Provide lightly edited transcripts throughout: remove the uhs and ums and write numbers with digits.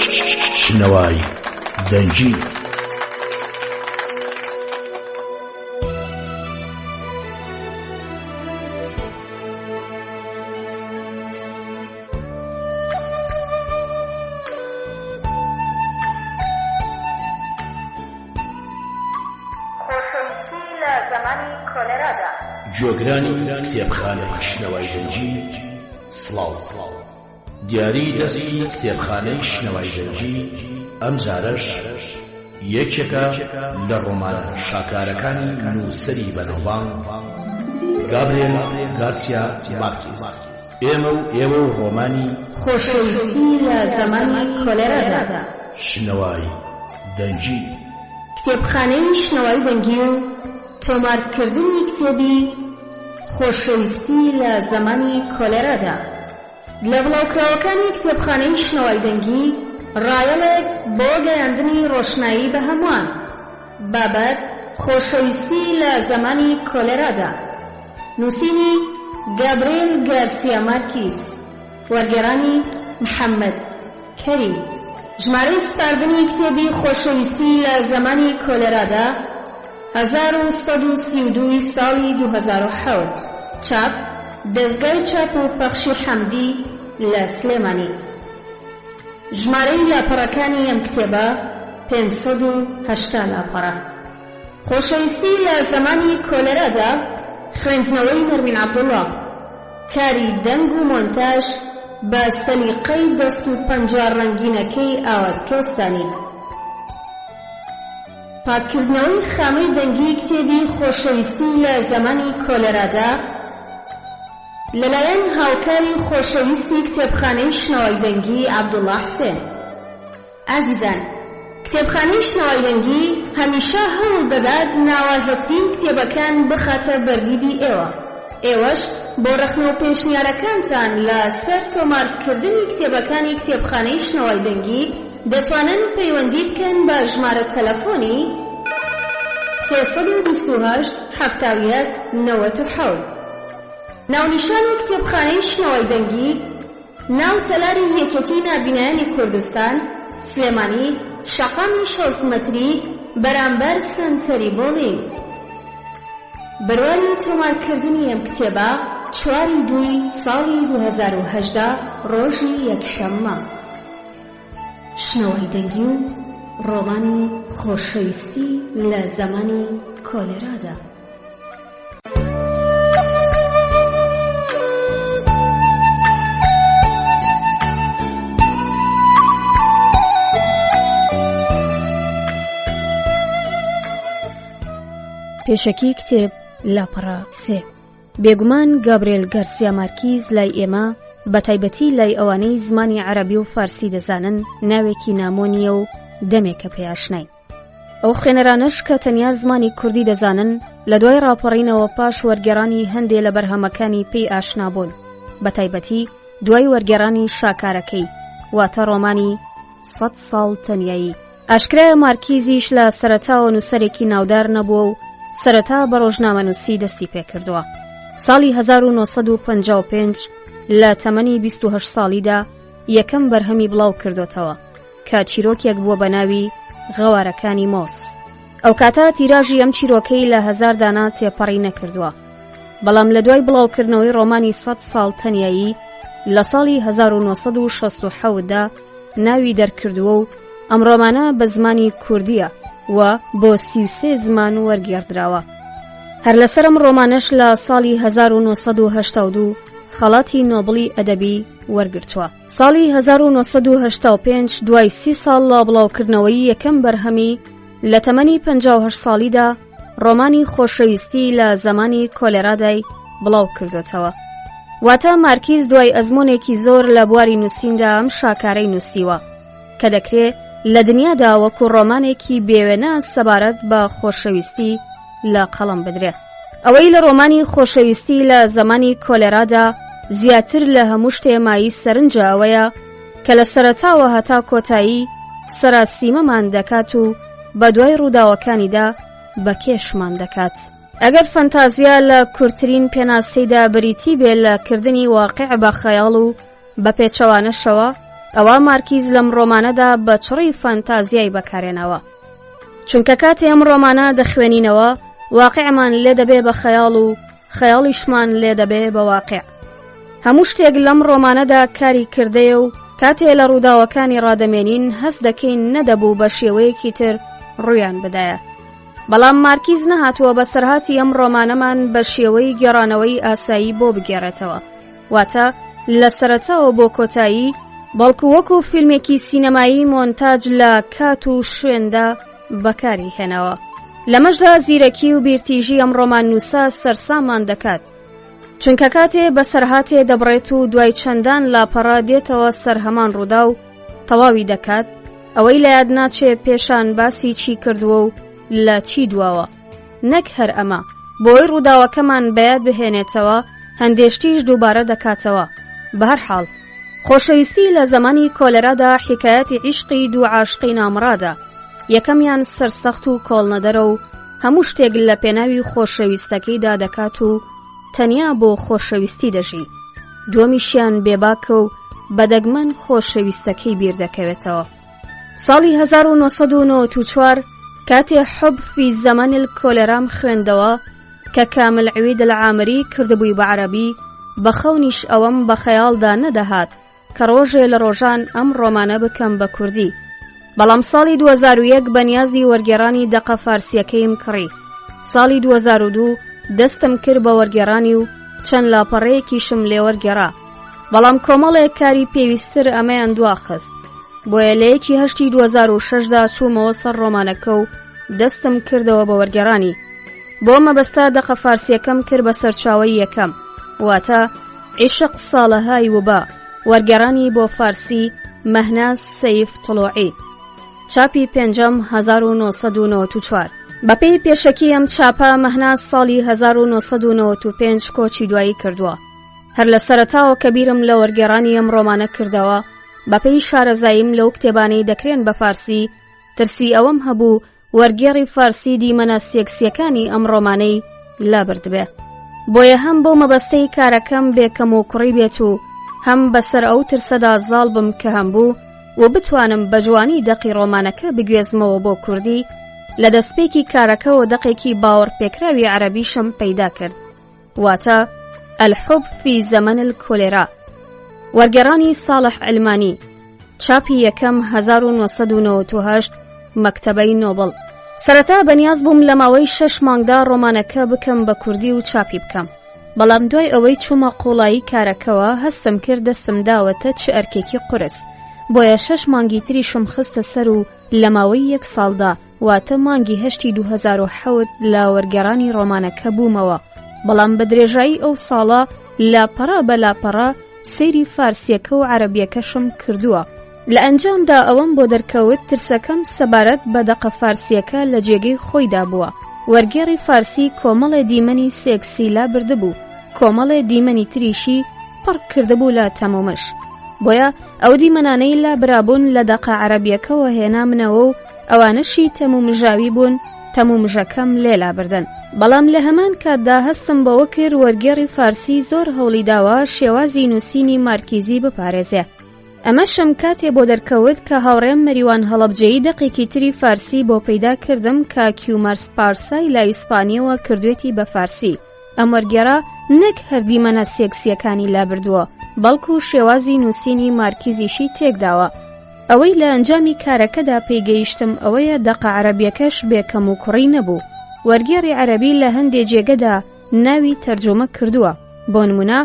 شنەوای دەنگی. خۆشەویستی لە زەمانی کۆلێرادا. گوێگرانی کتێبخانەی شنەوای دەنگی سڵاو. دیاری دەستی کتێبخانەی شنەوای دەنگی ئەمجارەش یەکێکە لە ڕۆمانە شاکارەکانی نووسەری بەناوبانگ گابرێل گارسیا مارکیز. ئێمە و ئێوە و ڕۆمانی. خۆشەویستی لە زەمانی کۆلێرادا. شنەوای دەنگی. کتێبخانەی شنەوای دەنگی و تۆمارکردنی کتێبی خۆشەویستی لە زەمانی کۆلێرادا لە بڵاوکراوەکانی کتێبخانەی شنەوای دەنگی ڕایەڵێک بۆ گەیاندنی ڕۆشنایی بە هەمووان بابەت خۆشەویستی لە زەمانی کۆلێرادا نووسینی گابرێل گارسیا مارکیز وەرگێڕانی محەممەد کەریم ژمارەی سپاردنی کتێبی خۆشەویستی لە زەمانی کۆلێرادا 1132 ی ساڵی 2007 چاپ دەزگای چاپ و پەخشی حەمدی لە سلێمانی ژمارەی لاپەڕەکانی ئەم کتێبە 580 لاپەڕە. خۆشەویستی لە زەمانی کۆلێرادا، خوێندنەوەی نەرمین عەبدوڵا، کاری دەنگ و مۆنتاژ بە سەلیقەی دەست و پەنجە ڕەنگینەکەی ئاوات کۆستانی. پاککردنەوەی خامەی دەنگی کتێبی خۆشەویستی لە زەمانی کۆلێرادا لەلایەن هاوکاری خۆشەویستی کتێبخانەی شنەوای دەنگی عەبدوڵا حسێن. ئازیزان، کتێبخانەی شنەوای دەنگی هەمیشە هەوڵ دەدات ناوازەترین کتێبەکان بخاتە بەردیدی ئێوە، ئێوەش بۆ ڕەخنە و پێشنیارەکانتان لە سەر تۆمار کردنی کتێبەکانی کتێبخانەی شنەوای دەنگی دەتوانن پەیوەندی بکەن بە ژمارە تەلەفۆنی، 328 71 97. ناونیشانی کتێبخانەی شنەوای دەنگی. ناو تەلاری یەکێتی نابینایانی کوردستان، سلێمانی، شەقامی 60 مەتری، بەرامبەر سەنتەری بۆڵینگ. بەرواری تۆمارکردنی ئەم کتێبە چواری دووی ساڵی 2018 ڕۆژی یەکشەممە. شنەوای دەنگی و ڕۆمانی خۆشەویستی لە زەمانی کۆلێرادا. پێشەکی کتێب لاپەڕە سێ بێگومان گابرێل گارسیا مارکیز لای ئێمە بە تایبەتی لای ئەوانەی زمانی عەربی و فارسی دەزانن ناوێکی نامۆ نییە و دەمێکە پێیاشناین ئەو خوێنەرانەش کە تەنیا زمانی کوردی دەزانن لە دوای ڕاپەڕینەوە پاش وەرگێڕانی هەندێ لە بەرهەمەکانی پێی ئاشنا بوون بە تایبەتی دوای وەرگێڕانی شاکارەکەی واتە ڕۆمانی سەد ساڵ تەنیایی ئاشکرایە مارکیزیش لە سەرەتاوە نووسەرێکی ناودار نەبووە و سەرەتا بە ڕۆژنامەنووسی دەستی پێکردووە ساڵی 1955 لە تەمەنی 28 ساڵیدا یەکەم بەرهەمی بڵاو کردوتەوە کە چیرۆکێک بووە بە ناوی غەوارەکانی مۆس. ئەوکاتە تیراژی ئەم چیرۆکەی لە هەزار دانە تێپەڕی نەکردووە. بەڵام لە دوای بڵاوکردنەوەی ڕۆمانی سەد ساڵ تەنیایی لە ساڵی 1967 دا ناوی دەرکردووە و ئەم ڕۆمانە بە زمانی کوردییە و بۆ 33 زمان وەرگێڕدراوە. هەر لەسەر ئەم ڕۆمانەش لە ساڵی 1982 خەڵاتی نۆبڵی ئەدەبی وەرگرتووە. ساڵی 1985 دوای سی ساڵ لە بڵاوکردنەوەی یەکەم بەرهەمی لە تەمەنی 58 ساڵیدا ڕۆمانی خۆشەویستی لە زەمانی کۆلێرادای بڵاو کردوتەوە. واتە مارکیز دوای ئەزمۆنێکی زۆر لە بواری نووسیندا ئەم شاکارەی نووسیوە کە دەکرێ لە دنیادا وەکو ڕۆمانێکی بێوێنە سەبارەت بە خۆشەویستی لە قەڵەم بدرێت. ئەوەی لە ڕۆمانی خۆشەویستی لە زەمانی کۆلێرادا زیاتر لە هەموو شتێ مایی سەرنجە ئەوەیە کە لە سەرەتاوە هەتا کۆتایی سەراسیمەمان دەکات و بە دوای ڕووداوەکانیدا بە کێشمان دەکات. ئەگەر فەنتازیا لە کورتترین پێناسەیدا بریتی بێ لە کردنی واقع بە خەیاڵ و بە پێچەوانەشەوە. ئەوا مارکیز لەم ڕۆمانەدا بە چڕی فانتازیای بەکارێناوە. چونکە کاتێ ئەم ڕۆمانە دەخوێنینەوە واقعمان لێ دەبێ بە خەیاڵ و خەیاڵیشمان لێ دەبێ بە واقع. هەموو شتێک لەم ڕۆمانەدا کاری کردەیە و کاتێ لە ڕووداوەکانی ڕادەمێنین هەست دەکەین نەدەبوو بە شێوەیەکی تر ڕوویان بدایە. بەڵام مارکیز نەهاتووە بەسەرهاتی ئەم ڕۆمانەمان بە شێوەی گێڕانەوەی ئاسایی بۆ بگێڕێتەوە. واتە لە سەرەتاوە بۆ کۆتایی، بەڵکو وەکو فیلمێکی سینەمایی مۆنتاج لە کات و شوێندا بەکاری هێناوە. لەمەشدا زیرەکی و بیرتیژی ئەم ڕۆماننووسە سەرساممان دەکات. چونکە کاتێ بەسەرهاتێ دەبڕێت و دوای چەندان لاپەڕە دێتەوە سەر هەمان ڕووداو تەواوی دەکات، ئەوەی لە یاد ناچێ پێشان باسی چی کردووە و لە چی دواوە. نەک هەر ئەمە، بۆی ڕووداوەکەمان بەیاد بهێنێتەوە، هەندێ شتیش دووبارە دەکاتەوە. بەهەرحاڵ، خۆشەویستی لە زەمانی کۆلێرادا حیکایەتی عیشقی دوو عاشقی نامڕادە، یەکەمیان سەرسەخت و کۆڵنەدەرە و هەموو شتێک لە پێناوی خۆشەویستەکەیدا دەکات و تەنیا بۆ خۆشەویستی دەژی، دووەمیشیان بێباکە و بە دەگمەن خۆشەویستەکەی بیر دەکەوێتەوە. ساڵی 1994 کاتێ حب فی زەمەن الکۆلێرام خوێندەوە کە کامل عوید العامری کردبووی بە عەرەبی، بە خەونیش ئەوەم بە خەیاڵدا نەدەهات کە ڕۆژێ لە ڕۆژان ئەم ڕۆمانە بکەم بە کوردی. بەڵام ساڵی 2001 بە نیازی وەرگێڕانی دەقە فارسییەکەیم کڕی. ساڵی 2002 دەستم کرد بە وەرگێڕانی و چەند لاپەڕەیەکیشم لێ وەرگێڕا. بەڵام کۆمەڵێک کاری پێویستتر ئەمەیان دواخست. بۆیە لە یەکی هەشتی 2006 دا چوومەوە سەر ڕۆمانەکە و دەستم کردەوە بە وەرگێڕانی. بۆ مەبەستە دەقە فارسییەکەم کرد بە سەرچاوەی یەکەم، واتە عیشق ساڵەهای وبا، وەرگێڕانی بۆ فارسی مەهناز سەیف تڵوعی. چاپی پێنجەم 1994. بەپێی پێشەکی ئەم چاپە مەهناز ساڵی 1995 کۆچی دوایی کردووە. هەر لە سەرەتاوە کە بیرم لە وەرگێڕانی ئەم ڕۆمانە کردەوە، بەپێی شارەزاییم لەو کتێبانەی دەکرێن بە فارسی، ترسی ئەوەم هەبوو وەرگێڕی فارسی دیمەنە سێکسییەکانی ئەم ڕۆمانەی لابردبێ. بۆیە هەم بەو مەبەستەی کارەکەم بێ کەموکوڕی بێت و هەم بەسەر ئەو ترسەدا زاڵ بم کە هەمبوو و بتوانم بە جوانی دەقی ڕۆمانەکە بگوێزمەوە بۆ کوردی، لە دەستپێکی کارەکەوە دەقێکی باوەڕپێکراوی عەرەبیشم پەیدا کرد. واتە، الحب فی زمن الکۆلێرا، وەرگێڕانی ساڵح عیلمانی، چاپی یەکەم 1998، مەکتەبەی نۆبڵ. سەرەتا بەنیاز بووم لە ماوەی شەش مانگدا ڕۆمانەکە بکەم بە کوردی و چاپی بکەم، بەڵام دوای ئەوەی چوومە قووڵایی کارەکەوە هەستم کرد دەستم داوەتە چ ئەرکێکی قورس، بۆیە شەش مانگی تریشم خستە سەر و لە ماوەی یەک ساڵدا واتە مانگی هەشتی 2007 لە وەرگێڕانی ڕۆمانەکە بوومەوە، بەڵام بە درێژایی ئەو ساڵە لاپەڕە بە لاپەڕە سەیری فارسییەکە و عەرەبییەکەشم کردووە. لە ئەنجامدا ئەوەم بۆ دەرکەوت ترسەکەم سەبارەت بە دەقە فارسییەکە لە جێگەی خۆیدا بووە. وەرگێڕی فارسی کۆمەڵێ دیمەنی سێکسی لابردبوو، کۆمەڵێ دیمەنی تریشی پڕ کردبوو لە تەمومژ. بۆیە ئەو دیمەنانەی لابرابوون لە دەقە عەرەبییەکەوە هێنامنەوە و ئەوانەشی تەمومژاوی بوون تەمومژەکەم لێ لابردن. بەڵام لە هەمان کاتدا هەستم بەوە کرد وەرگێڕی فارسی زۆر هەوڵی داوە شێوازی نووسینی مارکیزی بپارێزێ. ئەمەشم کاتێ بۆ دەرکەوت کە هاوڕێم مەریوان هەڵەبجەیی دەقێکی تری فارسی بۆ پەیدا کردم کە کیومەرس پارسای لە ئیسپانییەوە کردوێتی بە فارسی. ئەم وەرگێڕە نەک هەر دیمەنە سێکسییەکانی لابردووە، بەڵکو شێوازی نووسینی مارکیزیشی تێکداوە. ئەوەی لە ئەنجامی کارەکەدا پێی گەیشتم ئەوەیە دەقە عەرەبییەکەش بێ کەموکوڕی نەبوو. وەرگێڕی عەرەبی لە هەندێ جێگەدا ناوی تەرجومە کردووە، بۆ نموونە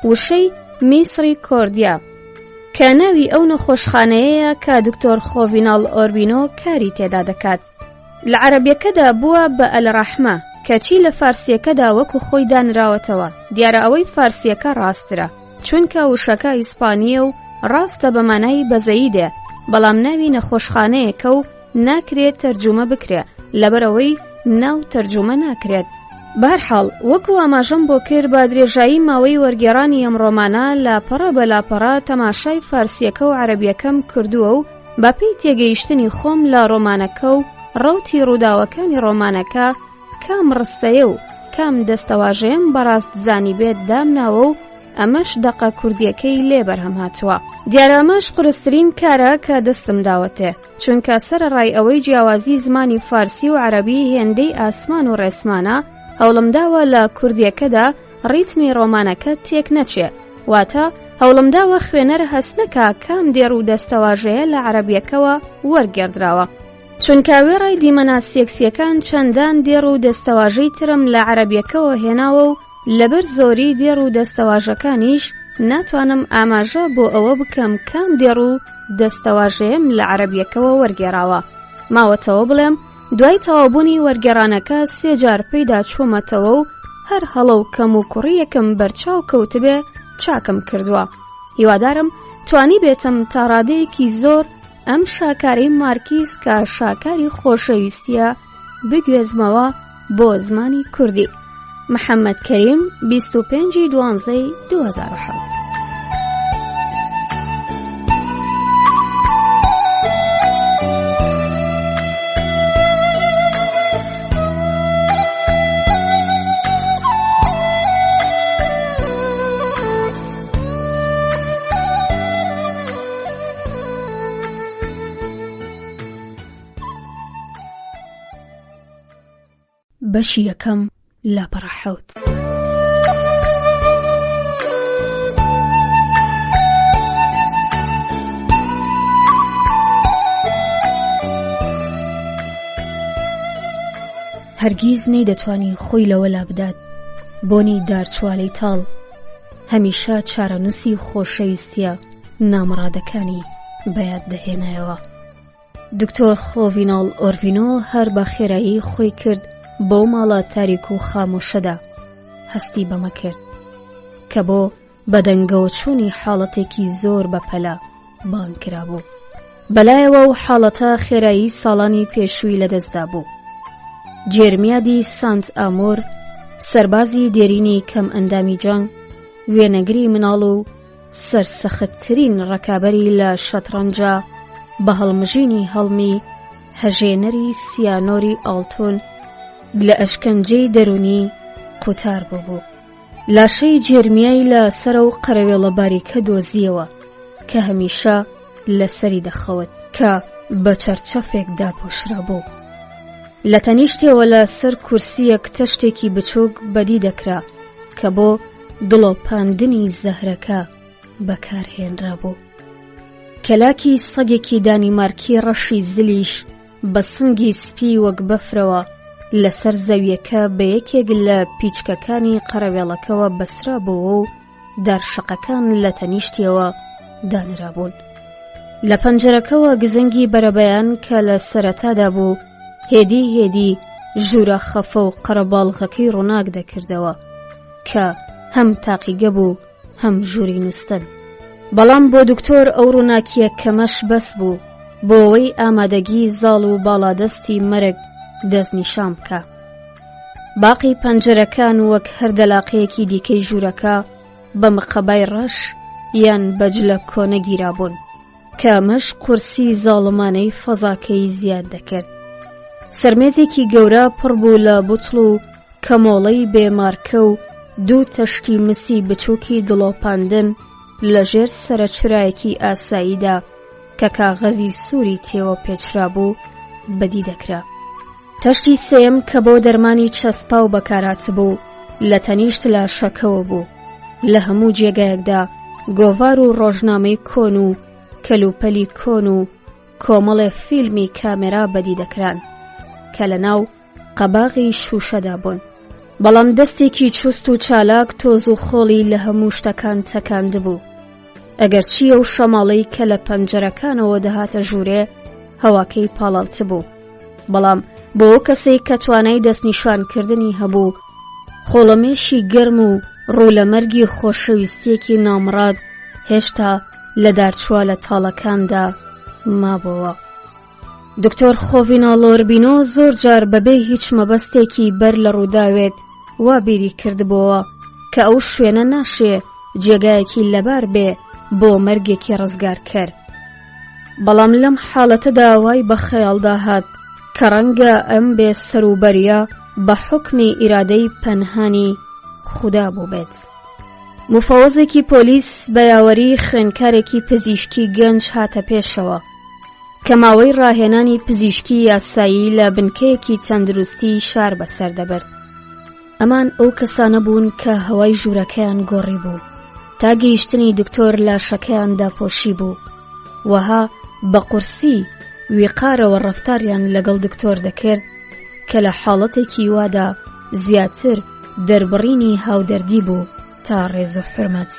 وشەی، میسری کۆردیا، کە ناوی ئەو نەخۆشخانەیەیە کە دکتۆر خۆڤیناڵ ئۆربینۆ کاری تێدا دەکات. لە عەرەبیەکەدا بووە بە الرحمە، کەچی لە فارسیەکەدا وەکو خۆی دانراوەتەوە، دیارە ئەوەی فارسیەکە ڕاستترە، چونکە وشەکە ئیسپانییە و ڕاستە بە مانای بەزەیی دێ، بەڵام ناوی نەخۆشخانەیەکە و ناکرێ تەرجومە بکرێ، لەبەرئەوەی ناو تەرجومە ناکرێت. بەهەرحاڵ، وەکو ئاماژەم بۆ کرد بە درێژایی ماوەی وەرگێڕانی ئەم ڕۆمانە لاپەڕە بە لاپەڕە تەماشای فارسیەکە و عەرەبیەکەم کردووە و بەپێی تێگەیشتنی خۆم لە ڕۆمانەکە و ڕەوتی ڕووداوەکانی ڕۆمانەکە کام ڕستەیە و کام دەستەواژەیەم بەڕاست زانیبێت دامناوە و ئەمەش دەقە کوردییەکەی لێ بەرهەم هاتووە. دیارە ئەمەش قورسترین کارە کە دەستم داوەتێ، چونکە سەرەڕای ئەوەی جیاوازی زمانی فارسی و عەرەبی هێندەی ئاسمان و ڕێسمانە، هەوڵمداوە لە کوردییەکەدا ڕیتمی ڕۆمانەکە تێک نەچێ، واتە هەوڵمداوە خوێنەر هەست نەکا کام دێڕ و دەستەواژەیە لە عەرەبییەکەوە وەرگێڕدراوە. چونکە وێڕای دیمەنە سێکسییەکان چەندان دێڕ و دەستەواژەی ترم لە عەرەبییەکەوە هێناوە و لەبەر زۆری دێڕ و دەستەواژەکانیش ناتوانم ئاماژە بۆ ئەوە بکەم کام دێڕ و دەستەواژەیەم لە عەرەبییەکەوە وەرگێڕاوە. ماوەتەوە بڵێم دوای تەواوبوونی وەرگێڕانەکە سێ جار پێیدا چوومەتەوە و هەر هەڵە و کەموکوڕییەکم بەرچاو کەوتبێ چاکم کردووە. هیوادارم توانیبێتم تا ڕادەیەکی زۆر ئەم شاکارەی مارکیز کە شاکاری خۆشەویستیە بگوێزمەوە بۆ زمانی کوردی. محەممەد کەریم 25 دوانزەی 2007. بەشی یەکەم لاپەڕە حەوت. هەرگیز نەیدەتوانی خۆی لەوە لابدات بۆنی دارچوالەی تاڵ هەمیشە چارەنووسی خۆشەویستییە نامڕادەکانی بەیاد دەهێنایەوە. دکتۆر خۆڤیناڵ ئۆرڤینۆ هەر بە خێرایی خۆی کرد بەو ماڵە تاریک و خامۆشەدا هەستی بەمە کرد کە بۆ بەدەنگەوە چوونی حاڵەتێکی زۆر بەپەلە بانگ کرابوو. بەلایەوە و حاڵەتە خێرایی ساڵانی پێشووی لەدەستدا بوو. جێرمیادی سانت ئامۆر، سەربازی دێرینی کەم ئەندامی جەنگ، وێنەگری مناڵ و سەرسەختترین ڕەکابەری لە شەتڕەنجا بە هەڵمژینی هەڵمی هەژێنەری سیانۆری ئاڵتون لە ئەشکەنجەی دەروونی قوتار بووبوو. لاشەی جێرمیای لە سەرەو قەرەوێڵە باریکە دۆزییەوە کە هەمیشە لەسەری دەخەوت کە بە چەرچەفێک داپۆشرابوو. لە تەنیشتیەوە لە سەر کورسییەک تەشتێکی بچووک بەدی دەکرا کە بۆ دڵۆپاندنی زەهرەکە بەکارهێنرابوو. کەلاکی سەگێکی دانیمارکی ڕەشی زلیش بە سنگی سپی وەک بەفرەوە لەسەر زەویەکە بە یەکێک لە پیچکەکانی قەرەوێڵەکەوە بەسرابۆوە و دارشەقەکان لە تەنیشتیەوە دانرابوون. لە پەنجەرەکەوە گزنگی بەرەبەیان کە لە سەرەتادا بوو هێدی هێدی ژوورە خەفە و قەرەباڵغەکەی ڕووناک دەکردەوە کە هەم تاقیگە بوو هەم ژووری نووستن. بەڵام بۆ دکتۆر ئەو ڕووناکییە کەمەش بەس بوو بۆ ئەوەی ئامادەگی زاڵ و باڵادەستی مەرگ دەستنیشان بکا. باقی پەنجەرەکان وەک هەر دەلاقەیەکی دیکەی ژوورەکە بە مقەبای ڕەش یان بە جلە کۆنە گیرابوون. کە ئەمەش قورسی زاڵمانەی فەزاکەی زیاد دەکرد. سەرمێزێکی گەورە پڕ بوو لە بوتڵ و کەمۆڵەی بێ مارکە و دوو تەشتی مسی بچووکی دڵۆپاندن لە ژێر سەرەچرایەکی ئاساییدا کە کاغەزی سووری تێوە پێچرابوو بەدی دەکرا. تەشتی سێیەم کە بۆ دەرمانی چەسپاو بەکارهاتبوو لە تەنیشت لاشەکەوە بوو. لە هەموو جێگایەکدا گۆڤار و ڕۆژنامەی کۆن و کەلوپەلی کۆن و کۆمەڵێ فیلمی کامێرا بەدی دەکران کە لە ناو قەباغی شووشەدا بوون. بەڵام دەستێکی چوست و چالاک تۆز و خۆڵی لە هەموو شتەکان تەکاندبوو. ئەگەرچی ئەو شەماڵەی کە لە پەنجەرەکانەوە دەهاتە ژوورێ هەواکەی پاڵاوتبوو. بەڵام بۆ ئەو کەسەی کە توانای دەستنیشانکردنی هەبوو، خۆڵەمێشی گەرم و ڕوو لە مەرگی خۆشەویستییەکی نامڕاد هێشتا لە دارچوالە تاڵەکاندا مابۆوە. دکتۆر خۆڤینا لۆربینۆ زۆر جار بەبێ هیچ مەبەستێکی بەر لە ڕووداوێک وا بیری کردبۆوە کە ئەو شوێنە ناشێ جێگایەکی لەبار بێ بۆ مەرگێکی ڕزگارکەر. بەڵام لەم حاڵەتەدا وای بە خەیاڵدا هات کە ڕەنگە ئەم بێ سەروبەرییە بە حوکمی ئیرادەی پەنهانی خودا بووبێت. مفەوەزێکی پۆلیس بە یاوەری خوێندکارێکی پزیشکی گەنج هاتە پێشەوە کە ماوەی ڕاهێنانی پزیشکی یاسایی لە بنکەیەکی تەندروستی شار بەسەر دەبرد. ئەمان ئەو کەسانە بوون کە هەوای ژوورەکەیان گۆڕی بوو تا گەیشتنی دکتۆر لاشەکەیان داپۆشی بوو وەها بە قورسی ویقارەوە ڕەفتاریان لەگەڵ دکتۆر دەکرد کە لە حاڵەتێکی وادا زیاتر دەربڕینی هاودەردی بوو تا ڕێز و حرمەت.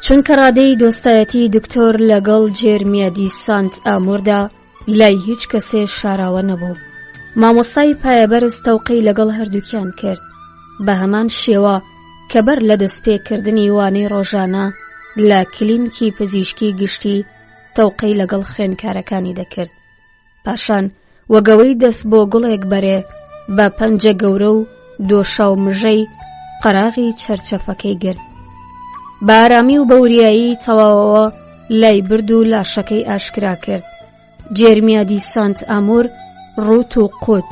چونکە ڕادەی دۆستایەتی دکتۆر لەگەڵ جێرمیە دی سانت ئامۆردا لای هیچ کەسێ شاراوە نەبوو. مامۆستای پایەبەرز تەوقەی لەگەڵ هەردووکیان کرد بە هەمان شێوە کە بەر لە دەستپێکردنی وانەی ڕۆژانە لە کلینکی پزیشکی گشتی تەوقەی لەگەڵ خوێندکارەکانی دەکرد. پاشان وەگەوەی دەست بۆ گوڵێک بەرێ بە پەنجە گەورە و دۆشاو مژەی قەراغی چەرچەفەکەی گرت. بە ئارامی و بە وریایی تەواوەوە لای برد و لاشەکەی ئاشکرا کرد. جێرمیا دی سانت ئامور ڕووت و قوت،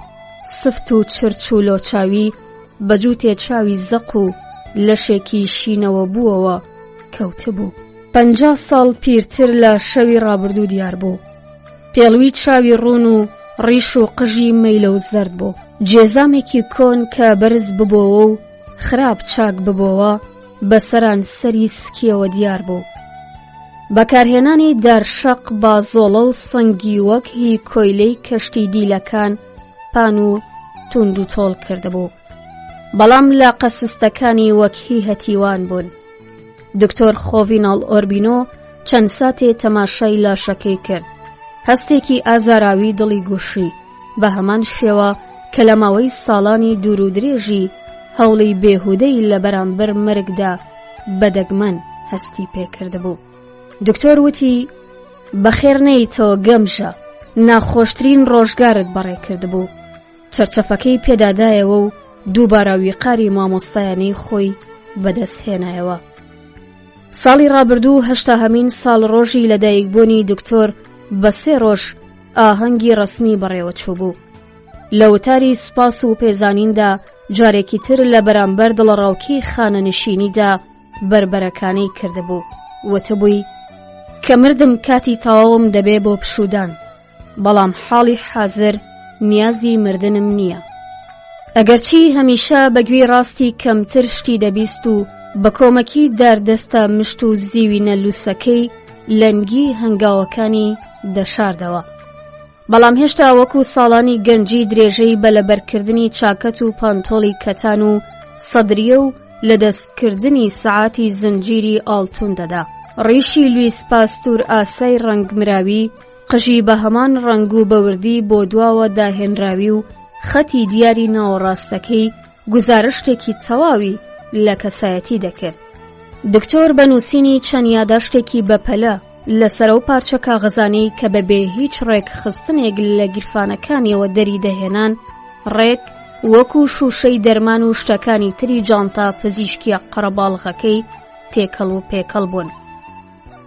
سفت و چرچ و لۆچاوی، بە جووتێ چاوی زەق و لەشێکی شینەوە بووەوە کەوتبوو. 50 ساڵ پیرتر لە شەوی ڕابردوو دیار بوو. پێڵوی چاوی ڕوون و ڕیش و قژی مەیلە و زەرد بوو. جێزامێکی کۆن کە بەرز ببۆوە و خراپ چاک ببۆوە بە سەرانسەری سکیەوە دیار بوو. بەکارهێنانی دارشەق بازۆڵە و سەنگی وەک هی کۆیلەی کەشتی دیلەکان پان و توند و تۆڵ کردبوو. بەڵام لاقە سستەکانی وەک هی هەتیوان بوون. دکتۆر خۆڤیناڵ ئۆربینۆ چەند ساتێ تەماشای لاشەکەی کرد. هەستێکی ئازاراوی دڵی گوشی، بە هەمان شێوە کە لە ماوەی ساڵانی دوور و درێژی هەوڵی بێهودەی لە بەرامبەر مەرگدا بە دەگمەن هەستی پێکردبوو. دکتۆر وتی، بەخێر نەیتەوە گەمژە، ناخۆشترین ڕۆژگارت بەڕێ کردبوو. چەرچەفەکەی پێدادایەوە و دووبارە ویقاری مامۆستایانەی خۆی بەدەست هێنایەوە. ساڵی ڕابردوو هەشتاهەمین ساڵڕۆژی لەدایکبوونی دکتۆر بە سێ ڕۆژ ئاهەنگی ڕەسمی بەڕێوە چووبوو. لە وتاری سوپاس و پێزانیندا جارێکی تر لە بەرامبەر دڵەڕاوکێی خانەنشینیدا بەربەرەکانەی کردبوو. وتبووی، کە مردم کاتی تەواوم دەبێ بۆ پشوودان. بەڵام حاڵی حازر نیازی مردنم نییە. ئەگەرچی هەمیشە بە گوێی ڕاستی کەمتر شتی دەبیست و بە کۆمەکی داردەستە مشت و زیوینە لووسەکەی لەنگی هەنگاوەکانی دەشاردەوە. بەڵام هێشتا وەکو ساڵانی گەنجی درێژەی بە لەبەرکردنی چاکەت و پانتۆڵی کەتان و سەدریە و لەدەستکردنی سەعاتی زنجیری ئاڵتون دەدا. ڕیشی لویس پاستور ئاسای ڕەنگ مراوی قژی بە هەمان ڕەنگ و بە وردی بۆ دواوە داهێنراوی و خەتی دیاری ناوەڕاستەکەی گوزارشتێکی تەواوی لە کەسایەتی دەکرد. دکتۆر بە نووسینی چەند یاداشتێکی بەپەلە لەسەر ئەو پارچە کاغەزانەی کە بە بێ هیچ ڕێکخستنێک لە گیرفانەکانیەوە دەری دەهێنان، ڕێک وەکو شووشەی دەرمان و شتەکانی تری جانتا پزیشکیە قەرەباڵغەکەی تێکەڵ و پێکەڵ بوون.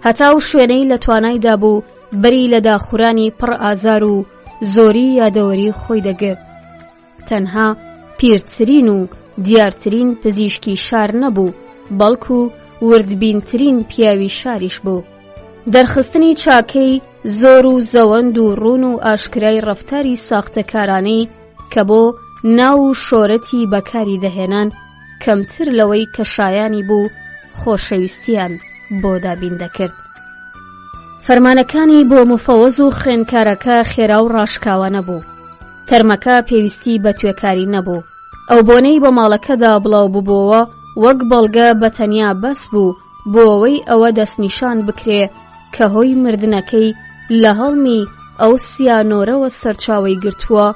هەتا ئەو شوێنەی لە توانایدا بوو بەری لە داخورانی پڕ ئازار و زۆری یادەوەری خۆی دەگرت. تەنها پیرترین و دیارترین پزیشکی شار نەبوو، بەڵکو وردبینترین پیاوی شاریش بوو. دەرخستنی چاکەی زۆر و زەوەند و ڕوون و ئاشکرای ڕەفتاری ساختەکارانەی کە بۆ ناو و شۆرەتی بەکاری دەهێنان، کەمتر لەوەی کە شایانی بوو خۆشەویستیان بۆ دابین دەکرد. فەرمانەکانی بۆ مفەوەز و خوێندکارەکە خێرا و ڕاشکاوانە بوو. تەرمەکە پێویستی بە توێکاری نەبوو. ئەو بۆنەی بە ماڵەکەدا بڵاو ببۆوە وەک بەڵگە بە تەنیا بەس بوو بۆ ئەوەی ئەوە دەستنیشان بکرێ کە هۆی مردنەکەی لە هەڵمی ئەو سیانۆرەوە سەرچاوەی گرتووە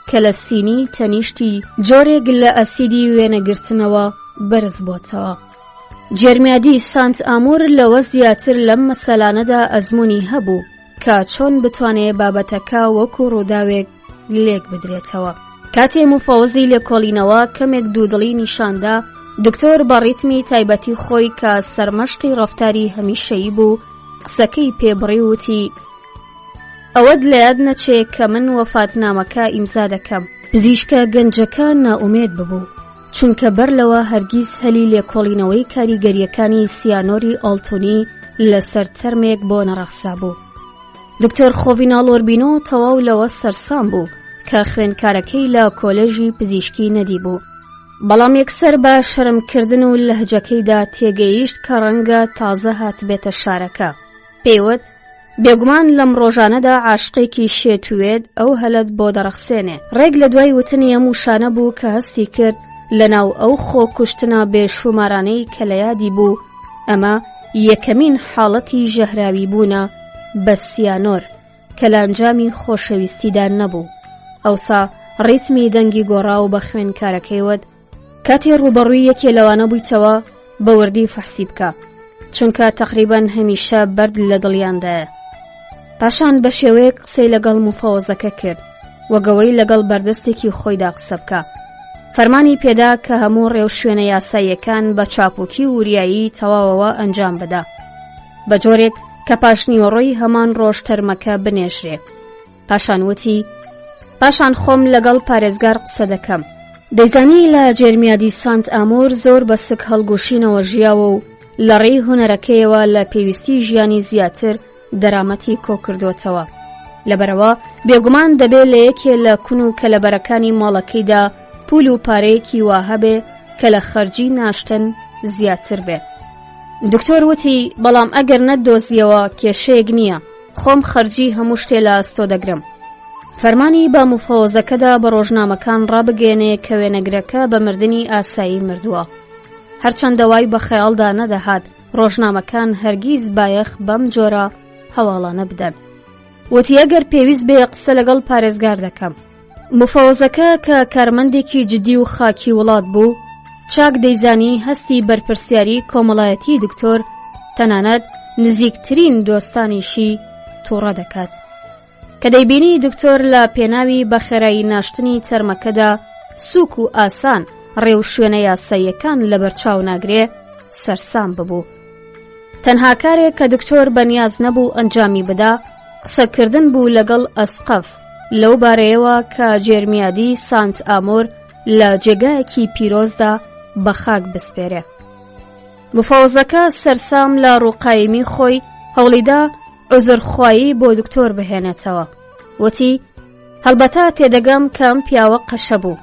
کە لە سینی تەنیشتی جۆرێک لە ئەسیدی وێنەگرتنەوە بەرز بۆتەوە. جێرمیادی سانت ئامور لەوە زیاتر لەم مەسەلانەدا ئەزموونی هەبوو کە چۆن بتوانێ بابەتەکە وەکو ڕووداوێک لێک بدرێتەوە. کاتێ مفەوەزی لێکۆڵینەوە کەمێک دوودڵی نیشاندا، دکتۆر بە ڕیتمی تایبەتی خۆی کە سەرمەشقی ڕەفتاری هەمیشەیی بوو، قسەکەی پێبڕی و وتی، ئەوەت لە یاد نەچێ کە من وەفاتنامەکە ئیمزا دەکەم. پزیشکە گەنجەکە نائومێد ببوو. چونکە بەر لەوە هەرگیز هەلی لێکۆڵینەوەی کاریگەرییەکانی سیانۆری ئاڵتونی لەسەر تەرمێک بۆ نەڕەخسابوو. دکتۆر خۆڤیناڵ ئۆربینۆ تەواو لەوە سەرسام بوو کە خوێندکارەکەی لە کۆلێژی پزیشکی نەدیبوو. بەڵام یەکسەر بە شەرمکردن و لەهجەکەیدا تێگەیشت کە ڕەنگە تازە هاتبێتە شارەکە. پێی وت، بێگومان لەم ڕۆژانەدا عاشقێکی شێت و وێت ئەو هەلەت بۆ دەڕەخسێنێ. ڕێک لە دوای وتنی ئەم وشانە بوو کە هەستی کرد لەناو ئەو خۆکوشتنە بێشومارانەی کە لە یادی بوو، ئەمە یەکەمین حاڵەتی ژەهراویبوونە بە سیانۆر کە لە ئەنجامی خۆشەویستیدا نەبوو. ئەوسا ڕیتمی دەنگی گۆڕا و بە خوێندکارەکەی وت، کاتێ ڕووبەڕووی یەکێ لەوانە بوویتەوە بە وردی فەحسی بکە چونکە تەقریبەن هەمیشە بەرد لە دڵیاندایە پاشان بە شێوەیەک قسەی لەگەڵ مفەوەزەکە کرد وەگەوەی لەگەڵ بەردەستێکی خۆیدا قسە بکە فەرمانی پێدا کە هەموو ڕێوشوێنە یاساییەکان بە چاپوکی و وریایی تەواوەوە ئەنجام بدا بە جۆرێک کە پاشنیوەڕۆی هەمان ڕۆژ تەرمەکە بنێژرێ پاشان وتی، پاشان خۆم لەگەڵ پارێزگار قسە دەکەم. دەیزانی لە جێرمیادی سانت ئامۆر زۆر بە سک هەڵگوشینەوە ژیاوە و لە ڕێی هونەرەکەیەوە لە پێویستی ژیانی زیاتر دەرامەتی کۆکردووەتەوە. لەبەرئەوە بێگومان دەبێ لە یەکێ لە کون و کەلەبەرەکانی ماڵەکەیدا پول و پارەیەکی وا هەبێ کە لە خەرجی ناشتن زیاتر بێ. دکتۆر وتی، بەڵام ئەگەر نەتدۆزییەوە کێشەیەک نییە. خۆم خەرجی هەموو شتێ لە ئەستۆ دەگرم. فەرمانی بە مفەوەزەکەدا بە ڕۆژنامەکان ڕابگەیەنێ کە وێنەگرەکە بە مردنی ئاسایی مردووە. هەرچەندە وای بە خەیاڵدا نەدەهات ڕۆژنامەکان هەرگیز بایەخ بەم جۆرە هەواڵانە بدەن. وتی ئەگەر پێویست بێ قسە لەگەڵ پارێزگار دەکەم. مفەوەزەکە کە کارمەندێکی جدی و خاکی وڵات بوو، چاک دەیزانی هەستی بەرپرسیاری کۆمەڵایەتی دکتۆر تەنانەت نزیکترین دۆستانیشی تووڕە دەکات. کە دەیبینی دکتۆر لە پێناوی بە خێرایی ناشتنی تەرمەکەدا سووک و ئاسان ڕێوشوێنە یاساییەکان لەبەرچاو ناگرێ، سەرسام ببوو. تەنها کارێک کە دکتۆر بەنیاز نەبوو ئەنجامی بدا، قسەکردن بوو لەگەڵ ئەسقەف لەو بارەیەوە کە جێرمیادی سانت ئامۆر لە جێگایەکی پیرۆزدا بە خاک بسپێرێ. مفەوەزەکە سەرسام لە ڕووقایمی خۆی هەوڵیدا عوزرخوایی بۆ دکتۆر بهێنێتەوە. وتی، هەڵبەتە تێدەگەم کە ئەم پیاوە قەشە بوو.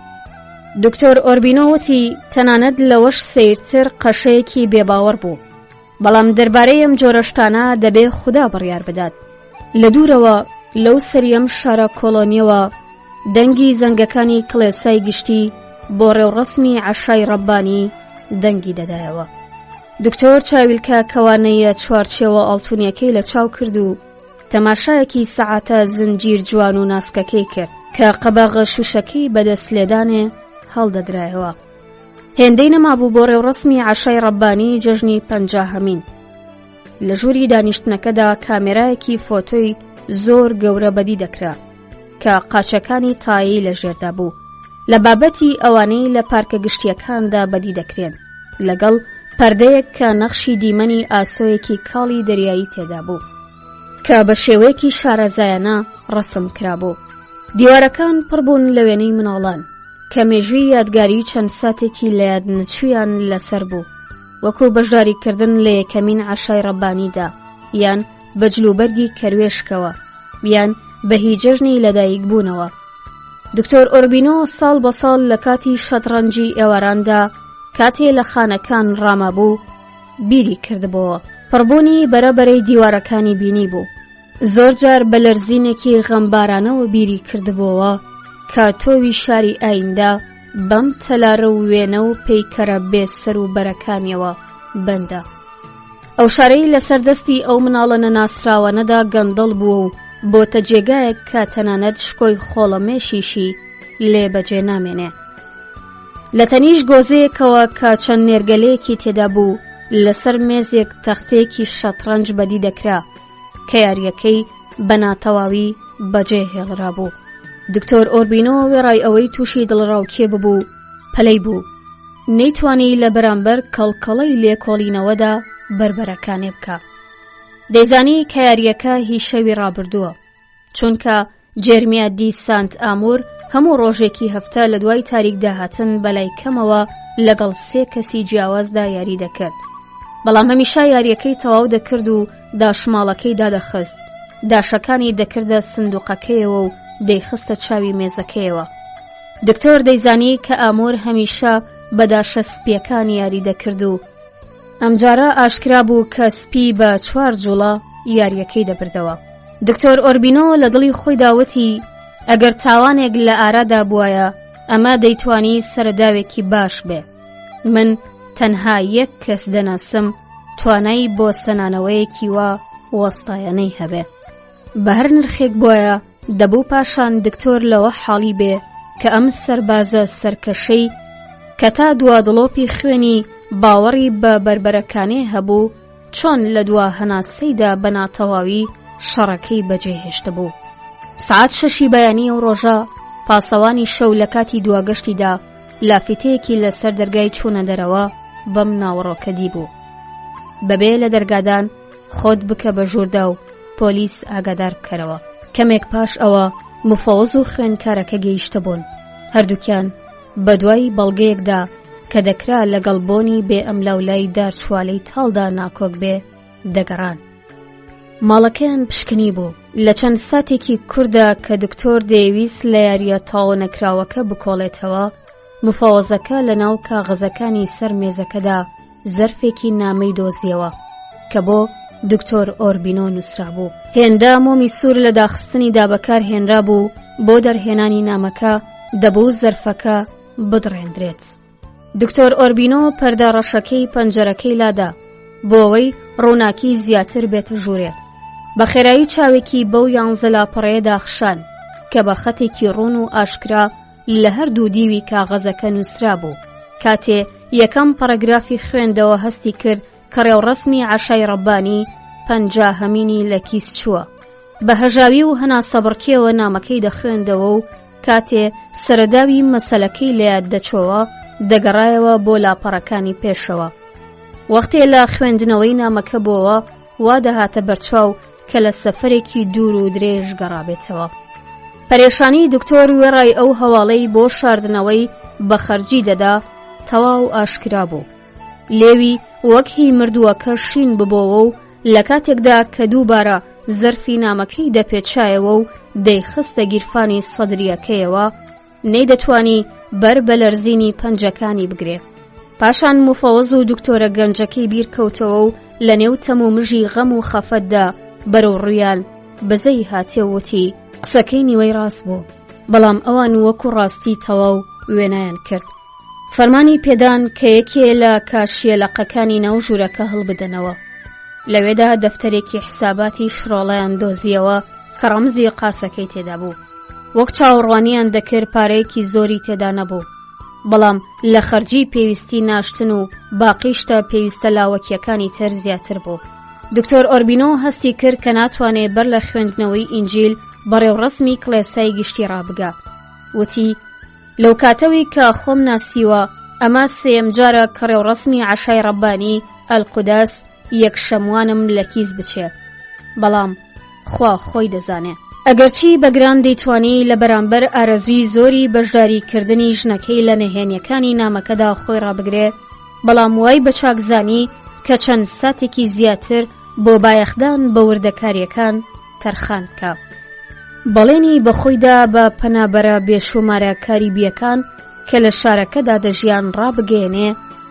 دکتۆر ئۆربینۆ وتی، تەنانەت لەوەش سەیرتر قەشەیەکی بێباوەڕ بوو. بەڵام دەربارەی ئەم جۆرە شتانە دەبێ خودا بڕیار بدات. لە دوورەوە، لەو سەری ئەم شارە کۆڵۆنییەوە، دەنگی زەنگەکانی کڵێسای گشتی بۆ ڕێوڕەسمی عەشای ڕەبانی دەنگی دەدایەوە. دکتۆر چاویلکە کەوانەییە چوارچێوە ئاڵتونییەکەی لە چاو کرد و تەماشایەکی سەعاتە زنجیر جوان و ناسکەکەی کرد کە قەباغە شووشەکەی بە دەست لێدانێ هەڵدەدرایەوە. هێندەی نەمابوو بۆ ڕێوڕەسمی عەشای ڕەبانی جەژنی پەنجاهەمین. لە ژووری دانیشتنەکەدا کامێرایەکی فۆتۆی زۆر گەورە بەدی دەکرا کە قاچەکانی تایەی لە ژێردا بوو لە بابەتی ئەوانەی لە پارکە گشتیەکاندا بەدی دەکرێن لەگەڵ پەردەیەک کە نەخشی دیمەنی ئاسۆیەکی کاڵی دەریایی تێدا بوو کە بە شێوەیەکی شارەزایانە ڕەسم کرابوو دیوارەکان پڕ بوون لە وێنەی مناڵان کە مێژووی یادگاری چەند ساتێکی لە یاد نەچوویان لەسەر بوو وەکو بەشداریکردن لە یەکەمین عەشای ڕەبانیدا یان بە جلوبەرگی کەروێشکەوە یان بە هی جەژنی لەدایک بوونەوە. دکتۆر ئۆربینۆ ساڵ بە ساڵ لە کاتی شەتڕەنجی ئێواراندا کاتێ لە خانەکان ڕامابوو بیری کردبۆوە پڕبوونی بەرەبەرەی دیوارەکانی بینی بوو زۆر جار بە لەرزینێکی غەمبارانەوە بیری کردبۆوە کە تۆوی شاری ئایندە بەم تەلارە و وێنە و پەیکەرە بێ سەر و بەرەکانیەوە بەندە. ئەو شارەی لەسەر دەستی ئەو مناڵە نەناسراوانەدا گەندەڵ بووە و بۆتە جێگایەک کە تەنانەت شکۆی خۆڵەمێشیشی لێ بەجێ نامێنێ. لە تەنیش گۆزەیەکەوە کە چەند نێرگەلەیەکی تێدا بوو لەسەر مێزێک تەختەیەکی شەتڕەنج بەدی دەکرا کە یارییەکەی بە ناتەواوی بەجێ هێڵرابوو. دکتۆر ئۆربینۆ وێڕای ئەوەی تووشی دڵەڕاوکێ ببوو، پەلەی بوو. نەیتوانی لە بەرامبەر کەڵکەڵەی لێکۆڵینەوەدا بەربەرەکانێ بکا. دەیزانی کە یارییەکە هی شەوی ڕابردووە. چونکە. جێرمیا دی سانت ئامور هەموو ڕۆژێکی هەفتە لە دوای تاریک داهاتن بەلای کەمەوە لەگەڵ سێ کەسی جیاوازدا یاری دەکرد. بەڵام هەمیشە یاریەکەی تەواو دەکرد و داشماڵەکەی دادەخست، داشەکانی دەکردە سندوقەکەیەوە و دەیخستە چاوی مێزەکەیەوە. دکتۆر دەیزانی کە ئامور هەمیشە بە داشە سپیەکان یاری دەکرد و ئەمجارە ئاشکرا بوو کە سپی بە چوار جوڵە یاریەکەی دەبردەوە. دکتۆر ئۆربینۆ لە دڵی خۆیدا وتی ئەگەر تاوانێک لە ئارادا بوایە ئەمە دەیتوانی سەرەداوێکی باش بێ. من تەنها یەک کەس دەناسم توانای بۆ سەنانەوەیەکی وا وەستایانەی هەبێ. بە هەر نرخێک بۆیە دەبوو پاشان دکتۆر لەوە حاڵی بێ کە ئەم سەربازە سەرکەشەی کە تا دوا دڵۆپی خوێنی باوەڕی بە بەربەرەکانێ هەبوو چۆن لە دوا هەناسەیدا بە ناتەواوی شەڕەکەی بەجێ هێشتبوو. سەعات شەشی بەیانی ئەو ڕۆژە پاسەوانی شەو لە کاتی دواگەشتیدا لافیتەیەکی لەسەر دەرگای چوونە دەرەوە بەم ناوەڕۆکە دیبوو. بەبێ لە دەرگادان خۆت بکە بە ژووردا و پۆلیس ئاگادار بکەرەوە. کەمێک پاش ئەوە مفەوەز و خوێندکارەکە گەیشتبوون. هەردووکیان بە دوای بەڵگەیەکدا کە دەکرا لەگەڵ بۆنی بێ ئەملاولای دارچوالەی تاڵدا ناکۆک بێ دەگەڕان. ماڵەکەیان پشکنی بوو. لە چەند ساتێکی کوردا کە دکتۆر دەیەویست لە یارییە تەواو نەکراوەکە بکۆڵێتەوە، مفەوەزەکە لەناو کاغەزەکانی سەر مێزەکەدا زەرفێکی نامەی دۆزیەوە کە بۆ دکتۆر ئۆربینۆ نووسرابوو. هێندە مۆمی سوور لە داخستنیدا بەکار هێنرابوو بۆ دەرهێنانی نامەکە دەبوو زەرفەکە بدڕێندرێت. دکتۆر ئۆربینۆ پەردە ڕەشەکەی پەنجەرەکەی لادا بۆ ئەوەی ڕووناکی زیاتر بێتە ژوورێ. بە خێرایی چاوێکی بەو یانزە لاپەڕەیەدا خشان کە بە خەتێکی ڕوون و ئاشکرا لە هەردوو دیوی کاغەزەکە نووسرابوو. کاتێ یەکەم پەڕەگرافی خوێندەوە هەستی کرد کە ڕێوڕەسمی عەشای ڕەبانی پەنجاهەمینی لە کیس چووە. بە هەژاوی و هەناسەبڕکێوە نامەکەی دەخوێندەوە و کاتێ سەرەداوی مەسەلەکەی لە یاد دەچۆوە دەگەڕایەوە بۆ لاپەڕەکانی پێشەوە. وەختێ لە خوێندنەوەی نامەکە بۆوە وا دەهاتە بەرچاو کە لە سەفەرێکی دوور و درێژ گەڕابێتەوە. پەرێشانی دکتۆر وێڕای ئەو هەواڵەی بۆ شاردنەوەی بە خەرجی دەدا تەواو ئاشکرا بوو. لێوی وەک هی مردووەکە شین ببۆوە و لە کاتێکدا کە دووبارە زەرفی نامەکەی دەپێچایەوە و دەیخستە گیرفانی سەدرییەکەیەوە، نەیدەتوانی بەر بە لەرزینی پەنجەکانی بگرێ. پاشان مفەوەز و دکتۆرە گەنجەکەی بیر کەوتەوە و لە نێو تەم و مژی غەم و خەفەتدا بەرەو ڕوویان بەزەی هاتێ و وتی، قسەکەی نیوەی ڕاست بوو، بەڵام ئەوان وەکوو ڕاستی تەواو وێنایان کرد. فەرمانی پێدان کە یەکێ لە کاشییە لەقەکانی ناو ژوورەکە هەڵبدەنەوە. لەوێدا دەفتەرێکی حساباتی شڕۆڵەیان دۆزییەوە کە ڕەمزی قاسەکەی تێدا بوو. وەک چاوەڕوانیان دەکرد پارەیەکی زۆری تێدا نەبوو. بەڵام لە خەرجی پێویستی ناشتن و باقی شتە پێویستە لاوەکییەکانی تر زیاتر بوو. دکتۆر ئۆربینۆ هەستی کرد کە ناتوانێ بەر لە خوێندنەوەی ئینجیل بە ڕێوڕەسمی کڵێسای گشتی ڕابگا. وتی، لەو کاتەوەی کە خۆم ناسیوە ئەمە سێیەم جارە کە ڕێوڕەسمی عەشای ڕەبانی، القداس، یەکشەموانم لە کیس بچێ. بەڵام خوا خۆی دەزانێ. ئەگەرچی بەگران دەیتوانی لە بەرامبەر ئارەزووی زۆری بەشداری کردنی ژنەکەی لە نهێنیەکانی نامەکەدا خۆی ڕابگرێ، بەڵام وای بە چاک زانی کە چەند ساتێکی زیاتر بۆ بایەخدان بە وردەکارییەکان تەرخان بکا. بەڵێنی بە خۆی دا بە پەنابەرە بێشومارە کاریبییەکان کە لە شارەکەدا دەژیان ڕابگەیەنێ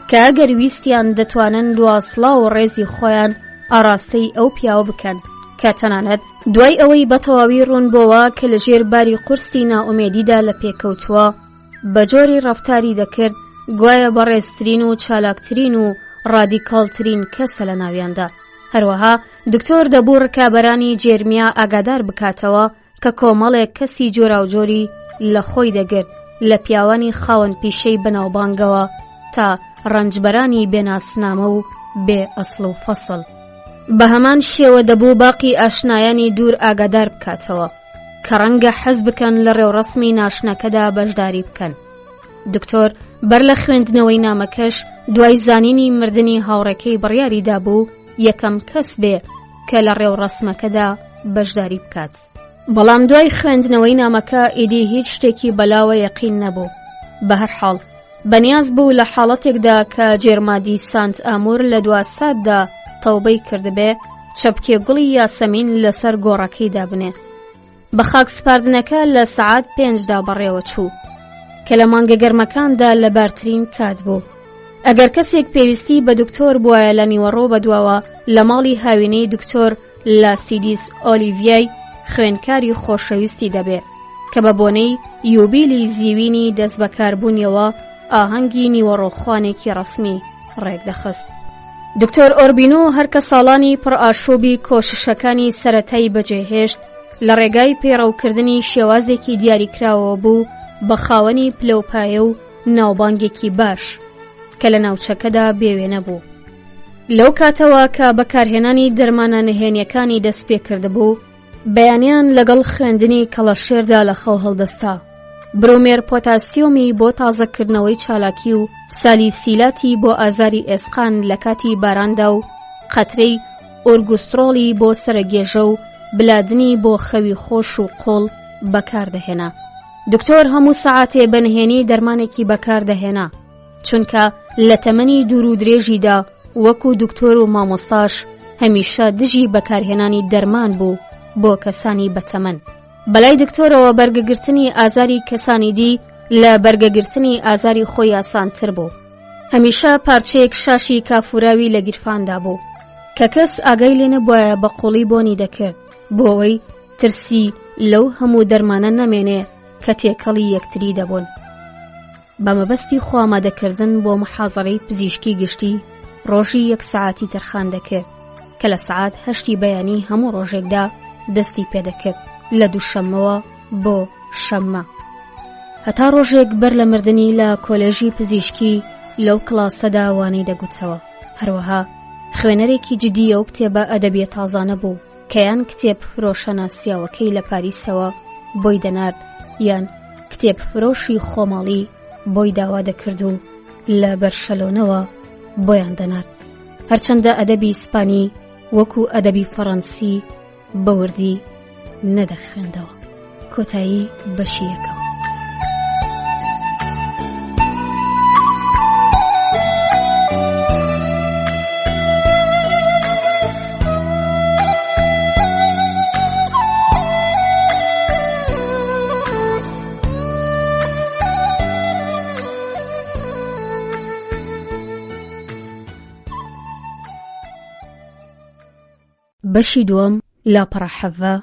کە ئەگەر ویستیان دەتوانن دوا سڵاو و ڕێزی خۆیان ئاڕاستەی ئەو پیاوە بکەن کە تەنانەت دوای ئەوەی بە تەواوی ڕوون بۆوە کە لە ژێر باری قورسی نائومێدیدا لە پێکەوتووە بە جۆری ڕەفتاری دەکرد گوایە بەڕێزترین و چالاکترین و ڕادیکاڵترین کەسە لە ناویاندا. هەروەها دکتۆر دەبوو ڕکابەرانی جێرمیا ئاگادار بکاتەوە کە کۆمەڵێک کەسی جۆراوجۆری لە خۆی دەگرت لە پیاوانی خاوەن پیشەی بەناوبانگەوە تا ڕەنجبەرانی بێناسنامە و بێ ئەسڵ و فەسڵ. بە هەمان شێوە دەبوو باقی ئاشنایانی دوور ئاگادار بکاتەوە کە ڕەنگە حەز بکەن لە ڕێوڕەسمی ناشتنەکەدا بەشداری بکەن. دکتۆر بەر لە خوێندنەوەی نامەکەش دوای زانینی مردنی هاوڕێکەی بڕیاری دابوو یەکەم کەس بێ کە لە ڕێوڕەسمەکەدا بەشداری بکات. بەڵام دوای خوێندنەوەی نامەکە ئیدی هیچ شتێکی بەلاوە یەقین نەبوو. بەهەرحاڵ بەنیاز بوو لە حاڵەتێکدا کە جێرمادی سانت ئامور لە دوا ساتدا تەوبەی کردبێ، چەپکێ گوڵی یاسەمین لەسەر گۆڕەکەی دابنێ. بە خاک سپاردنەکە لە سەعات پێنجدا بەڕێوە چوو کە لە مانگە گەرمەکاندا لەبارترین کات بوو. ئەگەر کەسێک پێویستی بە دکتۆر بوایە لە نیوەڕۆ بەدواوە لە ماڵی هاوینەی دکتۆر لاسیدیس ئۆلیڤیای خوێنکاری خۆشەویستی دەبێ کە بە بۆنەی یوبیلی زیوینی دەستبەکاربوونیەوە ئاهەنگی نیوەڕۆخوانێکی ڕەسمی ڕێکدەخست. دکتۆر ئۆربینۆ هەر کە ساڵانی پڕئاشوبی کۆششەکانی سەرەتای بەجێهێشت، لە ڕێگای پەیڕەوکردنی شێوازێکی دیاریکراوەوە بوو بە خاوەنی پلەوپایە و ناوبانگێکی باش کە لە ناوچەکەدا بێوێنە بوو. لەو کاتەوە کە بەکارهێنانی دەرمانە نهێنیەکانی دەست پێکردبوو، بەیانیان لەگەڵ خوێندنی کەڵەشێردا لە خەو هەڵدەستا. برۆمێر پۆتاسیۆمی بۆ تازەکردنەوەی چالاکی و سالیسیلاتی بۆ ئازاری ئێسقان لە کاتی باراندا و قەترەی ئۆرگوسترۆڵی بۆ سەرەگێژە و بلادنی بۆ خەوی خۆش و قوڵ بەکاردەهێنا. دکتۆر هەموو سەعاتێ بە نهێنی دەرمانێکی بەکاردەهێنا. چونکە لە تەمەنی دوور و درێژیدا وەکو دکتۆر و مامۆستاش هەمیشە دژی بەکارهێنانی دەرمان بوو بۆ کەسانی بەتەمەن. بەلای دکتۆرەوە بەرگەگرتنی ئازاری کەسانی دی لە بەرگەگرتنی ئازاری خۆی ئاسانتر بوو. هەمیشە پارچەیەک شاشی کافوراوی لە گیرفاندا بوو کە کەس ئاگای لێ نەبوایە بە قوڵی بۆنی دەکرد بۆ ئەوەی ترسی لەو هەموو دەرمانە نەمێنێ کە تێکەڵی یەکتری دەبوون. بە مەبەستی خۆئامادەکردن بۆ محازەرەی پزیشکی گشتی ڕۆژی یەک سەعاتی تەرخان دەکرد کە لە سەعات هەشتی بەیانی هەموو ڕۆژێکدا دەستی پێدەکرد لە دووشەممەوە بۆ شەممە هەتا ڕۆژێک بەر لە مردنی لە کۆلێژی پزیشکی لەو کڵاسەدا وانەی دەگوتەوە هەروەها خوێنەرێکی جدی ئەو کتێبە ئەدەبیە تازانە بوو کە یان کتێب فرۆشە ناسیاوەکەی لە پاریسەوە بۆی دەنارد یان کتێب فرۆشی خۆماڵی بۆی داوا دەکرد و لە بەرشەلۆنەوە بۆیان دەنارد هەرچەندە ئەدەبی ئیسپانی وەکو ئەدەبی فەڕەنسی بەوردی نەدەخوێندەوە کۆتایی بەشی یەکەم. بەشی دووەم لاپەڕە حەڤە.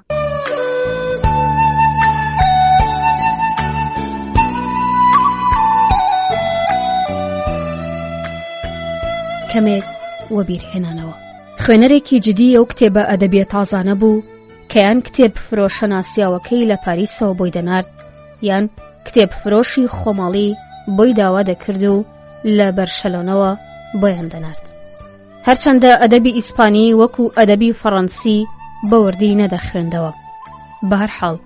کەمێک وەبیرهێنانەوە خوێنەرێکی جدی ئەو کتێبە ئەدەبیە تازانە بوو کە یان کتێب فرۆشە ناسیاوەکەی لە پاریسەوە بۆی دەنارد یان کتێب فرۆشی خۆماڵی بۆی داوا دەکرد و لە بەرشەلۆنەوە بۆیان دەنارد. هەرچەندە ئەدەبی ئیسپانی وەکو ئەدەبی فەڕەنسی بە وردی نەدەخوێندەوە. بەهەرحاڵ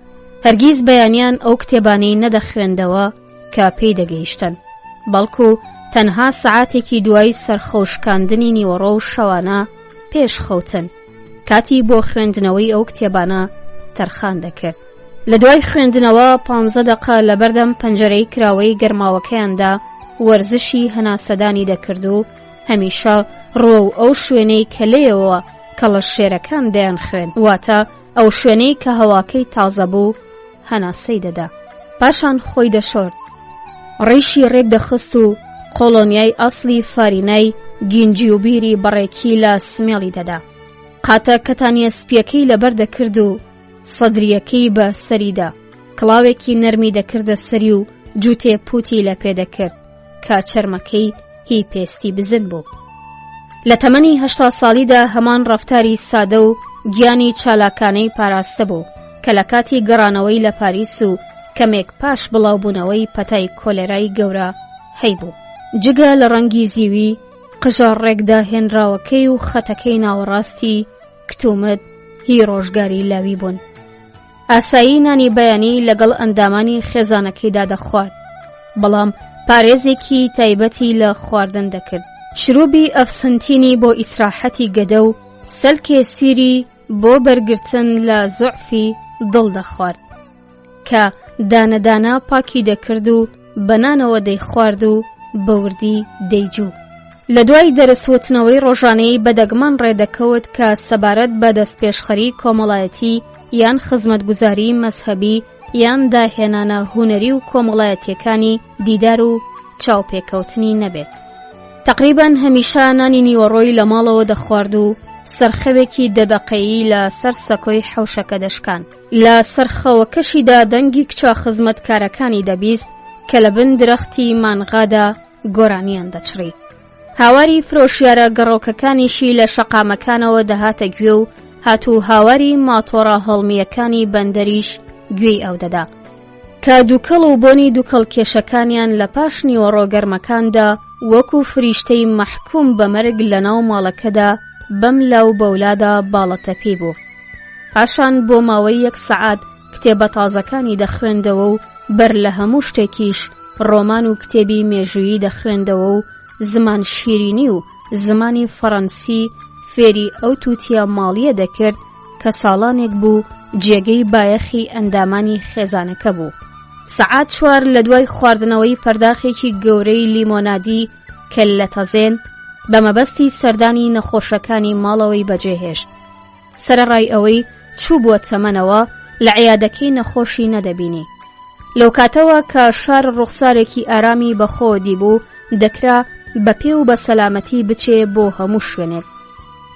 هەرگیز بەیانیان ئەو کتێبانەی نەدەخوێندەوە کە پێی دەگەیشتن، بەڵکو تەنها سەعاتێکی دوای سەرخەوشکاندنی نیوەڕۆ و شەوانە پێش خەوتن کاتی بۆ خوێندنەوەی ئەو کتێبانە تەرخان دەکرد. لە دوای خوێندنەوە پانزە دەقە لەبەردەم پەنجەرەی کراوەی گەرماوەکەیاندا وەرزشی هەناسەدانی دەکرد و هەمیشە ڕووەو ئەو شوێنەی کە لێیەوە کەڵەشێرەکان دەیانخوێند، واتە ئەو شوێنەی کە هەواکەی تازە بوو، هەناسەی دەدا. پاشان خۆی دەشۆرد، ڕیشی ڕێک دەخست و قۆڵۆنیای ئەسڵی فارینای گینجیوبیری بەڕێکی لە سمێڵی دەدا. قاتە کەتانییە سپییەکەی لەبەر دەکرد و سەدرییەکەی بە سەریدا، کڵاوێکی نەرمی دەکردە سەری و جووتێ پووتی لە پێ دەکرد. کە چەرمەکەی هی پێستی بزن بوو. لە تەمەنی هەشتا ساڵیدا هەمان ڕەفتاری سادە و گیانی چالاکانەی پاراستبوو کە لە کاتی گەڕانەوەی لە پاریس و کەمێک پاش بڵاوبوونەوەی پەتای کۆلێرای گەورە هەیبوو. جگە لە ڕەنگی زیوی قژە ڕێکداهێنراوەکەی و خەتەکەی ناوەڕاستی کتومت هی ڕۆژگاری لاوی بوون. ئاسایی نانی بەیانی لەگەڵ ئەندامانی خێزانەکەیدا دەخوارد، بەڵام پارێزێکی تایبەتی لە خواردن دەکرد. شروبی ئەفسنتینی بۆ ئیسراحەتی گەدە و سەلکێ سیری بۆ بەرگرتن لە زوعفی دڵ دەخوارد. کە دانە دانە پاکی دەکرد و بە نانەوە دەیخوارد و بە وردی دەیجوو. لە دوای دەرس وتنەوەی ڕۆژانەی بە دەگمەن ڕێدەکەوت کە سەبارەت بە دەستپێشخەری کۆمەڵایەتی یان خزمەتگوزاری مەزهەبی یان داهێنانە هونەری و کۆمەڵایەتیەکانی دیدار و چاوپێکەوتنی نەبێت. تەقریبەن هەمیشە نانی نیوەڕۆی لە ماڵەوە دەخوارد و سەرخەوێکی دە دەقەیی لە سەر سەکۆی حەوشەکە دەشکاند. لە سەرخەوەکەشیدا دەنگی کچە خزمەتکارەکانی دەبیست کە لە بن درەختی مانغادا گۆرانیان دەچڕی. هاواری فرۆشیارە گەڕۆکەکانیشی لە شەقامەکانەوە دەهاتە گوێ و هات و هاواری ماتۆڕە هەڵمییەکانی بەندەریش گوێی ئەو دەدا. کە دووکەڵ و بۆنی دووکەڵکێشەکانیان لە پاش نیوەڕۆ گەرمەکاندا وەکو فریشتەی مەحکوم بە مەرگ لە ناو ماڵەکەدا بەم لاو بەولادا باڵەتەپی بوو. پاشان بۆ ماوەی یەک سەعات کتێبە تازەکانی دەخوێندەوە و بەر لە هەموو شتێکیش ڕۆمان و کتێبی مێژوویی دەخوێندەوە و زمان شیرینی و زمانی فەڕەنسی فێری ئەو تووتیە ماڵییە دەکرد کە ساڵانێک بوو جێگەی بایەخی ئەندامانی خێزانەکە بوو. سەعات چوار لە دوای خواردنەوەی پەرداخێکی گەورەی لیمۆنادی کەللەتەزێن بە مەبەستی سەردانی نەخۆشەکانی ماڵەوەی بەجێهێشت. سەرەڕای ئەوەی چووبووە تەمەنەوە لە عیادەکەی نەخۆشی نەدەبینی. لەو کاتەوە کە شار ڕوخسارێکی ئارامی بەخۆوە دیبوو، دەکرا بە پێ و بە سەلامەتی بچێ بۆ هەموو شوێنێک.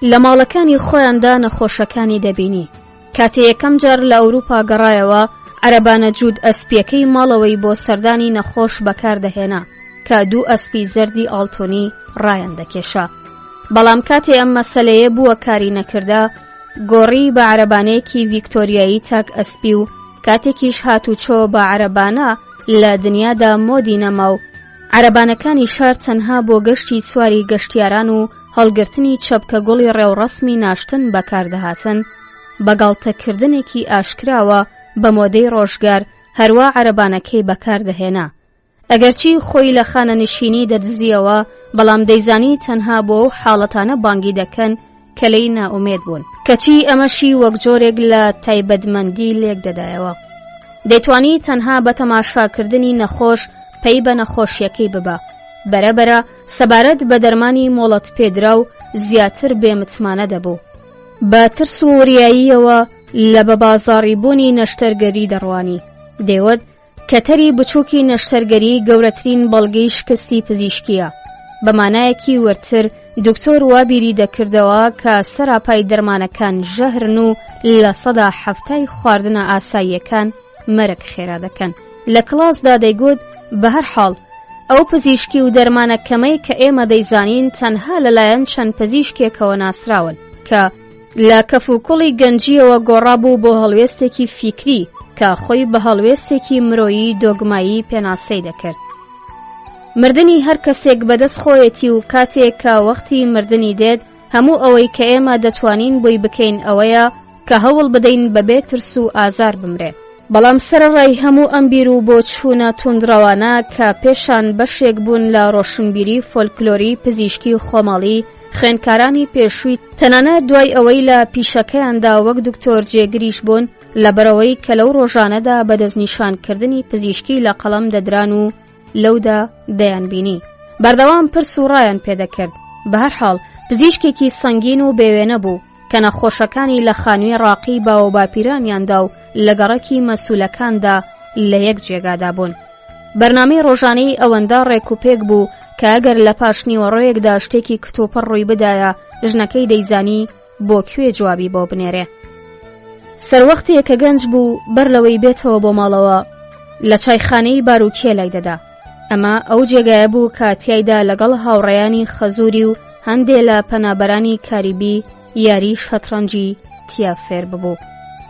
لە ماڵەکانی خۆیاندا نەخۆشەکانی دەبینی. کاتێ یەکەم جار لە ئەوروپا گەڕایەوە، عەرەبانە جووت ئەسپییەکەی ماڵەوەی بۆ سەردانی نەخۆش بەکار دەهێنا، کە دوو ئەسپی زەردی ئاڵتونی ڕایان دەکێشا. بەڵام کاتێ ئەم مەسەلەیە بووە کاری نەکردا، گۆڕی بە عەرەبانەیەکی ڤیکتۆریایی تاک ئەسپی و کاتێکیش هاتوچۆ بە عەرەبانە لە دنیادا مۆدی نەما و عەرەبانەکانی شار تەنها بۆ گەشتی سواری گەشتیاران و هەڵگرتنی چەپکە گوڵی ڕێوڕەسمی ناشتن بەکاردەهاتن، بە گاڵتەکردنێکی ئاشکراوە بە مۆدەی ڕۆژگار هەروا عەرەبانەکەی بەکاردەهێنا. ئەگەرچی خۆی لە خانەنشینی دەدزییەوە، بەڵام دەیزانی تەنها بۆ ئەو حاڵەتانە بانگی دەکەن کە لێی نائومێد بوون. کەچی ئەمەشی وەک جۆرێک لە تایبەتمەندی لێک دەدایەوە. دەیتوانی تەنها بە تەماشاکردنی نەخۆش پەی بە نەخۆشییەکەی ببا. بەرەبەرە سەبارەت بە دەرمانی مۆڵەتپێدراو زیاتر بێمتمانە دەبوو. بە ترس و وریاییەوە لە بەبازاڕیبوونی نەشتەرگەری دەڕوانی. دەیوت کەتەری بچووکی نەشتەرگەری گەورەترین بەڵگەی شکستی پزیشکییە. بە مانایەکی وردتر دکتۆر وا بیری دەکردەوە کە سەراپای دەرمانەکان ژەهرن و 70% خواردنە ئاساییەکان مەرگ خێرا دەکەن. لە کڵاسدا دەیگوت بە هەر حاڵ ئەو پزیشکی و دەرمانە کەمەی کە ئێمە دەیزانین تەنها لەلایەن چەند پزیشکێکەوە ناسراون کە لە کەفوکوڵی گەنجییەوە گۆڕابوو بۆ هەڵوێستێکی فیکری کە خۆی بە هەڵوێستێکی مرۆیی دۆگمایی پێناسەی دەکرد. مردنی هەر کەسێک بەدەست خۆیەتی و کاتێک کە وەختی مردنی دێت هەموو ئەوەی کە ئێمە دەتوانین بۆی بکەین ئەوەیە کە هەوڵ بدەین بەبێ ترس و ئازار بمرێ. بەڵام سەرەڕای هەموو ئەم بیر و بۆچوونە توندڕەوانە کە پێشان بەشێک بوون لە ڕۆشنبیری فۆلکلۆری پزیشکی خۆماڵی، خوێندکارانی پێشووی تەنانەت دوای ئەوەی لە پیشەکەیاندا وەک دکتۆر جێگریش بوون، لەبەرئەوەی کە لەو ڕۆژانەدا بە دەستنیشانکردنی پزیشکی لە قەڵەم دەدران و لەودا دەیانبینی بەردەوام پرس و ڕایان پێدەکرد. بەهەرحاڵ پزیشکێکی سەنگین و بێوێنە بوو کە نەخۆشەکانی لە خانووی ڕاقی باوەباپیرانیاندا و لە گەڕەکی مەسوولەکاندا لە یەک جێگادا بوون. بەرنامەی ڕۆژانەی ئەوەندە ڕێک و پێک بوو کە ئەگەر لە پاش نیوەڕۆیەکدا شتێکی کتوپڕ ڕووی بدایە ژنەکەی دەیزانی بۆ کوێ جوابی بۆ بنێرێ. سەروەختێ کە گەنج بوو بەر لەوەی بێتەوە بۆ ماڵەوە لە چایخانەی باروکێ لای دەدا. ئەمە ئەو جێگایە بوو کە تیایدا لەگەڵ هاوڕێیانی خەزووری و هەندێ لە پەنابەرانی کاریبی یاری شەتڕەنجی تیا فێر ببوو.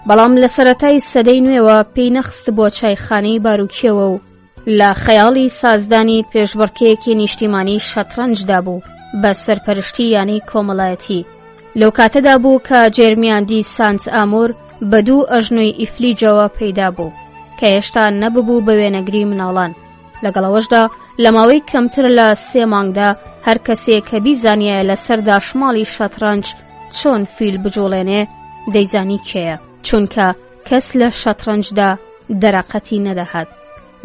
بەڵام لە سەرەتای سەدەی نوێوە پێی نەخستبووە چایخانەی باروکێوە و لە خەیاڵی سازدانی پێشبڕکێیەکی نیشتیمانی شەتڕەنجدا بوو بە سەرپەرشتی یانەی کۆمەڵایەتی. لەو کاتەدا بوو کە جێرمیان دی سانت ئامور بە دوو ئەژنۆی ئیفلیجەوە پەیدا بوو کە هێشتا نەببوو بە وێنەگری مناڵان. لەگەڵ ئەوەشدا لە ماوەی کەمتر لە سێ مانگدا هەر کەسێک کە بیزانیایە لەسەر داشماڵی شەتڕەنج چۆن فیل بجوڵێنێ دەیزانی کێیە، چونکە. کەس لە شەتڕەنجدا دەرەقەتی نەدەهات.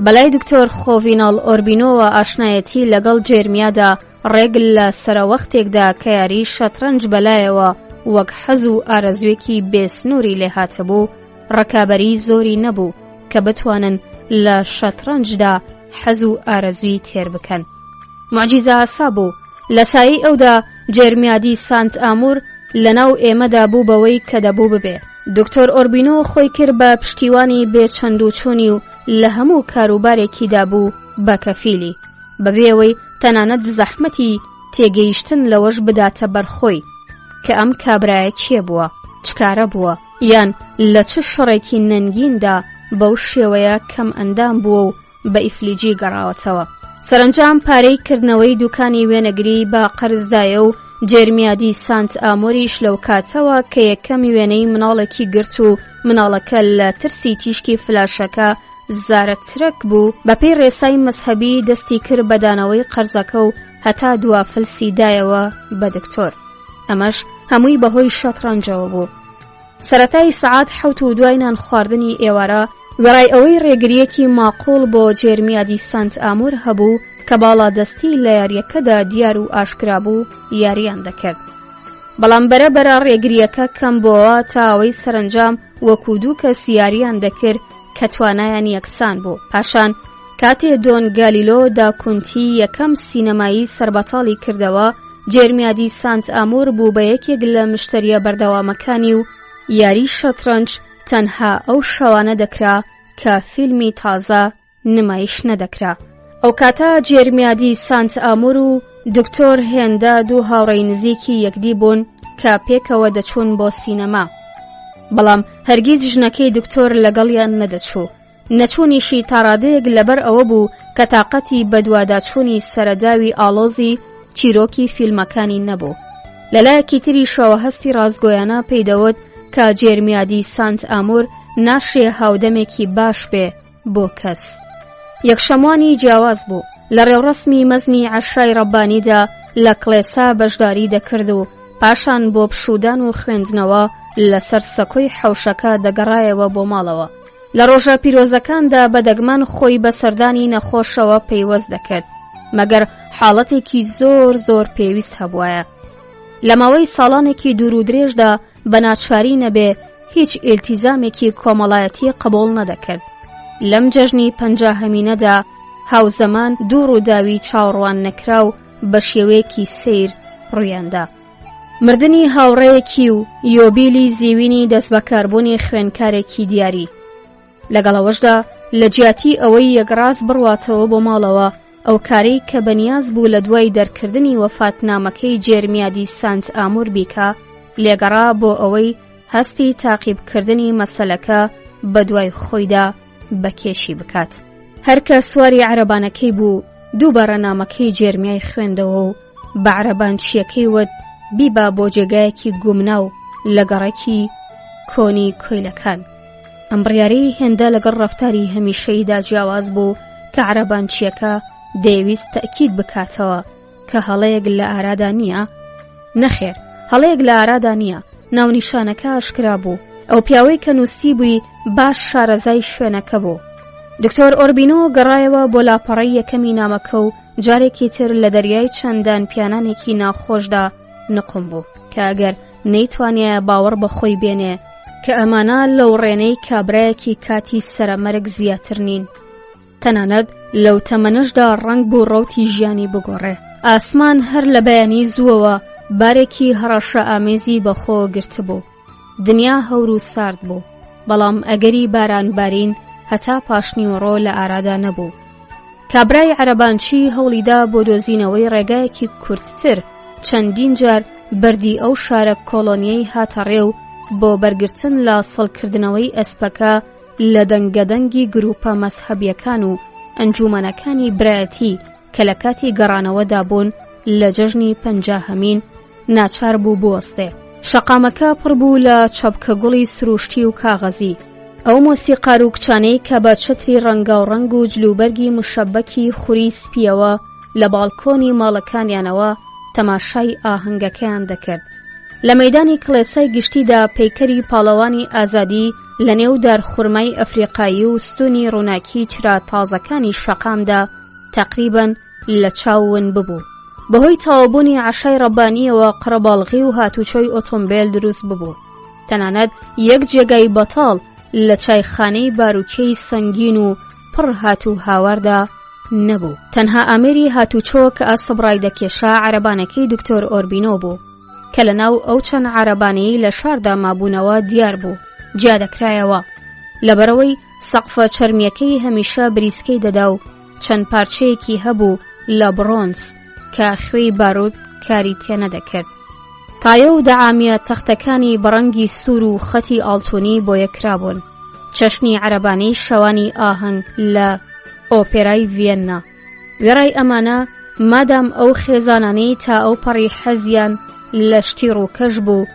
بەلای دکتۆر خۆڤیناڵ ئۆربینۆوە ئاشنایەتی لەگەڵ جێرمیادا ڕێک لە سەرەوەختێکدا کە یاری شەتڕەنج بەلایەوە وەک حەز و ئارەزوێکی بێسنووری لێهاتبوو، ڕکابەری زۆری نەبوو کە بتوانن لە شەتڕەنجدا حەز و ئارەزووی تێر بکەن. موعجیزە ئاسا بوو، لە سایەی ئەودا جێرمیادی سانت ئامور لەناو ئێمەدا بوو بەوەی کە دەبوو ببێ. دکتۆر ئۆربینۆ خۆی کرد بە پشتیوانی بێ چەند و چوونی و لە هەموو کاروبارێکیدا بوو بە کەفیلی، بەبێ ئەوەی تەنانەت زەحمەتی تێگەیشتن لەوەش بداتە بەر خۆی کە ئەم کابرایە کێ بووە، چ کارە بووە، یان لە چ شەڕێکی نەنگیندا بەو شێوەیە کەم ئەندام بووە و بە ئیفلیجی گەڕاوەتەوە. سەرەنجام پارەی کردنەوەی دوکانی وێنەگری بە قەرز دایە و جێرمیادی سانت ئامۆریش لەو کاتەوە کە یەکەم وێنەی مناڵێکی گرت و مناڵەکە لە ترسی تیشکی فلاشەکە زارەترەک بوو، بەپێی ڕێسای مەزهەبی دەستی کرد بە دانەوەی قەرزەکە و هەتا دوا فلسی دایەوە بە دکتۆر. ئەمەش هەمووی بەهۆی شەتڕەنجەوە بوو. سەرەتای سەعات حەوت و دوای نان خواردنی ئێوارە، وێڕای ئەوەی ڕێگرییەکی ماقوڵ بۆ جێرمیادی سانت ئامور هەبوو کە باڵادەستی لە یارییەکەدا دیار و ئاشکرا بوو، یارییان دەکرد. بەڵام بەرە بەرە ڕێگرییەکە کەم بۆوە تا ئەوەی سەرەنجام وەکو دوو کەس یارییان دەکرد کە توانایان یەکسان بوو. پاشان کاتێ دۆن گالیلۆ دا کونتی یەکەم سینەمایی سەربەتاڵی کردەوە، جێرمیادی سانت ئامور بوو بە یەکێک لە مشتەریە بەردەوامەکانی و یاری شەتڕەنج تەنها ئەو شەوانە دەکرا کە فیلمی تازە نمایش نەدەکرا. ئەوکاتە جێرمیادی سانت ئامور و دکتۆر هێندە دوو هاوڕێی نزیکی یەکدی بوون کە پێکەوە دەچوون بۆ سینەما. بەڵام هەرگیز ژنەکەی دکتۆر لەگەڵیان نەدەچوو. نەچوونیشی تاڕادەیەک لەبەر ئەوە بوو کە تاقەتی بەدواداچوونی سەرەداوی ئاڵۆزی چیرۆکی فیلمەکانی نەبوو. لەلایەکی تریشەوە هەستی ڕاستگۆیانە پێی دەوت کە جێرمیادی سانت ئامور ناشێ هاودەمێکی باش بێ بۆ کەس. یەکشەموانی جیاواز بوو، لە ڕێوڕەسمی مەزنی عەشای ڕەبانیدا لە کڵێسا بەشداری دەکرد و پاشان بۆ پشوودان و خوێندنەوە لەسەر سەکۆی حەوشەکە دەگەڕایەوە بۆ ماڵەوە. لە ڕۆژە پیرۆزەکاندا بە دەگمەن خۆی بە سەردانی نەخۆشەوە پەیوەست دەکرد، مەگەر حاڵەتێکی زۆر زۆر پێویست هەبوایە. لە ماوەی ساڵانێکی دوور و درێژدا بە ناچاری نەبێ هیچ ئیلتیزامێکی کۆمەڵایەتی قبوڵ نەدەکرد. لەم جەژنی پەنجاهەمینەدا هاوزەمان دوو ڕووداوی چاوەڕوان نەکراو بە شێوەیەکی سەیر ڕوویاندا. مردنی هاوڕێیەکی و یۆبیلی زیوینی دەستبەکاربوونی خوێندکارێکی دیاری. لەگەڵ ئەوەشدا لە جیاتی ئەوەی یەکڕاست بڕواتەوە بۆ ماڵەوە، ئەو کارەی کە بەنیاز بوو لە دوای دەرکردنی وەفاتنامەکەی جێرمیادی سانت ئامور بیکا، لێگەڕا بۆ ئەوەی هەستی تاقیبکردنی مەسەلەکە بەدوای خۆیدا بەکێشی بکات. هەر کە سواری عەرەبانەکەی بوو، دووبارە نامەکەی جێرمیای خوێندەوە و بە عەرەبانچییەکەی وت بیبا بۆ جێگایەکی گومناو لە گەڕەکی کۆنی کۆیلەکان. ئەم بڕیارەی هێندە لەگەڵ ڕەفتاری هەمیشەییدا جیاواز بوو کە عەرەبانچییەکە دەیەویست تەئکید بکاتەوە کە هەڵەیەک لە ئارادا نییە؟ نەخێر، هەڵەیەک لە ئارادا نییە، ناونیشانەکە ئاشکرا بوو، ئەو پیاوەی کە نووسیبووی باش شارەزای شوێنەکە بوو. دکتۆر ئۆربینۆ گەڕایەوە بۆ لاپەڕەی یەکەمی نامەکە و جارێکی تر لە دەریای چەندان پیانانێکی ناخۆشدا نقوم بوو کە ئەگەر نەیتوانیایە باوەڕ بە خۆی بێنێ کە ئەمانە لەوڕێنەی کابرایەکی کاتی سەرەمەرگ زیاتر نین. تەنانەت لەو تەمەنەشدا ڕەنگ بوو ڕەوتی ژیانی بگۆڕێ. ئاسمان هەر لە بەیانی زووەوە بارێکی هەڕەشە ئامێزی بەخۆوە گرتبوو. دنیا هەور و سارد بوو، بەڵام ئەگەری باران بارین هەتا پاشنیوەڕۆ لە ئارادا نەبوو. کابرای عەرەبانچی هەوڵیدا بۆ دۆزینەوەی ڕێگایەکی کورتتر چەندین جار بەردی ئەو شارە کۆڵۆنیەی هاتە ڕێ و بۆ بەرگرتن لە سڵکردنەوەی ئەسپەکە لە دەنگەدەنگی گروپە مەزهەبیەکان و ئەنجومەنەکانی برایەتی کە لە کاتی گەڕانەوەدا بوون لە جەژنی پەنجاهەمین ناچار بوو بوەستێ. شەقامەکە پڕ بوو لە چەپکە گوڵی سروشتی و کاغەزی. ئەو مۆسیقار و کچانەی کە بە چەتری ڕەنگاوڕەنگ و جلوبەرگی مشەبەکی خوری سپییەوە لە باڵکۆنی ماڵەکانیانەوە تەماشای ئاهەنگەکەیان دەکرد. لە مەیدانی کڵێسای گشتیدا پەیکەری پاڵەوانی ئازادی لە نێو دارخورمای ئەفریقایی و ستونی ڕووناکی چرا تازەکانی شەقامدا تەقریبەن لە چاو ون ببوو. بەهۆی تەواوبوونی عەشای ڕەبانییەوە قەرەباڵغی و هاتوچۆی ئۆتۆمبێل دروست ببوو. تەنانەت یەک جێگای بەتاڵ لە چایخانەی باروکێی سەنگین و پڕ هات و هاواردا نەبوو. تەنها ئامێری هاتوچۆ کە ئەسپ ڕایدەکێشا عەرەبانەکەی دکتۆر ئۆربینۆ بوو کە لە ناو ئەو چەند عەرەبانەی لە شاردا مابوونەوە دیار بوو جیا دەکرایەوە. لەبەرئەوەی سەقفە چەرمییەکەی هەمیشە بریسکەی دەدا و چەند پارچەیەکی هەبوو لە بڕۆنز کە خوێی باروت کاری تێنەدەکرد. تایە و دەعامیە تەختەکانی بە ڕەنگی سوور و خەتی ئاڵتونی بۆیە کرابوون. چەشنی عەرەبانەی شەوانی ئاهەنگ لە ئۆپێرای ڤیەننا. وێڕای ئەمانە مادام ئەو خێزانانەی تا ئەو پەڕی حەزیان لە شتی ڕووکەش بوو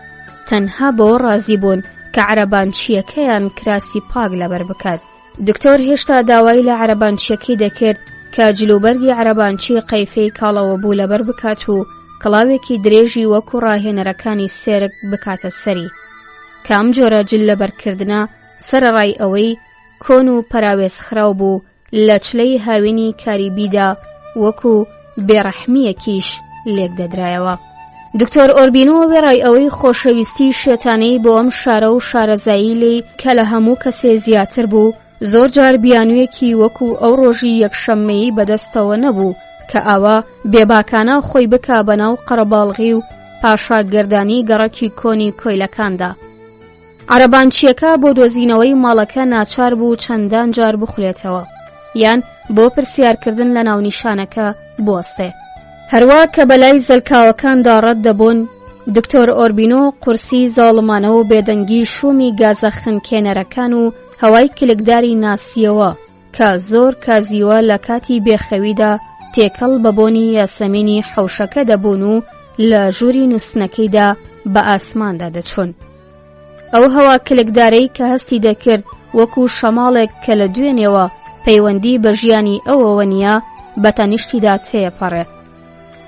تەنها بەوە ڕازی بوون کە عەرەبانچییەکەیان کراسی پاک لەبەر بکات. دکتۆر هێشتا داوای لە عەرەبانچیەکەی دەکرد کە جلوبەرگی عەرەبانچی قەیفەی کاڵەوە بوو لەبەر بکات و کڵاوێکی درێژی وەکو ڕاهێنەرەکانی سێرک بکاتە سەری کە ئەم جۆرە جل لەبەرکردنە سەرەڕای ئەوەی کۆن و پەراوێزخراو بوو لە چلەی هاوینی کاریبیدا وەکو بێڕەحمییەکیش لێکدەدرایەوە. دکتۆر ئۆربینۆ وێڕای ئەوەی خۆشەویستی شێتانەی بۆ ئەم شارە و شارەزایی لێی کە لە هەموو کەسێ زیاتر بوو، زۆر جار بیانوویەکی وەکو ئەو ڕۆژی یەکشەممەیی بەدەستەوە نەبوو کە ئاوا بێباکانە خۆی بکا بەناو قەرەباڵغی و پاشاگەردانی گەڕەکی کۆنی کۆیلەکاندا. عەرەبانچییەکە بۆ دۆزینەوەی ماڵەکە ناچار بوو چەندان جار بخولێتەوە یان بۆ پرسیارکردن لە ناونیشانەکە بوەستێ. هەروا کە بەلای زەلکاوەکاندا ڕەت دەبوون، دکتۆر ئۆربینۆ قورسی زاڵمانە و بێدەنگی شوومی گازە خنکێنەرەکان و هەوای کلکداری ناسییەوە کە زۆر کازیوە لە کاتی بێخەویدا تێکەڵ بە بۆنی یاسەمینی حەوشەکە دەبوون و لە ژووری نووستنەکەیدا بە ئاسماندا دەچوون. ئەو هەوا کلکدارەی کە هەستی دەکرد وەکو شەماڵێک کە لە دوێنێوە پەیوەندی بە ژیانی ئەوەوە نییە بە تەنیشتیدا تێپەڕێ.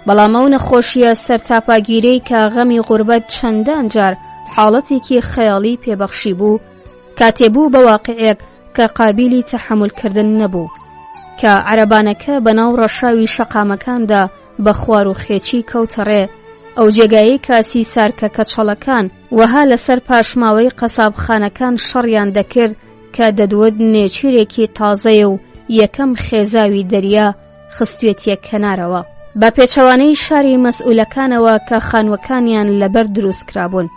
بەڵام ئەو نەخۆشییە سەرتاپاگیرەی کە غەمی غوربەت چەندان جار حاڵەتێکی خەیاڵی پێبەخشی بوو، کاتێ بوو بە واقعێک کە قابیلی تەحەمولکردن نەبوو. کە عەرەبانەکە بەناو ڕەشاوی شەقامەکاندا بە خوار و خێچی کەوتە ڕێ، ئەو جێگایەی کە سیسارکە کەچەڵەکان وەها لەسەر پاشماوەی قەسابخانەکان شەڕیان دەکرد کە دەدوت نێچیرێکی تازەیە و یەکەم خێزاوی دەریا خستوێتیە کەنارەوە. بە پێچەوانەی شاری مەسئولەکانەوە کە خانووەکانیان لەبەر دروست کرابوون.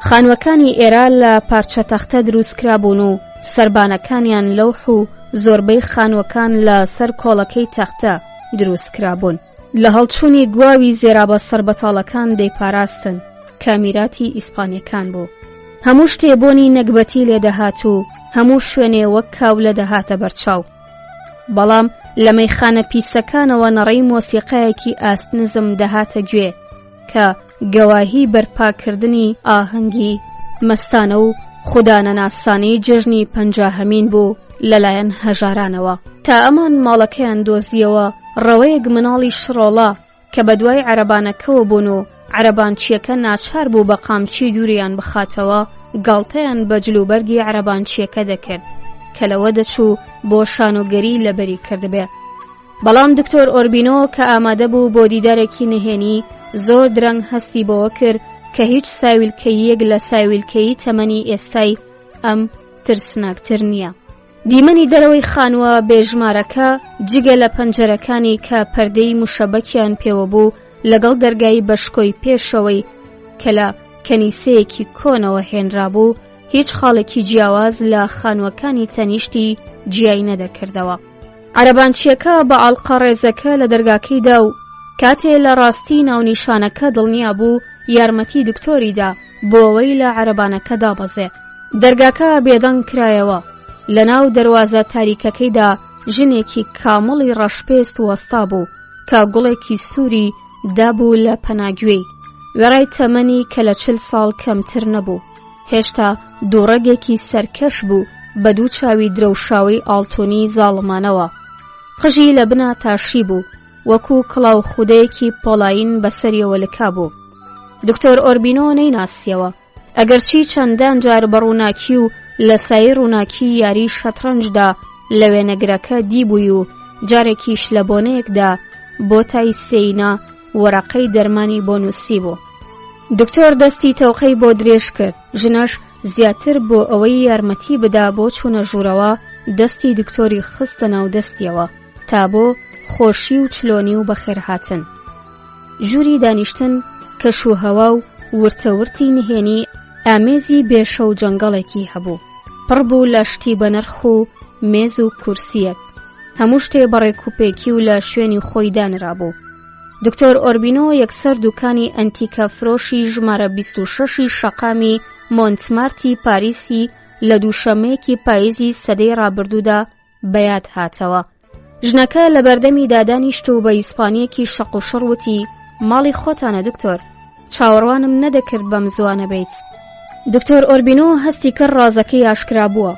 خانووەکانی ئێرە لە پارچە تەختە دروست کرابوون و سەربانەکانیان لەوح و زۆربەی خانووەکان لە سەر کۆڵەکەی تەختە دروست کرابوون. لە هەڵچوونی گواوی زێرابە سەربەتاڵەکان دەیپاراستن کە میراتی ئیسپانیەکان بوو. هەموو شتێ بۆنی نەگبەتی لێ دەهات و هەموو شوێنێ وەک کاولە دەهاتە بەرچاو. بەڵام لە مەیخانە پیسەکانەوە نەڕەی مۆسیقایەکی ئاست نزم دەهاتە گوێ کە گەواهی بەرپاکردنی ئاهەنگی مەستانە و خودانەناسانەی جەژنی پەنجاهەمین بوو لەلایەن هەژارانەوە. تا ئەمان ماڵەکەیان دۆزییەوە ڕەوەیەک مناڵی شڕۆڵە کە بەدوای عەرەبانەکەوە بوون و عەرەبانچییەکە ناچار بوو بە قامچی دووریان بخاتەوە، گاڵتەیان بە جلوبەرگی عەرەبانچییەکە دەکرد کە لەوە دەچوو بۆ شانۆگەری لەبەری کردبێ. بەڵام دکتۆر ئۆربینۆ کە ئامادە بوو بۆ دیدارێکی نهێنی، زۆر درەنگ هەستی بەوە کرد کە هیچ ساویلکەییەک لە ساویلکەیی تەمەنی ئێستای ئەم ترسناکتر نییە. دیمەنی دەرەوەی خانووە بێژمارەکە جگە لە پەنجەرەکانی کە پەردەی موشەبەکیان پێوە بوو لەگەڵ دەرگای بەشکۆی پێشەوەی کە لە کەنیسەیەکی کۆنەوە هێنرابوو هیچ خاڵێکی جیاواز لە خانووەکانی تەنیشتی جیای نەدەکردەوە. عەرەبانچییەکە بە ئاڵقە ڕێزەکە لە دەرگاکەی دا و کاتێ لە ڕاستی ناونیشانەکە دڵنیا بوو یارمەتی دکتۆری دا بۆ ئەوەی لە عەرەبانەکە دابەزێ. دەرگاکە بێدەنگ کرایەوە. لە ناو دەروازە تاریکەکەیدا ژنێکی کامڵی ڕەشپێست وەستا بوو کە گوڵێکی سووری دابوو لە پەناگوێی. وێڕای تەمەنی کە لە چل ساڵ کەمتر نەبوو. هێشتا دووڕەگێکی سەرکەش بوو بە دوو چاوی درەوشاوەی ئاڵتونی زاڵمانەوە. قژی لە بنا تاشی بوو، وەکو کڵاو خودەیەکی پۆڵایین بەسەریەوە لکابوو. دکتۆر ئۆربینۆ نەیناسیەوە. ئەگەرچی چەندان جار بە ڕووناکی و لە سایەی ڕووناکی یاری شەتڕەنجدا لە وێنەگرەکە دیبووی و جارێکیش لە بۆنەیەکدا بۆ تای سێینا وەرەقەی دەرمانی بۆ نووسیبوو. دکتۆر دەستی تەوقەی بۆ درێژ کرد، ژنەش زیاتر بۆ ئەوەی یارمەتی بدا بۆ چوونە ژوورەوە دەستی دکتۆری خستە ناو دەستیەوە تا بۆ خۆشی و چلۆنی و بەخێرهاتن. ژووری دانیشتن کەش و هەوا و ورتەورتی نهێنی ئامێزی بێشە و جەنگەڵێکی هەبوو پڕ بوو لە شتی بەنرخ و مێز و کورسیەک هەموو شتێ بە ڕێکوپێکی و لە شوێنی خۆی دانرابوو دکتۆر ئۆربینۆ یەکسەر دوکانی ئەنتیکە فرۆشی ژمارە 26 شەقامی مۆنتمارتی پاریسی لە دووشەمەیەکی پاییزی سەدەی ڕابردوودا بەیاد هاتەوە. ژنەکە لە بەردەمیدا دانیشت و بە ئیسپانییەکی شەق و شڕ وتی، ماڵی خۆتانە دکتۆر. چاوەڕوانم نەدەکرد بەم زووانە بیت. دکتۆر ئۆربینۆ هەستی کرد ڕازەکەی ئاشکرا بووە.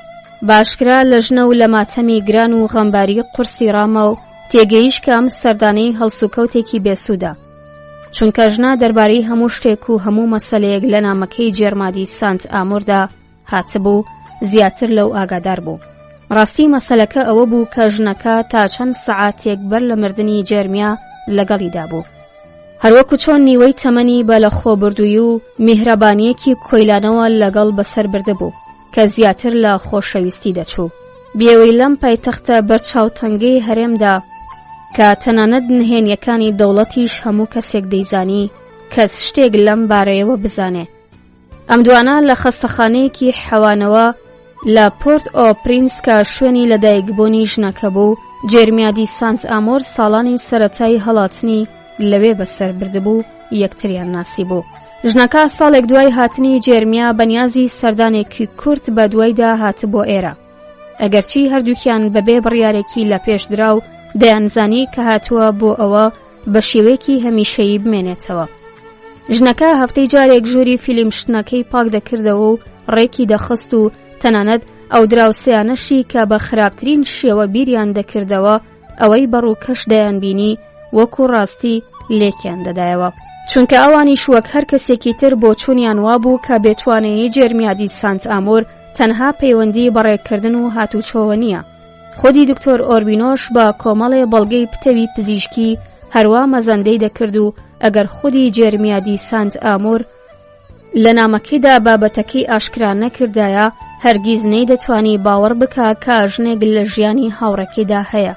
بە ئاشکرا لە ژنە و لە ماتەمی گران و غەمباری قورسی ڕاما و تێگەیشت کە ئەم سەردانەی هەڵسوکەوتێکی بێسوودە. چونکە ژنە دەربارەی هەموو شتێک و هەموو مەسەلەیەک لە نامەکەی جێرمادی سانت ئامۆردا هاتبوو زیاتر لەو ئاگادار بوو. ڕاستی مەسەلەکە ئەوە بوو کە ژنەکە تا چەند سەعاتێک بەر لە مردنی جێرمیا لەگەڵیدا بوو. هەروەکو چۆن نیوەی تەمەنی بە لەخۆبردوویی و میهرەبانییەکی کۆیلانەوە لەگەڵ بەسەر بردبوو کە زیاتر لە خۆشەویستی دەچوو. بێوەی لەم پایتەختە بەرچاوتەنگەی هەرێمدا کە تەنانەت نهێنییەکانی دەوڵەتیش هەموو کەسێک دەیزانی کەس شتێک لەم بارەیەوە بزانێ. ئەم دوانە لە خەستەخانەیەکی حەوانەوە لە پۆرت ئۆ پرینس کە شوێنی لەدایکبوونی ژنەکە بوو، جێرمیادی سانت ئامۆر ساڵانی سەرەتای هەڵاتنی لەوێ بەسەر بردبوو، یەکتریان ناسیبوو. ژنەکە ساڵێک دوای هاتنی جێرمیا بەنیازی سەردانێکی کورت بە دوایدا هاتبووە ئێرە. ئەگەرچی هەردووکیان بەبێ بڕیارێکی لە پێشدراو دەیانزانی کە هاتووە بۆ ئەوە بە شێوەیەکی هەمیشەیی بمێنێتەوە. ژنەکە هەفتەی جارێک ژووری فیلم شتنەکەی پاک دەکردەوە و ڕێکی دەخست و تەنانەت ئەو دراوسێیانەشی کە بە خراپترین شێوە بیریان دەکردەوە ئەوەی بە ڕووکەش دەیانبینی وەکو ڕاستی لێکیان دەدایەوە. چونکە ئەوانیش وەک هەر کەسێکی تر بۆچوونیان وابوو کە بێتوانەیی جێرمیادی سانت ئامور تەنها پەیوەندی بە ڕێککردن و هاتوچۆوە نییە. خودی دکتۆر ئۆربینۆش بە کۆمەڵێ بەڵگەی پتەوی پزیشکی هەروا مەزەندەی دەکرد و ئەگەر خودی جێرمیادی سانت ئامور لە نامەکەیدا بابەتەکەی ئاشکرا نەکردایە هەرگیز نەیدەتوانی باوەڕ بکا کە ژنێک لە ژیانی هاوڕێکەیدا هەیە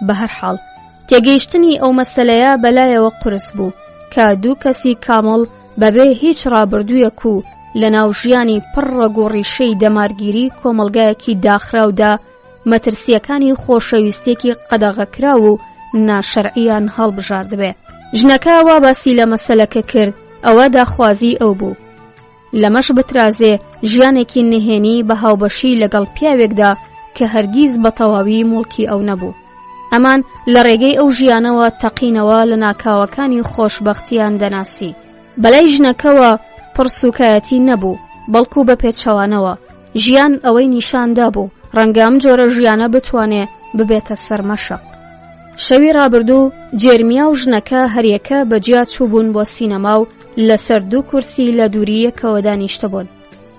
بەهەرحاڵ تێگەیشتنی ئەو مەسەلەیە بەلایەوە قورس بوو کە دوو کەسی کامڵ بەبێ هیچ ڕابردوویەک و لەناو ژیانی پڕ ڕەگ و ڕیشەی دەمارگیری کۆمەڵگایەکی داخراودا مەترسییەکانی خۆشەویستیەکی قەدەغەکراو و ناشەرعیان هەڵبژاردبێ. ژنەکە وا باسی لە مەسەلەکە کرد ئەوە داخوازیی ئەو بوو. لەمەش بترازێ ژیانێکی نهێنی بە هاوبەشی لەگەڵ پیاوێکدا کە هەرگیز بە تەواوی موڵکی ئەو نەبوو. ئەمان لە ڕێگەی ئەو ژیانەوە تەقینەوە لە ناکاوەکانی خۆشبەختیان دەناسی. بەلای ژنەکەوە پڕ سوکایەتی نەبوو، بەڵکو بە پێچەوانەوە، ژیان ئەوەی نیشان دابوو، ڕەنگە ئەم جۆرە ژیانە بتوانێ ببێتە سەرمەشق. شەوی ڕابردوو جێرمیا و ژنەکە هەریەکە بە جیا چووبوون بۆ سینەما و لەسەر دوو کورسی لە دووری یەکەوە دانیشتبوون.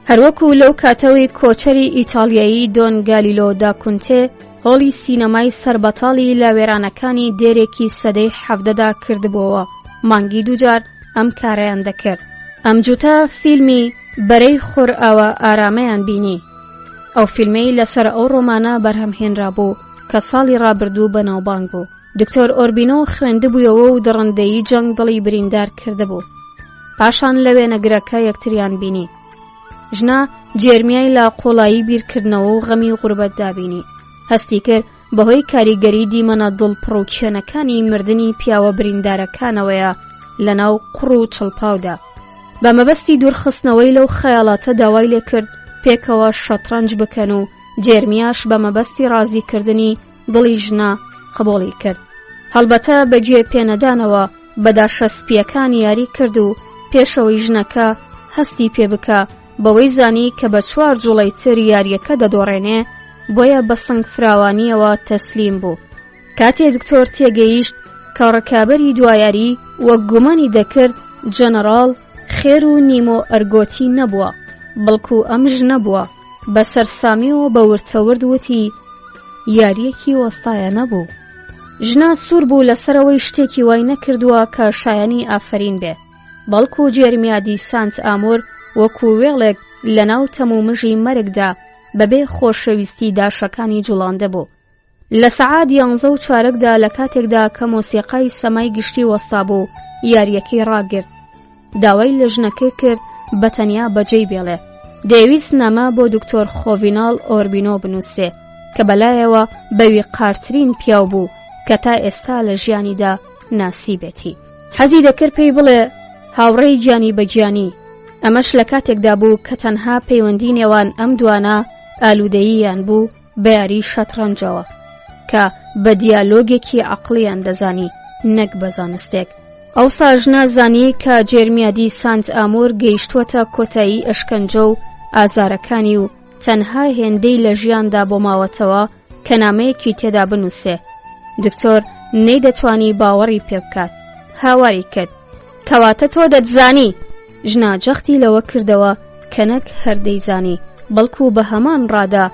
هەروەکو لەو کاتەوەی کۆچەری ئیتاڵیایی دۆن گالیلۆ داکونتێ هۆڵی سینەمای سەربەتاڵی لە وێرانەکانی دێرێکی سەدەی حەڤدەدا کردبۆوە، مانگی دووجار ئەم کارەیان دەکرد. ئەم جووتە فیلمی بەرەی خۆرئاوا ئارامەیان بینی. ئەو فیلمەی لەسەر ئەو ڕۆمانە بەرهەم هێنرابوو کە ساڵی ڕابردوو بەناوبانگ بوو. دکتۆر ئۆربینۆ خوێندبوویەوە و دڕندەیی جەنگ دڵی بریندار کردبوو. پاشان لە وێنەگرەکە یەکتریان بینی. ژنە جێرمیای لە قوڵایی بیرکردنەوە و غەمی غوربەتدا بینی. هەستی کرد بەهۆی کاریگەری دیمەنە دڵپڕوکێنەکانی مردنی پیاوە بریندارەکانەوەیە لەناو قوڕ و چڵپاودا. بە مەبەستی دوورخستنەوەی لەو خەیاڵاتە داوای لێکرد پێکەوە شەتڕەنج بکەن و جێرمیاش بە مەبەستی ڕازیکردنی دڵی ژنە قبوڵی کرد. هەڵبەتە بە گوێ پێنەدانەوە بە داشە سپییەکان یاری کرد و پێشەوەی ژنەکە هەستی پێ بکا بەوەی زانی کە بە چوار جوڵەی تر یارییەکە دەدۆڕێنێ بۆیە بە سنگ فراوانییەوە تەسلیم بوو. کاتێ دکتۆر تێگەیشت کە ڕکابەری دوایاری وەک گومانی دەکرد جەنەڕاڵ خێر و نیمۆ ئەرگۆتی نەبووە بەڵکو ئەم ژنە بووە. بە سەرسامیەوە بە ورتەورد وتی یاریەکی وەستایانە بوو. ژنە سوور بوو لەسەرەوەی شتێکی وای نەکردووە کە شایانی ئافەرین بێ. بەڵکو جێرمیا دی سانت ئامور وەکو وێڵێک لەناو تەمومژی مەرگدا بەبێ خۆشەویستی داشەکانی جوڵاندەبوو. لە سەعات یانزە و چارەکدا لە کاتێکدا کە مۆسیقای سەمای گشتی وەستابوو یاریەکەی ڕاگرت. داوای لە ژنەکەی کرد بە تەنیا بەجێی بێڵێ. دەیەویست نامە بۆ دکتۆر خۆڤیناڵ ئۆربینۆ بنووسێ کە بەلایەوە بەویقارترین پیاو بوو کە تا ئێستا لە ژیانیدا ناسیبێتی. حەزی دەکرد پێی بڵێ هاوڕێی گیانی بە گیانی، ئەمەش لە کاتێکدا بوو کە تەنها پەیوەندی نێوان ئەم دوانە ئالوودەییان بوو بە یاری شەتڕەنجەوە، کە بە دیالۆگێکی عەقڵیان دەزانی نەک بە زانستێک. ئەوسا ژنە زانی کە جێرمیا دی سانت ئامۆر گەیشتووەتە کۆتایی ئەشکەنجە و ئازارەکانی و تەنها هێندەی لە ژیاندا بۆ ماوەتەوە کە نامەیەکی تێدا بنووسێ. دکتۆر نەیدەتوانی باوەڕی پێ بکات. هاواری کرد. کەواتە تۆ دەتزانی! ژنە جەختی لەوە کردەوە کە نەک هەر دەیزانی، بەڵکو بە هەمان ڕادە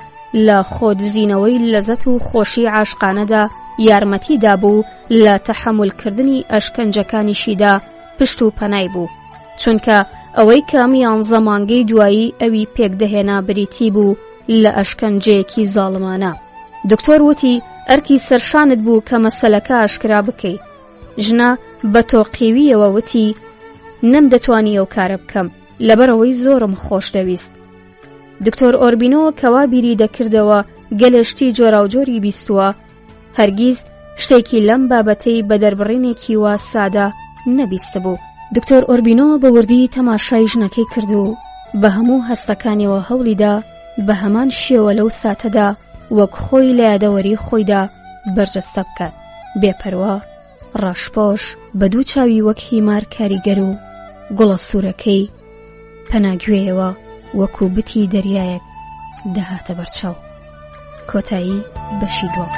لە خۆدزینەوەی لەزەت و خۆشی عاشقانەدا یارمەتی دابوو لە تەحەمولکردنی ئەشکەنجەکانیشیدا پشت و پەنای بوو. چونکە ئەوەی کە ئەم یانزە مانگەی دوایی ئەوی پێکدەهێنا بریتی بوو لە ئەشکەنجەیەکی زاڵمانە. دکتۆر وتی ئەرکی سەرشانت بوو کە مەسەلەکە ئاشکرا بکەی. ژنە بە تۆقیوییەوە وتی نەمدەتوانی ئەو کارە بکەم لەبەرئەوەی زۆرم خۆش دەویست. دکتۆر ئۆربینۆ کەوا بیری دەکردەوە گەلێ شتی جۆراوجۆری بیستووە، هەرگیز شتێکی لەم بابەتەی بە دەربڕینێکی وا سادە نەبیستبوو. دکتۆر ئۆربینۆ بە وردی تەماشای ژنەکەی کرد و بە هەموو هەستەکانیەوە هەوڵیدا بە هەمان شێوە لەو ساتەدا وەک خۆی لە یادەوەری خۆیدا بەرجەستە بکات. بێپەروا، ڕەشپۆش، بە دوو چاوی وەک هیمار کاریگەر و گوڵە سوورەکەی پەناگوێیەوە وەکو بتی دەریایەک دەهاتە بەرچاو. کۆتایی بەشی دووەم.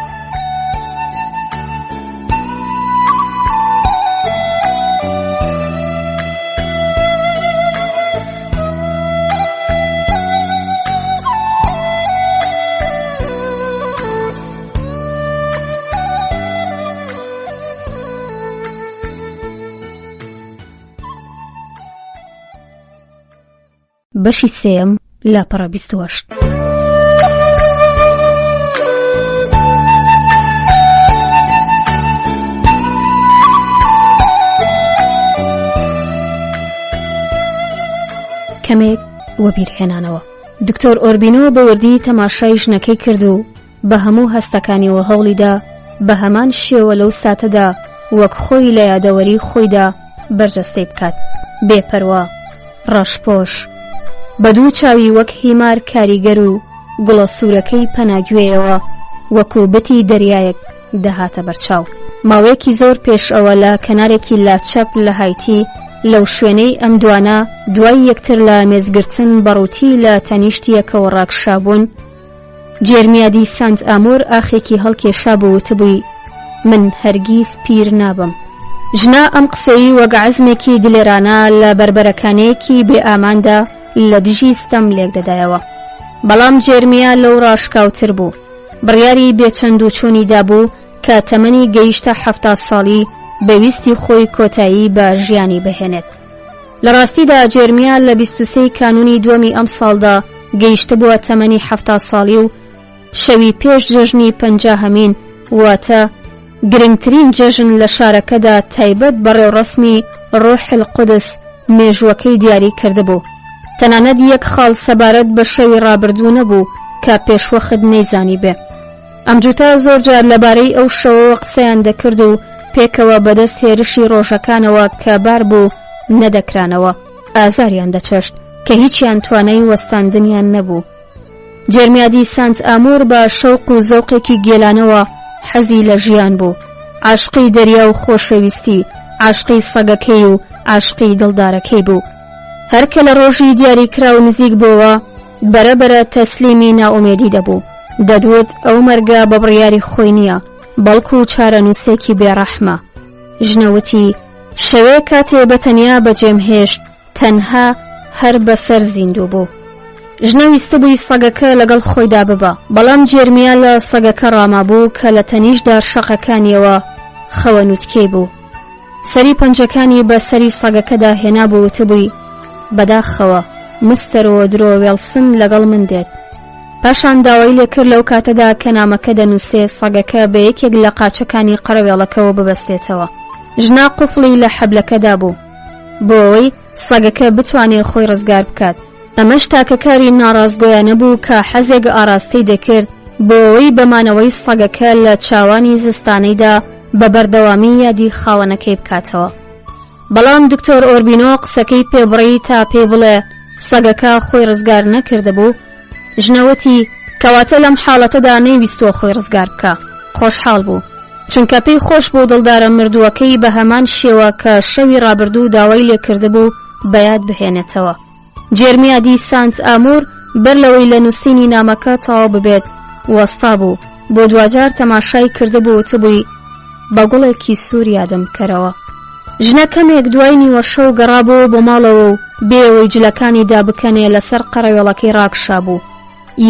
بەشی سێیەم لاپەڕە 28. کەمێک وەبیرهێنانەوە دکتۆر ئۆربینۆ بە وردی تەماشای ژنەکەی کرد و بە هەموو هەستەکانیەوە هەوڵیدا بە هەمان شێوە لەو ساتەدا وەک خۆی لە یادەوەری خۆیدا بەرجەستەی بکات. بێ پەروا، ڕەشپۆش، بە دوو چاوی وەک هیمار کاریگەر و گوڵە سوورەکەی پەناگوێیەوە وەکوو بتی دەریایەک دەهاتە بەرچاو. ماوەیەکی زۆر پێش ئەوە لە کەنارێکی لاچەپ لە هایتی، لەو شوێنەی ئەم دوانە دوای یەکتر لە مێزگرتن بە ڕووتی لە تەنیشت یەکەوە ڕاکشابوون، جێرمیا دی سانت ئامۆر ئاخێکی هەڵکێشابوو وتبووی، من هەرگیز پیر نابم. ژنە ئەم قسەی وەک عەزمێکی دلێرانە لە بەربەرەکانێیەکی بێ ئاماندا لە دژی ستەم لێکدەدایەوە. بەڵام جێرمیا لەو ڕاشکاوتر بوو. بڕیاری بێ چەند و چوونی دابوو کە تەمەنی گەیشتە 70 ساڵی بە ویستی خۆی کۆتایی بە ژیانی بهێنێت. لە ڕاستیدا جێرمیا لە 23 کانوونی دووەمی ئەمساڵدا گەیشتبووە تەمەنی 70 ساڵی و شەوی پێش جەژنی پەنجاهەمین واتە گرنگترین جەژن لە شارەکەدا تایبەت بە ڕێوڕەسمی ڕۆح القدس مێژووەکەی دیاری کردبوو. تەنانەت یەک خاڵ سەبارەت بە شەوی ڕابردوو نەبوو کە پێشوەخت نەیزانیبێ. ئەم جووتە زۆر جار لەبارەی ئەو شەوەوە قسەیان دەکرد و پێکەوە بەدەست هێرشی ڕۆژەکانەوە کە بار بوو نەدەکرانەوە، ئازاریان دەچەشت کە هیچیان توانای وەستاندنیان نەبوو. جێرمیا دی سانت ئامۆر بە شەوق و زەوقێکی گێلانەوە حەزی لە ژیان بوو. عاشقی دەریا و خۆشەویستی، عاشقی سەگەکەی و عاشقی دڵدارەکەی بوو. هەر کە لە ڕۆژی دیاریکراو نزیک بۆوە، بەرە بەرە تەسلیمی نائومێدی دەبوو. دەدوت ئەو مەرگە بە بڕیاری خۆی نییە، بەڵکو چارەنووسێکی بێڕەحمە. ژنە وتی، شەوێ کاتێ بە تەنیا بەجێم هێشت، تەنها هەر بەسەر زیندوو بوو. ژنە ویستبووی سەگەکە لەگەڵ خۆیدا ببا، بەڵام جێرمیا لە سەگەکە ڕامابوو کە لە تەنیشت دارشەقەکانیەوە خەوەنووتکێی بوو. سەری پەنجەکانی بە سەری سەگەکەدا هێنابوو وتبووی، بەداخەوە، مستەر وۆدرۆ وێڵسن لەگەڵ من دێت. پاشان داوای لێ کرد لەو کاتەدا کە نامەکە دەنووسێ سەگەکە بە یەکێک لە قاچەکانی قەرەوێڵەکەوە ببەستێتەوە. ژنە قوفڵی لە حەبلەکە دابوو. بۆ ئەوەی سەگەکە بتوانێ خۆی ڕزگار بکات. ئەمەش تاکە کاری ناڕاستگۆیانە بوو کە حەزێک ئاراستەی دەکرد بۆ ئەوەی بە مانەوەی سەگەکە لە چاوانی زستانەیدا بە بەردەوامی یادی خاوەنەکەی بکاتەوە. بەڵام دکتۆر ئۆربینۆ قسەکەی پێبڕی تا پێی بڵێ سەگەکە خۆی ڕزگار نەکردبوو، ژنە وتی کەواتە لەم حاڵەتەدا نەیویستووە خۆی ڕزگار بکا. خۆشحاڵ بوو. چونکە پێی خۆش بوو دڵدارە مردووەکەی بە هەمان شێوە کە شەوی ڕابردوو داوای لێ کردبوو بەیاد بهێنێتەوە. جێرمیا دی سانت ئامور بەر لەوەی لە نووسینی نامەکە تەواو ببێت وەستا بوو، بۆ دواجار تەماشای کردبوو وتبووی بە گوڵێکی سوور یادم بکەرەوە. ژنە کەمێک دوای نیوەشەو گەڕابۆوە بۆ ماڵەوە و بێ ئەوەی جلەکانی دابکەنێ لەسەر قەرەوێڵەکەی ڕاکشابوو.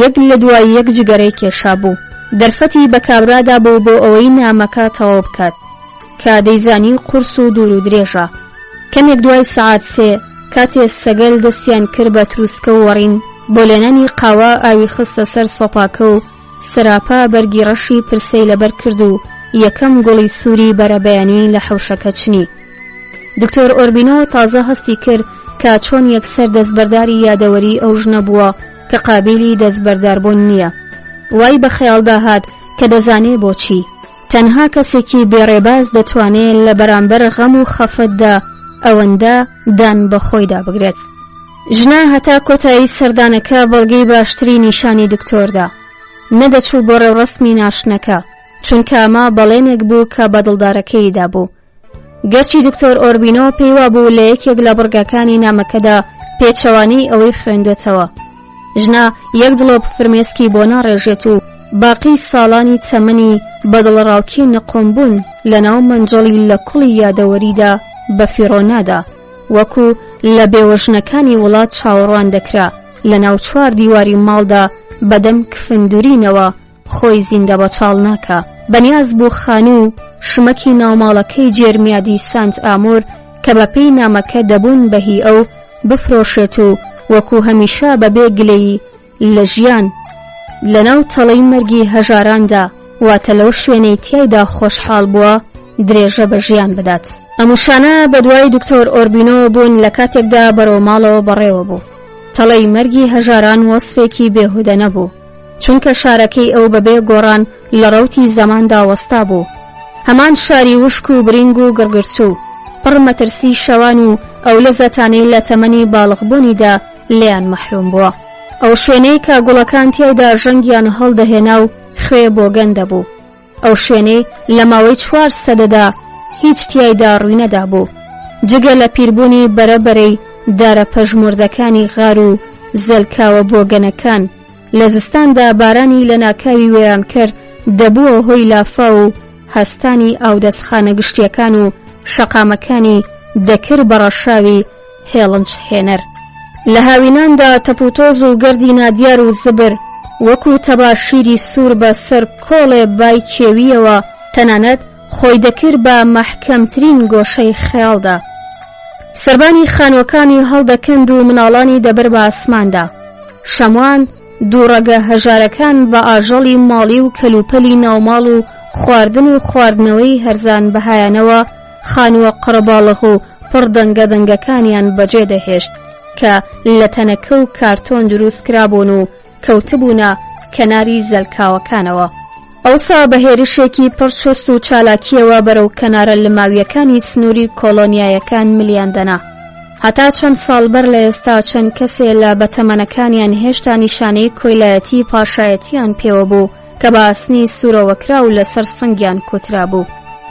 یەک لە دوای یەک جگەرەی کێشابوو. دەرفەتی بە کابرا دابوو بۆ ئەوەی نامەکە تەواو بکات. کە دەیزانی قورس و دوور و درێژە. کەمێک دوای سەعات سێ، کاتێ سەگەل دەستیان کرد بە تروسکە و وەڕین، بۆ لێنانی قاوە ئاوی خستە سەر سۆپاکە و سەراپا بەرگی ڕەشی پرسەی لەبەر کرد و یەکەم گوڵی سووری بەرەبەیانی لە حەوشەکە چنی. دکتۆر ئۆربینۆ تازە هەستی کرد کە چۆن یەکسەر دەستبەرداری یادەوەری ئەو ژنە بووە کە قابیلی دەستبەرداربوون نییە. وای بە خەیاڵدا هات کە دەزانێ بۆچی. تەنها کەسێکی بێ ڕێباز دەتوانێ لە بەرامبەر غەم و خەفەتدا ئەوەندە دان بە خۆیدا بگرێت. ژنە هەتا کۆتایی سەردانەکە بەڵگەی باشتری نیشانی دکتۆردا. نەدەچوو بۆ ڕێوڕەسمی ناشتنەکە، چونکە ئەمە بەڵێنێک بوو کە بە دڵدارەکەی دابوو. گەرچی دکتۆر ئۆربینۆ پێی وابوو لە یەکێک لە بڕگەکانی نامەکەدا پێچەوانەی ئەوەی خوێندوێتەوە. ژنە یەک دڵۆپ فرمێسکی بۆ ناڕێژێت و باقی ساڵانی تەمەنی بە دڵەڕاوکێ نقومبوون لەناو مەنجەڵی لە کوڵی یادەوەریدا بەفیڕۆ نادا، وەکو لە بێوەژنەکانی وڵات چاوەڕوان دەکرا لەناو چوار دیواری ماڵدا بەدەم کفندورینەوە خۆی زیندەبەچاڵ ناکا. بەنیاز بوو خانوو و شمەکی ناوماڵەکەی جێرمیادی سانت ئامۆر کە بەپێی نامەکە دەبوون بە هی ئەو، بفرۆشێت و وەکوو هەمیشە بەبێ گلەیی لە ژیان، لەناو تەڵەی مەرگی هەژاراندا، واتە لەو شوێنەی تیایدا خۆشحاڵ بووە، درێژە بە ژیان بدات. ئەم وشانە بەدوای دکتۆر ئۆربینۆوە بوون لە کاتێکدا بەرەو ماڵەوە بەڕێوە بوو. تەڵەی مەرگی هەژاران وەسفێکی بێهودە نەبوو. چونکە شارەکەی ئەو بەبێ گۆڕان لە ڕەوتی زەماندا وەستابوو. هەمان شاری وشک و برینگ و گڕگرتوو، پڕ مەترسی شەوان و ئەو لەزەتانەی لە تەمەنی باڵغبوونیدا لێیان مەحروم بووە. ئەو شوێنەی کە گوڵەکان تیایدا ژەنگیان هەڵدەهێنا و خوێ بۆگەن دەبوو. ئەو شوێنەی لە ماوەی چوار سەدەدا هیچ تیایدا ڕووینەدابوو، جگە لە پیربوونی بەرەبەرەی دارە پەژموردەکانی غار و زەلکاوە بۆگەنەکان، لە زستاندا بارانی لەناکاوی وێرانکەر دەبووە هۆی لافاو و هەستانی ئاودەستخانە گشتییەکان و شەقامەکانی دەکرد بە ڕەشاوی هێڵنج هێنەر. لە هاویناندا تەپوتۆز و گەردی نادیار و زبر وەکو تەباشیری سوور بە سەر کۆڵێ بای کێوییەوە تەنانەت خۆی دەکرد بە مەحکەمترین گۆشەی خەیاڵدا. سەربانی خانووەکانی هەڵدەکەند و مناڵانی دەبرد بە ئاسماندا. شەموان دووڕەگە هەژارەکان بە ئاژەڵی ماڵی و کەلوپەلی ناوماڵ و خواردن و خواردنەوەی هەرزان بەهایانەوە خانووە قەرەباڵغ و پڕ دەنگە دەنگەکانیان بەجێ دەهێشت کە لە تەنەکە و کارتۆن دروست کرابوون و کەوتبوونە کەناری زەلکاوەکانەوە. ئەوسا بە هێرشێکی پڕ چۆست و چالاکییەوە بەرەو کەنارە لماوییەکانی سنووری کۆڵۆنیایەکان ملیان دەنا. هەتا چەند ساڵ بەر لە ئێستا چەند کەسێ لە بەتەمەنەکانیان هێشتا نیشانەی کۆیلایەتی پاشایەتییان پێوە بوو کە بە ئاسنی سوورەوەکراو لەسەر سنگیان کوترابوو.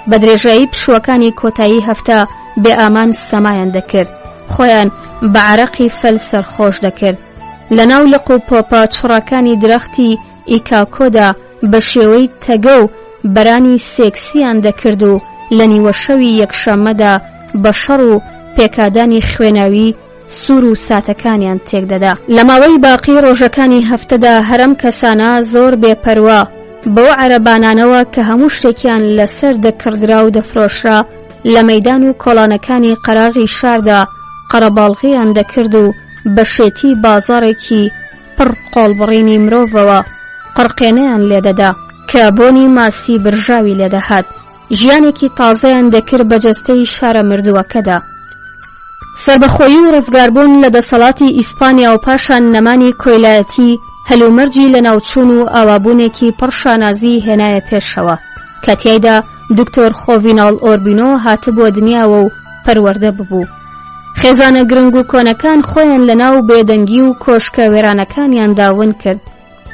بە درێژایی پشووەکانی کۆتایی هەفتە بێ ئامان سەمایان دەکرد. خۆیان بە عەرەقی فەل سەرخۆش دەکرد. لەناو لق و پۆپە چڕەکانی درەختی ئیکاکۆدا بە شێوەی تەگە و بەرانی سێکسییان دەکرد و لە نیوەشەوی یەکشەممەدا بە شەڕ و پێکادانی خوێناوی. سوور و ساتەکانیان تێکدەدا. لە ماوەی باقی ڕۆژەکانی هەفتەدا هەر ئەم کەسانە زۆر بێ پەروا بەو عەرەبانانەوە کە هەموو شتێکیان لەسەر دەکڕدرا و دەفرۆشرا لە مەیدان و کۆڵانەکانی قەراغی شاردا قەرەباڵغیان دەکرد و بە شێتی بازاڕێکی پڕ قۆڵبڕینی مرۆڤەوە قڕقێنەیان لێدەدا کە بۆنی ماسی برژاوی لێدەهات. ژیانێکی تازەیان دەکرد بە جەستەی شارە مردووەکەدا. سەربەخۆیی و ڕزگاربوون لە دەسەڵاتی ئیسپانیا و پاشان نەمانی کۆیلایەتی هەلومەرجی لەناوچوون و ئاوابوونێکی پڕ شانازیی هێنایە پێشەوە کە تیایدا دکتۆر خۆڤیناڵ ئۆربینۆ هاتبووە دنیاوە و پەروەردە ببوو. خێزانە گرنگ و کۆنەکان خۆیان لەناو بێدەنگی و کۆشکە وێرانەکانیاندا ون کرد.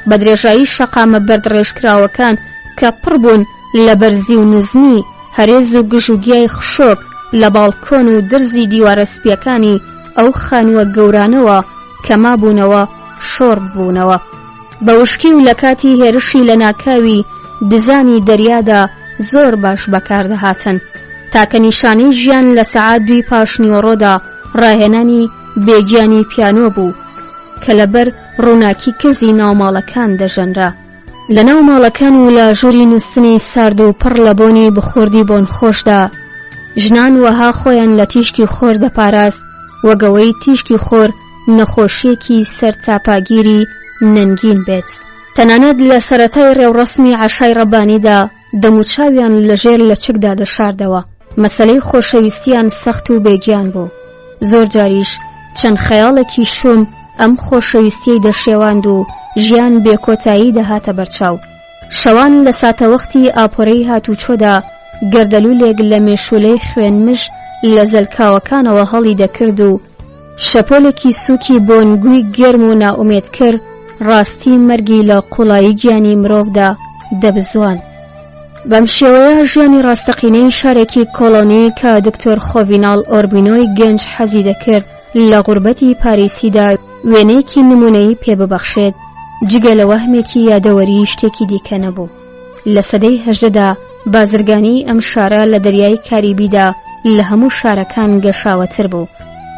بە درێژایی شەقامە بەردڕێژکراوەکان کە پڕ بوون لە بەرزی و نزمی هەرێز و گژوگیای خشۆک لە باڵکۆن و درزی دیوارە سپییەکانی ئەو خانووە گەورانەوە کە مابوونەوە شۆڕ ببوونەوە بە وشکی و لە کاتی هێرشی لەناکاوی دزانی دەریادا زۆر باش بەکاردەهاتن. تاکە نیشانەی ژیان لە سەعات دووی پاشنیوەڕۆدا ڕاهێنانی بێگیانی پیانۆ بوو کە لەبەر ڕووناکی کزی ناوماڵەکان دەژەنرا. لە ناو ماڵەکان و لە ژووری نووستنی سارد و پڕ لە بۆنی بخوردی بۆنخۆشدا، ژنان وەها خۆیان لە تیشکی خۆر دەپاراست وەک ئەوەی تیشکی خۆر نەخۆشییەکی سەرتاپاگیری نەنگین بێت. تەنانەت لە سەرەتای ڕێوڕەسمی عەشای ڕەبانیدا، دەموچاویان لەژێر لەچکدا دەشاردەوە، مەسەلەی خۆشەویستییان سەخت و بێگیان بوو، زۆر جاریش چەند خەیاڵێکی شوم ئەم خۆشەویستییەی دەشێواند و ژیان بێکۆتایی دەهاتە بەرچاو. شەوان لە ساتەوەختی ئاپۆرەی هاتوچۆدا گەردەلوولێک لە مێشوولەی خوێنمژ لە زەلکاوەکانەوە هەڵی دەکرد و شەپۆلێکی سووکی بۆنگووی گەرم و نائومێدکەر ڕاستی مەرگی لە قوڵایی گیانی مرۆڤدا دەبزوان. بەم شێوەیە ژیانی ڕاستەقینەی شارێکی کۆڵۆنی کە دکتۆر خۆڤیناڵ ئۆربینۆی گەنج حەزی دەکرد لە غوربەتی پاریسیدا وێنەیەکی نموونەیی پێ ببەخشێت، جگە لە وەهمێکی یادەوەری شتێکی دیکە نەبوو. لە سەدەی هەژدەدا بازرگانیی ئەم شارە لە دەریای کاریبیدا لە هەموو شارەکان گەشاوەتر بوو،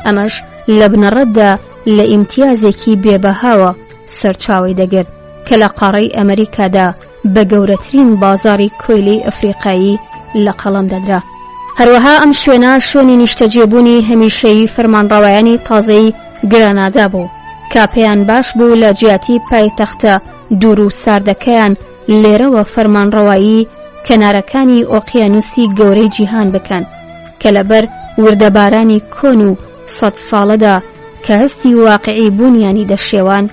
ئەمەش لە بنەڕەتدا لە ئیمتیازێکی بێبەهاوە سەرچاوەی دەگرت کە لە قاڕەی ئەمریکادا بە گەورەترین بازاڕی کۆیلەی ئەفریقایی لە قەڵەم دەدرا. هەروەها ئەم شوێنە شوێنی نیشتەجێبوونی هەمیشەیی فەرمانڕەوایانی تازەی گرانادا بوو کە پێیان باش بوو لە جیاتی پایتەختە دوور و ساردەکەیان لێرەوە فەرمانڕەوایی کەنارەکانی ئۆقیانوسی گەورەی جیهان بکەن کە لەبەر وردەبارانی کۆن و سەد ساڵەدا کە هەستی واقعی بوونیانی دەشێوان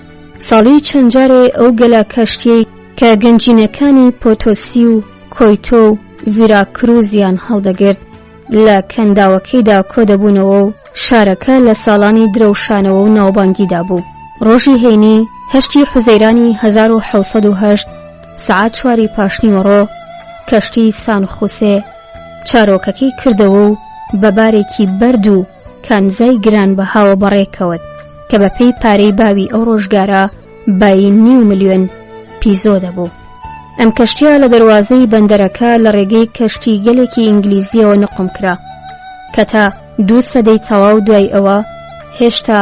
ساڵی چەند جارێ ئەو گەلە کەشتیەی کە گەنجینەکانی پۆتۆسی و کۆیتۆ و ڤیراکروزیان هەڵدەگرت لە کەنداوەکەیدا کۆدەبوونەوە و شارەکە لە ساڵانی درەوشانەوە و ناوبانگیدا بوو. ڕۆژی هەینی هەشتی حوزەیرانی 1708 سەعات چواری پاشنیوەڕۆ کەشتی سان خوسێ چارۆکەکەی کردەوە و بە بارێکی بەرد و کانزای گرانبەهاوە بەڕێکەوت کە بە پێی پارەی باوی ئەو ڕۆژگارە بایی نیو ملیۆن پیزۆ دەبوو. ئەم کەشتییە لە دەروازەی بەندەرەکە لە ڕێگەی کەشتی گەلێکی ئینگلیزییەوە نقوم کرا کە تا دوو سەدەی تەواو دوای ئەوە هێشتا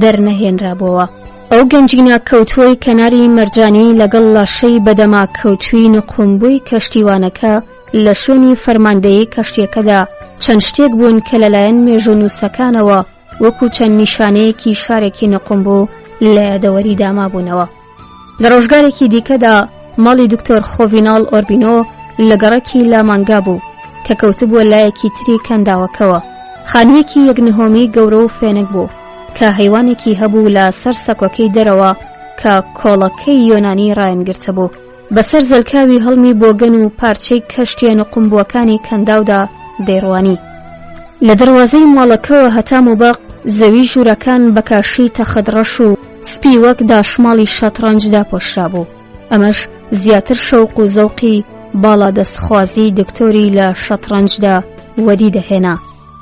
دەرنەهێنرابۆوە. ئەو گەنجینە کەوتووەی کەناری مەرجانی لەگەڵ لاشەی بەدەما کەوتووی نقومبووی کەشتیوانەکە لە شوێنی فەرماندەیی کەشتییەکەدا چەند شتێک بوون کە لەلایەن مێژوونووسەکانەوە وەکو چەند نیشانەیەکی شارێکی نقومبوو لە یادەوەریدا مابوونەوە. لە ڕۆژگارێکی دیکەدا ماڵی دکتۆر خۆڤیناڵ ئۆربینۆ لە گەڕەکی لامانگا بوو کە کەوتبووە لایەکی تری کەنداوەکەوە. خانوویەکی یەک نهۆمی گەورە و فێنک بوو کە هەیوانێکی هەبوو لە سەر سەکۆکەی دەرەوە کە کۆڵەکەی یۆنانی ڕایانگرتبوو. بەسەر زەلکاوی هەڵمی بۆگەن و پارچەی کەشتیە نوقمبووەکانی کەنداودا دەیڕوانی. لە دەروازەی ماڵەکەوە هەتا موبەق زەوی ژوورەکان بە کاشی تەخت ڕەش و سپی وەک داشماڵی شەتڕەنج داپۆشرابوو. ئەمەش زیاتر شەوق و زەوقی باڵادەستخوازیی دکتۆری لە شەتڕەنجدا وەدی دەهێنا.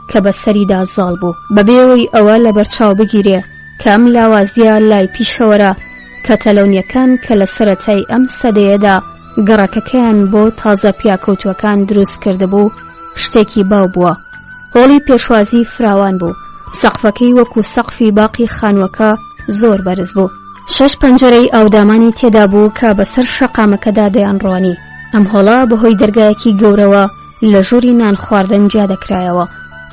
کە بە سەریدا زاڵ بوو. بەبێ ئەوەی ئەوە لەبەرچاو بگیرێ کە ئەم لاوازییە لای پیشەوەرە کەتەلۆنییەکان کە لە سەرەتای ئەم سەدەیەدا گەڕەکەکەیان بۆ تازە پیاکەوتووەکان دروست کردبوو، شتێکی باو بووە. هۆڵی پێشوازی فراوان بوو. سەقفەکەی وەکو سەقفی باقی خانووەکە زۆر بەرز بوو. شەش پەنجەرەی ئاودامانی تێدا بوو کە بەسەر شەقامەکەدا دەیانڕوانی. ئەم هۆڵە بەهۆی دەرگایەکی گەورەوە لە ژووری نان خواردن جیا دەکرایەوە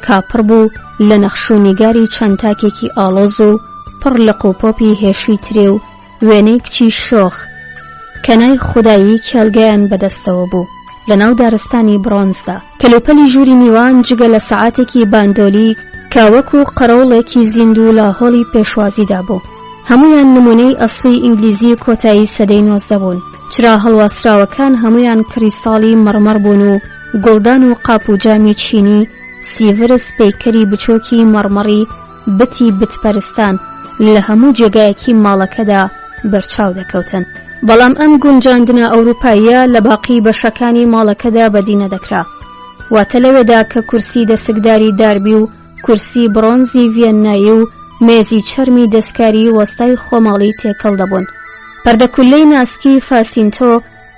کە پڕ بوو لە نەخش و نیگاری چەند تاکێکی ئاڵۆز و پڕ لق و پۆپی هێشوی ترێ و وێنەی کچی شۆخ کەنای خودایی کێڵگەیان بەدەستەوە بوو لە ناو دارستانی بڕۆنزدا. کەلوپەلی ژووری میوان جگە لە سەعاتێکی باندۆلی کە وەکو قەرەوڵێکی زیندوو لە هۆڵی پێشوازیدا بوو، هەموویان نموونەی ئەسڵی ئینگلیزی کۆتایی سەدەی 19 بوون. چرا هەڵواسراوەکان هەموویان کریستاڵی مەڕمەڕ بوون و گوڵدان و قاپ و جامی چینی سیڤرس پەیکەری بچۆکی مەڕمەڕی بتی بتپەرستان لە هەموو جێگایەکی ماڵەکەدا بەرچاو دەکەوتن. بەڵام ئەم گونجاندنە ئەوروپاییە لە باقی بەشەکانی ماڵەکەدا بەدی نەدەکرا. واتە لەوێدا کە کورسی دەسکداری داربی و کورسی بڕۆنزی ڤیەننایی و مێزی چەرمی دەستکاری وەستای خۆماڵی تێکەڵ دەبوون. پەردەکولەی ناسکی فاسینتۆ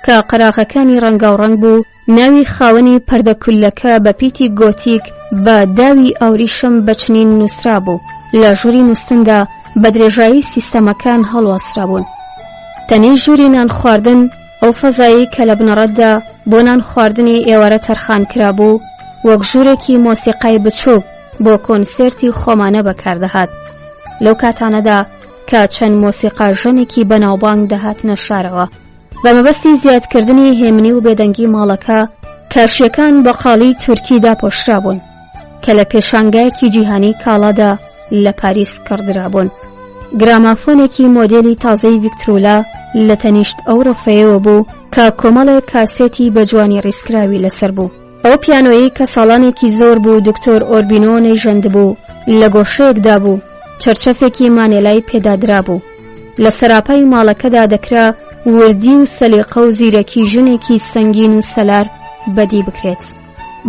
کە قەراغەکانی ڕەنگاوڕەنگ بوو، ناوی خاوەنی پەردە کوللەکە بە پیتی گۆتیک بە داوی ئاوریشم بە چنین نووسرابوو، لە ژووری نووستندا بە درێژایی سیستەمەکان هەڵواسرابوون. تەنیشت ژووری نان خواردن، ئەو فەزایەی کە لە بنەڕەتدا بۆ نان خواردنی ئێوارە تەرخان کرابوو، وەک ژوورێکی مۆسیقای بچووک بۆ کۆنسێرتی خۆمانە بەکاردەهات. لەو کاتانەدا کە چەند مۆسیقاژەنێکی بەناوبانگ دەهاتنە شارەوە. بە مەبەستی زیادکردنی هێمنی و بێدەنگی ماڵەکە، کاشییەکان بە قاڵی تورکی داپۆشرابوون کە لە پێشانگایەکی جیهانی کاڵادا لە پاریس کڕدرابوون. گرامافۆنێکی مۆدێلی تازەی ڤیکترولا لە تەنیشت ئەو ڕەفەیەوە بوو کە کۆمەڵێک کاسێتی بە جوانی ڕیزکراوی لەسەر بوو. ئەو پیانۆیەی کە ساڵانێکی زۆر بوو دکتۆر ئۆربینۆ نەیژەندبوو لە گۆشەیەکدا بوو، چەرچەفێکی مانێلای پێدادرابوو. لە سەراپای ماڵەکەدا دەکرا وردی و سەلیقە و زیرەکی ژنێکی سەنگین و سەلار بەدی بکرێت.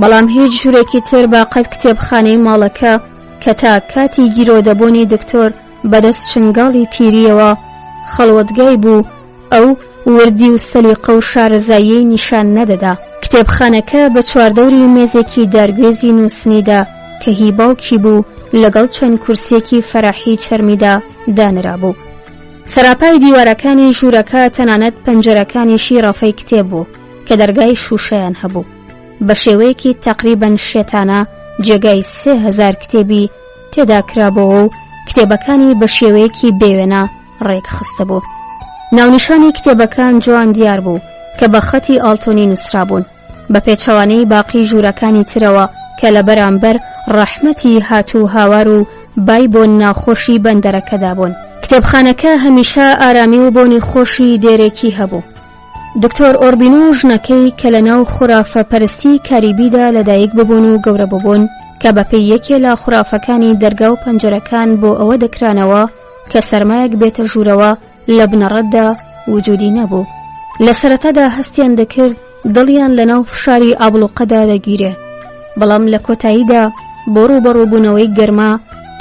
بەڵام هیچ ژوورێکی تر بە قەد کتێبخانەی ماڵەکە کە تا کاتی گیرۆدەبوونی دکتۆر بەدەست چنگاڵی پیرییەوە خەڵوەتگای بوو، ئەو وردی و سەلیقە و شارەزاییەی نیشان نەدەدا. کتێبخانەکە بە چواردەوری مێزێکی دارگوێزی نووسنیدا کە هی باوکی بوو لەگەڵ چەند کورسییەکی فەراحی چەرمیدا دانرابوو. سەراپای دیوارەکانی ژوورەکە تەنانەت پەنجەرەکانیشی ڕەفەی کتێب بوو کە دەرگای شووشەیان هەبوو. بە شێوەیەکی تەقریبەن شێتانە جێگای 3000 کتێبی تێدا کرابۆوە و کتێبەکانی بە شێوەیەکی بێوێنە ڕێک خستبوو. ناونیشانی کتێبەکان جوان دیار بوو کە بە خەتی ئاڵتۆنی نووسرابوون، بە پێچەوانەی باقی ژوورەکانی ترەوە کە لە بەرامبەر ڕەحمەتی هات و هاوار و بای بۆن ناخۆشی بەندەرەکەدا بوون. کتێبخانەکە هەمیشە ئارامی و بۆنی خۆشی دێرێکی هەبوو. دکتۆر ئۆربینۆ و ژنەکەی کە لە ناو خورافە پەرستی کاریبیدا لەدایک ببوون و گەورە ببوون، کە بەپێی یەکێ لە خورافەکانی دەرگا و پەنجەرەکان بۆ ئەوە دەکرانەوە کە سەرمایەک بێتە ژوورەوە لە بنەڕەتدا وجودی نەبوو. لە سەرەتادا هەستیان دەکرد دڵیان لەناو فشاری ئابڵوقەدا دەگیرێ، بەڵام لە کۆتاییدا بۆ ڕووبەڕووبوونەوەی گەرما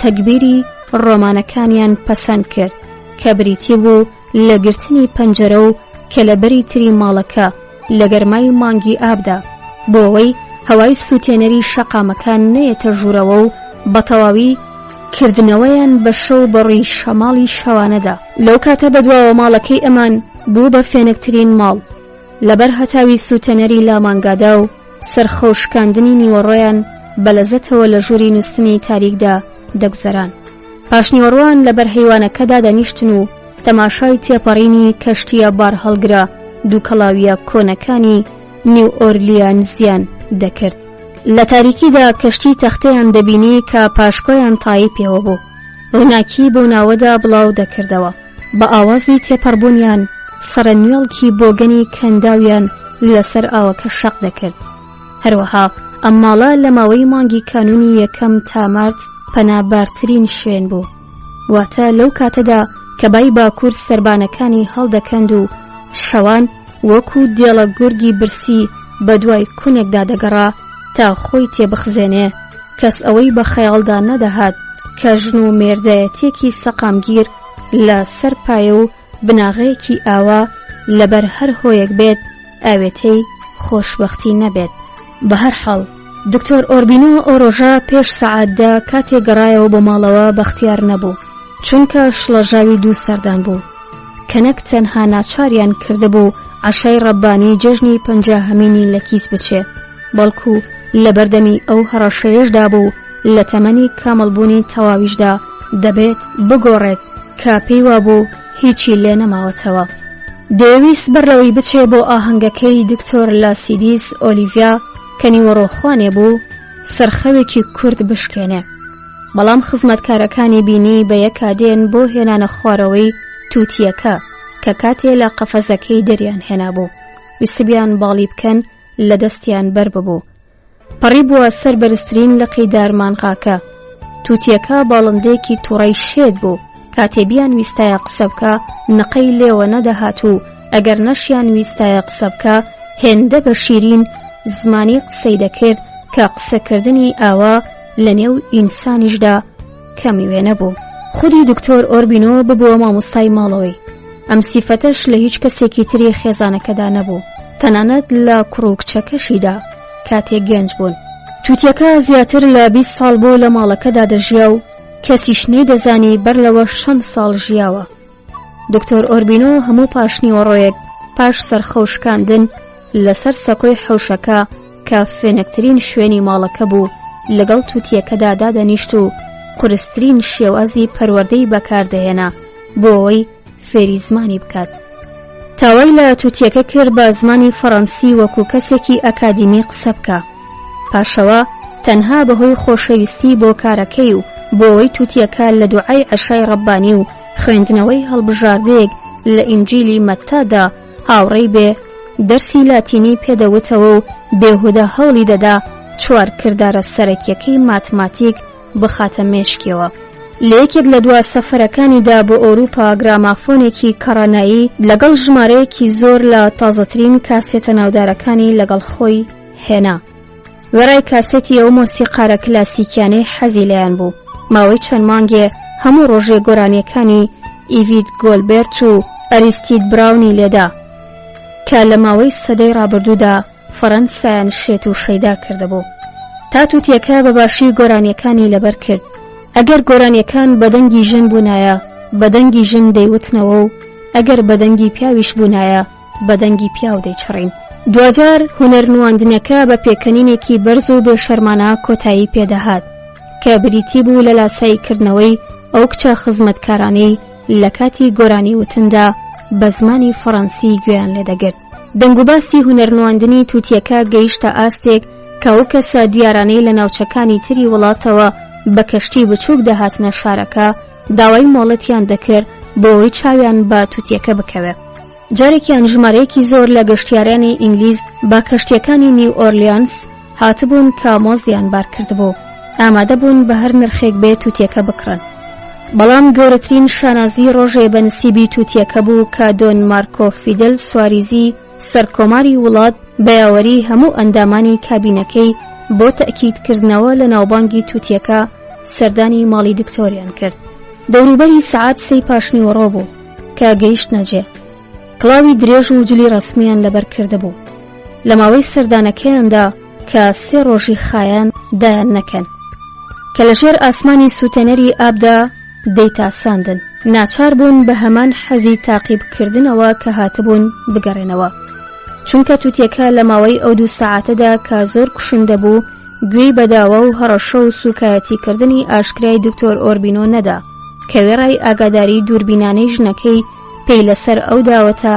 تەگبیری ڕۆمانەکانیان پەسەند کرد کە بریتی بوو لە گرتنی پەنجەرە و کەلەبەری تری ماڵەکە لە گەرمای مانگی ئابدا بۆ ئەوەی هەوای سووتێنەری شەقامەکان نەیەتە ژوورەوە و بە تەواوی کردنەوەیان بە شەو بە ڕووی شەماڵی شەوانەدا. لەو کاتە بەدواوە ماڵەکەی ئەمان بوو بە فێنکترین ماڵ لەبەر هەتاوی سووتێنەری لامانگادا و سەرخەو شکاندنی نیوەڕۆیان بە لەزەتەوە لە ژووری نووستنی تاریکدا دەگوزەران. پاشنیوەڕۆان لەبەر هەیوانەکەدا دەنیشتن و تەماشای تێپەڕینی کەشتییە بارهەڵگرە دووکەڵاوییە کۆنەکانی نیو ئۆرلیانزیان دەکرد. لە تاریکیدا کەشتی تەختەیان دەبینی کە پاشکۆیان تایی پێوە بوو، ڕووناکی بەو ناوەدا بڵاو دەکردەوە. بە ئاوازی تێپەڕبوونیان سەرەنوێڵکی بۆگەنی کەنداویان لەسەر ئاوەکە شەق دەکرد. هەروەها ئەم ماڵە لە ماوەی مانگی کانوونی یەکەم تا مارچ پەنابارترین شوێن بوو. واتە لەو کاتەدا کە بای باکوور سەربانەکانی هەڵدەکەند و شەوان وەکو دێڵە گورگی برسی بە دوای کونێکدا دەگەڕا تا خۆی تێبخزێنێ، کەس ئەوەی بە خەیاڵدا نەدەهات کە ژن و مێردایەتییەکی سەقامگیر لە سەر پایە و بناغەیەکی ئاوا لەبەر هەر هۆیەک بێت ئاوێتەی خۆشبەختی نەبێت. بەهەرحاڵ. دکتۆر ئۆربینۆ ئەو ڕۆژە پێش سەعات دە کاتێ گەڕایەوە بۆ ماڵەوە بەختیار نەبوو، چونکە شڵەژاوی دوو سەردان بوو، کە نەک تەنها ناچاریان کردبوو عەشای ڕەبانی جەژنی پەنجاهەمینی لە کیس بچێ، بەڵکو لەبەردەمی ئەو هەڕەشەیەشدا بوو لە تەمەنی کامڵبوونی تەواویشدا دەبێت بگۆڕێت کە پێی وابوو هیچی لێ نەماوەتەوە. دەیەویست بەر لەوەی بچێ بۆ ئاهەنگەکەی دکتۆر لاسیدیس ئۆلیڤیا کە نیوەڕۆ خوانێ بوو، سەرخەوێکی کورت بشکێنێ. بەڵام خزمەتکارەکانی بینی بە یەکا دێن بۆ هێنانە خوارەوەی تووتییەکە کە کاتێ لە قەفەزەکەی دەریان هێنابوو، ویستبیان باڵی بکەن لە دەستیان بەر ببوو. پەڕیبووە سەر بەرزترین لقی دارمانغاکە. تووتییەکە باڵندەیەکی تووڕەی شێت بوو، کاتێ بیان ویستایە قسە بکا نقەی لێوە نەدەهات و ئەگەر نەشیان ویستایە قسە بکا هێندە بە شیرین زمانی قسەی دەکرد کە قسەکردنی ئاوا لە نێو ئینسانیشدا کەمی وێنە بوو. خودی دکتۆر ئۆربینۆ ببووە مامۆستای ماڵەوەی. ئەم سیفەتەش لە هیچ کەسێکی تری خێزانەکەدا نەبوو، تەنانەت لە کوڕ و کچەکەشیدا کاتێک گەنج بوون. تووتیەکە زیاتر لە 20 ساڵ بوو لە ماڵەکەدا دەژیا و کەسیش نەیدەزانی بەر لەوەش چەند ساڵ ژیاوە. دکتۆر ئۆربینۆ هەموو پاشنیوەڕۆیەک پاش سەرخەو شکاندن لەسەر سەکۆی حەوشەکە کە فێنکترین شوێنی ماڵەکە بوو لەگەڵ تووتیەکەدا دادەنیشت و قورسترین شێوازی پەروەردەی بەکاردەهێنا بۆ ئەوەی فێری زمانی بکات. تاوای لە تووتیەکە کرد بە زمانی فەڕەنسی وەکو کەسێکی ئەکادیمی قسە بکا. پاشەوە تەنها بەهۆی خۆشەویستی بۆ کارەکەی و بۆ ئەوەی تووتیەکە لە دوعای عەشای ڕەبانی و خوێندنەوەی هەڵبژاردەیەک لە ئینجیلی مەتتادا هاوڕێی بێ، دەرسی لاتینی پێ دەوتەوە و بێهودە هەوڵی دەدا چوار کردارە سەرەکیەکەی ماتماتیک بخاتە مێشکیەوە. لە یەکێک لە دوا سەفەرەکانیدا بۆ ئەوروپا گرامافۆنێکی کەڕەنایی لەگەڵ ژمارەیەکی زۆر لە تازەترین کاسێتە ناودارەکانی لەگەڵ خۆی هێنا. وێڕای کاسێتی ئەو مۆسیقارە کلاسیکیانەی حەزی لێیان بوو، ماوەی چەند مانگێ هەموو ڕۆژێ گۆرانیەکانی ئیڤیت گۆلبێرت و ئەریستید براونی لێدا کە لە ماوەی سەدەی ڕابردوودا فەڕەنسایان شێت و شەیدا کردبوو. تا تووتیەکە بە باشی گۆرانیەکانی لەبەر کرد. ئەگەر گۆرانیەکان بە دەنگی ژن بوونایە بە دەنگی ژن دەیوتنەوە و ئەگەر بە دەنگی پیاویش بوونایە بە دەنگی پیاو دەیچڕین. دواجار هونەر نواندنەکە بە پێکەنینێکی بەرز و بێشەرمانە کۆتایی پێدەهات کە بریتی بوو لە لاسایی کردنەوەی ئەو کچە خزمەتکارانەی لە کاتی گۆرانی وتندا بە زمانی فەڕەنسی گوێیان لێدەگرت. دەنگوباسی هونەرنواندنی تووتیەکە گەیشتە ئاستێک کە ئەو کەسە دیارانەی لە ناوچەکانی تری وڵاتەوە بە کەشتی بچووک دەهاتنە شارەکە داوای مۆڵەتیان دەکرد بۆ ئەوەی چاویان بە تووتیەکە بکەوێ. جارێکیان ژمارەیەکی زۆر لە گەشتیارانی ئینگلیز بە کەشتیەکانی نیو ئۆرلیانس هاتبوون کە مۆزیان بار کردبوو ئامادە بوون بە هەر نرخێک بێ تووتیەکە بکڕن. بەڵام گەورەترین شانازی ڕۆژێ بە نسیبی تووتیەکە بوو کە دۆن مارکۆ فیدل سواریزی سەرکۆماری وڵات بە یاوەری هەموو ئەندامانی کابینەکەی بۆ تەئکید کردنەوە لە ناوبانگی تووتیەکە سەردانی ماڵی دکتۆریان کرد. دەوروبەری سەعات سێی پاشنیوەڕۆ بوو کە گەیشتنە جێ. کڵاوی درێژ و جلی ڕەسمیان لەبەر کردبوو. لە ماوەی سەردانەکەیاندا کە سێ ڕۆژی خایان دایان نەکەن. کە لە ژێر ئاسمانی سووتێنەری ئابدا دەیتاساندن. ناچار بوون بە هەمان حەزی تاقیبکردنەوە کە هاتبوون بگەڕێنەوە. چونکە تووتیەکە لە ماوەی ئەو دوو سەعاتەدا کە زۆر کوشندە بوو گوێی بە داوا و هەڕەشە و سووکایەتیکردنی ئاشکرای دکتۆر ئۆربینۆ نەدا کە وێڕای ئاگاداری دووربینانەی ژنەکەی پێی لەسەر ئەو داوەتە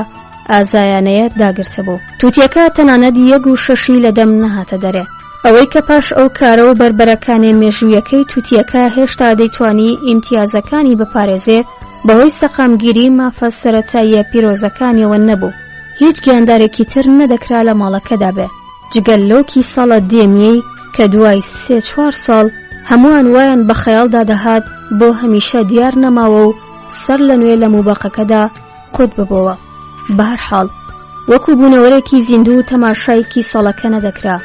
ئازایانەیە داگرتبوو. تووتیەکە تەنانەت یەک وشەشی لە دەم نەهاتە دەرێ. ئەوەی کە پاش ئەو کارە و بەربەرەکانێ مێژوویەکەی تووتیەکە هێشتا دەیتوانی ئیمتیازەکانی بپارێزێ بەهۆی سەقامگیری مافە سەرەتاییە پیرۆزەکانیەوە نەبوو. هیچ گیاندارێکی تر نەدەکرا لە ماڵەکەدا بێ جگە لەو کیسەڵە دێمیەی کە دوای سێ چوار ساڵ هەمووان وایان بە خەیاڵدا دەهات بۆ هەمیشە دیار نەماوە و سەر لە نوێ لە موبەقەکەدا قوت ببۆوە. بەهەرحاڵ وەکو بوونەوەرێکی زیندوو تەماشای کیسەڵەکە نەدەکرا،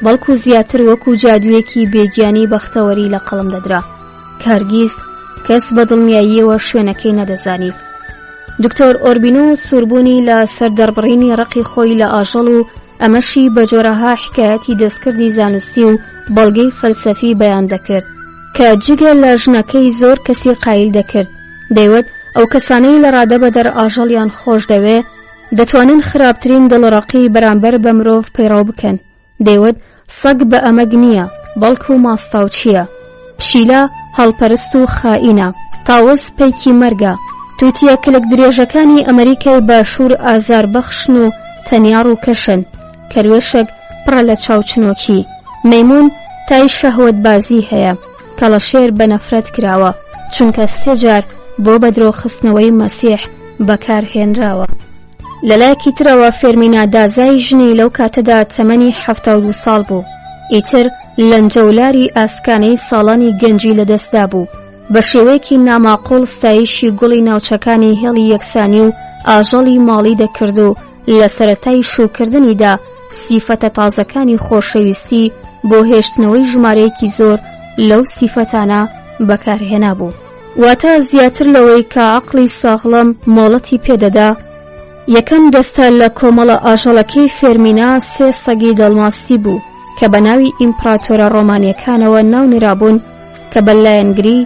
بەڵکو زیاتر وەکو جادوویەکی بێگیانی بەختەوەری لە قەڵەم دەدرا کە هەرگیز کەس بە دڵنیاییەوە شوێنەکەی نەدەزانی. دکتۆر ئۆربینۆ سووربوونی لە سەر دەربڕینی ڕقی خۆی لە ئاژەڵ و. ئەمەشی بە جۆرەها حکایەتی دەستکردی زانستی و بەڵگەی فەلسەفی بەیان دەکرد کە جگە لە ژنەکەی زۆر کەسی قایل دەکرد. دەیوت ئەو کەسانەی لە ڕادەبەدەر ئاژەڵیان خۆش دەوێ دەتوانن خراپترین دڵڕەقی بەرامبەر بە مرۆڤ پەیڕەو بکەن. دەیوت سەگ بە ئەمەگ نییە، بەڵکو ماستاوچییە. پشیلە هەڵپەرست و خائینە. تاوس پەیکی مەرگە. تووتییە کلک درێژەکانی ئەمەریکای باشوور ئازاربەخشن و تەنیا ڕووکەشن. کەروێشک پڕە لە چاوچنۆکی. مەیموون تای شەهوەتبازی هەیە. کەڵەشێر بە نەفرەت کراوە، چونکە سێ جار بۆ بەدرۆخستنەوەی مەسیح بەکار هێنراوە. لەلایەکی ترەوە فێرمینا دازای ژنی لەو کاتەدا تەمەنی 72 ساڵ بوو ئیتر لەنجەولاری ئاسکانەی ساڵانی گەنجی لەدەستدا بوو بە شێوەیەکی ناماقوڵ ستایشی گوڵی ناوچەکانی هێڵی یەکسانی و ئاژەڵی ماڵی دەکرد و لە سەرەتای شووکردنیدا سیفەتە تازەکانی خۆشەویستی بۆ هێشتنەوەی ژمارەیەکی زۆر لەو سیفەتانە بەکارهێنابوو. واتە زیاتر لەوەی کە عەقڵی ساغڵەم مۆڵەتی پێدەدا، یەکەم دەستە لە کۆمەڵە ئاژەڵەکەی فێرمینا سێ سەگی دەڵماسی بوو کە بە ناوی ئیمپراتۆرە ڕۆمانیەکانەوە ناونرابوون کە بە لایەنگری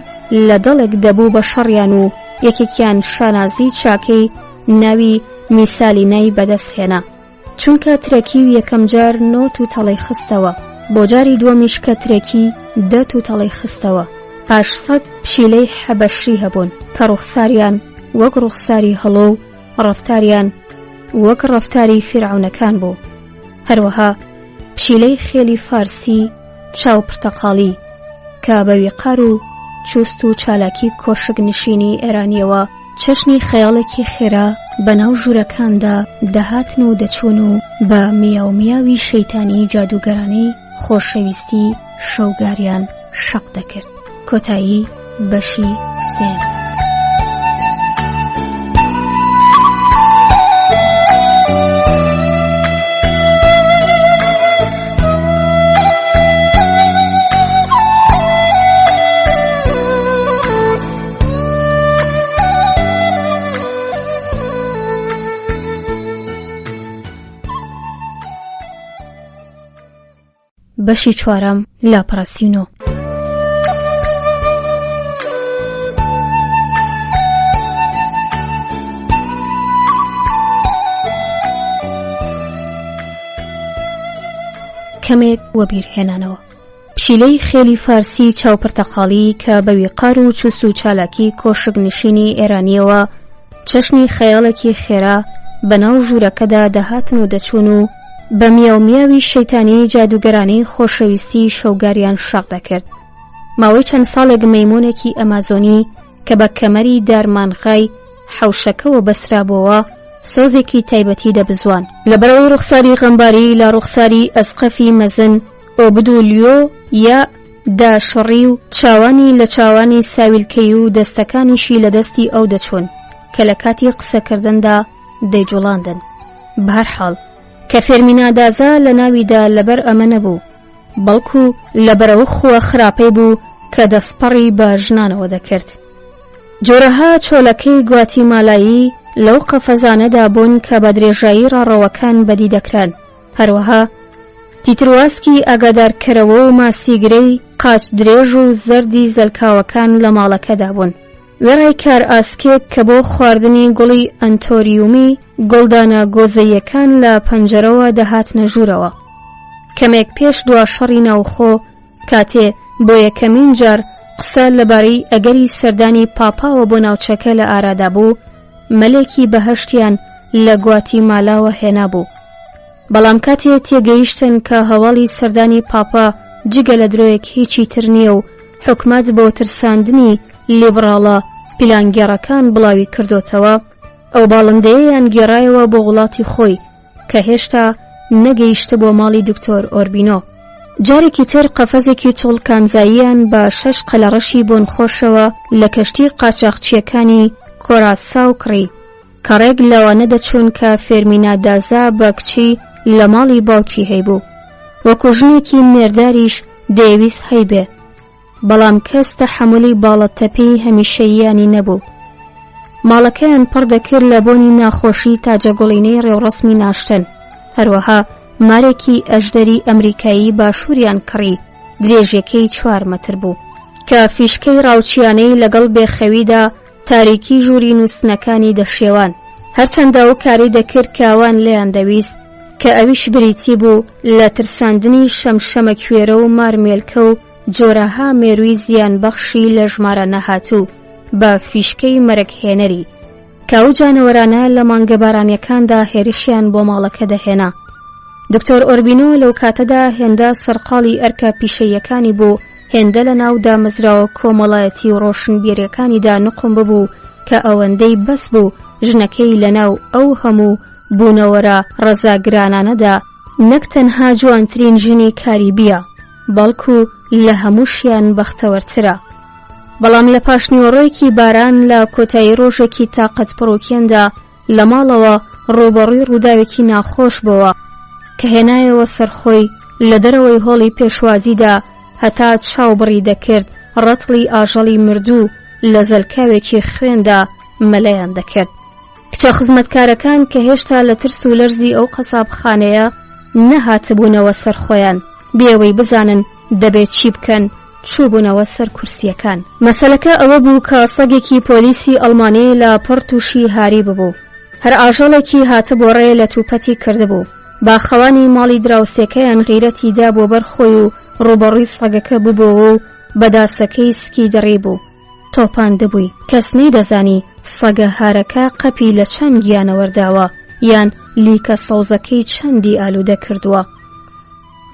لە دەڵێک دەبوو بە شەڕیان و یەکێکیان شانازی چاکەی ناوی میسالینای بەدەستهێنا. چونکە ترەکی و یەکەم جار نۆ توتەڵەی خستەوە، بۆ جاری دووەمیش کە ترەکی دە توتەڵەی خستەوە. پاش سەگ پشیلەی حەبەشی هەبوون کە ڕوخساریان وەک ڕوخساری هەڵۆ و ڕەفتاریان وەک ڕەفتاری فیرعەونەکان بوو. هەروەها پشیلەی خێلی فارسی چاو پرتەقاڵی کە بە ویقار و چوست و چالاکی کۆشک نشینی ئێرانیەوە چەشنی خەیاڵێکی خێرا بە ناو ژوورەکاندا دەهاتن و دەچوون و بە میاو میاوی شەیتانی جادووگەرانەی خۆشەویستی شەوگاریان شەق دەکرد. کۆتایی بەشی سێیەم. بەشی چوارەم لاپەڕە 39. کەمێک وەبیرهێنانەوە پشیلەی خێلی فارسی چاو پرتەقاڵی کە بە ویقار و چوست و چالاکی کۆشک نشینی ئێرانیەوە چەشنی خەیاڵێکی خێرا بەناو ژوورەکەدا دەهاتن و دەچوون و بە میاومیاوی شەیتانی جادوگەرانەی خۆشەویستی شەوگاریان شەق دەکرد. ماوەی چەند ساڵێک مەیمونێکی ئەمازۆنی کە بە کەمەری دارمانغای حەوشەکەوە بەسترابۆوە سۆزێکی تایبەتی دەبزوان. لەبەرئەوەی ڕوخساری غەمباری لە ڕوخساری ئەسقەفی مەزن ئۆبدولیۆ یە دا شڕی و چاوانی لە چاوانی ساویلکەی و دەستەکانیشی لە دەستی ئەو دەچوون کە لە کاتی قسەکردندا دەیجوڵاندن. بەهەرحاڵ کە فێرمینا دازا لە ناویدا لەبەر ئەمە نەبوو، بەڵکو لەبەر ئەو خووە خراپەی بوو کە دەستپەڕی بە ژنانەوە دەکرد. جۆرەها چۆلەکەی گواتیمالایی لەو قەفەزانەدا بوون کە بە درێژایی ڕاڕەوەکان بەدی دەکران. هەروەها تیترواسکی ئاگادارکەرەوە و ماسیگرەی قاچ درێژ و زەردی زەلکاوەکان لە ماڵەکەدا بوون. وێڕای کارئاسکێک کە بۆ خواردنی گوڵی ئەنتۆریومی گوڵدانە گۆزەییەکان لە پەنجەرەوە دەهاتنە ژوورەوە. کەمێک پێش دوا شەڕی ناوخۆ، کاتێ بۆ یەکەمین جار قسە لەبارەی ئەگەری سەردانی پاپاوە بۆ ناوچەکە لە ئارادا بوو، مەلێکی بەهەشتیان لە گواتیمالاوە هێنابوو. بەڵام کاتێ تێگەیشتن کە هەواڵی سەردانی پاپا جگە لە درۆیەک هیچی تر نییە و حکومەت بۆ ترساندنی لیبڕاڵە پیلانگێڕەکان بڵاوی کردۆتەوە، ئەو باڵندەیەیان گێڕایەوە بۆ وڵاتی خۆی کە هێشتا نەگەیشتبووە ماڵی دکتۆر ئۆربینۆ. جارێکی تر قەفەزێکی چوڵ کانزاییان بە شەش قەلەڕەشی بۆنخۆشەوە لە کەشتی قاچاخچییەکانی کۆراساو کڕی، کە ڕێک لەوانە دەچوون کە فێرمینا دازا بە کچی لە ماڵی باوکی هەیبوو. وەکو ژنێکی مێرداریش دەیەویست هەیبێ. بەڵام کەس تەحەمولی باڵەتەپێی هەمیشەییانی نەبوو. ماڵەکەیان پڕ دەکرد لە بۆنی ناخۆشی تاجەگوڵینەی ڕێوڕەسمی ناشتن. هەروەها. مارێکی ئەژدەری ئەمریکایی باشووریان کڕی درێژیەکەی چوار مەتر بوو کە فیشکەی ڕاوچیانەی لەگەڵ بێخەویدا تاریکی ژووری نووستنەکانی دەشێوان هەرچەندە ئەو کاری دەکرد کە ئەوان لێیان دەویست کە ئەویش بریتی بوو لە ترساندنی شەمشەمە کوێرە و مارمێلکە و جۆرەها مێرووی زیانبەخشی لە ژمارە نەهاتوو بە فیشکەی مەرگهێنەری کە ئەو جانەوەرانە لە مانگە بارانیەکاندا هێرشیان بۆ ماڵەکە دەهێنا. دکتۆر ئۆربینۆ لەو کاتەدا هێندە سەرقاڵی ئەرکە پیشەییەکانی بوو، هێندە لە ناو دامەزراوە کۆمەڵایەتی و ڕۆشنبیریەکانیدا نوقم ببوو کە ئەوەندەی بەس بوو ژنەکەی لە ناو ئەو هەموو بوونەوەرە ڕەزاگرانانەدا نەک تەنها جوانترین ژنی کاریبیە، بەڵکو لە هەمووشیان بەختەوەرترە. بەڵام لە پاشنیوەڕۆیەکی باران لە کۆتایی ڕۆژێکی تاقەت پڕوکێندا لە ماڵەوە ڕووبەڕووی ڕووداوێکی ناخۆش بۆوە کە هێنایەوە سەرخۆی لە دەرەوەی هۆڵی پێشوازیدا هەتا چاو بڕی دەکرد ڕەتڵی ئاژەڵی مردوو لە زەلکاوێکی خوێندا مەلەیان دەکرد. کچە خزمەتکارەکان کە هێشتا لە ترس و لەرزی ئەو قەسابخانەیە نەهاتبوونەوە سەر خۆیان، بێ ئەوەی بزانن دەبێ چی بکەن، چووبوونەوە سەر کورسییەکان. مەسەلەکە ئەوە بوو کە سەگێکی پۆلیسی ئەڵمانی لە پڕ تووشی هاری ببوو. هەر ئاژەڵێکی هاتبووە ڕێ لەتوپەتی کردبوو. باخەوانی ماڵی دراوسێکەیان غیرەتی دابووە بەر خۆی و ڕووبەڕووی سەگەکە ببۆوە و بە داسەکەی سکی دڕیبوو. تۆپاندبووی. کەس نەیدەزانی سەگە هارەکە قەپی لە چەند گیانەوەر داوە یان لیکە سەوزەکەی چەندی ئالوودە کردووە.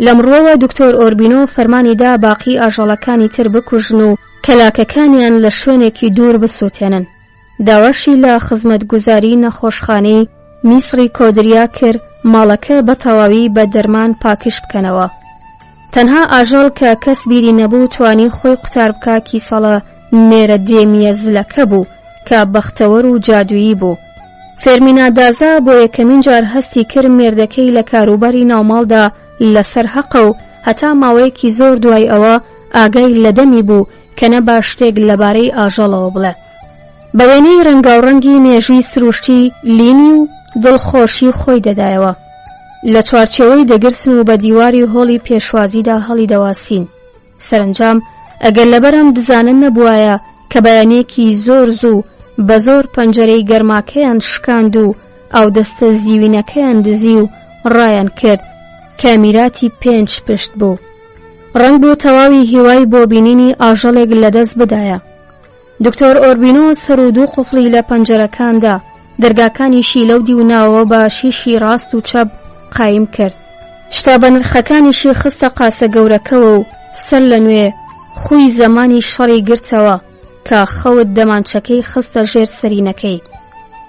لەم ڕووەوە دکتۆر ئۆربینۆ فەرمانی دا باقی ئاژەڵەکانی تر بکوژن و کەلاکەکانیان لە شوێنێکی دوور بسووتێنن. داواشی لە خزمەتگوزاری نەخۆشخانەی میسڕی کۆدریا کرد ماڵەکە بە تەواوی بە دەرمان پاکژ بکەنەوە. تەنها ئاژەڵ کە کەس بیری نەبوو توانی خۆی قوتار بکا کیسەڵە نێرە دێمیە زلەکە بوو کە بەختەوەر و جادوویی بوو. فێرمینا دازا بۆ یەکەمین جار هەستی کرد مێردەکەی لە کاروباری ناوماڵدا لەسەر هەقە و هەتا ماوەیەکی زۆر دوای ئەوە ئاگای لە دەمی بوو کە نەبا شتێک لەبارەی ئاژەڵەوە بڵێ. بە وێنەی ڕەنگاوڕەنگی مێژووی سروشتی لینی و دڵخۆشی خۆی دەدایەوە. لە چوارچێوەی دەگرتن و بە دیواری هۆڵی پێشوازیدا هەڵیدەواسین. سەرەنجام ئەگەر لەبەر ئەم دزانە نەبوایە کە بەیانییەکی زۆر زوو بە زۆر پەنجەرەی گەرماکەیان شکاند و ئاودەستە زیوینەکەیان دزی و ڕایان کرد کە میراتی پێنج پشت بوو. ڕەنگ بوو تەواوی هیوای بۆ بینینی ئاژەڵێک لەدەست بدایە. دکتۆر ئۆربینۆ سەر و دوو قوفڵی لە پەنجەرەکاندا، دەرگاکانیشی لەو دیو ناوەوە بە شیشی ڕاست و چەپ قایم کرد. شتە بەنرخەکانیشی خستە قاسە گەورەکەوە و سەر لە نوێ خووی زەمانی شەڕی گرتەوە کە خەوت دەمانچەکەی خستە ژێر سەرینەکەی.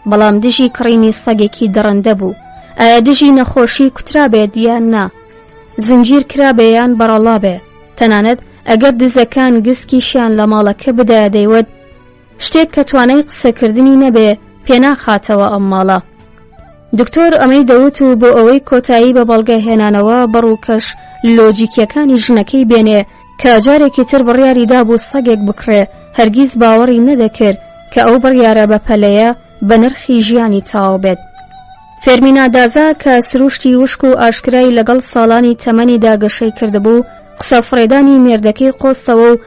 بەڵام دژی کڕینی سەگێکی دڕندە بوو. ئایا دژی نەخۆشی کوترابێت یان نا؟ زنجیر کرابێ یان بەڕەڵا بێ؟ تەنانەت ئەگەر دزەکان گسکیشیان لە ماڵەکە بدایە دەیوت شتێک کە توانای قسەکردنی نەبێ پێناخاتەوە ئەم ماڵە. دکتۆر ئەمەی دەوت و بۆ ئەوەی کۆتایی بە بەڵگە هێنانەوە بە ڕووکەش لۆجیکیەکانی ژنەکەی بێنێ کە جارێکی تر بڕیاری دابوو سەگێک بکڕێ هەرگیز باوەڕی نەدەکرد کە ئەو بڕیارە بە پەلەیە بە نرخی ژیانی تەواو بێت. فێرمینا دازا کە سروشتی وشک و ئاشکرای لەگەڵ ساڵانی تەمەنیدا گەشەی کردبوو، قسە فڕێدانی مێردەکەی قۆستەوە و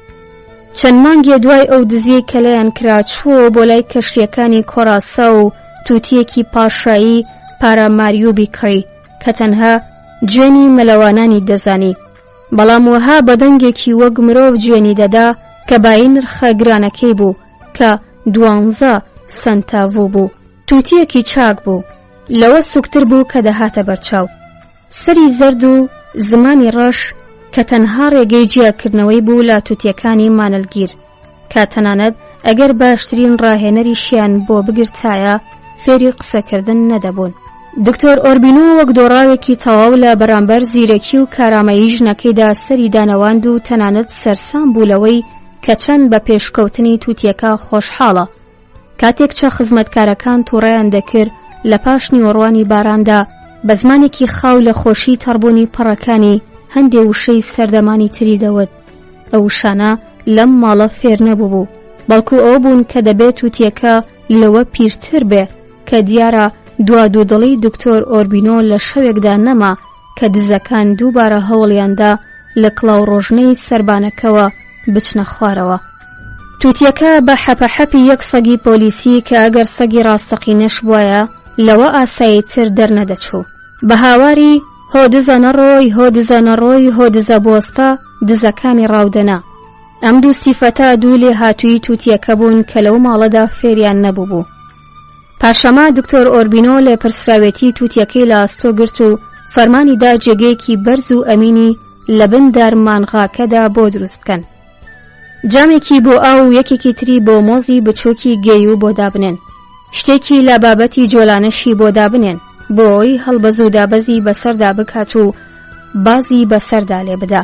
چەند مانگێ دوای ئەو دزیەی کە لێیان کرا چووەوە بۆ لای کەشتییەکانی کۆراسا و تووتییەکی پاشایی پاراماریوبی کڕی کە تەنها جوێنی مەلەوانانی دەزانی. بەڵام وەها بە دەنگێکی وەک مرۆڤ جوێنی دەدا کە بایی نرخە گرانەکەی بوو کە دوانزە سەنتاڤو بوو. تووتییەکی چاک بوو، لەوە سووکتر بوو کە دەهاتە بەرچاو. سەری زەرد و زمانی ڕەش کە تەنها ڕێگەی جیاکردنەوەی بوو لە تووتییەکانی مانەلگیر، کە تەنانەت ئەگەر باشترین ڕاهێنەریشیان بۆ بگرتایە فێری قسەکردن نەدەبوون. دکتۆر ئۆربینۆ وەک دۆڕاوێکی تەواو لە بەرامبەر زیرەکی و کارامەیی ژنەکەیدا سەری دانەواند و تەنانەت سەرسام بوو لەوەی کە چەند بە پێشکەوتنی تووتییەکە خۆشحاڵە. کاتێک کچە خزمەتکارەکان توڕەیان دەکرد لە پاش نیوەڕوانی باراندا بە زمانێکی خاو لە خۆشی تەڕبوونی پەڕەکانی هەندێ وشەی سەردەمانی تری دەوت ئەو وشانە لەم ماڵە فێر نەبووبوو بەڵکو ئەوە بوون کە دەبێت تووتیەکە لەوە پیرتر بێ کە دیارە دوا دوودڵی دکتۆر ئۆربینۆ لە شەوێکدا نەما. کە دزەکان دووبارە هەوڵیاندا لە کڵاوڕۆژنەی سەربانەکەوە بچنە خوارەوە. تووتیەکە بە حەپەحەپی یەک سەگی پۆلیسی کە ئەگەر سەگی ڕاستەقینەش بوایە لەوە ئاساییتر دەرنەدەچوو. بە هاواری، هۆ دزە نەڕۆی، هۆ دزە نەڕۆی، هۆ دزە بوەستە، دزەکانی ڕاودەنا. ئەم دوو سیفەتە دوو لێهاتوویی تووتیەکە بوون کە لەو ماڵەدا فێریان نەبووبوو. پاشەما دکتۆر ئۆربینۆ لێپرسراوێتی تووتیەکەی لە ئەستۆ گرت و فەرمانی دا جێگەیەکی بەرز و ئەمینی لە بن دارمانغاکەدا بۆ دروست بکەن. جامێکی بۆ ئاو و یەکێکی تری بۆ مۆزی بچووکی گەیو بۆ دابنێن. شتێکی لە بابەتی جۆلانەشی بۆ دابنێن بۆ ئەوەی هەڵبەز و دابەزی بەسەردا بکات و بازی بەسەردا لێ بدا.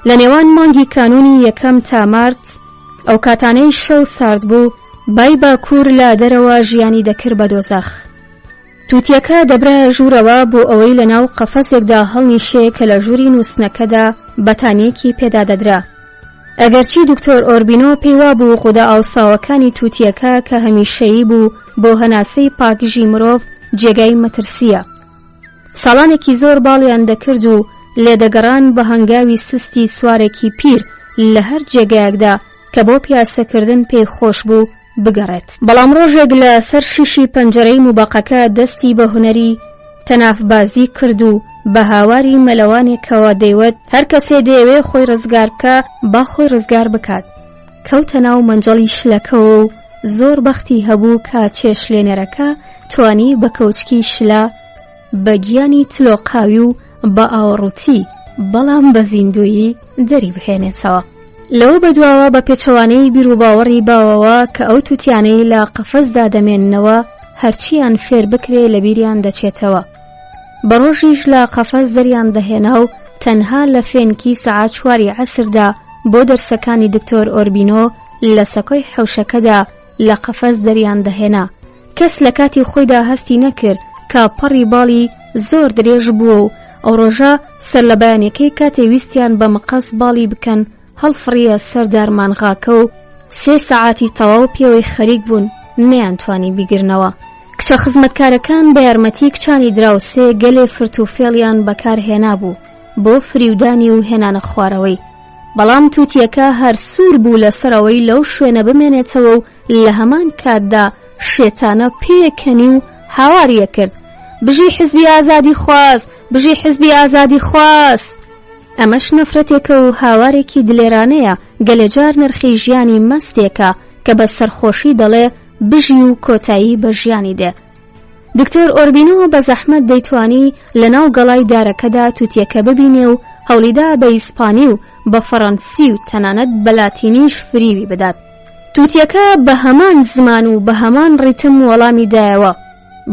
لە نێوان مانگی کانوونی یەکەم تا مارت، ئەو کاتانەی شەو سارد بوو، بای باکوور لە دەرەوە ژیانی دەکرد بە دۆزەخ. تووتییەکە دەبرایە ژوورەوە بۆ ئەوەی لە ناو قەفەزێکدا هەڵنیشێ کە لە ژووری نووستنەکەدا بەتانییەکی پێدا دەدرا. ئەگەرچی دکتۆر ئۆربینۆ پێی وابوو غودە ئاوساوەکانی تووتییەکە کە هەمیشەیی بوو بۆ هەناسەی پاکژی مرۆڤ جێگای مەترسییە. ساڵانێکی زۆر باڵیان دەکرد و لێدەگەڕان بە هەنگاوی سستی سوارێکی پیر لە هەر جێگایەکدا کە بۆ پیاسەکردن پێی خۆش بوو بگەڕێت. بەڵام ڕۆژێک لە سەر شیشی پەنجەرەی موبەقەکە دەستی بە هونەری تەنافبازی کرد و بە هاواری مەلەوانێکەوە دەیوت هەر کەسێ دەیەوێ خۆی ڕزگار بکا با خۆی ڕزگار بکات. کەوتە ناو مەنجەڵی شلەکەوە و زۆر بەختی هەبوو کە چێشلێنەرەکە توانی بە کەوچکی شلە بە گیانی تلۆقاوی و بە ئاوەڕووتی بەڵام بە زیندوویی دەری بهێنێتەوە. لەوە بەدواوە بە پێچەوانەی بیروباوەڕی باوەوە کە ئەو تووتیانەی لە قەفەزدا دەمێننەوە هەرچییان فێر بکرێ لەبیریان دەچێتەوە. بە ڕۆژیش لە قەفەز دەریان دەهێنا و تەنها لە فێنکی سەعات چواری عەسردا بۆ دەرسەکانی دکتۆر ئۆربینۆ لە سەکۆی حەوشەکەدا لە قەفەز دەریان دەهێنا. کەس لە کاتی خۆیدا هەستی نەکرد کە پەڕی باڵی زۆر درێژ بووە و ئەو ڕۆژە سەرلەبەیانەکەی کاتێ ویستیان بە مقەست باڵی بکەن هەڵفڕیە سەر دارمانغاکە و سێ سەعاتی تەواو پێوەی خەریک بوون نەیانتوانی بیگرنەوە. کچە خزمەتکارەکان بە یارمەتی کچانی دراوسێ گەلێ فرت و فێڵیان بەکار هێنابوو بۆ فریودانی و هێنانە خوارەوەی بەڵام تووتیەکە هەر سوور بوو لەسەر ئەوەی لەو شوێنە بمێنێتەوە و لە هەمان کاتدا شێتانە پێکەنی و هاواری ئەکرد بژی حزبی ئازادی خواز بژی حزبی ئازادی خواز ئەمەش نەفرەتێکە و هاوارێکی دلێرانەیە گەلێجار نرخی ژیانی مەستێکە کە بە سەرخۆشی دەڵێ بژی و کۆتایی بە ژیانی دێ دکتۆر ئۆربینۆ بە زەحمەت دەیتوانی لە ناو گەڵای دارەکەدا تووتیەکە ببینێ و هەوڵیدا بە ئیسپانی و بە فەڕەنسی و تەنانەت بە لاتینیش فریوی بدات. تووتیەکە بە هەمان زمان و بە هەمان ڕیتم وەڵامی دایەوە،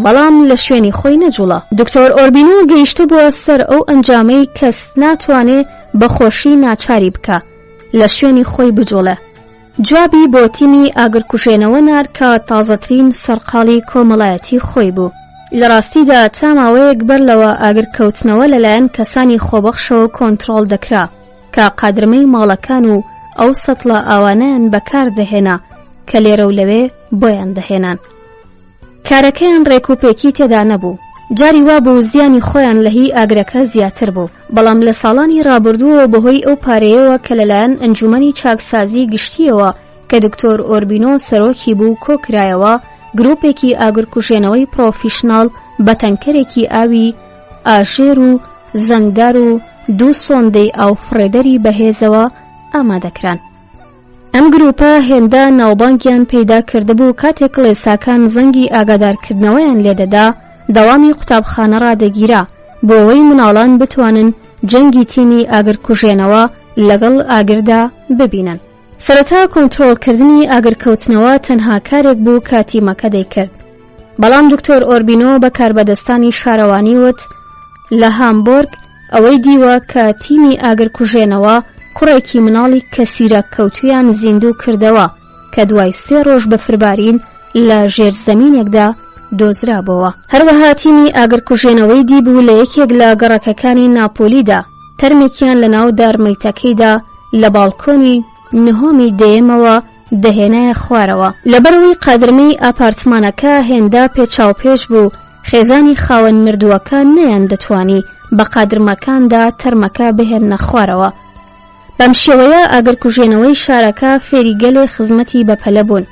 بەڵام لە شوێنی خۆی نەجوڵا. دکتۆر ئۆربینۆ گەیشتبووە سەر ئەو ئەنجامەی کەس ناتوانێ بە خۆشی ناچاری بکا لە شوێنی خۆی بجوڵێ. جوابی بۆ تیمی ئاگرکوژێنەوە نارد کە تازەترین سەرقاڵی کۆمەڵایەتی خۆی بوو. لە ڕاستیدا تا ماوەیەک بەر لەوە ئاگرکەوتنەوە لەلایەن کەسانی خۆبەخشەوە کۆنترۆڵ دەکرا کە قادرمەی ماڵەکان و ئەو سەتڵە ئاوانەیان بەکار دەهێنا کە لێرە و لەوێ بۆیان دەهێنان. کارەکەیان ڕێکوپێکی تێدا نەبوو، جاری وابوو زیانی خۆیان لە هی ئاگرەکە زیاتر بوو، بەڵام لە ساڵانی ڕابردووەوە بەهۆی ئەو پارەیەوە کە لەلایەن ئەنجومەنی چاکسازی گشتییەوە کە دکتۆر ئۆربینۆ سەرۆکی بوو کۆکرایەوە، گروپێکی ئاگرکوژێنەوەی پڕۆفیشناڵ بە تەنکەرێکی ئاوی ئاژێر و زەنگدار و دوو سۆندەی ئاوفڕێدەری بەهێزەوە ئامادەکران. ئەم گروپە هێندە ناوبانگیان پەیدا کردبوو کاتێک کڵێساکان زەنگی ئاگادارکردنەوەیان لێدەدا دەوامی قوتابخانە ڕادەگیرا بۆ ئەوەی مناڵان بتوانن جەنگی تیمی ئاگرکوژێنەوە لەگەڵ ئاگردا ببینن. سەرەتا کۆنترۆڵکردنی ئاگرکەوتنەوە تەنها کارێک بوو کە تیمەکە دەیکرد. بەڵام دکتۆر ئۆربینۆ بە کاربەدەستانی شارەوانی وت لە هامبۆرگ ئەوەی دیوە کە تیمی ئاگرکوژێنەوە کوڕێکی مناڵی کەسیرە کەوتویان زیندوو کردەوە کە دوای سێ ڕۆژ بەفربارین لە ژێر زەمینێکدا دۆزرابۆوە. هەروەها تیمی ئاگرکوژێنەوەی دیبوو لە یەکێک لە گەڕەکەکانی ناپۆلیدا تەرمێکیان لە ناو دارمەیتەکەیدا لە باڵکۆنی نهۆمی دەیەمەوە دەهێنایە خوارەوە. لەبەرئەوەی قادرمەی ئاپارتمانەکە هێندە پێچاوپێچ بوو، خێزانی خاوەن مردووەکە نەیاندەتوانی. بە قادرمەکاندا تەرمەکە بهێننە خوارەوە. بەم شێوەیە ئاگرکوژێنەوەی شارەکە فێری گەلێ خزمەتی بەپەلە بوون.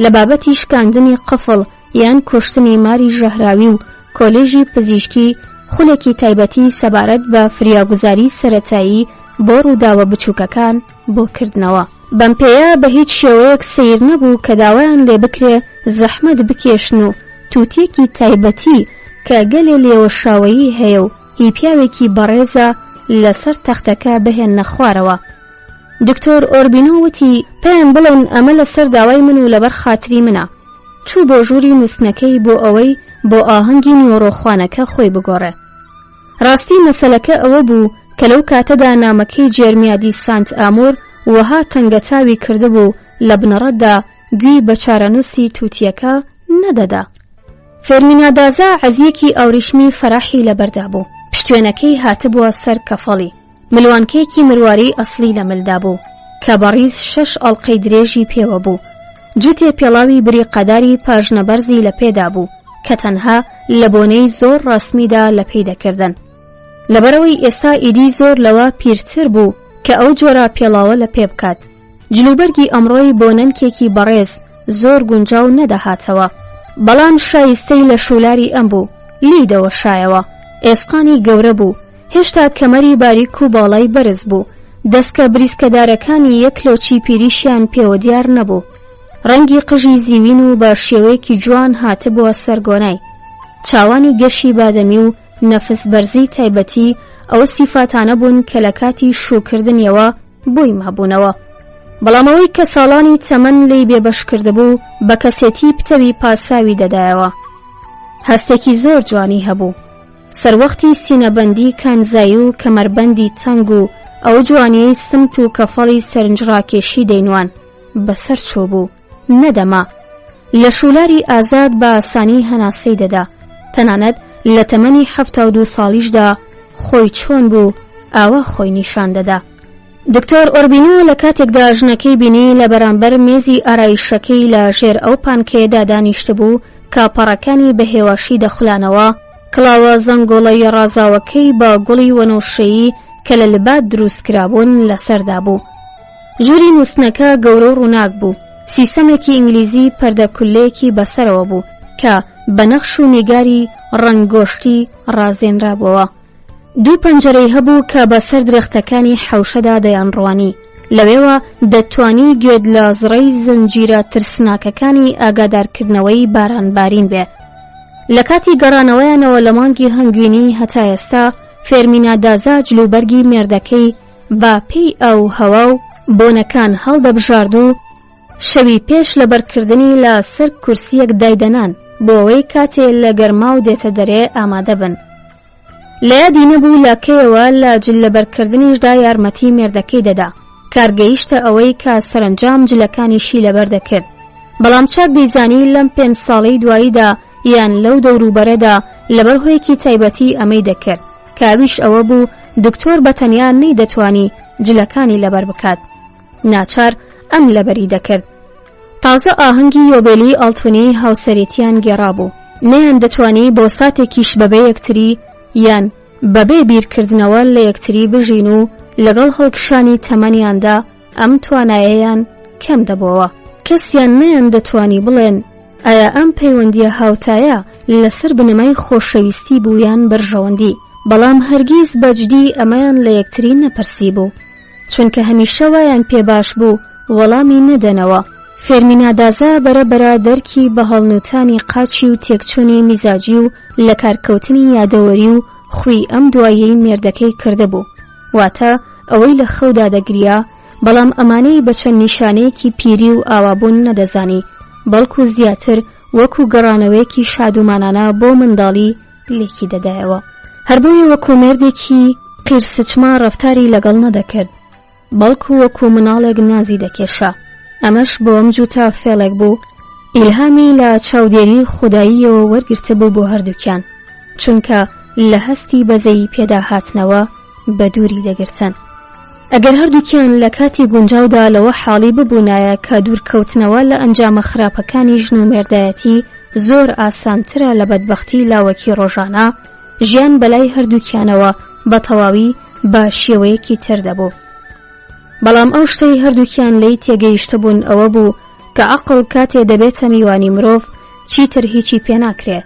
لە بابەتی شکاندنی قفڵ یان کوشتنی ماری ژەهراوی و کۆلێژی پزیشکی خولێکی تایبەتی سەبارەت بە فریاگوزاری سەرەتایی بۆ ڕووداوە بچووکەکان بۆ کردنەوە. بەم پێیە بە هیچ شێوەیەک سەیر نەبوو کە داوایان لێ بکرێ زەحمەت بکێشن و تووتیەکی تایبەتی کە گەلێ لێوەشاوەیی هەیە و هی پیاوێکی بەڕێزە لەسەر تەختەکە بهێننە خوارەوە. دکتۆر ئۆربینۆ وتی پێیان بڵێن ئەمە لەسەر داوای من و لەبەر خاتری منە. چوو بۆ ژووری نووستنەکەی بۆ ئەوەی بۆ ئاهەنگی نیوەڕۆخوانەکە خۆی بگۆڕێ. ڕاستی مەسەلەکە ئەوە بوو کە لەو کاتەدا نامەکەی جێرمیا دی سانت ئامور وەها تەنگەتاوی کردبوو لە بنەڕەتدا گوێی بە چارەنووسی تووتییەکە نەدەدا. فێرمینا دازا عەزییەکی ئاوریشمی فەراحی لەبەردا بوو، پشتوێنەکەی هاتبووە سەر کەفەڵی. ملوانکەیەکی مرواری ئەسڵی لە ملدا بوو کە بە ڕیز شەش ئەڵقەی درێژی پێوە بوو. جووتێ پێڵاوی بریقەداری پاژنەبەرزی لە پێدا بوو کە تەنها لە بۆنەی زۆر ڕەسمیدا لە پێی دەکردن. لەبەرئەوەی ئێستا ئیدی زۆر لەوە پیرتر بوو کە ئەو جۆرە پێڵاوە لە پێ بکات. جلوبەرگی ئەمڕۆی بۆ نەنکێکی بەڕێز زۆر گونجاو نەدەهاتەوە. بەڵام شایستەی لەشولاری ئەم بوو، لێی دەوەشایەوە. ئێسقانی گەورە بوو، هێشتا کەمەری باریک و باڵای بەرز بوو، دەسکە بریسکەدارەکانی یەک لۆچی پیریشیان پێوە دیار نەبوو. ڕەنگی قژی زیوین و بە شێوەیەکی جوان هاتبووە سەر گۆنای. چاوانی گەشی بادەمی و نەفس بەرزی تایبەتی ئەو سیفاتانە بوون کە لە کاتی شووکردنیەوە بۆی مابوونەوە. بەڵام ئەوەی کە ساڵانی تەمەن لێی بێبەش کردبوو بە کەسێتی پتەوی پاساوی دەدایەوە. هەستێکی زۆر جوانی هەبوو. سەروەختی سینەبەندی کانزایی و کەمەربەندی تەنگ و ئەو جوانیەی سمت و کەفەڵی سەرنجڕاکێشی دەینوان بەسەر چووبوو، نەدەما. لە شولاری ئازاد بە ئاسانی هەناسەی دەدا، تەنانەت لە تەمەنی 72 ساڵیشدا خۆی چۆن بوو ئاوا خۆی نیشان دەدا. دکتۆر ئۆربینۆ لە کاتێکدا ژنەکەی بینی لە بەرامبەر مێزی ئارایشەکەی لە ژێر ئەو پانکەیەدا دانیشتبوو کە پەڕەکانی بە هێواشی دەخولانەوە، کڵاوە زەنگۆڵەییە ڕازاوەکەی بە گوڵی وەنەوشەیی کە لە لباد دروست کرابوون لەسەردا بوو. ژووری نووستنەکە گەورە و ڕووناک بوو، سیستەمێکی ئینگلیزی پەردە کوللەیەکی بەسەرەوە بوو کە بە نەخش و نیگاری ڕەنگ گۆشتی ڕازێنرابووەوە. دوو پەنجەرەی هەبوو کە بە سەر درەختەکانی حەوشەدا دەیانڕوانی. لەوێوە دەتتوانی گوێت لە زڕەی زنجیرە ترسناکەکانی ئاگادارکردنەوەی بارانبارین بێ. لە کاتی گەڕانەوەیانەوە لە مانگی هەنگوینی هەتا ئێستا فێرمینا دازا جلوبەرگی مێردەکەی بە پێی ئاو و هەوا و بۆنەکان هەڵدەبژارد و شەوی پێش لەبەرکردنی لە سەر کورسییەک دایدەنان بۆ ئەوەی کاتێ لە گەرماو دێتە دەرێ ئامادە بن. لە یادی نەبوو لە کەیەوە لە جل لەبەرکردنیشدا یارمەتی مێردەکەی دەدا، کار گەیشتە ئەوەی کە سەرەنجام جلەکانیشی لەبەر دەکرد. بەڵام چاک دەیزانی لەم پێنج ساڵەی دواییدا یان لەو دەوروبەرەدا لەبەر هۆیەکی تایبەتی ئەمەی دەکرد، کە ئەویش ئەوە بوو دکتۆر بە تەنیا نەیدەتوانی جلەکانی لەبەر بکات. ناچار ئەم لەبەری دەکرد. تازە ئاهەنگی یۆبێلی ئاڵتونی هاوسەرێتیان گێڕابوو. نەیاندەتوانی بۆ ساتێکیش بەبێ یەکتری یان بەبێ بیرکردنەوە لە یەکتری بژین و لەگەڵ هەڵکشانی تەمەنیاندا ئەم توانایەیان کەم دەبۆوە. کەسیان نەیاندەتوانی بڵێن ئایا ئەم پەیوەندییە هاوتایە لەسەر بنەمای خۆشەویستی بوو یان بەرژەوەندی، بەڵام هەرگیز بەجدی ئەمەیان لە یەکتری نەپرسیبوو. چونکە هەمیشە وایان پێ باش بوو وەڵامی نەدەنەوە. فێرمینا دازا بەرە بەرە دەرکی بە هەڵنووتانی قاچی و تێکچوونی میزاجی و لەکارکەوتنی یادەوەری و خووی ئەم دواییەی مێردەکەی کردبوو، واتە ئەوەی لە خەودا دەگریا، بەڵام ئەمانەی بە چەند نیشانەیەکی پیری و ئاوابوون نەدەزانی، بەڵکو زیاتر وەکو گەڕانەوەیەکی شادومانانە بۆ منداڵی لێکی دەدایەوە. هەر بۆیە وەکو مێردێکی قیرسچما ڕەفتاری لەگەڵ نەدەکرد، بەڵکو وەکو مناڵێک نازی دەکێشا. ئەمەش بۆ ئەم جووتە فێڵێک بوو ئیلهامی لە چاودێری خوداییەوە وەرگرتبوو بۆ هەردووکیان، چونکە لە هەستی بەزەیی پێدا هاتنەوە بە دووری دەگرتن. ئەگەر هەردووکیان لە کاتی گونجاودا لەوە حاڵی ببوونایە کە دوورکەوتنەوە لە ئەنجامە خراپەکانی ژن و مێردایەتی زۆر ئاسانترە لە بەدبەختی لاوەکی ڕۆژانە. ژیان بەلای هەردووکیانەوە بە تەواوی بە شێوەیەکی تر دەبوو. بەڵام ئەو شتەی هەردووکیان لێی تێگەیشتبوون ئەوە بوو کە عەقڵ کاتێ دەبێتە میوانی مرۆڤ چیتر هیچی پێ ناکرێ.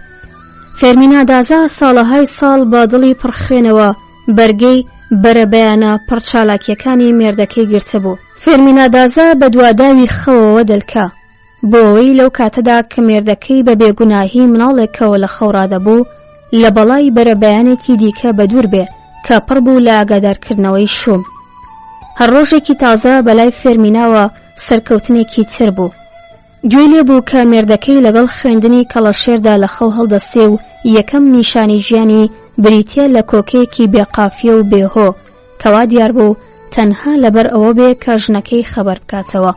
فێرمینا دازا ساڵەهای ساڵ بە دڵی پڕ خوێنەوە بەرگەی بەرەبەیانە پڕ چالاکیەکانی مێردەکەی گرتبوو. فێرمینا دازا بە دواداوی خەوەوە دەلکا. بۆ ئەوەی لەو کاتەدا کە مێردەکەی بە بێگوناهی مناڵێکەوە لە خەو ڕادەبوو، لە بەڵای بەرەبەیانێکی دیکە بەدوور بێ کە پڕ بوو لە ئاگادارکردنەوەی شووم. هەر ڕۆژێکی تازە بەلای فێرمیناوە سەرکەوتنێکی تر بوو. گوێی لێ بوو کە مێردەکەی لەگەڵ خوێندنی کەڵەشێردا لە خەو هەڵدەستێ و یەکەم نیشانی ژیانی بریتییە لە کۆکەیەکی بێ قافیە و بێ هۆ، کەوا دیار بوو تەنها لەبەر ئەوە بێ کە ژنەکەی خەبەر بکاتەوە.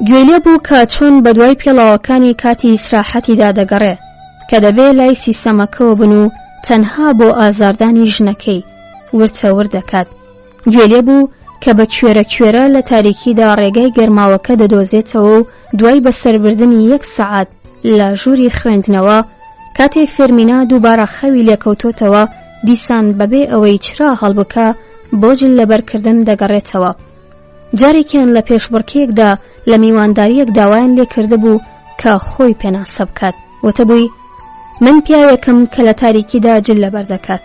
گوێی لێ بوو کە چۆن بەدوای پێڵاوەکانی کاتی ئیسراحەتیدا دەگەڕێ، کە دەبێ لای سیسەمەکەوە بن و تەنها بۆ ئازاردانی ژنەکەی، ورتە ورت دەکات. گوێی لێ بوو کە بە کوێرە کوێرە لە تاریکیدا ڕێگای گەرماوەکە دەدۆزێتەوە و دوای بەسەربردنی یەک سەعات لە ژووری خوێندنەوە، کاتێ فێرمینا دووبارە خەوی لێکەوتۆتەوە، دیسان بەبێ ئەوەی چرا هەڵبکا بۆ جل لەبەرکردن دەگەڕێتەوە. جارێکیان لە پێشبڕکێیەکدا لە میواندارییەک داوایان لێ کردبوو کە خۆی پێناسە بکات. وتبووی، من پیاوێکم کە لە تاریکیدا جل لەبەر دەکات.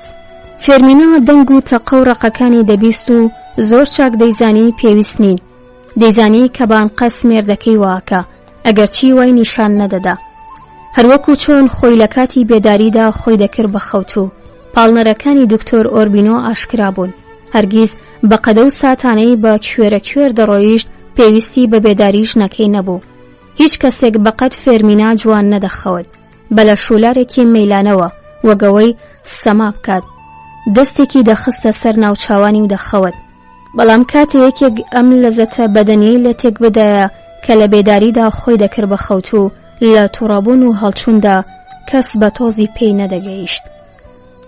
فێرمینا دەنگ و تەقە و ڕەقەکانی دەبیست و زۆر چاک دەیزانی پێویست نین. دەیزانی کە بە ئەنقەست مێردەکەی واکا، ئەگەرچی وای نیشان نەدەدا. هەروەکو چۆن خۆی لە کاتی بێداریدا خۆی دەکرد بە خەوتوو. پاڵنەرەکانی دکتۆر ئۆربینۆ ئاشکرا بوون. هەرگیز بە قەدە و ساتانەی بە کوێرە کوێر دەڕۆیشت پێویستی بە بێداری ژنەکەی نەبوو. هیچ کەسێک بەقەد فێرمینا جوان نەدەخەوت. بە لەشولارێکی مەیلانەوە وەک ئەوەی سەما بکات. دەستێکی دەخستە سەر ناوچاوانی و دەخەوت. بەڵام کاتێ یەکێک ئەم لەزەتە بەدەنیەی لە تێک بدایە کە لە بێداریدا خۆی دەکرد بە خەوتوو لە توڕەبوون و هەڵچووندا کەس بە تۆزی پێی نەدەگەیشت.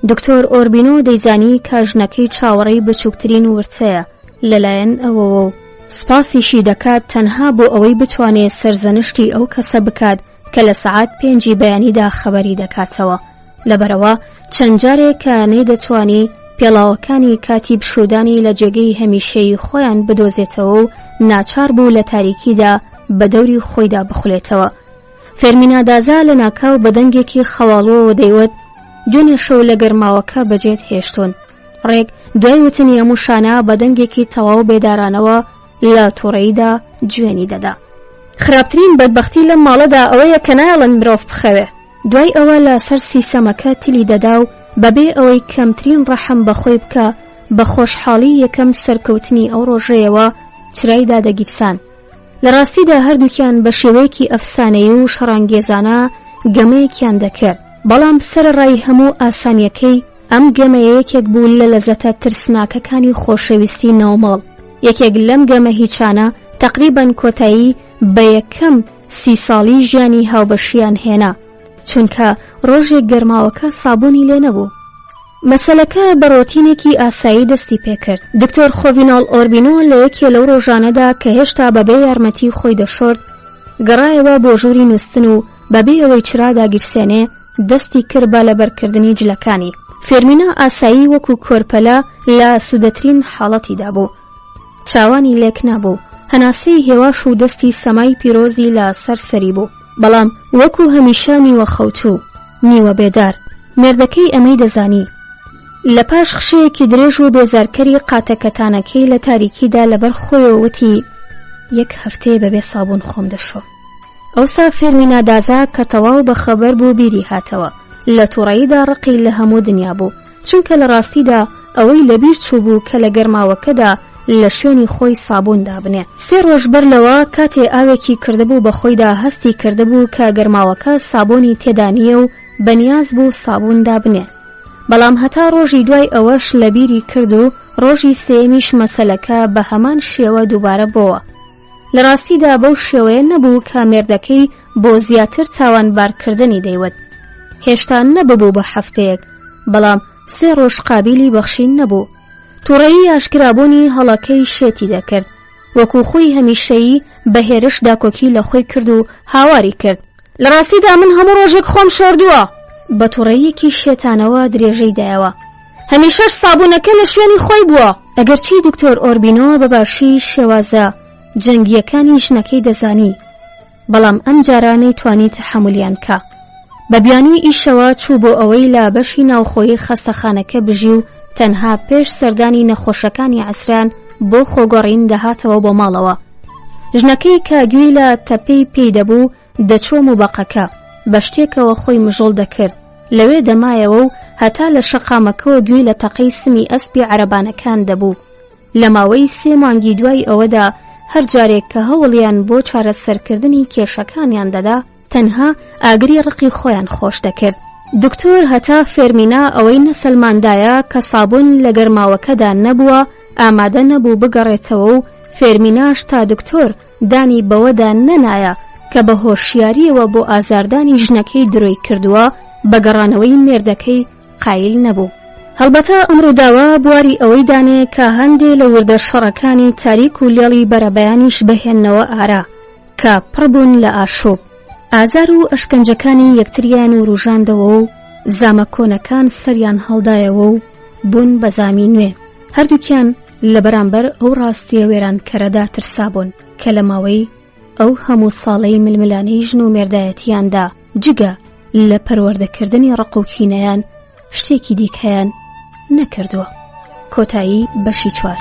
دکتۆر ئۆربینۆ دەیزانی کە ژنەکەی چاوەڕێی بچووکترین ورچەیە لەلایەن ئەوەوە و سوپاسیشی دەکات تەنها بۆ ئەوەی بتوانێ سەرزەنشتی ئەو کەسە بکات کە لە سەعات پێنجی بەیانیدا خەبەری دەکاتەوە. لەبەرئەوە چەند جارێک کە نەیدەتوانی پێڵاوەکانی کاتی پشوودانی لە جێگەی هەمیشەیی خۆیان بدۆزێتەوە و ناچار بوو لە تاریکیدا بە دەوری خۆیدا بخولێتەوە. فێرمینا دازا لە ناکاو بە دەنگێکی خەواڵووەوە دەیوت، دوێنێ شەو لە گەرماوەکە بەجێت هێشتوون. ڕێک دوای وتنی ئەم وشانە بە دەنگێکی تەواو بێدارانەوە لە توڕەییدا جوێنی دەدا. خراپترین بەدبەختی لەم ماڵەدا ئەوەیە کە نایەڵن مرۆڤ بخەوێ. دوای ئەوە لە سەر سیسەمەکە تلی دەدا و بەبێ ئەوەی کەمترین ڕەحم بە خۆی بکا بە خۆشحاڵی یەکەم سەرکەوتنی ئەو ڕۆژەیەوە چرای دادەگیرسان. لە ڕاستیدا هەردووکیان بە شێوەیەکی ئەفسانەیی و شەڕانگێزانە گەمەیەکیان دەکرد، بەڵام سەرەڕای هەموو ئاسانییەکەی، ئەم گەمەیە یەکێک بوو لە لەزەتە ترسناکەکانی خۆشەویستی ناوماڵ. یەکێک لەم گەمە هیچانە تەقریبەن کۆتایی بە یەکەم سی ساڵی ژیانی هاوبەشیان هێنا، چونکە ڕۆژێک گەرماوەکە سابوونی لێ نەبوو. مەسەلەکە بە ڕۆتینێکی ئاسایی دەستی پێکرد. دکتۆر خۆڤیناڵ ئۆربینۆ لە یەکێ لەو ڕۆژانەدا کە هێشتا بەبێ یارمەتی خۆی دەشۆرد، گەڕایەوە بۆ ژووری نووستن و بەبێ ئەوەی چرا داگیرسێنێ، دەستی کرد بە لەبەرکردنی جلەکانی. فێرمینا ئاسایی وەکو کۆرپەلە لە ئاسوودەترین حاڵەتیدا بوو. چاوانی لێک نابوو، هەناسەی هێواش و دەستی سەمای پیرۆزی لە سەر سەری بوو. بەڵام وەکو هەمیشە نیوە خەوتوو، نیوە بێدار. مێردەکەی ئەمەی دەزانی. لە پاش خشەیەکی درێژ و بێزارکەری قاتە کەتانەکەی لە تاریکیدا لەبەر خۆیەوە وتی، یەک هەفتەیە بەبێ سابوون خۆم دەشۆم. ئەوسا فێرمینا دازا کە تەواو بە خەبەر بوو بیری هاتەوە. لە توڕەییدا ڕقی لە هەموو دنیا بوو. چونکە لە ڕاستیدا ئەوەی لەبیر چووبوو کە لە گەرماوەکەدا لە شوێنی خۆی سابوون دابنێ. سێ ڕۆژ بەر لەوە کاتێ ئاوێکی کردبوو بە خۆیدا هەستی کردبوو کە گەرماوەکە سابوونی تێدا نییە و بەنیاز بوو سابوون دابنێ. بەڵام هەتا ڕۆژی دوای ئەوەش لەبیری کرد و ڕۆژی سێیەمیش مەسەلەکە بە هەمان شێوە دووبارە بۆوە. لە ڕاستیدا بەو شێوەیە نەبوو کە مێردەکەی بۆ زیاتر تاوانبارکردنی دەیوت. هێشتا نەببوو بە هەفتەیەک، بەڵام سێ ڕۆژ قابیلی بەخشین نەبوو. توڕەیی ئاشکرابوونی هەڵەکەی شێتی دەکرد. وەکو خووی هەمیشەیی بە هێرش داکۆکی لە خۆی کرد و هاواری کرد. لە ڕاستیدا من هەموو ڕۆژێک خۆم شۆردووە! بە توڕەییەکی شێتانەوە درێژەی دایەوە. هەمیشەش سابوونەکە لە شوێنی خۆی بووە. ئەگەرچی دکتۆر ئۆربینۆ بە باشی شێوازە جەنگییەکانی ژنەکەی دەزانی، بەڵام ئەم جارە نەیتوانی تەحەمولیان بکا. بە بیانووی ئیشەوە چوو بۆ ئەوەی لە بەشی ناوخۆیی خەستەخانەکە بژی و تەنها پێش سەردانی نەخۆشەکانی عەسران بۆ خۆگۆڕین دەهاتەوە بۆ ماڵەوە. ژنەکەی کە گوێی لە تەپەی پێی دەبوو دەچووە موبەقەکە، بە شتێکەوە خۆی مژۆڵ دەکرد، لەوێ دەمایەوە و هەتا لە شەقامەکەوە گوێی لە تەقەی سمی ئەسپی عەرەبانەکان دەبوو. لە ماوەی سێ مانگی دوای ئەوەدا هەر جارێک کە هەوڵیان بۆ چارەسەرکردنی کێشەکانیان دەدا، تەنها ئاگری ڕقی خۆیان خۆش دەکرد. دکتۆر هەتا فێرمینا ئەوەی نەسەلماندایە کە سابوون لە گەرماوەکەدا نەبووە، ئامادە نەبوو بگەڕێتەوە و فێرمیناش تا دکتۆر دانی بەوەدا نەنایە کە بە هۆشیارییەوە بۆ ئازاردانی ژنەکەی درۆی کردووە، بە گەڕانەوەی مێردەکەی قایل نەبوو. هەڵبەتە ئەم ڕووداوە بواری ئەوەی دانێ کە هەندێ لە وردە شەڕەکانی تاریک و لێڵی بەرەبەیانیش بهێننەوە ئارا، کە پڕ بوون لە ئاشوب. ئازار و ئەشکەنجەکانی یەکتریان وروژاندەوە و زامە کۆنەکان سەریان هەڵدایەوە و بوون بە زامی نوێ. هەردووکیان لە بەرامبەر ئەو ڕاستییە وێرانکەرەدا ترسابوون کە لە ماوەی ئەو هەموو ساڵەی ململانێی ژن و مێردایەتییاندا جگە لە پەروەردەکردنی ڕق و کینەیان شتێکی دیکەیان نەکردووە. کۆتایی بەشی چوار.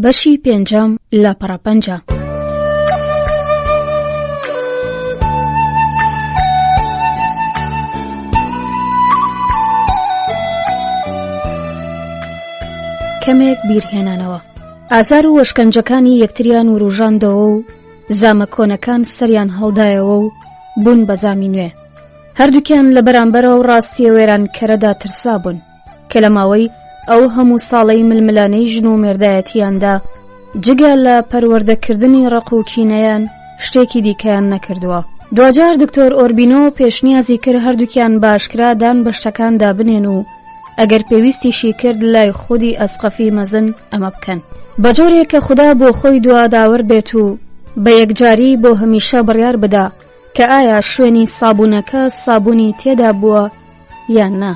بەشی پێنجەم لاپەڕە 50. کەمێک بیرهێنانەوە ئازار و ئەشکەنجەکانی یەکتریان وروژاندەوە و زامە کۆنەکان سەریان هەڵدایەوە و بوون بە زامی نوێ. هەردووکیان لە بەرامبەر ئەو ڕاستییە وێرانکەرەدا ترسابوون کە لە ماوەی ئەو هەموو ساڵەی ململانێی ژن و مێردایەتییاندا جگە لە پەروەردەکردنی ڕق و کینەیان شتێکی دیکەیان نەکردووە. دواجار دکتۆر ئۆربینۆ پێشنیازی کرد هەردووکیان بە ئاشکرا دان بە شتەکاندا بنێن و ئەگەر پێویستیشی کرد لای خودی ئەسقەفی مەزن ئەمە بکەن. بە جۆرێک کە خودا بۆ خۆی دوا داوەر بێت و بە یەکجاری بۆ هەمیشە بڕیار بدا کە ئایا شوێنی سابوونەکە سابوونی تێدا بووە یان نا.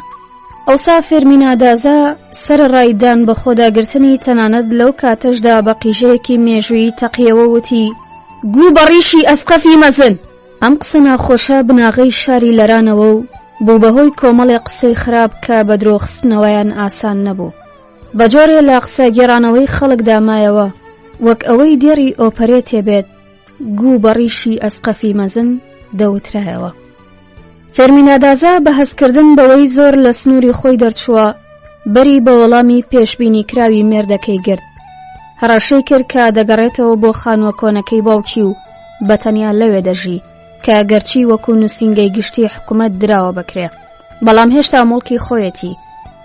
ئەوسا فێرمینا دازا سەرەڕای دان بە خۆداگرتنی تەنانەت لەو کاتەشدا بە قیژەیەکی مێژوویی تەقیەوە وتی، گوو بە ڕیشی ئەسقەفی مەزن! ئەم قسە ناخۆشە بناغەی شاری لەرانەوە و بوو بە هۆی کۆمەڵێ قسەی خراپ کە بە درۆ خستنەوەیان ئاسان نەبوو. بە جۆرێ لە قسە گێڕانەوەی خەڵکدا مایەوە وەک ئەوەی دێڕی ئۆپەرێتێ بێت گوو بە ڕیشی ئەسقەفی مەزن دەوترایەوە. فێرمینا دازا بە هەستکردن بەوەی زۆر لە سنووری خۆی دەرچووە، بەری بە وەڵامی پێشبینی کراوی مێردەکەی گرت. هەڕەشەی کرد کە دەگەڕێتەوە بۆ خانووە کۆنەکەی باوکی و بە تەنیا لەوێ دەژی، کە گەرچی وەکو نووسینگەی گشتی حکومەت دراوە بەکرێ، بەڵام هێشتا موڵکی خۆیەتی.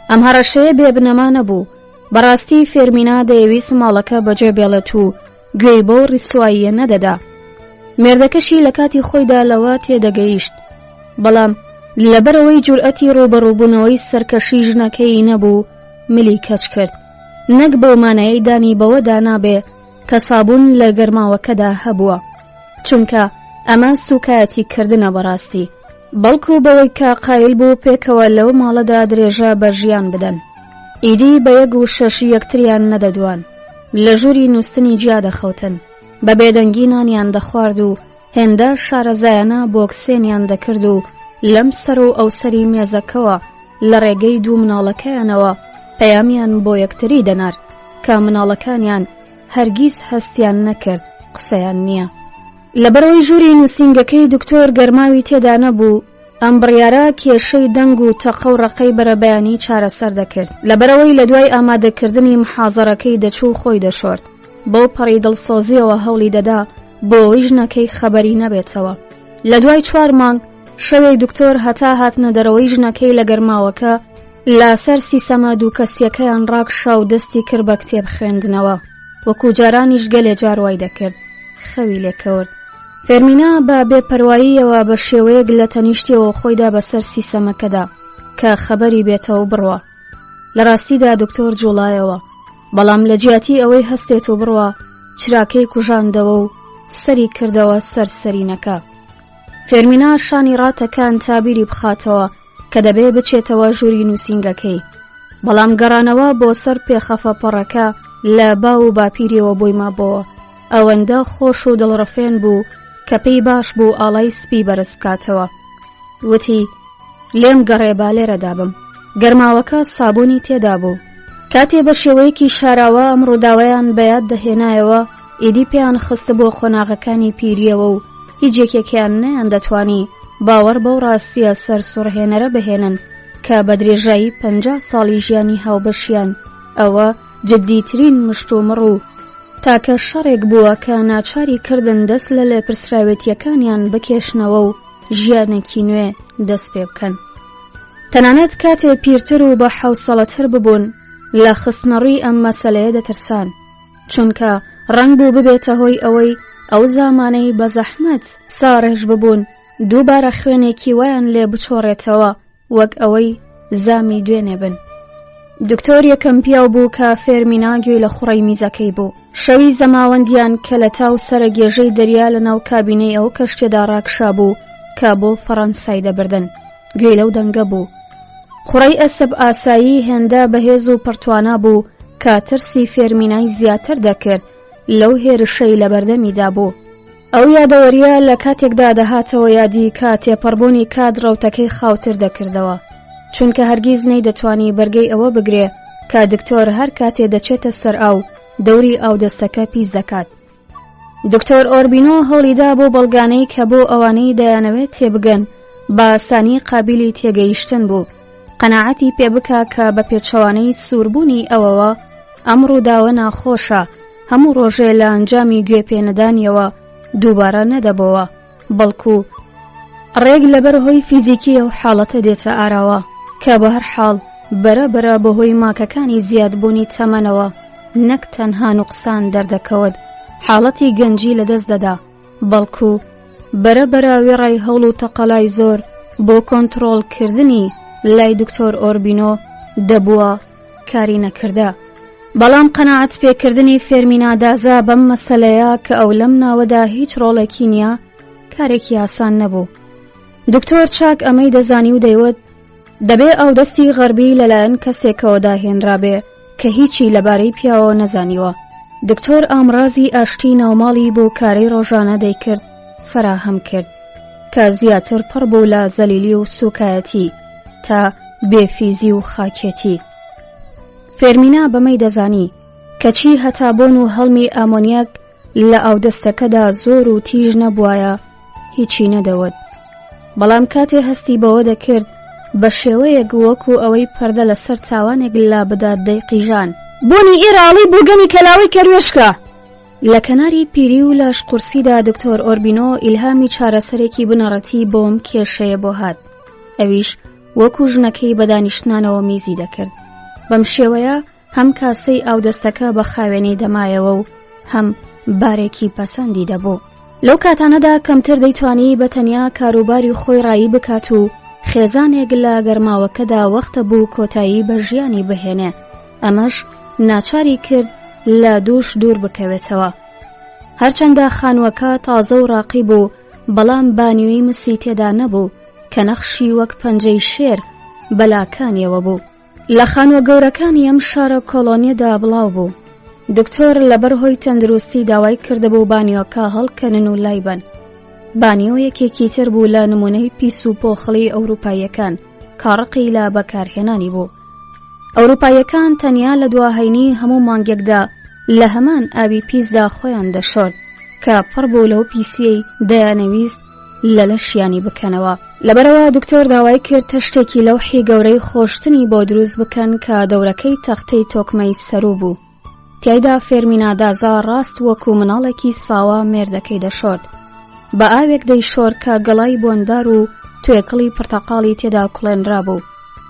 ئەم هەڕەشەیە بێ بنەما نەبوو. بەڕاستی فێرمینا دەیەویست ماڵەکە بەجێ بێڵێت و گوێی بەو ڕیسواییە نەدەدا. مێردەکەشی لە کاتی خۆیدا لەوە تێدەگەیشت. بەڵام لەبەرئەوەی جورئەتی ڕووبەڕووبوونەوەی سەرکەشی ژنەکەی نەبوو، ملی کەچ کرد. نەک بەو مانایەی دانی بەوەدا نابێ کە سابوون لە گەرماوەکەدا هەبووە، چونکە ئەمە سووکایەتی کردنە بەڕاستی، بەڵکو بەوەی کە قایل بوو پێکەوە لەو ماڵەدا درێژە بە ژیان بدەن. ئیدی بە یەک وشەش یەکتریان نەدەدوان. لە ژووری نووستنی جیا دەخەوتن. بە بێدەنگی نانیان دەخوارد و هێندە شارەزایانە بۆکسێنیان دەکرد و لەم سەر و ئەوسەری مێزەکەوە لە ڕێگەی دوو مناڵەکەیانەوە پەیامیان بۆ یەکتری دەنارد کە مناڵەکانیان هەرگیز هەستیان نەکرد قسەیان نییە. لەبەرئەوەی ژووری نووسینگەکەی دکتۆر گەرماوی تێدا نەبوو، ئەم بڕیارە کێشەی دەنگ و تەقە و ڕەقەی بەرەبەیانی چارەسەر دەکرد. لەبەرئەوەی لە دوای ئامادەکردنی محازەرەکەی دەچوو خۆی دەشۆرد. بەو پەڕی دڵسۆزییەوە هەوڵی دەدا بۆ ئەوەی ژنەکەی خەبەری نەبێتەوە. لە دوای چوار مانگ، شەوێک دکتۆر هەتا هاتنە دەرەوەی ژنەکەی لە گەرماوەکە، لەسەر سیسەمە دووکەسییەکەیان ڕاکشا و دەستی کرد بە کتێب خوێندنەوە. وەکو جارانیش گەلێ جار وای دەکرد خەوی لێ کەورد. فێرمینا بە بێ پەرواییەوە بە شێوەیەک لە تەنیشتیەوە خۆیدا بەسەر سیسەمەکەدا کە خەبەری بێتەوە بڕوا. لە ڕاستیدا دکتۆر جوڵایەوە، بەڵام لە جیاتی ئەوەی هەستێت و بڕوا، چراکەی کوژاندەوە و سەری کردەوە سەر سەرینەکە. فێرمینا شانی ڕاتەکان تا بیری بخاتەوە کە دەبێ بچێتەوە ژووری نووسینگەکەی. بەڵام گەڕانەوە بۆ سەر پێخەفە پەڕەکە لە باو و باپیریەوە بۆی مابۆوە. ئەوەندە خۆش و دڵڕفێن بوو کە پێی باش بوو ئاڵای سپی بەرز بکاتەوە. وتی، لێم گەڕێ با لێرەدا بم. گەرماوەکە سابوونی تێدا بوو. کاتێ بە شێوەیەکی شاراوە ئەم ڕووداوەیان بە یاد دەهێنایەوە، ئیدی پێیان خستبووە قۆناغەکانی پیرییەوە و هیچ یەکێکیان نەیاندەتوانی باوەڕ بەو ڕاستییە سەرسوڕهێنەرە بهێنن کە بە درێژایی 50 ساڵی ژیانی هاوبەشیان ئەوە جددیترین مشتومڕ و تاکە شەڕێک بووە کە ناچاری کردن دەست لە لێپرسراوێتییەکانیان بکێشنەوە و ژیانێکی نوێ دەست پێ بکەن. تەنانەت کاتێ پیرتر و بە حەوسەڵەتر ببوون لە خستنەڕووی ئەم مەسەلەیە دەترسان. چونکە ڕەنگ بوو ببێتە هۆی ئەوەی ئەو زامانەی بە زەحمەت ساڕێژ ببوون دووبارە خوێنێکی وایان لێ بچۆڕێتەوە وەک ئەوەی زامی دوێنێ بن. دکتۆر یەکەم پیاو بوو کە فێرمینا گوێی لە خوڕەی میزەکەی بوو. شەوی زەماوەندیان کە لە تاو سەرەگێژەی دەریا لە ناو کابینەی ئەو کەشتیەدا ڕاکشابوو کە بۆ فەڕەنسای دەبردن، گوێی لەو دەنگە بوو. خوڕەی ئەسپ ئاسایی هێندە بەهێز و پڕتوانا بوو کە ترسی فێرمینای زیاتر دەکرد لەو هێرشەی لەبەردەمیدا بوو. ئەو یادەوەرییە لە کاتێکدا دەهاتەوە یادی کە تێپەڕبوونی کات ڕەوتەکەی خاوتر دەکردەوە، چونکە هەرگیز نەیدەتوانی بەرگەی ئەوە بگرێ کە دکتۆر هەر کاتێ دەچێتە سەر ئاو دەوری ئاودەستەکە پیس دەکات. دکتۆر ئۆربینۆ هەوڵیدا بۆ بەڵگانەی کە بۆ ئەوانەی دەیانەوێت تێبگەن بە ئاسانی قابیلی تێگەیشتن بوو، قەناعەتی پێ بکا کە بە پێچەوانەی سووربوونی ئەوەوە ئەم ڕووداوە ناخۆشە هەموو ڕۆژێ لە ئەنجامی گوێ پێنەدانیەوە دووبارە نەدەبۆوە بەڵکو ڕێک لەبەر هۆی فیزیکی ئەو حاڵەتە دێتە ئاراوە کە بە هەر حاڵ بەرە بەرە بەهۆی ماکەکانی زیادبوونی تەمەنەوە نەک تەنها نوقسان دەردەکەوت حاڵەتی گەنجی لەدەست دەدا بەڵکو بەرە بەرە وێڕای هەوڵ و تەقەلای زۆر بۆ کۆنتڕۆڵکردنی لای دکتۆر ئۆربینۆ دەبووە کاری نەکردە. بەڵام قەناعەت پێکردنی فێرمینا دازا بەم مەسەلەیە کە ئەو لەم ناوەدا هیچ ڕۆڵێکی نییە کارێکی ئاسان نەبوو. دکتۆر چاک ئەمەی دەزانی و دەیوت دەبێ ئاودەستی غەربی لەلایەن کەسێکەوە داهێنرابێ کە هیچی لەبارەی پیاوەوە نەزانیوە. دکتۆر ئامرازی ئاشتی ناوماڵی بۆ کارەی ڕۆژانە دەیکرد فەراهەم کرد کە زیاتر پڕ بوو لە زەلیلی و سوکایەتی تا بێفیزی و خاکێتی. فێرمینا بەمەی دەزانی کەچی هەتا بۆن و هەڵمی ئامۆنیاک لە ئاودەستەکەدا زۆر و تیژ نەبوایە هیچی نەدەوت. بەڵام کاتێ هەستی بەوە دەکرد بە شێوەیەک وەکو ئەوەی پەردە لەسەر تاوانێک لابدات دەیقیژان. بۆنی ئێراڵی بۆگەنی کەلاوەی کەروێشکە! لە کەناری پیری و لاش قورسیدا دکتۆر ئۆربینۆ ئیلهامی چارەسەرێکی بنەڕەتی بۆم کێشەیە بۆ هات ئەویش وەکو ژنەکەی بە دانیشتنانەوە میزی دەکرد بەم شێوەیە هەم کاسەی ئاودەستەکە بە خاوێنی دەمایەوە و هەم بارێکی پەسەندی دەبوو. لەو کاتانەدا کەمتر دەیتوانی بە تەنیا کاروباری خۆی ڕایی بکات و خێزانێک لە گەرماوەکەدا وەختە بوو کۆتایی بە ژیانی بهێنێ، ئەمەش ناچاری کرد لە دووش دوور بکەوێتەوە. هەرچەندە خانووەکە تازە و ڕاقی بوو، بەڵام بانیۆی مسی تێدا نەبوو کە نەخشی وەک پەنجەی شێر بە لاکانیەوە بوو. لە خانووە گەورەکانی ئەم شارە کۆڵۆنیەدا بڵاو بوو. دکتۆر لەبەر هۆی تەندروستی داوای کردبوو بانیۆکە هەڵکەنن و لایبەن. بانیۆ یەکێکی تر بوو لە نمونەی پیس و پۆخڵی ئەوروپاییەکان کە ڕقی لە بەکارهێنانی بوو. ئەوروپاییەکان تەنیا لە دوا هەینی هەموو مانگێکدا لە هەمان ئاوی پیسدا خۆیان دەشۆرد کە پڕ بوو لەو پیسیەی دەیانەویست لە لەشیانی بکەنەوە. لەبەرئەوە دکتۆر داوای کرد تەشتێکی لەوحی گەورەی خۆشتنی بۆ دروست بکەن کە دەورەکەی تەختەی تۆکمەی سەروو بوو. تیایدا فێرمینا دازا ڕاست وەکو مناڵێکی ساوا مێردەکەی دەشۆرد. بە ئاوێک دەیشۆرد کە گەڵای بۆندار و توێکڵی پرتەقاڵی تێدا کوڵێنرابوو.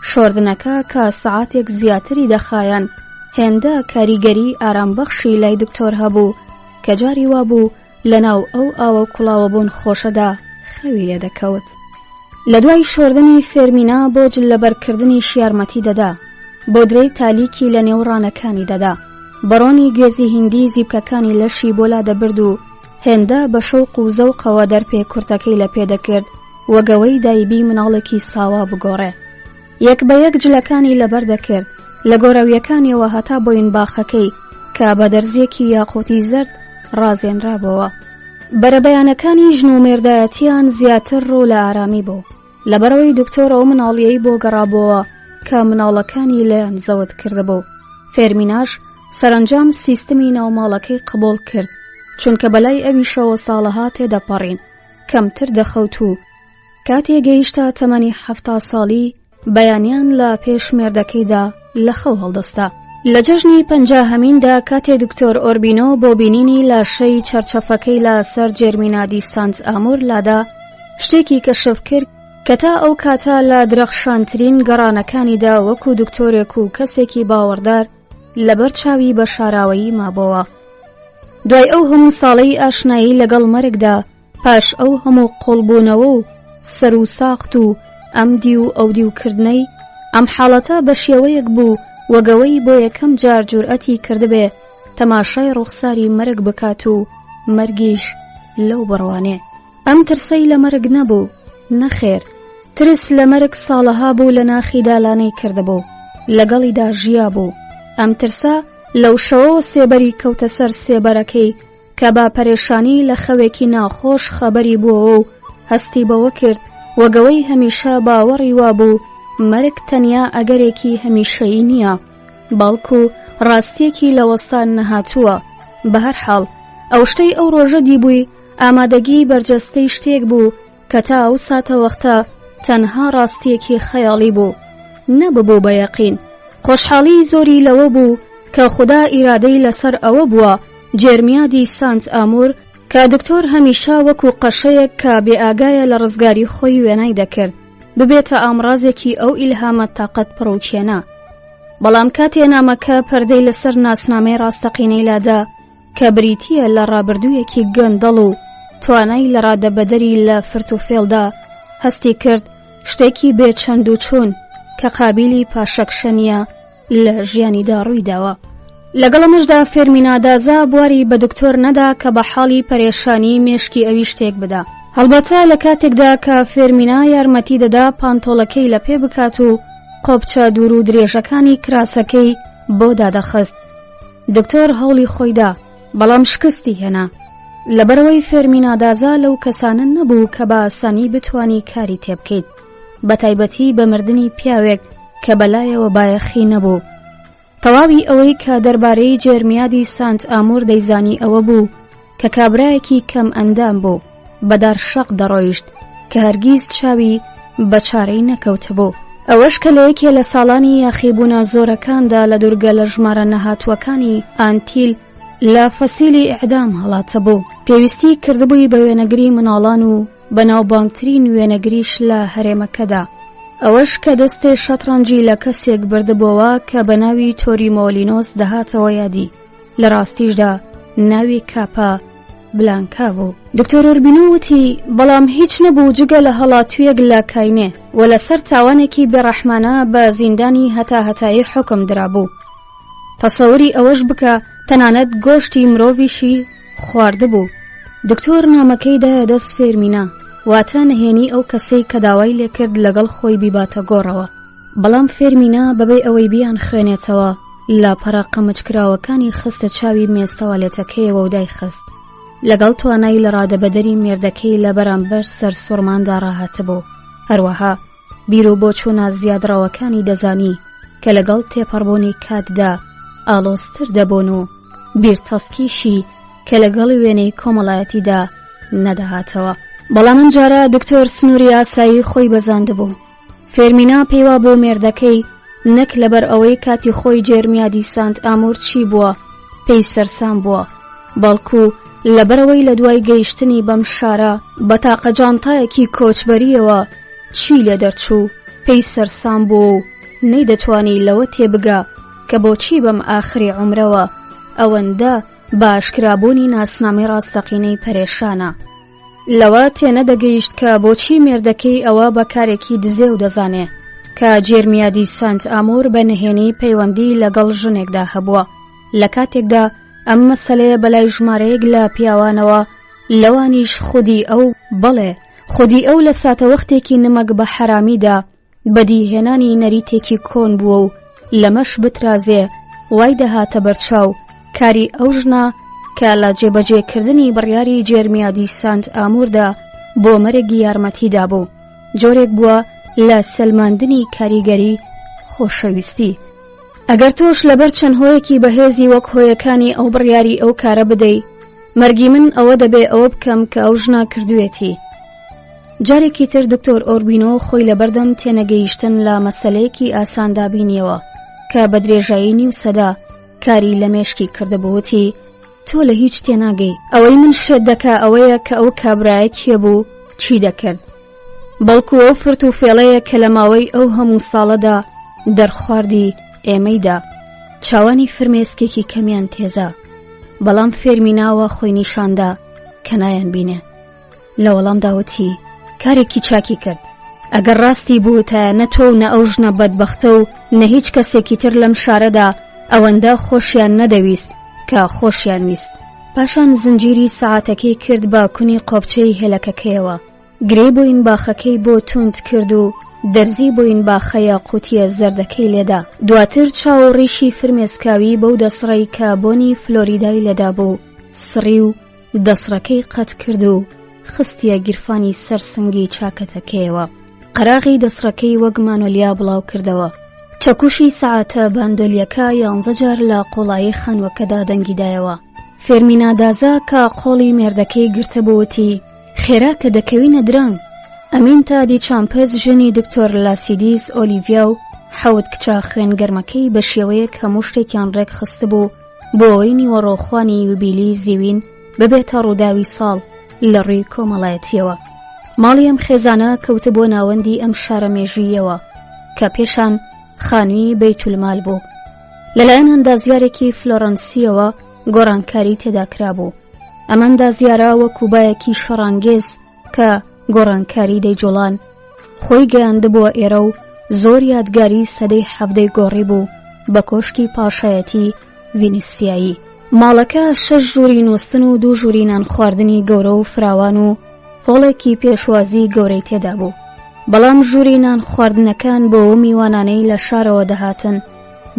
شۆردنەکە کە سەعاتێک زیاتری دەخایاند. هێندە کاریگەری ئارامبەخشی لای دکتۆر هەبوو کە جاری وابوو لەناو ئەو ئاوە کوڵاوە بۆن خۆشەدا خەوی لێ دەکەوت. لە دوای شۆردنی فێرمینا بۆ جل لەبەرکردنیش یارمەتی دەدا، بۆدرەی تالیکی لە نێو ڕانەکانی دەدا، بەڕۆنی گوێزی هیندی زیپکەکانی لەشی بۆ لا دەبرد و هێندە بە شەوق و زەوقەوە دەرپێ کورتەکەی لە پێ دەکرد وەگەوەی دایبی مناڵێکی ساوا بگۆڕێ. یەک بە یەک جلەکانی لەبەر دەکرد، لە گۆرەوییەکانیەوە هەتا بۆینباخەکەی کە بە دەرزییەکی یاقووتی زەرد ڕازێنرابۆوە. بەرەبەیانەکانی ژن و مێردایەتییان زیاتر ڕوو لە ئارامی بوو، لەبەرئەوەی دکتۆر ئەو مناڵییەی بۆ گەڕابۆوە کە مناڵەکانی لێیان زەوت کردبوو. فێرمیناش سەرەنجام سیستمی ناوماڵەکەی قبوڵ کرد، چونکە بەلای ئەویشەوە ساڵەها تێدەپەڕین کەمتر دەخەوت و کاتێ گەیشتە تەمەنی 70 ساڵی بەیانیان لە پێش مێردەکەیدا لە خەو هەڵدەستا. لە جەژنی پەنجاهەمیندا کاتێ دکتۆر ئۆربینۆ بۆ بینینی لاشەی چەرچەفەکەی لە سەر جێرمینا دی سانت ئامور لادا، شتێکی کەشف کرد کە تا ئەو کاتە لە درەخشانترین گەڕانەکانیدا وەکو دکتۆرێک و کەسێکی باوەڕدار لەبەر چاوی بە شاراوەیی مابۆوە. دوای ئەو هەموو ساڵەی ئاشنایی لەگەڵ مەرگدا، پاش ئەو هەموو قوڵبوونەوە و سەر و ساخت و ئەم دیو و ئەو دیو کردنەی، ئەم حاڵەتە بە شێوەیەک بوو وەگەوەی بۆ یەکەم جار جورئەتی کردبێ تەماشای ڕوخساری مەرگ بکات و مەرگیش لەو بڕوانێ. ئەم ترسەی لە مەرگ نەبوو، نەخێر، ترس لە مەرگ ساڵەها بوو لە ناخیدا لانەی کردبوو، لەگەڵیدا ژیابوو. ئەم ترسە لەو شەوەوە سێبەری کەوتە سەر سێبەرەکەی کە بە پەرێشانی لە خەوێکی ناخۆش خەبەری بووەوە و هەستی بەوە کرد وەگەوەی هەمیشە باوەڕی وابوو مەرگ تەنیا ئەگەرێکی هەمیشەیی نییە بەڵکو ڕاستیەکی لە وەستان نەهاتووە بەهەرحاڵ ئەو شتەی ئەو ڕۆژە دیبووی ئامادەگی بەرجەستەی شتێک بوو کە تا ئەو ساتەوەختە تەنها ڕاستییەکی خەیاڵی بوو، نەببوو بە یەقین. خۆشحاڵیی زۆری لەوە بوو کە خودا ئیرادەی لەسەر ئەوە بووە جێرمیا دی سانت ئامور، کە دکتۆر هەمیشە وەکوو قەشەیەک کە بێئاگایە لە ڕزگاری خۆی وێنای دەکرد، ببێتە ئامڕازێکی ئەو ئیلهامە تاقەت پڕوکێنە. بەڵام کاتێ نامەکە پەردەی لەسەر ناسنامەی ڕاستەقینەی لادا، کە بریتییە لە ڕابردوویەکی گەندەڵ و توانای لەڕادەبەدەری لە فرت و فێڵدا، هەستی کرد شتێکی بێ چەند و چوون کە قابیلی پاشەکشە نییە لە ژیانیدا ڕووی داوە. لەگەڵ ئەمەشدا فێرمینا دازا بواری بە دکتۆر نەدا کە بە حاڵی پەرێشانی مێشکی ئەویش تێک بدا. هەڵبەتە لە کاتێکدا کە فێرمینا یارمەتی دەدا پانتۆڵەکەی لە پێ بکات و قۆپچە دوور و درێژەکانی کراسەکەی بۆ دادەخست. دکتۆر هەوڵی خۆی دا، بەڵام شکستی هێنا. لەبەرئەوەی فێرمینا دازا لەو کەسانە نەبوو کە بە ئاسانی بتوانی کاری تێبکەیت، بەتایبەتی بە مردنی پیاوێک کە بەلایەوە بایەخی نەبوو. تەواوی ئەوەی کە دەربارەی جێرمیادی سانت ئامور دەیزانی ئەوە بوو کە کابرایەکی کەم ئەندام بوو، بە دار شەق دەڕۆیشت کە هەرگیز چاوی بە چارەی نەکەوتبوو. ئەوەش کە لە یەکێ لە ساڵانی یاخیبوونە زۆرەکاندا لە دوورگە لە ژمارە نەهاتووەکانی ئانتیل لە فەسیلی ئیعدام هەڵاتبوو، پێویستی کردبووی بە وێنەگری مناڵان و بەناوبانگترین وێنەگریش لە هەرێمەکەدا. ئەوەش کە دەستێ شەتڕەنجی لە کەسێک بردبۆوە کە بە ناوی تۆریمۆلینۆس دەهاتەوە یادی. لە ڕاستیشدا ناوی کاپا بلانکا بوو. دکتۆر ئۆربینۆ وتی، بەڵام هیچ نەبوو جگە لە هەڵاتوویەک لە کاینێ و لەسەر تاوانێکی بێڕەحمانە بە زیندانی هەتاهەتایی حوکم درابوو. تەسەوری ئەوەش بکە تەنانەت گۆشتی مرۆڤیشی خواردبوو. دکتۆر نامەکەی دایە دەست فێرمینا، واتە نهێنی ئەو کەسەی کە داوای لێکرد لەگەڵ خۆی بیباتە گۆڕەوە. بەڵام فێرمینا بەبێ ئەوەی بیانخوێنێتەوە لاپەڕە قەمچکراوەکانی خستە چاوی مێزتەوالێتەکەیەوە و دایخست لەگەڵ توانای لە ڕادەبەدەری مێردەکەی لە بەرامبەر سەرسوڕماندا ڕاهاتبوو هەروەها بیر و بۆچوونە زیادڕەوەکانی دەزانی کە لەگەڵ تێپەڕبوونی کاتدا ئاڵۆزتر دەبوون و بیرتەسکیشی کە لەگەڵ وێنەی کۆمەڵایەتیدا نەدەهاتەوە بەڵام ئەمجارە دکتۆر سنووری ئاسایی خۆی بەزاندبوو فێرمینا پێیوابوو مێردەکەی نەک لەبەر ئەوەی کاتی خۆی جێرمیا دی سانت ئامور چی بووە پێی سەرسام بووە، بەڵکو لەبەرئەوەی لە دوای گەیشتنی بەم شارە بە تاقە جانتایەکی کۆچبەرییەوە چی لێ دەرچوو پێی سەرسام بووە و نەیدەتوانی لەوە تێبگا. کە بۆچی بەم ئاخری عومرەوە ئەوەندە بە ئاشکرابوونی ناسنامەی ڕاستەقینەی پەرێشانە. لەوە تێنەدەگەیشت کە بۆچی مێردەکەی ئەوە بە کارێکی دزێو دەزانێ کە جێرمیا دی سانت ئامور بە نهێنی پەیوەندی لەگەڵ ژنێکدا هەبووە لە کاتێکدا ئەم مەسەلەیە بەلای ژمارەیەک لە پیاوانەوە لەوانیش خودی ئەو بەڵێ خودی ئەو لە ساتەوەختێکی نمەک بە حەرامیدا بەدیهێنانی نەریتێکی کۆن بووە و لەمەش بترازێ وای دەهاتە بەرچاو کاری ئەو ژنە کە لە جێبەجێکردنی بڕیاری جێرمیادی سانت ئاموردا بۆ مەرگ یارمەتی دابوو جۆرێک بووە لە سەلماندنی کاریگەری خۆشەویستی. ئەگەر تۆش لەبەر چەند هۆیەکی بەهێزی وەک هۆیەکانی ئەو بڕیاری ئەو کارە بدەی مەرگی من ئەوە دەبێ ئەوە بکەم کە ئەو ژنە کردوێتی. جارێکی تر دکتۆر ئۆربینۆ خۆی لەبەردەم تێنەگەیشتن لە مەسەلەیەکی ئاساندا بینیەوە کە بە درێژایی نیو سەدە کاری لە مێشکی کردبوو وتی تۆ لە هیچ تێناگەی ئەوەی من شێت دەکا ئەوەیە کە ئەو کابرایە کێ بوو چی دەکرد بەڵکو ئەو فرت و فێڵەیە کە لە ماوەی ئەو هەموو ساڵەدا دەرخواردی ئێمەیدا چاوانی فرمێسکێکی کەمیان تێزا بەڵام فێرمیناوە خۆی نیشاندا کە نایان بینێ لە وەڵامدا وتی، کارێکی چاکی کرد. ئەگەر ڕاستی بوتایە نە تۆ و نە ئەو ژنە بەدبەختە و نە هیچ کەسێکی تر لەم شارەدا ئەوەندە خۆشیان نەدەویست کە خۆشیان ویست. پاشان زنجیری سەعاتەکەی کرد بە کونی قۆپچەی هێلەکەکەیەوە، گرێی بۆینباخەکەی بۆ توند کرد و دەرزی بۆینباخە یاقوتییە زەردەکەی لێدا. دواتر چاو و ڕیشی فرمێسکاوی بەو دەسڕەی کە بۆنی فلۆریدای لێدابوو سڕی و دەسڕەکەی قەت کرد و خستیە گیرفانی سەر سنگی چاکەتەکەیەوە. قەراغی دەسڕەکەی وەک مانۆلیا بڵاو کردەوە. چەکوشی سەعاتە باندۆلیەکە یانزە جار لە قوڵایی خانووەکەدا دەنگی دایەوە. فێرمینا دازا کە قۆڵی مێردەکەی گرتبوو وتی، خێرا کە دەکەوینە درەنگ. ئەمینتا دی چامپس ژنی دکتۆر لاسیدیس ئۆلیڤیا و حەوت کچە خوێن گەرمەکەی بە شێوەیەک هەموو شتێکیان ڕێک خستبوو بۆ ئەوەی نیوەڕۆخوانی یوبیلی زیوین ببێتە ڕووداوی ساڵ لە ڕووی کۆمەڵایەتیەوە. ماڵی ئەم خێزانە کەوتبووە ناوەندی ئەم شارە مێژووییەوە کە پێشان خانووی بەیتولمال بوو. لەلایەن ئەندازیارێکی فلۆرەنسییەوە گۆڕانکاری تێدا کرابوو. ئەم ئەندازیارە وەکو بایەکی شەڕانگێز کە گۆڕانکاری دەیجوڵان خۆی گەیاندبووە ئێرە و زۆر یادگاری سەدەی حەڤدەی گۆڕی بوو بە کۆشکی پاشایەتی ڤینیسیایی. ماڵەکە شەش ژووری نووستن و دوو ژووری نانخواردنی گەورە و فراوان و هۆڵێکی پێشوازی گەورەی تێدا بوو. بەڵام ژووری نان خواردنەکان بۆ ئەو میوانانەی لە شارەوە دەهاتن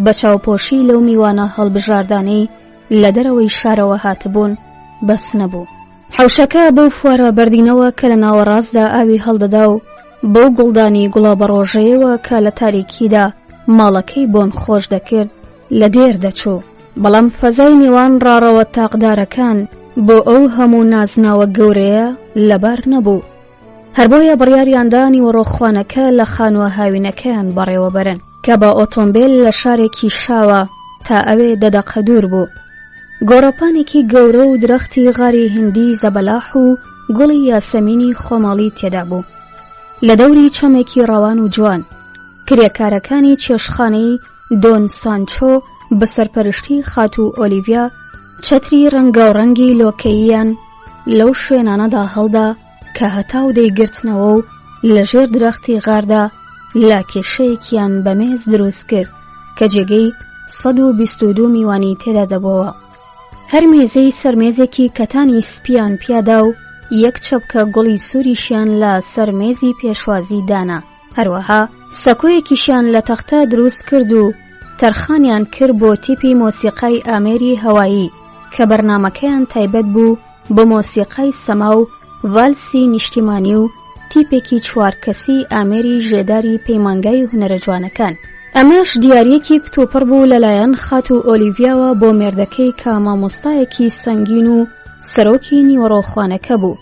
بە چاوپۆشی لەو میوانە هەڵبژاردانەی لە دەرەوەی شارەوە هاتبوون بەس نەبوو. حەوشەکە بەو فوارە بەردینەوە کە لە ناوەڕاستدا ئاوی هەڵدەدا و بەو گوڵدانی گوڵە بەڕۆژەیەوە کە لە تاریکیدا ماڵەکەی بۆن خۆش دەکرد لە دێر دەچوو. بەڵام فەزای نێوان ڕاڕەوە تاقدارەکان بۆ ئەو هەموو نازناوە گەورەیە لەبار نەبوو. هەر بۆیە بڕیاریاندا نیوەڕۆخوانەکە لە خانووە هاوینەکەیان بەڕێوەبەرن کە بە ئۆتۆمبێل لە شارێکی شاوە تا ئەوێ دە دەقە دوور بوو. گۆڕەپانێکی گەورە و درەختی غاری هندی زەبەلاح و گوڵی یاسەمینی خۆماڵی تێدا بوو. لە دەوری چەمێکی ڕەوان و جوان، کرێکارەکانی چێشتخانەی دۆن سانچۆ بە سەرپەرشتی خاتوو ئۆلیڤیا چەتری ڕەنگاوڕەنگی لۆکەییان لەو شوێنانەدا هەڵدا کە هەتاو دەیگرتنەوە و لەژێر درەختی غاردا لاکێشەیەکیان بە مێز دروست کرد کە جێگەی 122 میوانی تێدا دەبۆوە. هەر مێزەی سەر مێزێکی کەتانی سپیان پیادا و یەک چەپکە گوڵی سووریشیان لە سەر مێزی پێشوازی دانا. هەروەها سەکۆیەکیشیان لە تەختە دروست کرد و تەرخانیان کرد بۆ تیپی مۆسیقای ئامێری هەوایی کە بەرنامەکەیان تایبەت بوو بە مۆسیقای سەما و ڤالسی نیشتیمانی و تیپێکی چوار کەسی ئامێری ژێداری پەیمانگای هونەرە جوانەکان. ئەمەش دیارییەکی کتوپڕ بوو لەلایەن خاتوو ئۆلیڤیاوە بۆ مێردەکەی کە مامۆستایەکی سەنگین و سەرۆکی نیوەڕۆخوانەکە بوو.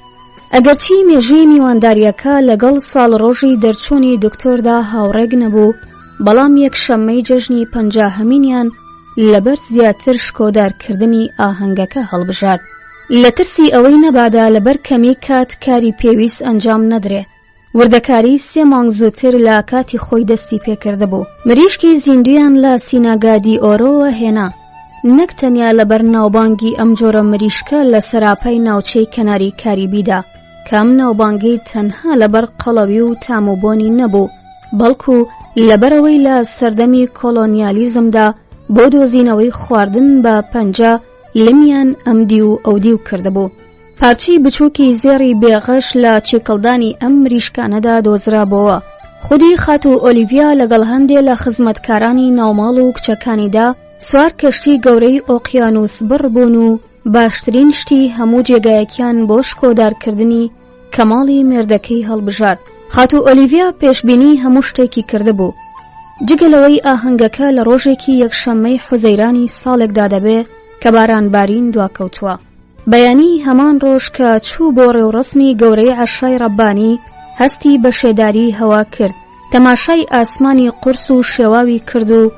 ئەگەرچی مێژووی میواندارییەکە لەگەڵ ساڵڕۆژی دەرچوونی دکتۆردا هاوڕێک نەبوو، بەڵام یەکشەممەی جەژنی پەنجاهەمینیان لەبەر زیاتر شکۆدارکردنی ئاهەنگەکە هەڵبژارد. لە ترسی ئەوەی نەبادا لەبەر کەمی کات کاری پێویست ئەنجام نەدرێ. وردەکاری سێ مانگ زووتر لە کاتی خۆی دەستی پێکردبوو. مریشکی زیندوویان لە سیناگادی ئۆرۆوە هێنا، نەک تەنیا لەبەر ناوبانگی ئەم جۆرە مریشکە لە سەراپای ناوچەی کەناری کاریبیدا، کە ئەم ناوبانگەی تەنها لەبەر قەڵەوی و تام و بۆنی نەبوو، بەڵکو لەبەرئەوەی لە سەردەمی کۆڵۆنیالیزمدا بۆ دۆزینەوەی خواردن بە پەنجە لمیان ئەمدیو و ئەودیو کردبوو. پارچەی بچووکی زێڕی بێغەش لە چیکڵدانی ئەم مریشکانەدا دۆزرابۆوە. خودی خاتوو ئۆلیڤیا لەگەڵ هەندێ لە خزمەتکارانی ناوماڵ و کچەکانیدا سوار کەشتی گەورەی ئۆقیانووسبڕ بوون و باشترین شتی هەموو جێگایەکیان بۆ شکۆدارکردنی کەماڵی مێردەکەی هەڵبژارد. خاتوو ئۆلیڤیا پێشبینی هەموو شتێکی کردبوو. جگە لەوەی ئاهەنگەکە لە ڕۆژێکی یەکشەممەی حوزەیرانی ساڵێکدا دەبێ کە بارانبارین دواکەوتووە. بەیانی هەمان ڕۆژ کە چوو بۆ ڕێوڕەسمی گەورەی عەشای ڕەبانی، هەستی بە شێداری هەوا کرد، تەماشای ئاسمانی قورس و شێواوی کرد و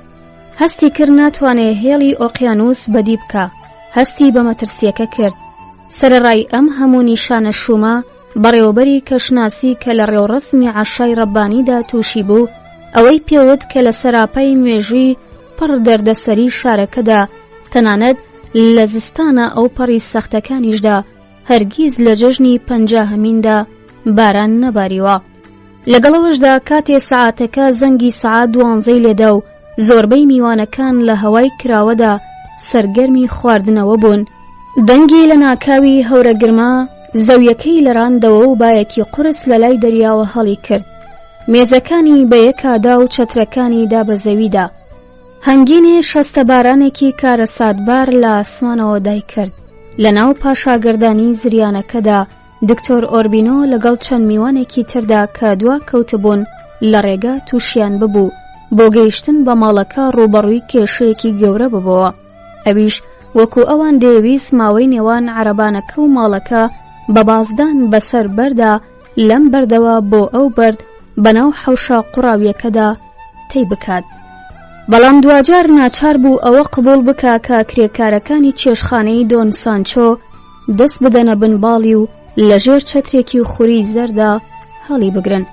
هەستی کرد ناتوانێ هێڵی ئۆقیانووس بەدی بکا، هەستی بە مەترسییەکە کرد. سەرەڕای ئەم هەموو نیشانە شوومە، بەڕێوەبەری کەشناسی کە لە ڕێوڕەسمی عەشای ڕەبانیدا تووشی بوو، ئەوەی پێوت کە لە سەراپای مێژووی پڕ دەردەسەری شارەکەدا، تەنانەت لە زستانە ئەوپەڕی سەختەکانیشدا هەرگیز لە جەژنی پەنجاهەمیندا باران نەباریوە. لەگەڵ ئەوەشدا کاتێ سەعاتەکە زەنگی سەعات دوانزەی لێدا و زۆربەی میوانەکان لە هەوای کراوەدا سەرگەرمی خواردنەوە بوون، دەنگی لە ناکاوی هەورەگرمە زەویەکەی لەراندەوە و بایەکی قورس لە لای دەریاوە هەڵی کرد. مێزەکانی بە یەکادا و چەترەکانی دا بە زەویدا. هەنگینێ شەستە بارانێکی کارەساتبار لە ئاسمانەوە دایکرد. لە ناو پاشاگەردانی زریانەکەدا دکتۆر ئۆربینۆ لەگەڵ چەند میوانێکی تردا کە دوا کەوتبوون لە ڕێگا تووشیان ببوو، بۆ گەیشتن بە ماڵەکە ڕووبەڕووی کێشەیەکی گەورە ببۆوە. ئەویش وەکو ئەوان دەیەویست ماوەی نێوان عەرەبانەکە و ماڵەکە بە بازدان بەسەر بەردا لەم بەردەوە بۆ ئەو بەرد بەناو حەوشە قوڕاویەکەدا تەی بکات. بەڵام دواجار ناچار بوو ئەوە قبوڵ بکا کە کرێکارەکانی چێشتخانەی دۆن سانچۆ دەست بدەنە بن باڵی و لە ژێر چەترێکی خوری زەردا هەڵی بگرن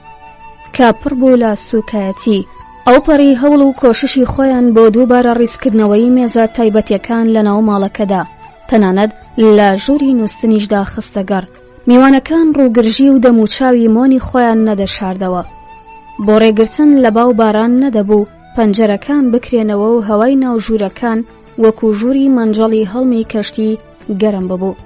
کە پڕ بوو لە سوکایەتی. ئەوپەڕی هەوڵ و کۆششی خۆیان بۆ دووبارە ڕیزکردنەوەی مێزە تایبەتیەکان لە ناو ماڵەکەدا، تەنانەت لە ژووری نووستنیشدا خستە گەڕ. میوانەکان ڕووگرژی و دەموچاوی مۆنی خۆیان نەدەشاردەوە. بۆ ڕێگرتن لە با و باران نەدەبوو پەنجەرەکان بکرێنەوە و هەوای ناو ژوورەکان وەکوو ژووری مەنجەڵی هەڵمی کەشتی گەرم ببوو.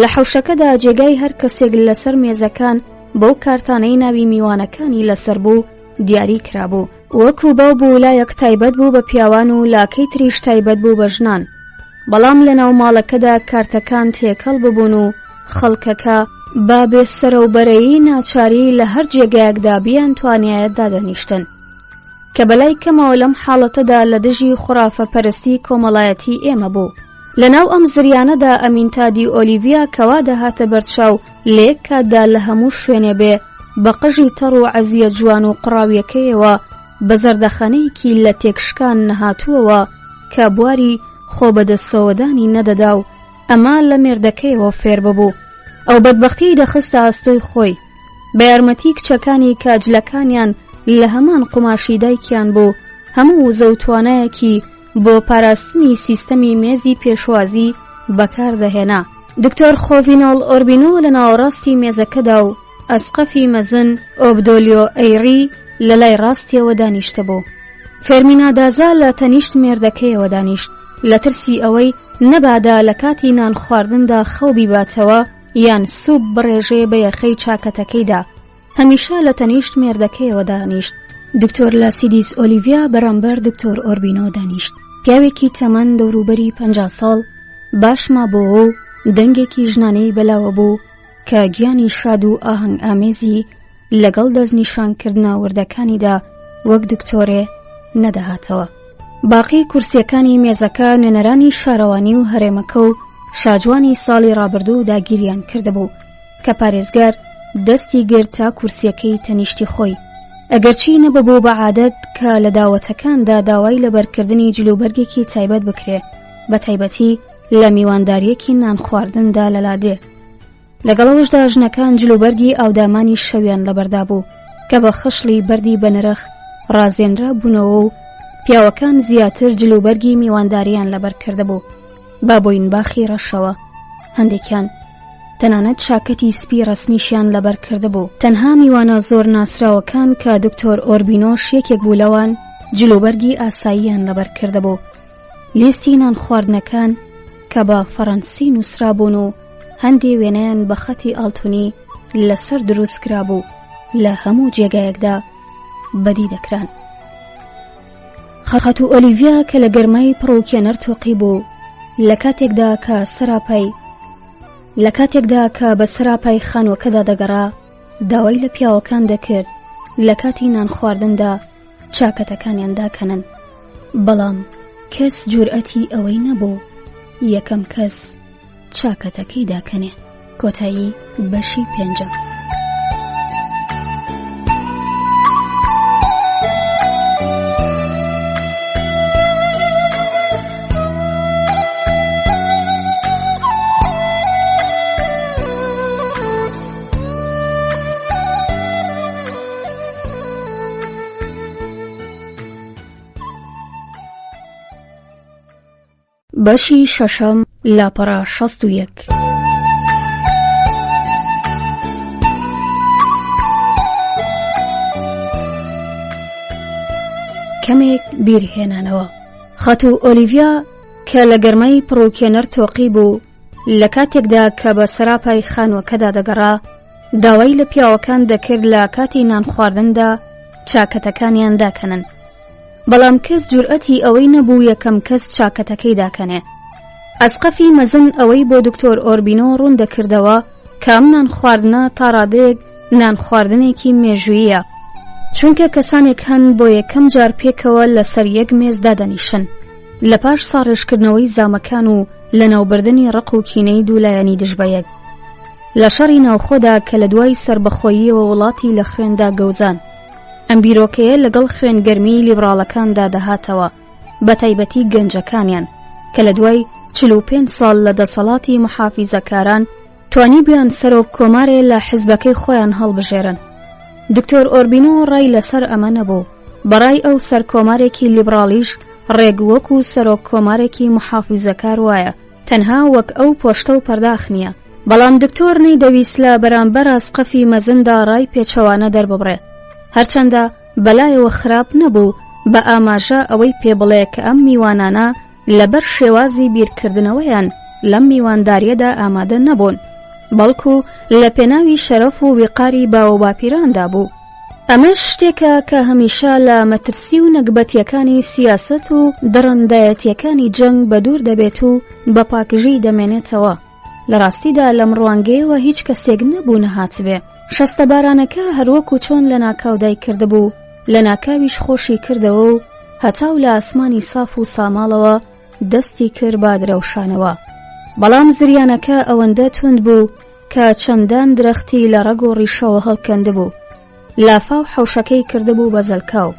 لە حەوشەکەدا جێگای هەر کەسێک لەسەر مێزەکان بەو کارتانەی ناوی میوانەکانی لەسەر بوو دیاری کرابوو. وەکو باو بوو لایەک تایبەت بوو بە پیاوان و لاکەی تریش تایبەت بوو بە ژنان. بەڵام لە ناو ماڵەکەدا کارتەکان تێکەڵ ببوون و خەڵکەکە بە بێ سەرەوبەرەیی ناچاری لە هەر جێگایەکدا بیانتوانیایە دادەنیشتن. کە بەلای کەمەوە لەم حاڵەتەدا لە دژی خورافە پەرستی کۆمەڵایەتی ئێمە بوو. لە ناو ئەم زریانەدا ئەمینتا دی ئۆلیڤیا کەوا دەهاتە بەرچاو لە یەک کاتدا لە هەموو شوێنێ بێ بە قژی تەڕ و عەزیە جوان و قوڕاویەکەیەوە بە زەردەخەنەیەکی لە تێکشکان نەهاتووەوە کە بواری خۆ بەدەستەوەدانی نەدەدا و ئەمە لە مێردەکەیەوە فێر ببوو. ئەو بەدبەختیی دەخستە ئەستۆی خۆی. بە یارمەتی کچەکانی کە جلەکانیان لە هەمان قوماشی دایکیان بوو، هەموو وزە و توانایەکی بۆ پاراستنی سیستەمی مێزی پێشوازی بەکار دەهێنا. دکتۆر خۆڤینۆڵ ئۆربینۆ لە ناوەڕاستی مێزەکەدا و ئەسقەفی مەزن ئۆبدۆلیۆ ئەیڕی لە لای ڕاستیەوە دانیشتبوو. فێرمینا دازا لە تەنیشت مێردەکەیەوە دانیشت، لە ترسی ئەوەی نەبادا لە کاتی نان خواردندا خەو بیباتەوە یان سوپ بڕێژێ بە یەخەی چاکەتەکەیدا، هەمیشە لە تەنیشت مێردەکەیەوە دانیشت. دکتۆر لاسیدیس ئۆلیڤیا بەرامبەر دکتۆر ئۆربینۆ دانیشت. پیاوێکی تەمەن دەوروبەری 50 ساڵ، باش مابۆوە و دەنگێکی ژنانەی بەلاوە بوو کە گیانی شاد و ئاهەنگ ئامێزی لەگەڵ دەستنیشانکردنە وردەکانیدا وەک دکتۆرێ نەدەهاتەوە. باقی کورسیەکانی مێزەکە نوێنەرانی شارەوانی و هەرێمەکە و شاجوانی ساڵی ڕابردوو داگیریان کردبوو کە پارێزگار دەستی گرت تا کورسیەکەی تەنیشتی خۆی. ئەگەرچی نەببوو بە عادەت کە لە داوەتەکاندا داوای لەبەرکردنی جلوبەرگێکی تایبەت بکرێ، بە تایبەتی لە میوانداریەکی نانخواردندا لە لادێ. لەگەڵ ئەوەشدا ژنەکان جلوبەرگی ئاودامانی شەویان لەبەردا بوو کە بە خشڵی بەردی بەنرخ ڕازێنرا بوونەوە و پیاوەکان زیاتر جلوبەرگی میوانداریان لەبەر کردبوو بە بۆینباخی ڕەشەوە هەندێکیان تەنانەت چاکەتی سپی ڕەسمیشیان لەبەر کردبوو تەنها میوانە زۆر ناسراوەکان کە دکتۆر ئۆربینۆش یەکێک بوو لەوان جلوبەرگی ئاساییان لەبەر کردبوو لیستی نان خواردنەکان کە بە فەڕەنسی نووسرابوون و هەندێ وێنەیان بە خەتی ئاڵتونی لەسەر دروست کرابوو لە هەموو جێگایەکدا بەدی دەکران. خاتوو ئۆلیڤیا کە لە گەرمای پڕوکێنەر تۆقی بوو لە کاتێکدا کە سەراپای لە کاتێکدا کە بە سەراپای خانووەکەدا دەگەڕا داوای لە پیاوەکان دەکرد لە کاتی نان خواردندا چاکەتەکانیان داکەنن بەڵام کەس جورئەتی ئەوەی نەبوو یەکەم کەس چاکەتەکەی داکەنێ کۆتایی بەشی پێنجەم. بەشی شەشەم لاپەڕە 61. کەمێک بیرهێنانەوە خاتوو ئۆلیڤیا کە لە گەرمای پڕوکێنەر تۆقی بوو لە کاتێکدا کە بە سەراپای خانووەکەدا دەگەڕا داوای لە پیاوەکان دەکرد لە کاتی نان خواردندا چاکەتەکانیان داکەنن بەڵام کەس جورئەتی ئەوەی نەبوو یەکەم کەس چاکەتەکەی داکەنێ. ئەسقەفی مەزن ئەوەی بۆ دکتۆر ئۆربینۆ ڕوون دەکردەوە کە ئەم نان خواردنە تا ڕادەیەک نان خواردنێکی مێژوویە چونکە کەسانێک هەن بۆ یەکەم جار پێکەوە لەسەر یەک مێز دادەنیشن لە پاش ساڕێژکردنەوەی زامەکان و لەناوبردنی ڕق و کینەی دوولایەنی دژ بە یەک لە شەڕی ناوخۆدا کە لە دوای سەربەخۆییەوە وڵاتی لە خوێندا گەوزان. ئەم بیرۆکەیە لەگەڵ خوێنگەرمیی لیبڕاڵەکاندا دەهاتەوە، بەتایبەتی گەنجەکانیان، کە لە دوای 45 ساڵ لە دەسەڵاتی موحافیزەکاران، توانیبوویان سەرۆک کۆمارێ لە حزبەکەی خۆیان هەڵبژێرن. دکتۆر ئۆربینۆ ڕای لەسەر ئەمە نەبوو، بە ڕای ئەو سەرکۆمارێکی لیبڕاڵیش ڕێک وەکوو سەرۆک کۆمارێکی موحافیزەکار وایە، تەنها وەک ئەو پۆشتە و پەرداخ نییە. بەڵام دکتۆر نەیدەویست لە بەرامبەر ئەسقەفی مەزندا ڕای پێچەوانە دەرببڕێ. هەرچەندە بەلایەوە خراپ نەبوو بە ئاماژە ئەوەی پێ بڵێ کە ئەم میوانانە لەبەر شێوازی بیرکردنەوەیان لەم میواندارییەدا ئامادە نەبوون، بەڵکو لە پێناوی شەرەف و ویقاری باوەباپیراندا بوو. ئەمەش شتێکە کە هەمیشە لە مەترسی و نەگبەتییەکانی سیاسەت و دڕندایەتییەکانی جەنگ بەدوور دەبێت و بە پاکژی دەمێنێتەوە. لە ڕاستیدا لەم ڕوانگەیەوە هیچ کەسێک نەبوو نەهاتبێ. شەستەبارانەکە هەروەکو چۆن لەناکاو دایکردبوو، لەناکاویش خۆشی کردەوە و هەتاو لە ئاسمانی ساف و ساماڵەوە دەستی کرد بە درەوشانەوە. بەڵام زریانەکە ئەوەندە توند بوو کە چەندان درەختی لە ڕەگ و ڕیشەوە هەڵکەندبوو. لافاو حەوشەکەی کردبوو بە زەلکاو.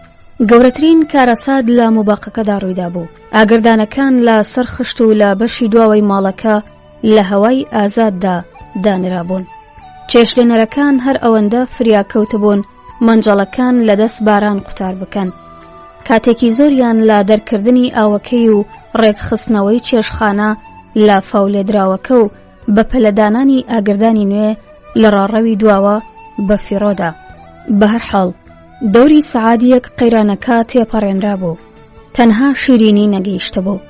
گەورەترین کارەسات لە موباقەکەدا ڕوویدابوو. ئاگردانەکان لە سەر خشت و لە بەشی دواوەی ماڵەکە لە هەوای ئازاددا دانرابوون. چێشتلێنەرەکان هەر ئەوەندە فریا کەوتبوون مەنجەڵەکان لە دەست باران قوتار بکەن. کاتێکی زۆریان لە دەرکردنی ئاوەکەی و ڕێکخستنەوەی چێشتخانە لافاولێدراوەکە و بە پەلەدانانی ئاگردانی نوێ لە ڕاڕەوی دواوە بە فیڕۆدا. بەهەرحاڵ دەوری سەعات یەک قەیرانەکە تێپەڕێنرابوو، تەنها شیرینی نەگەیشتبوو.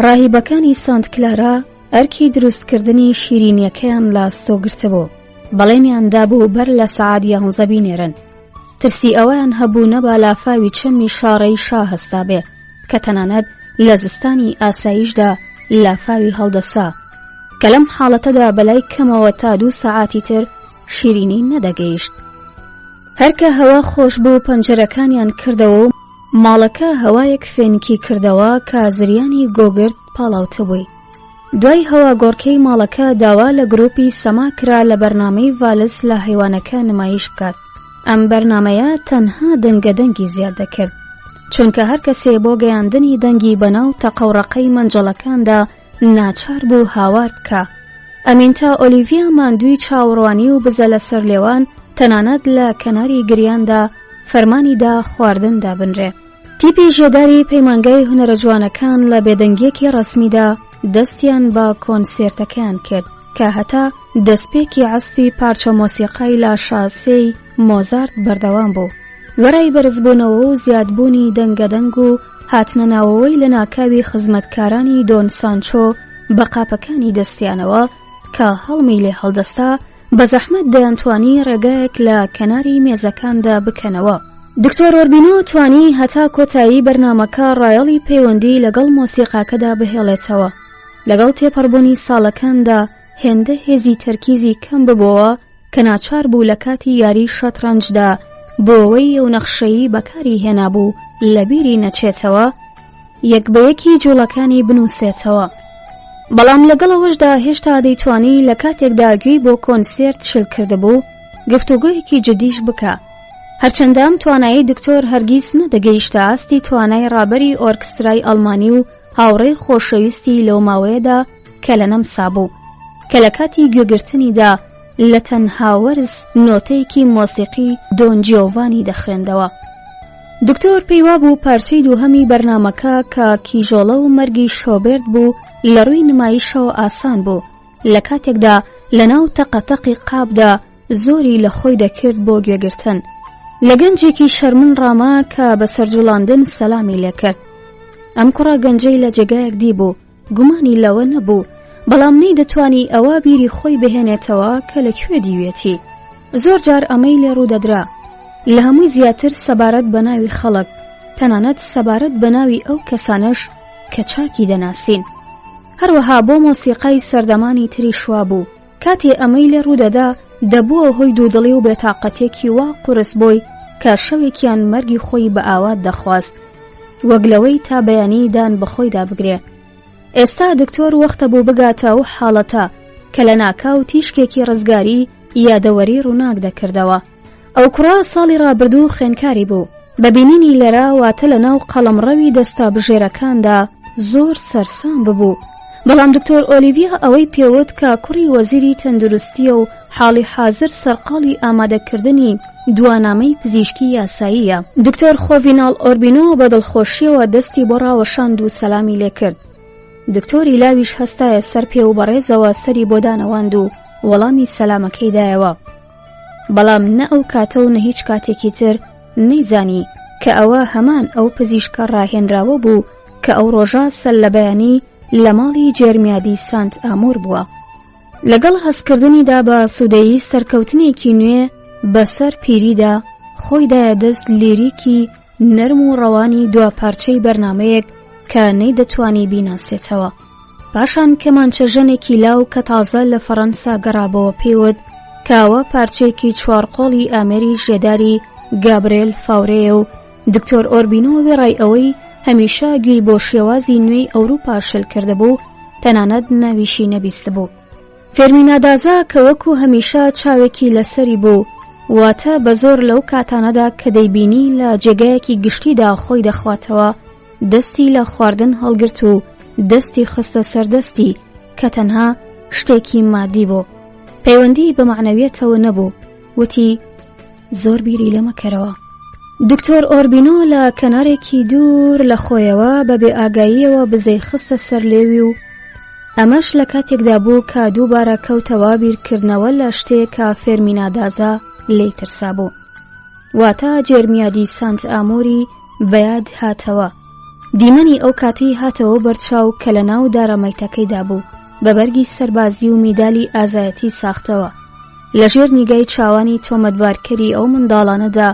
ڕاهیبەکانی سانت کلارا ئەرکی دروستکردنی شیرینیەکەیان لە ئەستۆ گرتبوو، بەڵێنیان دابوو بەر لە سەعات یانزە بینێرن. ترسی ئەوەیان هەبوو نەبا لافاوی چەمی شاڕێی شا هەستابێ، کە تەنانەت لە زستانی ئاساییشدا لافاوی هەڵدەسا، کە لەم حاڵەتەدا بەلای کەمەوە تا دوو سەعاتی تر شیرینی نەدەگەیشت. هەرکە هەوا خۆش بوو پەنجەرەکانیان کردەوە و ماڵەکە هەوایەک فێنکی کردەوە کە زریانی گۆگرد پاڵاوتبووی. دوای هەواگۆڕکێی ماڵەکە داوا لە گروپی سەما کرا لە بەرنامەی ڤالس لە هەیوانەکە نمایش بکات. ئەم بەرنامەیە تەنها دەنگە دەنگی زیاد دەکرد، چونکە هەر کەسێ بۆ گەیاندنی دەنگی بەناو تەقەوڕەقەی مەنجەڵەکاندا ناچار بوو هاوار بکا. ئەمینتا ئۆلیڤیا ماندووی چاوەڕوانی و بزە لەسەر لێوان تەنانەت لە کەناری گریاندا فەرمانی دا خواردن دابنرێ. تیپی ژێداری پەیمانگای هونەرە جوانەکان لە بێدەنگییەکی ڕەسمیدا دەستیان بە کۆنسێرتەکەیان کرد کە هەتا دەستپێکی عەزفی پارچە مۆسیقای لا شاسێی مۆزارت بەردەوام بوو. وێڕای بەرزبوونەوە و زیادبوونی دەنگەدەنگ و هاتنە ناوەوەی لەناکاوی خزمەتکارانی دۆن سانچۆ بە قاپەکانی دەستیانەوە کە هەڵمی لێ هەڵدەستا، بە زەحمەت دەیانتوانی ڕێگایەک لە کەناری مێزەکاندا بکەنەوە. دکتۆر ئۆربینۆ توانی هەتا کۆتایی بەرنامەکە ڕایەڵی پەیوەندی لەگەڵ مۆسیقاکەدا بهێڵێتەوە. لەگەڵ تێپەڕبوونی ساڵەکاندا هێندە هێزی تەرکیزی کەم ببۆوە کە ناچار بوو لە کاتی یاری شەتڕەنجدا بۆ ئەوەی ئەو نەخشەی بەکاری هێنابوو لەبیری نەچێتەوە، یەک بە یەکی جوڵەکانی بنووسێتەوە. بەڵام لەگەڵ ئەوەشدا هێشتا دەیتوانی لە کاتێکدا گوێی بۆ کۆنسێرت شل کردبوو گفتوگۆیەکی جدیش بکا. هەرچەندە ئەم توانایەی دکتۆر هەرگیز نەدەگەیشتە ئاستی توانای ڕابەری ئۆرکسترای ئەڵمانی و هاوڕێی خۆشەویستی لەو ماوەیەدا کە لە نەمسا بوو، کە لە کاتی گوێگرتنیدا لە تەنها وەرز نۆتەیەکی مۆسیقی دۆن جیۆڤانی دەخوێندەوە. دکتۆر پێی وابوو پارچەی دووهەمی بەرنامەکە کە کیژۆڵە و مەرگی شۆبێرت بوو لە ڕووی نمایشەوە ئاسان بوو، لە کاتێکدا لە ناو تەقەتەقی قاپدا زۆری لە خۆی دەکرد بۆ گوێگرتن. لە گەنجێکی شەرمن ڕاما کە بە سەرجوڵاندن سەلامی لێکرد. ئەم کوڕە گەنجەی لە جێگایەک دیبوو، گومانی لەوە نەبوو، بەڵام نەیدەتوانی ئەوە بیری خۆی بهێنێتەوە کە لە کوێ دیوێتی. زۆر جار ئەمەی لێ ڕوودەدرا. لە هەمووی زیاتر سەبارەت بە ناوی خەڵک، تەنانەت سەبارەت بە ناوی ئەو کەسانەش کە چاکی دەناسین. هەروەها بۆ مۆسیقای سەردەمانی تریش وابوو. کاتێ ئەمەی لێ ڕوودەدا، دەبووە هۆی دوودڵی و بێتاقەتییەکی وا قورس بۆی کە شەوێکیان مەرگی خۆی بە ئاوات دەخواست، وەک لەوەی تا بەیانی دان بە خۆیدا بگرێ. ئێستا دکتۆر وەختە بوو بگاتە ئەو حاڵەتە کە لە ناکاو تیشکێکی ڕزگاری یادەوەری ڕووناک دەکردەوە. ئەو کوڕە ساڵی ڕابردوو خوێندکاری بوو. بە بینینی لەرە واتە لە ناو قەڵەمڕەوی دەستابژێرەکاندا زۆر سەرسام ببوو. بەڵام دکتۆر ئۆلیڤیا ئەوەی پێوت کە کوڕی وەزیری تەندروستییە و حاڵی حازر سەرقاڵی ئامادەکردنی دوانامەی پزیشکی یاساییە. دکتۆر خۆڤیناڵ ئۆربینۆ بە دڵخۆشییەوە دەستی بۆ ڕاوەشاند و سەلامی لێکرد. دکتۆری لاویش هەستایە سەر پێ و بەڕێزەوە سەری بۆ دانەواند و وەڵامی سەلامەکەی دایەوە. بەڵام نە ئەو کاتە و نە هیچ کاتێکی تر نەیزانی کە ئەوە هەمان ئەو پزیشکە ڕاهێنراوە بوو کە ئەو ڕۆژە سەر لە بەیانی لە ماڵی جێرمیادی سانت ئامۆر بووە. لەگەڵ هەستکردنیدا بە ئاسوودەیی سەرکەوتنێکی نوێ بەسەر پیریدا خۆی دایە دەست لیریکی نەرم و ڕەوانی دوا پارچەی بەرنامەیەک کە نەیدەتوانی بیناسێتەوە. پاشان کەمانچە ژەنێکی لاو کە تازە لە فەڕەنسا گەڕابەوە پێیوت کە ئەوە پارچەیەکی چوارقۆڵی ئامێری ژێداری گابرێل فاورەیە و دکتۆر ئۆربینۆ وێڕای ئەوەی هەمیشە گوێی بۆ شێوازی نوێی ئەوروپا شل کردبوو تەنانەت ناویشی نەبیستبوو. فێرمینا دازا کە وەکو هەمیشە چاوێکی لەسەری بوو، واتە بە زۆر لەو کاتانەدا کە دەیبینی لە جێگایەکی گشتیدا خۆی دەخواتەوە، دەستی لە خواردن هەڵگرت و دەستی خستە سەر دەستی کە تەنها شتێکی مادی بوو، پەیوەندی بە مەعنەویەتەوە نەبوو، وتی، زۆر بیری لێ مەکەرەوە. دکتۆر ئۆربینۆ لە کەنارێکی دوور لە خۆیەوە بە بێ ئاگاییەوە بزەی خستە سەر لێوی و ئەمەش لە کاتێکدا بوو کە دووبارە کەوتەوە بیرکردنەوە لە شتێک کە فێرمینا دازا لێی ترسابوو. واتە جێرمیادی سانت ئامۆری بەیاد هاتەوە. دیمەنی ئەو کاتەی هاتەوە بەرچاو کە لە ناو دارە مەیتەکەیدا بوو بە بەرگی سەربازی و میدالی ئازایەتی ساختەوە. لە ژێر نیگای چاوانی تۆمەتبارکەری ئەو منداڵانەدا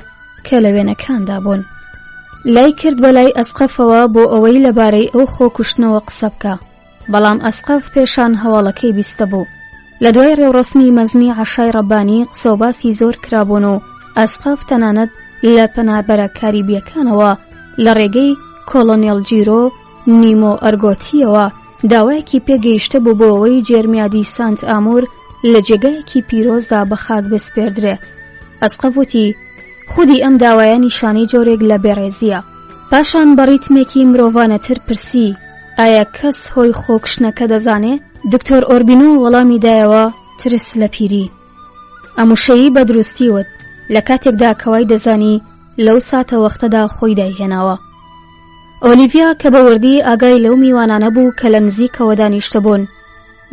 کە لە وێنەکاندا بوون. لای کرد بە لای ئەسقەفەوە بۆ ئەوەی لەبارەی ئەو خۆکوشتنەوە قسە بکا، بەڵام ئەسقەف پێشان هەواڵەکەی بیستبوو. لە دوای ڕێوڕەسمی مەزنی عەشای ڕەبانی قسەوباسی زۆر کرابوون و ئەسقەف تەنانەت لە پەنابەرە کاریبییەکانەوە لە ڕێگەی کۆڵۆنێڵ جیرۆ نیمۆ ئەرگۆتییەوە داوایەکی پێگەیشتبوو بۆ ئەوەی جێرمیادی سانت ئامور لە جێگایەکی پیرۆزدا بە خاک بسپێردرێ. ئەسقەف وتی، خودی ئەم داوایە نیشانەی جۆرێک لە بێڕێزییە. پاشان بە ڕیتمێکی مرۆڤانەتر پرسی، ئایا کەس هۆی خۆکوشتنەکە دەزانێ؟ دکتۆر ئۆربینۆ وەڵامی دایەوە ترس لە پیری. ئەم وشەیەی بە دروستی وت، لە کاتێکدا کە وای دەزانی لەو ساتەوەختەدا خۆی دایهێناوە. ئۆلیڤیا کە بە وردی ئاگای لەو میوانانە بوو کە لە نزیکەوە دانیشتبوون،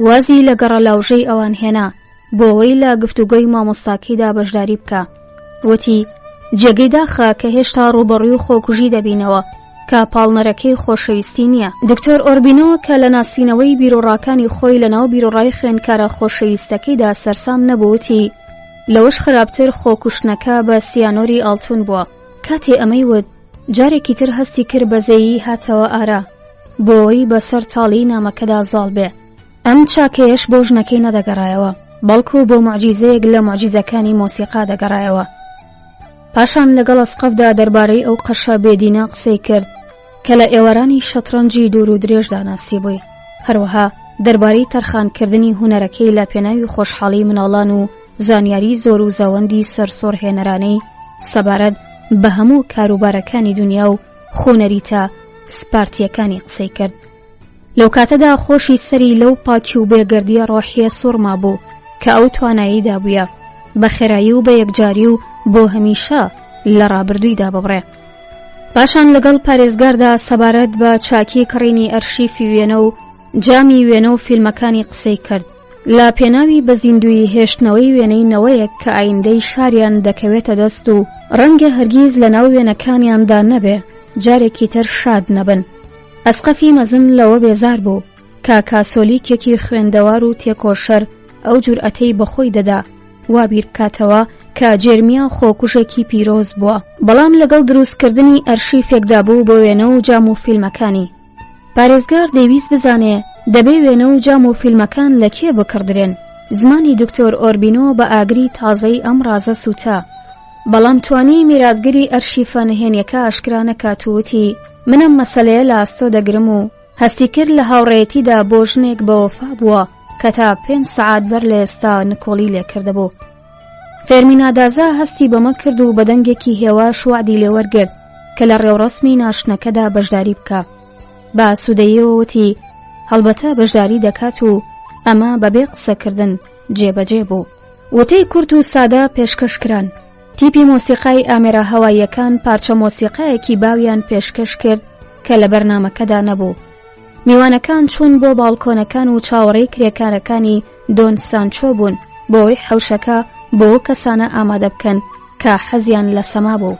وازی لە گەڕەلاوژەی ئەوان هێنا بۆ ئەوەی لە گفتوگۆی مامۆستاکەیدا بەشداری بکا. وتی، جێگەی داخە کە هێشتا ڕووبەڕووی خۆکوژی دەبینەوە کە پاڵنەرەکەی خۆشەویستی نییە. دکتۆر ئۆربینۆ کە لە ناسینەوەی بیروڕاکانی خۆی لەناو بیروڕای خوێندکارە خۆشەویستەکەیدا سەرسام نەبوو وتی، لەوەش خراپتر خۆکوشتنەکە بە سیانۆری ئاڵتون بووە. کاتێ ئەمەی وت، جارێکی تر هەستی کرد بەزەیی هاتەوە ئارا، بۆ ئەوەی بەسەر تاڵیی نامەکەدا زاڵ بێ. ئەم چاکەیەش بۆ ژنەکەی نەدەگەڕایەوە، بەڵکو بۆ موعجیزەیەک لە موعجیزەکانی مۆسیقا دەگەڕایەوە. پاشان لەگەڵ ئەسقەفدا دەربارەی ئەو قەشە بێدینە قسەی کرد کە لە ئێوارانی شەتڕەنجی دوور و درێژدا ناسیبووی، هەروەها دەربارەی تەرخانکردنی هونەرەکەی لە پێناوی خۆشحاڵی مناڵان و زانیاری زۆر و زەوەندی سەرسوڕهێنەرانەی سەبارەت بە هەموو کاروبارەکانی دونیا و خونەریتە سپارتییەکانی قسەی کرد. لەو کاتەدا خۆشی سەری لەو پاکی و بێگەردییە ڕۆحییە سوڕمابوو کە ئەو توانایی دابوویە بە خێرایی و بە یەکجاری و بۆ هەمیشە لە ڕابردوویدا ببڕێ. پاشان لەگەڵ پارێزگاردا سەبارەت بە چاکی کڕینی ئەرشیفی وێنە و جامی وێنە و فیلمەکانی قسەی کرد لە پێناوی بە زیندوویی هێشتنەوەی وێنەی نەوەیەک کە ئایندەی شاریان دەکەوێتە دەست و ڕەنگە هەرگیز لەناو وێنەکانیاندا نەبێ جارێکی تر شاد نەبن. ئەسقەفی مەزن لەوە بێزار بوو کە کاسۆلیکێکی خوێندەوار و تێکۆشەر ئەو جورئەتەی بەخۆی دەدا وا بیر بکاتەوە کە جێرمیا خۆکوژێکی پیرۆز بووە، بەڵام لەگەڵ دروستکردنی ئەرشیفێکدا بوو بۆ وێنە و جام و فیلمەکانی. پارێزگار دەیویست بزانێ دەبێ وێنە و جام و فیلمەکان لە کێ بکڕدرێن. زمانی دکتۆر ئۆربینۆ بە ئاگری تازەی ئەم ڕازە سووتا. بەڵام توانی میراتگری ئەرشیفە نهێنیەکە ئاشکرا نەکات و وتی، من ئەم مەسەلەیە لە ئاستۆ دەگرم و هەستی کرد لە هاوڕێیەتیدا بۆ ژنێک بەوەفا بووە کە تا پێنج سەعات بەر لە ئێستا نکۆڵی لێ کردبوو. فێرمینا دازا هەستی بەمە کرد و بە دەنگێکی هێواش وەعدی لێ وەرگرت کە لە ڕێوڕەسمی ناشتنەکەدا بەشداری بکا. بە ئاسوودەییەوە وتی، هەڵبەتە بەشداری دەکات و ئەمە بەبێ قسەکردن جێبەجێ بوو. وتەی کورت و سادە پێشکەش کران. تیپی مۆسیقای ئامێرە هەواییەکان پارچە مۆسیقایەکی باویان پێشکەش کرد کە لە بەرنامەکەدا نەبوو. میوانەکان چوون بۆ باڵکۆنەکان و چاوەڕێی کرێکارەکانی دۆن سانچۆ بوون بۆ ئەوەی حەوشەکە بۆ ئەو کەسانە ئامادە بکەن کە حەزیان لە سەما بوو.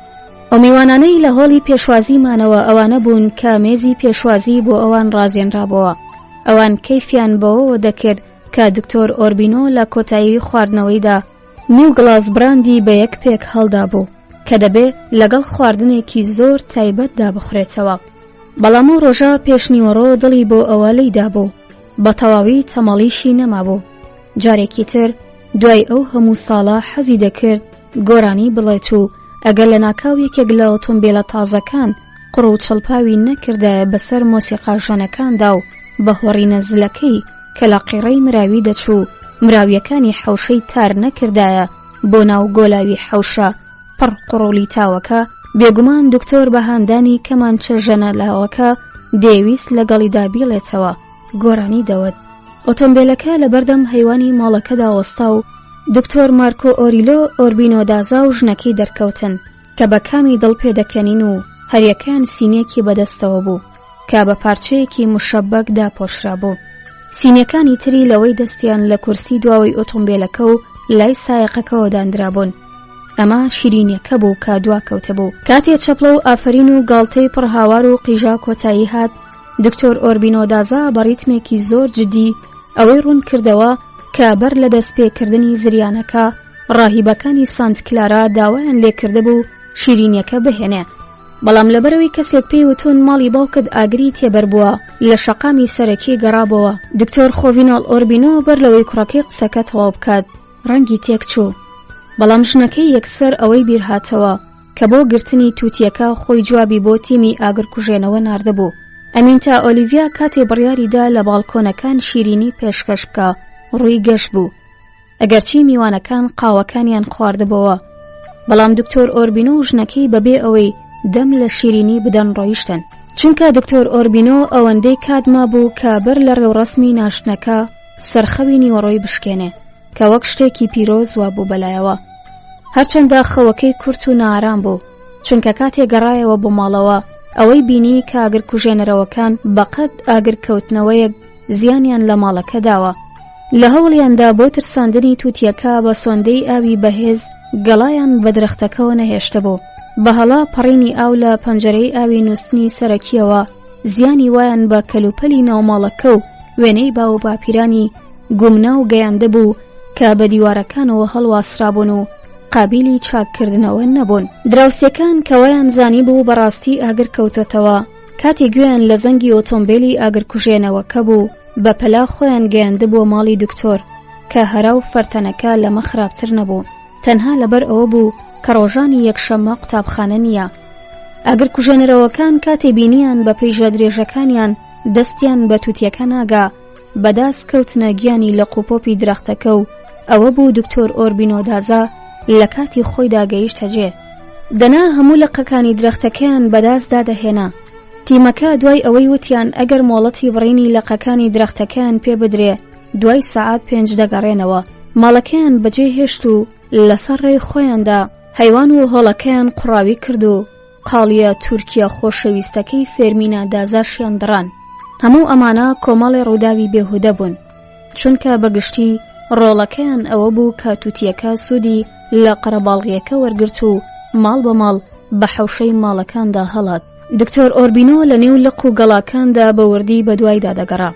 ئەو میوانانەی لە هۆڵی پێشوازی مانەوە ئەوانە بوون کە مێزی پێشوازی بۆ ئەوان ڕازێنرابۆوە. ئەوان کەیفیان بەوەوە دەکرد کە دکتۆر ئۆربینۆ لە کۆتایی خواردنەوەیدا نیو گڵاس براندی بە یەک پێک هەڵدابوو کە دەبێ لەگەڵ خواردنێکی زۆر تایبەتدا بخورێتەوە. بەڵام ئەو ڕۆژە پێشنیوەڕۆ دڵی بۆ ئەوە لێی دابوو، بە تەواوی تەمەڵیشی نەمابوو. جارێکی تر دوای ئەو هەموو ساڵە حەزی دەکرد گۆرانی بڵێت و ئەگەر لەناکاو یەکێک لە ئۆتۆمبیلە تازەکان قوڕ و چڵپاوی نەکردایە بەسەر مۆسیقاژەنەکاندا و بە هۆڕینە زلەکەی کە لە قیڕەی مراوی دەچوو مراویەکانی حەوشەی تار نەکردایە بۆ ناو گۆلاوی حەوشە پڕ قوڕ و لیتاوەکە، بێگومان دکتۆر بە هاندانی کەمانچە ژەنە لاوەکە دەیەویست لەگەڵیدا بیڵێتەوە گۆرانی دەوت. ئۆتۆمبێلەکە لەبەردەم هەیوانی ماڵەکەدا وەستا و دکتۆر مارکۆ ئۆریلۆ ئۆربینۆ دازا و ژنەکەی دەرکەوتن کە بە کامی دڵ پێدەکەنین و هەریەکەیان سینیەکی بەدەستەوە بوو کە بە پارچەیەکی مشەبەک داپۆشرابوو. سینیەکانی تری لەوەی دەستیان لە کورسی دواوەی ئۆتۆمبێلەکە و لای سایەقەکەوە داندرابوون. ئەمە شیرینیەکە بوو کە دواکەوتبوو. کاتێ چەپڵە و ئافەرین و گاڵتەی پڕ هاوار و قیژە کۆتایی هات، دکتۆر ئۆربینۆ دازا بە ڕیتمێکی زۆر جدی ئەوەی ڕوون کردەوە کە بەر لە دەستپێکردنی زریانەکە ڕاهیبەکانی سانت کلارا داوایان لێکردبوو شیرینیەکە بهێنێ بەڵام لەبەرەوەی کەسێک پێی وتون ماڵی باوکت ئاگری تێبەربووە لە شەقامی سەرەکی گەڕابەوە دکتۆر خۆڤیناڵ ئۆربینۆ بەر لەوەی کوڕەکەی قسەکە تەواو بکات ڕەنگی تێکچوو بەڵام ژنەکەی یەکسەر ئەوەی بیرهاتەوە کە بۆ گرتنی تووتیەکە خۆی جوابی بۆ تیمی ئاگرکوژێنەوە ناردبوو. ئەمینتا ئۆلیڤیا کاتێ بڕیاری دا لە باڵکۆنەکان شیرینی پێشکەش بکا، ڕووی گەش بوو. ئەگەرچی میوانەکان قاوەکانیان خواردبۆوە، بەڵام دکتۆر ئۆربینۆ و ژنەکەی بەبێ ئەوەی دەم لە شیرینی بدەن ڕۆیشتن. چونکە دکتۆر ئۆربینۆ ئەوەندەی کات مابوو کە بەر لە ڕێوڕەسمی ناشتنەکە. سەرخەوی نیوەڕۆی بشکێنێ کە وەک شتێکی پیرۆز وابوو بەلایەوە. هەرچەندە خەوەکەی کورت و نائارام بوو، چونکە کاتێ گەڕایەوە بۆ ماڵەوە ئەوەی بینی کە ئاگرکوژێنەرەوەکان بەقەد ئاگرکەوتنەوەیەک زیانیان لە ماڵەکە داوە. لە هەوڵیاندا بۆ ترساندنی تووتییەکە بە سۆندەی ئاوی بەهێز گەڵایان بە درەختەکەوە نەهێشتبوو. بە هەڵە پەڕینی ئاو لە پەنجەرەی ئاوی نووستنی سەرەکییەوە زیانی وایان بە کەلوپەلی ناوماڵەکە و وێنەی باووباپیرانی گومناو گەیاندبوو کە بە دیوارەکانەوە هەڵواسرابوون و قابیلی چاککردنەوە نەبوون. دراوسێکان کە وایان زانیبوو بەڕاستی ئاگر کەوتۆتەوە، کاتێ گوێیان لە زەنگی ئۆتۆمبێلی ئاگرکوژێنەوەکە بوو، بە پەلە خۆیان گەیاندبووە ماڵی دکتۆر، کە هەرا و فەرتەنەکە لەمە خراپتر نەبوو، تەنها لەبەر ئەوە بوو کە ڕۆژانی یەکشەممە قوتابخانە نییە. ئاگرکوژێنەرەوەکان کاتێ بینییان بە پەیژە درێژەکانیان دەستیان بە تووتییەکە ناگا، بەداس کەوتنە گیانی لق و پۆپی درەختەکە و ئەوە بوو دکتۆر ئۆربینۆ دازا لە کاتی خۆیدا گەیشتە جێ. دەنا هەموو لقەکانی درەختەکەیان بەداس دادەهێنا. تیمەکە دوای ئەوەی وتیان ئەگەر مۆڵەتی بڕینی لقەکانی درەختەکەیان پێ بدرێ دوای سەعات پێنج دەگەڕێنەوە، ماڵەکەیان بەجێ هێشت و لەسەر ڕێی خۆیاندا هەیوان و هۆڵەکەیان قوڕاوی کرد و قاڵییە تورکییە خۆشەویستەکەی فێرمینا دازاشیان دڕان. هەموو ئەمانە کۆمەڵێ ڕووداوی بێهودە بوون، چونکە بە گشتی ڕۆڵەکەیان ئەوە بوو کە تووتییەکە سوودی لە قەرەباڵغییەکە وەرگرت و ماڵ بە ماڵ بە حەوشەی ماڵەکاندا هەڵات. دکتۆر ئۆربینۆ لە نێو لق و گەڵاکاندا بە وردی بەدوایدا دەگەڕا،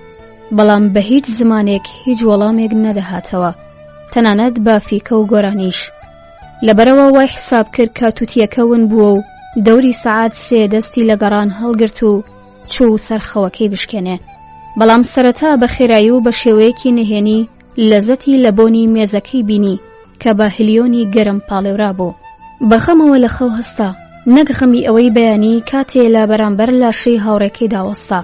بەڵام بە هیچ زمانێک هیچ وەڵامێک نەدەهاتەوە، تەنانەت بە فیکە و گۆرانیش. لەبەرئەوە وای حساب کرد کە توتیەکە ون بووە و دەوری سەعات سێ دەستی لە گەڕان هەڵگرت و چوو سەر خەوەکەی بشکێنێ. بەڵام سەرەتا بە خێرایی و بە شێوەیەکی نهێنی لەزەتی لە بۆنی مێزەکەی بینی کە بە هلیۆنی گەرم پاڵێورابوو. بە خەمەوە لە خەو هەستا، نەک غەمی ئەوەی بەیانی کاتێ لە بەرامبەر لاشەی هاوڕێکەیدا وەستا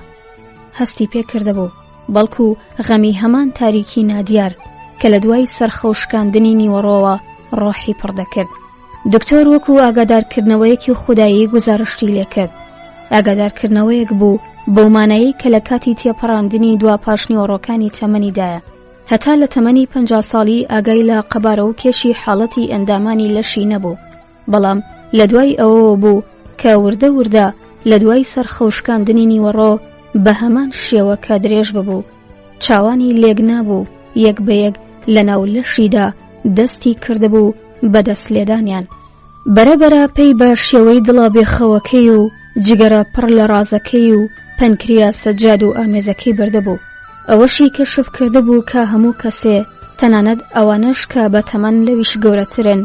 هەستی پێ کردبوو. بەڵکو غەمی هەمان تاریکی نادیار کە لە دوای سەرخەوشکاندنی نیوەڕۆوە ڕۆحی پڕ دەکرد. دکتۆر وەکو ئاگادارکردنەوەیەکی خودایی گوزارشتی لێکرد. ئاگادارکردنەوەیەک بوو بەو مانایەی کە لە کاتی تێپەڕاندنی دوا پاشنیوەڕۆکانی تەمەنیدایە. هەتا لە تەمەنی 50 ساڵی ئاگای لە قەبارە و کێشی حاڵەتی ئەندامانی لەشی نەبوو. بەڵام لە دوای ئەوەوە بوو کە وردە وردە لە دوای سەرخەوشکاندنی نیوەڕۆ بە هەمان شێوە کە درێژ ببوو چاوانی لێک نابوو یەک بە یەک لە ناو لەشیدا دەستی کردبوو بە دەست لێدانیان. بەرەبەرە پەی بە شێوەی دڵە بێخەوەکەی و جگەرە پڕ لە ڕازەکەی و پەنکریاسە جادوو ئامێزەکەی بردبوو. ئەوەشی کەشف کردبوو کە هەموو کەسێ تەنانەت ئەوانەش کە بە تەمەن لەویش گەورەترن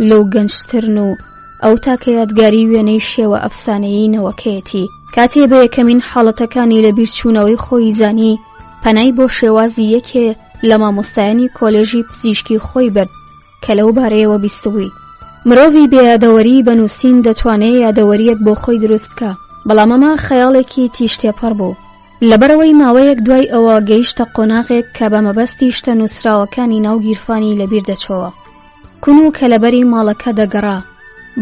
لەو گەنجترن و ئەو تاکە یادگاری وێنەی شێوە ئەفسانەیی نەوەکەیەتی. کاتێ بە یەکەمین حاڵەتەکانی لە بیرچوونەوەی خۆی زانی، پەنای بۆ شێوازی یەکێ لە مامۆستایانی کۆلێژی پزیشکی خۆی برد کە لەو بارەیەوە بیستبووی. مرۆڤی بێ یادەوەری بە نووسین دەتوانێ یادەوەرییەک بۆ خۆی دروست بکا، بەڵام ئەمە خەیاڵێکی تیژتێپەڕ بوو. لەبەرئەوەی ماوەیەک دوای ئەوە گەیشتە قۆناغێک کە بە مەبەستی شتە نووسراوەکانی ناو گیرفانی لەبیر دەچۆوە. کون و کەلەبەری ماڵەکە دەگەڕا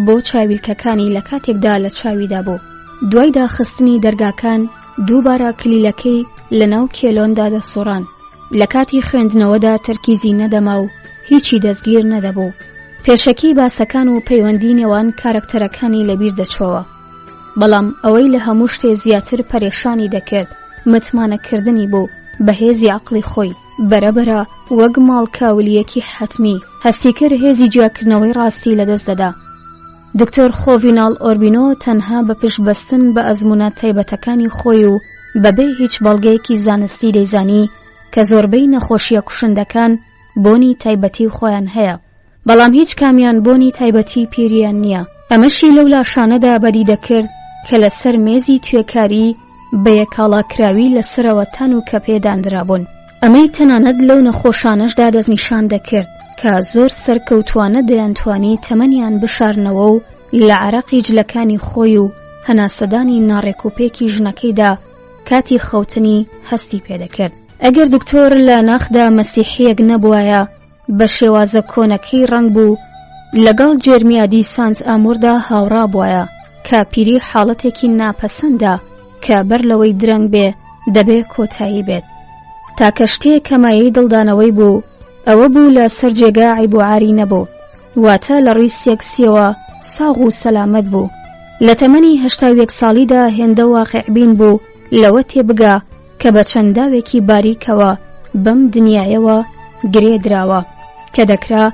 بۆ چاویلکەکانی لە کاتێکدا لە چاویدا بوو. دوای داخستنی دەرگاکان دووبارە کلیلەکەی لە ناو کێلۆندا دەسوڕان. لە کاتی خوێندنەوەدا تەرکیزی نەدەما و هیچی دەستگیر نەدەبوو. پێشەکی باسەکان و پەیوەندی نێوان کارەکتەرەکانی لەبیر دەچۆوە. بەڵام ئەوەی لە هەموو شتێ زیاتر پەرێشانی دەکرد متمانەکردنی بوو بە هێزی عەقڵی خۆی. بەرەبەرە وەک ماڵکاولییەکی حەتمی هەستی کرد هێزی جیاکردنەوەی ڕاستی لەدەست دەدا. دکتۆر خۆڤیناڵ ئۆربینۆ تەنها بە پشتبەستن بە ئەزموونە تایبەتەکانی خۆی و بەبێ هیچ بەڵگەیەکی زانستی دەیزانی کە زۆربەی نەخۆشییە کوشندەکان بۆنی تایبەتی خۆیان هەیە. بەڵام هیچ کامیان بۆنی تایبەتی پیریان نییە. ئەمەشی لەو لاشانەدا بەدی دەکرد کە لەسەر مێزی توێکاری بە یەکاڵاکراوی لە سەرەوە تان و کەپێ داندرابوون. ئەمەی تەنانەت لەو نەخۆشانەشدا دەستنیشان دەکرد کە زۆر سەرکەوتووانە دەیانتوانی تەمەنیان بشارنەوە و لە عەرەقی جلەکانی خۆی و هەناسەدانی ناڕێکوپێکی ژنەکەیدا کاتی خەوتنی هەستی پێدەکرد. ئەگەر دکتۆر لە ناخدا مەسیحییەک نەبوایە، بە شێوازە کۆنەکەی ڕەنگ بوو لەگەڵ جێرمیا دی سانت ئاموردا هاوڕا بوایە کە پیری حاڵەتێکی ناپەسەندە کە بەر لەوەی درەنگ بێ دەبێ کۆتایی بێت. تاکە شتێک کە مایەی دڵدانەوەی بوو ئەوە بوو لە سەر جێگا عەیب و عاری نەبوو، واتە لە ڕووی سێکسییەوە ساغ و سەلامەت بوو. لە تەمەنی 81 ساڵیدا هێندە واقیعبین بوو لەوە تێبگا کە بە چەند داوێکی باریکەوە بەم دنیایەوە گرێ دراوە کە دەکرا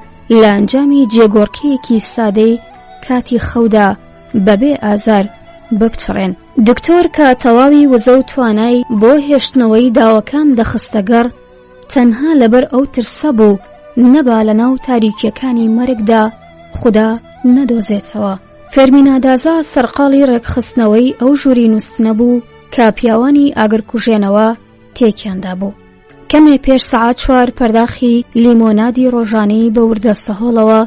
لە ئەنجامی جێگۆڕکێیەکی سادەی کاتی خەودا بەبێ ئازار بپچڕێن. دکتۆر کە تەواوی وزە و توانای بۆ هێشتنەوەی داوەکان دەخستە گەڕ، تەنها لەبەر ئەو ترسە بوو نەبا لەناو تاریکیەکانی مەرگدا خودا نەدۆزێتەوە. فێرمینادازا سەرقاڵی ڕێکخستنەوەی ئەو ژووری نووستنە بوو کە پیاوانی ئاگرکوژێنەوە تێکیان دابوو. کەمێ پێش سەعات چوار پەرداخی لیمۆنادی ڕۆژانەی بە وردە سەهۆڵەوە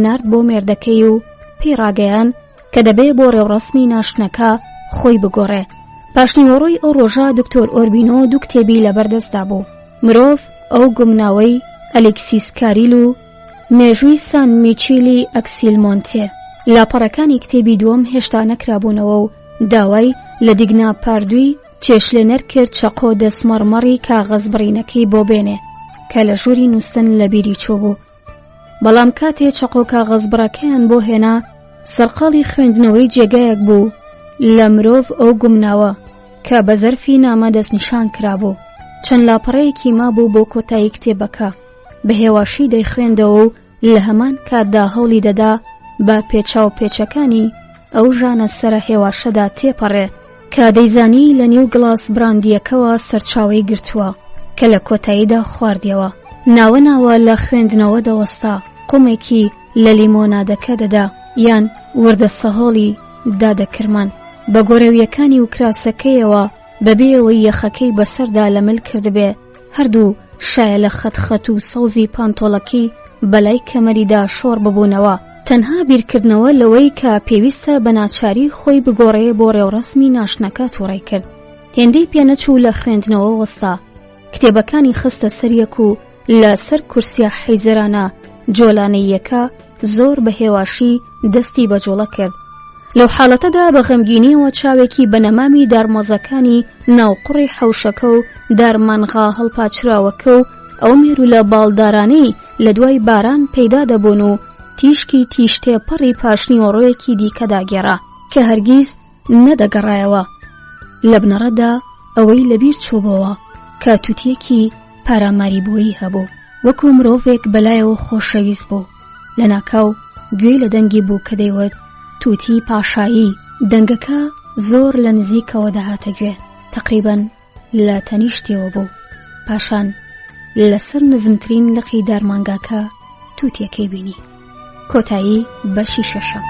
نارد بۆ مێردەکەی و پێی ڕاگەیان کە دەبێ بۆ ڕێوڕەسمی ناشتنەکە خۆی بگۆڕێ. پاشنیوەڕۆی ئەو ڕۆژە دکتۆر ئۆربینۆ دوو کتێبی لەبەردەستدا بوو، مرۆڤ ئەو گومناوەی ئەلیکسیس کاریل و مێژووی سان میچیلی ئەکسیل مۆنتێ. لاپەڕەکانی کتێبی دووەم هێشتا نەکرابوونەوە و داوای لە دیگنا پاردوی چێشلێنەر کرد چەقۆ دەستمەڕمەڕی کاغەز بڕینەکەی بۆ بێنێ کە لە ژووری نووستن لەبیری چووبوو. بەڵام کاتێ چەقۆ کاغەزبڕەکەیان بۆ هێنا سەرقاڵی خوێندنەوەی جێگایەک بوو لە مرۆڤ ئەو گومناوە کە بە زەرفی نامە دەستنیشان کرابوو چەند لاپەڕەیەکی مابوو بۆ کۆتایی کتێبەکە بە هێواشی دەیخوێندەوە و لە هەمان کاتدا هەوڵی دەدا بە پێچاو پێچەکانی ئەو ژانە سەرە هێواشەدا تێپەڕێ کە دەیزانی لە نێو گڵاس براندییەکەوە سەرچاوەی گرتووە کە لە کۆتاییدا خواردیەوە. ناوە ناوە لە خوێندنەوە دەوەستا، قومێکی لە لیمۆنادەکە دەدا یان وردە سەهۆڵی دادەکرمان بە گۆرەوییەکانی و کراسەکەیەوە بەبێ ئەوەی یەخەکەی بەسەردا لە مل کردبێ، هەردوو شایەلە خەت خەت و سەوزی پانتۆڵەکەی بەلای کەمەریدا شۆڕ ببوونەوە، تەنها بیرکردنەوە لەوەی کە پێویستە بە ناچاری خۆی بگۆڕێ بۆ ڕێوڕەسمی ناشتنەکە تووڕەی کرد. هێندەی پێنەچوو لە خوێندنەوە وەستا، کتێبەکانی خستە سەر یەک و لە سەر کورسیە حەیزەرانە جۆلانەییەکە زۆر بە هێواشی دەستی بە جوڵە کرد. لەو حاڵەتەدا بە غەمگینیەوە چاوێکی بە نەمامی دارمەزەکانی ناوقوڕی حەوشەکە و دارمانغا هەڵپاچراوەکە و ئەو مێروولە باڵدارانەی لە دوای باران پەیدا دەبوون و تیشکی تیژتێپەڕی پاشنیوەڕۆیەکی دیکەدا گێڕا کە هەرگیز نەدەگەڕایەوە. لە بنەڕەتدا ئەوەی لەبیر چووبۆوە کە تووتییەکی پاراماریبۆیی هەبوو، وەکو مرۆڤێک بەلایەوە خۆشەویست بوو. لەناکاو گوێی لە دەنگی بوو کە دەیوت تووتی پاشایی. دەنگەکە زۆر لە نزیکەوە دەهاتە گوێ، تەقریبەن لە تەنیشتیەوە بوو. پاشان لەسەر نزمترین لقی دارمانگاکە تووتیەکەی بینی. کۆتایی بەشی شەشەم.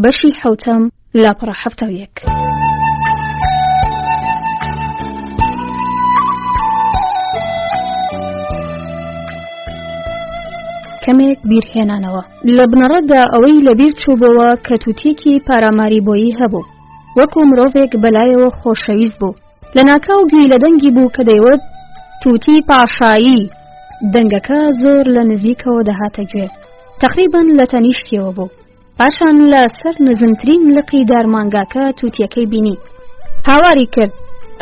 بەشی حەوتەم لاپەڕە 71. کەمێک بیرهێنانەوە لە بنەڕەتدا ئەوەی لەبیر چووبەوە کە تووتێکی پاراماریبۆیی هەبوو وەکو مرۆڤێک بەلایەوە خۆشەویست بوو لەناکاو گوێی لە دەنگی بوو کە دەیوت تووتی پاشایی دەنگەکە زۆر لە نزیکەوە دەهاتە گوێ تەقریبەن لە تەنیشتیەوە بوو پاشان لە سەر نزمترین لقی دارمانگاکە تووتیەکەی بینی هاواری کرد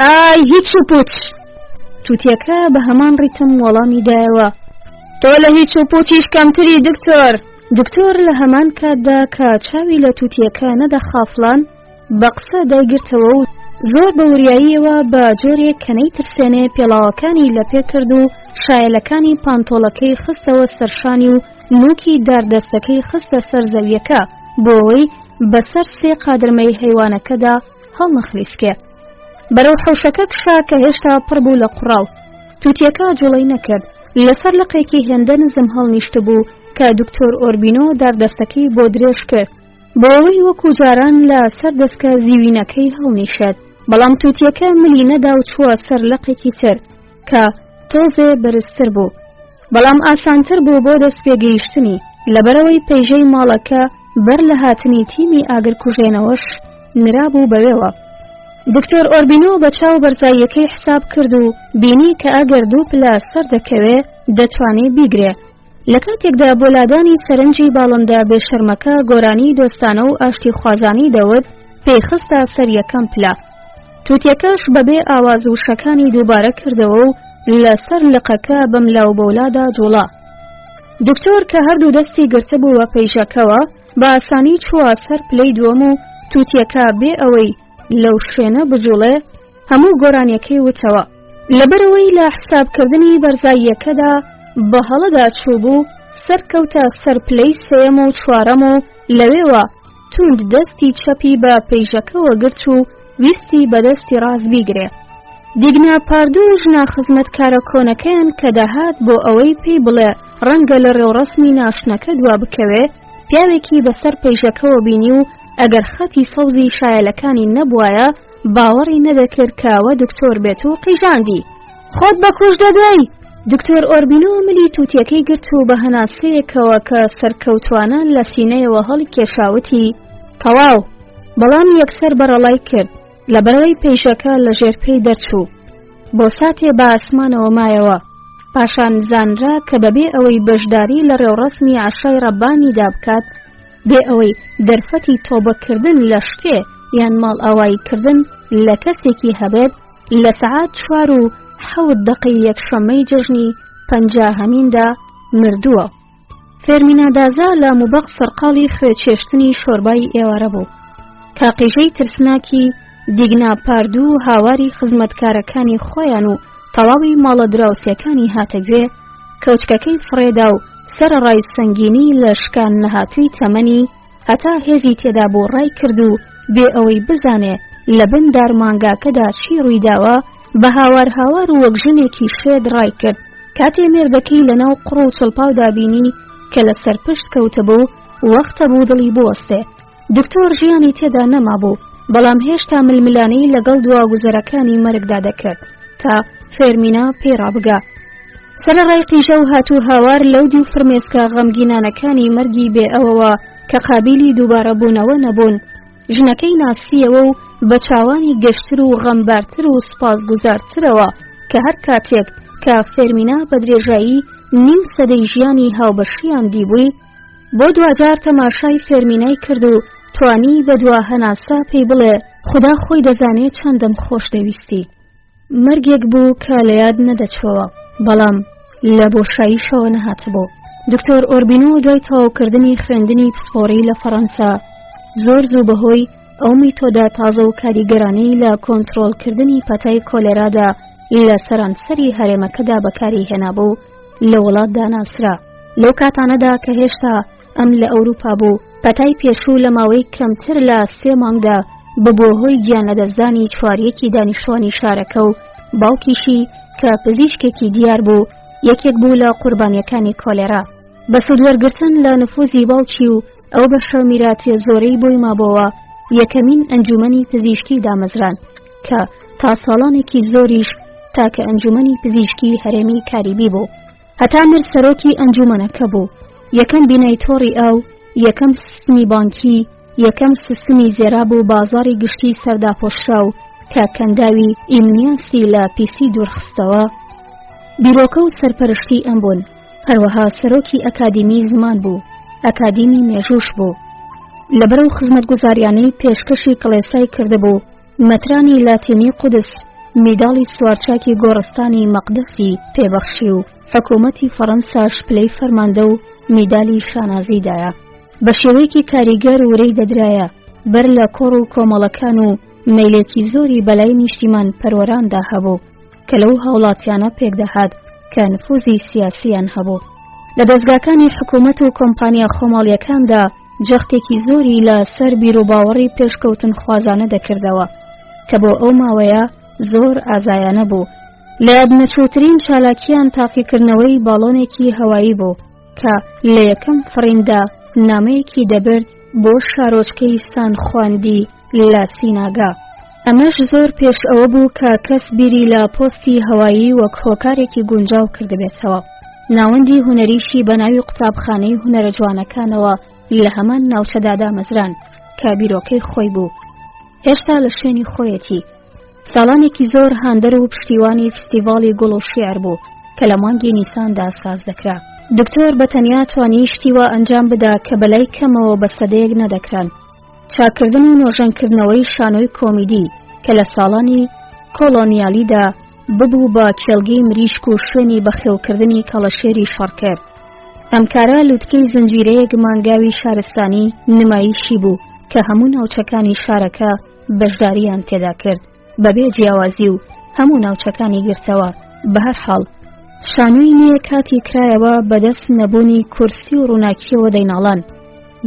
ئای هیچ و پوچ تووتیەکە بە هەمان ڕیتم وەڵامی دایەوە تۆ لە هیچ و پوچیش کەمتری دکتۆر دکتۆر لە هەمان کاتدا کە چاوی لە تووتیەکە نەدەخافڵان بە قسە دایگرتەوە و زۆر بە وریاییەوە بە جۆرێک کە نەیترسێنێ پێڵاوەکانی لە پێ کرد و شایەلەکانی پانتۆڵەکەی خستەوە سەرشانی و نوکی داردەستەکەی خستە سەر زەویەکە بۆ ئەوەی بەسەر سێ قادرمەی هەیوانەکەدا هەڵنەخلیسکێ. بەرەو حەوشەکە کشا کە هێشتا پڕ بوو لە قوڕاو. تووتیەکە جوڵەی نەکرد. لەسەر لقێکی هێندە نزم هەڵنیشتبوو کە دکتۆر ئۆربینۆ داردەستەکەی بۆ درێژ کرد. بۆ ئەوەی وەکو جاران لە سەر دەسکە زیوینەکەی هەڵنیشێت بەڵام تووتیەکە ملی نەدا و چووە سەر لقێکی تر کە تۆزێ بەرزتر بوو بەڵام ئاسانتر بوو بۆ دەست پێگەیشتنی لەبەرەوەی پەیژەی ماڵەکە بەر لە هاتنی تیمی ئاگرکوژێنەوەش نرابوو بەوێوە. دکتۆر ئۆربینۆ بە چاو بەرزاییەکەی حساب کرد و بینی کە ئەگەر دوو پلە سەر دەکەوێ دەتوانێ بیگرێ. لە کاتێکدا بۆ لادانی سەرنجی باڵندە بێشەرمەکە گۆرانی دۆستانە و ئاشتیخوازانەی دەوت، پێی خستە سەر یەکەم پلە. تووتیەکەش بەبێ ئاواز وشەکانی دووبارە کردەوە و لەسەر لقەکە بەملاو بەولادا جوڵا. دکتۆر کە هەردوو دەستی گرتبووە پەیژەکەوە، بە ئاسانی چووە سەر پلەی دووەم و تووتیەکە بێ ئەوەی لەو شوێنە بجوڵێ هەموو گۆرانیەکەی وتەوە. لەبەرئەوەی لە حسابکردنی بەرزاییەکەدا بە هەڵەدا چووبوو، سەرکەوتە سەر پلەی سێیەم و چوارەم و لەوێوە توند دەستی چەپی بە پەیژەکەوە گرت و ویستی بە دەستی ڕاست بیگرێ. دیگنا پاردو و ژنە خزمەتکارە کۆنەکەیان کە دەهات بۆ ئەوەی پێی بڵێ ڕەنگە لە ڕێوڕەسمی ناشتنەکە دوا بکەوێ، پیاوێکی بەسەر پەیژەکەوە بینی و ئەگەر خەتی سەوزی شایەلەکانی نەبوایە باوەڕی نەدەکرد کە ئەوە دکتۆر بێت و قیژاندی. خۆت بەکوش دەدەی! دکتۆر ئۆربینۆ ملی تووتیەکەی گرت و بە هەناسەیەکەوە کە سەرکەوتوانە لە سینەیەوە هەڵیکێشا وتی، تەواو! بەڵام یەکسەر بەڕەڵای کرد، لەبەرئەوەی پەیژەکە لە ژێر پێی دەرچوو. بۆ ساتێ بە ئاسمانەوە مایەوە. پاشان زانرا کە بەبێ ئەوەی بەشداری لە ڕێوڕەسمی عەشای ڕەبانیدا بکات، بێ ئەوەی دەرفەتی تۆبەکردن لە شتێ یان ماڵئاواییکردن لە کەسێکی هەبێت، لە سەعات 4 و 7 دەقەی یەکشەممەی جەژنی پەنجاهەمیندا مردووە. فێرمینا دازا لە موبەق سەرقاڵی خوێ چێشتنی شۆربای ئێوارە بوو. کە قیژەی ترسناکی دیگنا پاردوو و هاواری خزمەتکارەکانی خۆیان و تەواوی ماڵە دراوسێکانی هاتە گوێ، کەوچکەکەی فڕێدا و سەرەڕای سەنگینی لە شکان نەهاتووی تەمەنی، هەتا هێزی تێدا بوو ڕای کرد و بێ ئەوەی بزانێ لە بن دارمانگاکەدا چی ڕوویداوە، بە هاوار هاوار و وەک ژنێکی شێت ڕای کرد. کاتێ مێردەکەی لە ناو قوڕ و چڵپاودا بینی کە لە سەر پشت کەوتبوو، وەختە بوو دڵی بوەستێ. دکتۆر ژیانی تێدا نەمابوو، بەڵام هێشتا ململانێی لەگەڵ دواگوزەرەکانی مەرگدا دەکرد تا فێرمینا پێی ڕابگا. سەرەڕای قیژە و هات و هاوار لەو دیو فرمێسکە غەمگینانەکانی مەرگی بێ ئەوەوە کە قابیلی دووبارە بوونەوە نەبوون، ژنەکەی ناسییەوە و بە چاوانی گەشتر و غەمبارتر و سوپاسگوزارترەوە کە هەر کاتێک کە فێرمینا بە درێژایی نیو سەدەی ژیانی هاوبەشیان دیبووی، بۆ دواجار تەماشای فێرمینای کرد و توانی بە دوا هەناسە پێی بڵێ خودا خۆی دەزانێ چەندم خۆش دەویستی. مەرگێک بوو کە لە یاد نەدەچووەوە، بەڵام لە بۆشاییشەوە نەهاتبوو. دکتۆر ئۆربینۆ دوای تەواوکردنی خوێندنی پسپۆڕی لە فەڕەنسا، زۆر زوو بەهۆی ئەو میتۆدە تازە و کاریگەرانەی لە کۆنترۆڵکردنی پەتای کۆلێرادا لە سەرانسەری هەرێمەکەدا بەکاری هێنابوو، لە وڵاتدا ناسرا. لەو کاتانەدا کە هێشتا ئەم لە ئەوروپا بوو، پەتای پێشوو لە ماوەی کەمتر لە سێ مانگدا ببووە هۆی گیانلەدەستدانی چواریەکی دانیشتوانی شارەکە و باوکیشی کە پزیشکێکی دیار بوو یەکێک بوو لە قوربانیەکانی کۆلێرا. بە سوودوەرگرتن لە نفوزی باوکی و ئەو بەشە میراتیە زۆرەی بۆی مابۆوە یەکەمین ئەنجومەنی پزیشکی دامەزران کە تا ساڵانێکی زۆریش تاکە ئەنجومەنی پزیشکی هەرێمی کاریبی بوو. هەتا مرد سەرۆکی ئەنجومەنەکە بوو. یەکەم بینای تۆڕی ئاو، یەکەم سیستمی بانکی، یەکەم سیستمی زێراب و بازاڕی گشتی سەرداپۆشراو کە کەنداوی ئیمنیاسی لە پیسی دوورخستەوە، بیرۆکە و سەرپەرشتی ئەم بوون. هەروەها سەرۆکی ئەکادیمی زمان بوو، ئەکادیمی مێژووش بوو. لەبەر ئەو خزمەتگوزاریانەی پێشکەشی کڵێسای کردبوو، مەترانی لاتینی قودس میداڵی سوارچاکی گۆڕستانی مەقدەسی پێبەخشی و حکوومەتی فەڕەنساش پلەی فەرماندە و میدالی شانازی دایە. بە شێوەیەکی کاریگەر ورەی دەدرایە بەر لە کۆڕ و کۆمەڵەکان و مەیلێکی زۆری بەلای نیشتیمان پەروەراندا هەبوو کە لەو هاوڵاتیانە پێکدەهات کە نفوزی سیاسیان هەبوو. لە دەزگاکانی حکوومەت و کۆمپانیا خۆماڵیەکاندا جەختێکی زۆری لە سەر بیروباوەڕی پێشکەوتنخوازانە دەکردەوە کە بۆ ئەو ماوەیە زۆر ئازایانە بوو. لە یادنەچووترین چالاکییان تاقیکردنەوەی باڵۆنێکی هەوایی بوو کە لە یەکەم فڕیندا نامەیەکی دەبرد بۆ شارۆچکەی سان خواندی لە سیناگا. ئەمەش زۆر پێش ئەوە بوو کە کەس بیری لە پۆستی هەوایی وەک هۆکارێکی گونجاو کردبێتەوە. ناوەندی هونەریشی بە ناوی قوتابخانەی هونەرە جوانەکانەوە. لە هەمان ناوچەدا دامەزران کە بیرۆکەی خۆی بوو. هێشتا لە شوێنی خۆیەتی. ساڵانێکی زۆر هاندەر و پشتیوانی فستیڤاڵی گوڵ و شیعر بوو کە لە مانگی نیساندا ساز دەکرا. دکتۆر بە تەنیا توانی شتی وا ئەنجام بدا کە بەلای کەمەوە بە سەدەیەک نەدەکران. چاککردن و نۆژەنکردنەوەی شانۆی کۆمیدی کە لە ساڵانی کۆڵۆنیالیدا ببوو بە کێڵگەی مریشک و شوێنی بەخێوکردنی کەڵەشێری شەڕکەر. ئەم کارە لوتکەی زنجیرەیەک مانگاوی شارستانی نمایشی بوو کە هەموو ناوچەکانی شارەکە بەشداریان تێدا کرد بەبێ جیاوازی و هەموو ناوچەکانی گرتەوە. بەهەرحاڵ شانۆی نوێ کاتی کرایەوە بەدەست نەبوونی کورسی و ڕووناکیەوە دەیناڵان،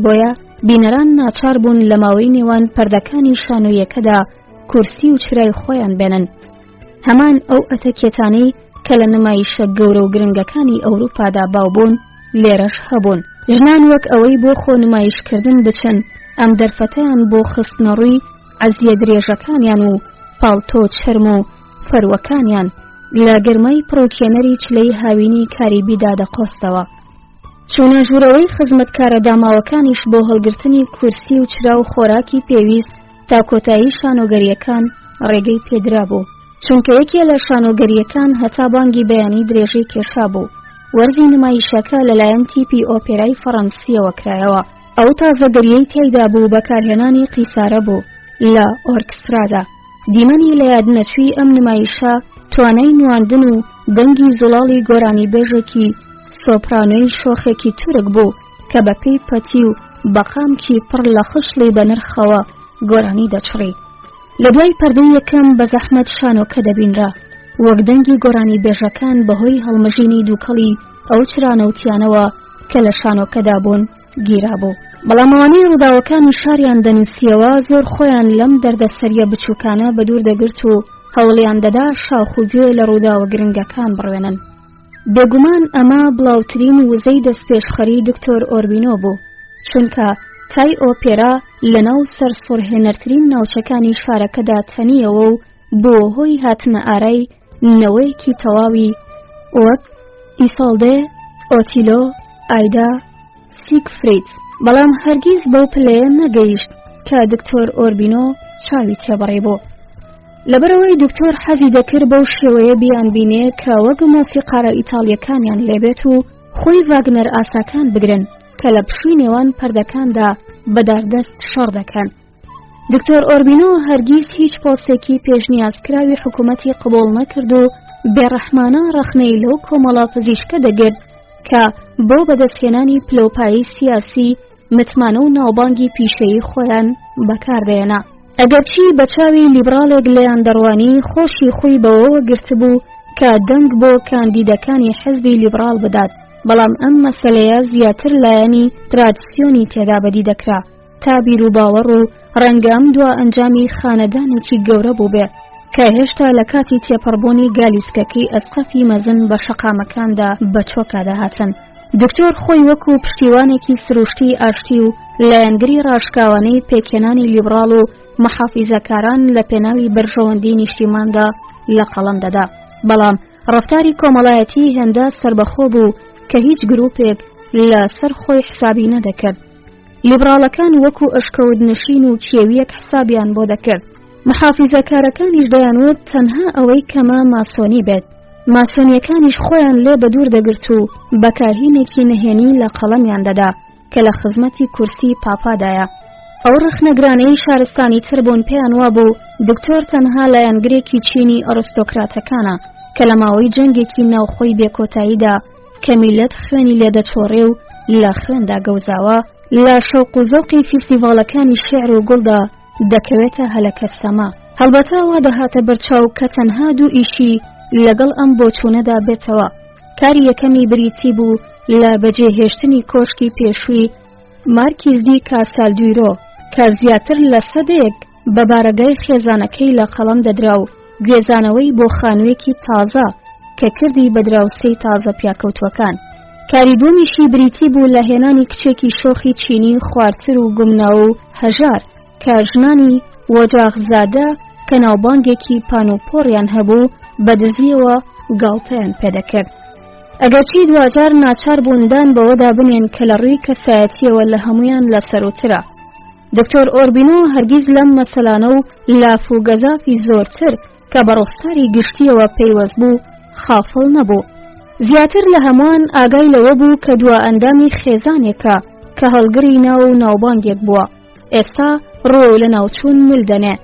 بۆیە بینەران ناچار بوون لە ماوەی نێوان پەردەکانی شانۆیەکەدا کورسی و چرای خۆیان بێنن، هەمان ئەو ئەتەکێتانەی کە لە نمایشە گەورە و گرنگەکانی ئەوروپادا باو بوون لێرەش هەبوون. ژنان وەک ئەوەی بۆ خۆ نمایشکردن بچن ئەم دەرفەتەیان بۆ خستنەڕووی عەزیە درێژەکانیان و پاڵتۆ چەرم و فەروەکانیان لە گەرمای پڕوکێنەری چلەی هاوینی کاریبیدا دەقۆستەوە. چوونە ژوورەوەی خزمەتکارە داماوەکانیش بۆ هەڵگرتنی کورسی و چرا و خۆراکی پێویست تا کۆتایی شانۆگەرییەکان ڕێگەی پێدرابوو، چونکە یەکێ لە شانۆگەرییەکان هەتا بانگی بەیانی درێژەی کێشابوو. وەرزی نمایشەکە لەلایەن تیپی ئۆپێرای فەڕەنسییەوە کرایەوە. ئەو تازەگەرییەی تیایدا بوو بەکارهێنانی قیسارە بوو لە ئۆرکسترادا. دیمەنی لەیادنەچووی ئەم نمایشە توانای نواندن و دەنگی زوڵاڵی گۆرانیبێژێکی سۆپرانۆی شۆخێکی تورک بوو کە بە پێی پەتی و بە قامکی پڕ لە خشڵی بەنرخەوە گۆرانی دەچڕی. لە دوای پەردەی یەکەم بە زەحمەت شانۆکە دەبینرا، وەک دەنگی گۆرانیبێژەکان بەهۆی هەڵمژینی دووکەڵی ئەو چرانەوتیانەوە کە لە شانۆکەدا بوون گیرابوو. بەڵام ئەوانەی ڕووداوەکانی شاریان دەنووسییەوە زۆر خۆیان لەم دەردەسەرییە بچووکانە بەدوور دەگرت و هەوڵیان دەدا شاخ و گوێ لە ڕووداوە گرنگەکان بڕوێنن. بێگومان ئەمە بڵاوترین وزەی دەستپێشخەری دکتۆر ئۆربینۆ بوو، چونکە تای ئۆپێرا لەناو سەرسوڕهێنەرترین ناوچەکانی شارەکەدا تەنییەوە و بووە هۆی هاتنە ئارای نەوەیەکی تەواوی وەک ئیسۆڵدێ، ئۆتیلۆ، ئایدا، سیگفرید، بەڵام هەرگیز بەو پلەیە نەگەیشت کە دکتۆر ئۆربینۆ چاوی تێبڕیبوو. لەبەرئەوەی دکتۆر حەزی دەکرد بەو شێوەیە بیانبینێ کە وەک مۆسیقارە ئیتاڵیەکانیان لێبێت و خۆی ڤاگنەر ئاساکان بگرن کە لە پشووی نێوان پەردەکاندا بە داردەست شەڕ دەکەن. دکتۆر ئۆربینۆ هەرگیز هیچ پۆستێکی پێشنیازکراوی حکوومەتی قبوڵ نەکرد و بێڕەحمانە ڕەخنەی لەو کۆمەڵە پزیشکە دەگرت کە بۆ بەدەستهێنانی پلەوپایی سیاسی متمانە و ناوبانگی پیشەیی خۆیان بەکاردەهێنا. ئەگەرچی بە چاوی لیبراڵێک لێیان دەڕوانی، خۆشی خووی بەوەوە گرتبوو کە دەنگ بۆ کاندیدەکانی حزبی لیبراڵ بدات، بەڵام ئەم مەسەلەیە زیاتر لایەنی ترادسیۆنی تێدا بەدی دەکرا تا بیروباوەڕ و ڕەنگە ئەم دوا ئەنجامی خانەدانێکی گەورە بووبێ کە هێشتا لە کاتی تێپەڕبوونی گالیسکەکەی ئەسقەفی مەزن بە شەقامەکاندا بە چۆکا دەهاتن. دکتۆر خۆی وەکو پشتیوانێکی سروشتی ئاشتی و لایەنگری ڕاشکاوانەی پێکهێنانی لیبڕاڵ و محافیزەکاران لە پێناوی بەرژەوەندی نیشتیماندا لە قەڵەم دەدا، بەڵام ڕەفتاری کۆمەڵایەتی هێندە سەربەخۆ بوو کە هیچ گروپێک لە سەر خۆی حسابی نەدەکرد. لیبڕاڵەکان وەکو ئەشکەوت نشین و کێویەک حسابیان بۆ دەکرد. محافیزەکارەکانیش دەیانوت تەنها ئەوەی کەمە ماسۆنی بێت. ماسۆنیەکانیش خۆیان لێ بەدوور دەگرت و بە کاهینێکی نهێنی لە قەڵەمیان دەدا کە لە خزمەتی کورسی پاپادایە. ئەو ڕەخنەگرانەی شارستانی تر بوون پێیان وابوو دکتۆر تەنها لایەنگرێکی چینی ئەرستۆکراتەکانە کە لە ماوەی جەنگێکی ناوخۆی بێکۆتاییدا کە میلەت خوێنی لێدەچۆڕێ و لە خوێندا گەوزاوە لە شەوق و زەوقی فیستیڤاڵەکانی شیعر و گوڵدا دەکەوێتە هەلەکە سەما. هەڵبەتە وا دەهاتە بەرچاو کە تەنها دوو ئیشی لەگەڵ ئەم بۆچوونەدا بێتەوە، کاری یەکەمی بریتی بوو لە بەجێهێشتنی کۆشکی پێشووی مارکیز دی کاسالدویرۆ کە زیاتر لە سەدەیەک بە بارەگای خێزانەکەی لە قەڵەم دەدرا و گوێزانەوەی بۆ خانوویەکی تازە کە کردی بە دراوسێی تازە پیاکەوتووەکان. کاری دووەمیشی بریتی بوو لە هێنانی کچێکی شۆخی چینی خوارتر و گومناو و هەژار کە ژنانی وەجاخزادە کە ناوبانگێکی پان و پۆڕیان هەبوو بە دزییەوە گاڵتەیان پێدەکرد. ئەگەرچی دواجار ناچار بوون دان بەوەدا بنێن کە لە ڕووی کەسایەتیەوە لە هەمویان لە سەروترە. دکتۆر ئۆربینۆ هەرگیز لەم مەسەلانە و لاف و گەزافی زۆرتر کە بە ڕوخساری گشتیەوە پەیوەست بوو خافڵ نەبوو. زیاتر لە هەمووان ئاگای لەوە بوو کە دوا ئەندامی خێزانێکە کە هەڵگری ناو و ناوبانگێک بووە، ئێستا ڕووەو لەناوچوون مل دەنێ.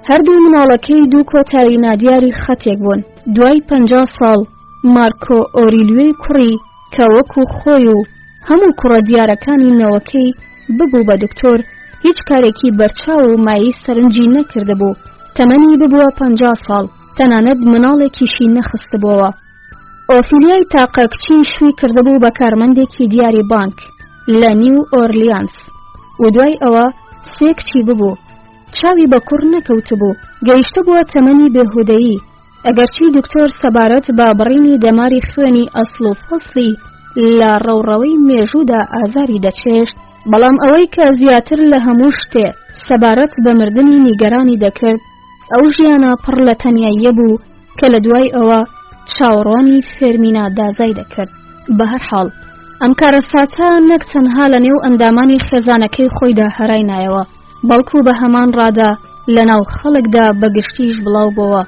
هەردوو مناڵەکەی دوو کۆتایی نادیاری خەتێک بوون. دوای 50 ساڵ مارکۆ ئۆریلیۆی کوڕی کە وەکو خۆی و هەموو کوڕە دیارەکانی نەوەکەی ببوو بە دکتۆر، هیچ کارێکی بەرچاو و مایەی سەرنجی نەکردبوو، تەمەنی ببووە 50 ساڵ، تەنانەت مناڵێکیشی نەخستبۆوە. ئۆفیلیای تاقە کچی شووی کردبوو بە کارمەندێکی دیاری بانک لە نیو ئۆرلیانس و دوای ئەوە سێ کچی ببوو. چاوی بە کوڕ نەکەوتبوو، گەیشتبووە تەمەنی بێهودەیی، ئەگەرچی دکتۆر سەبارەت بە بڕینی دەماری خوێنی ئەسڵ و فەسڵی لە ڕەوڕەوەی مێژوودا ئازاری دەچێشت، بەڵام ئەوەی کە زیاتر لە هەموو شتێ سەبارەت بە مردنی نیگەرانی دەکرد، ئەو ژیانە پڕ لە تەنیاییە بوو کە لە دوای ئەوە چاوەڕوانی فێرمینا دازای دەکرد. بەهەرحاڵ، ئەم کارەساتە نەک تەنها لە نێو ئەندامانی خێزانەکەی خۆیدا هەرای نایەوە، بەڵکو بە هەمان ڕادە لەناو خەڵکدا بە گشتیش بڵاو بۆوە.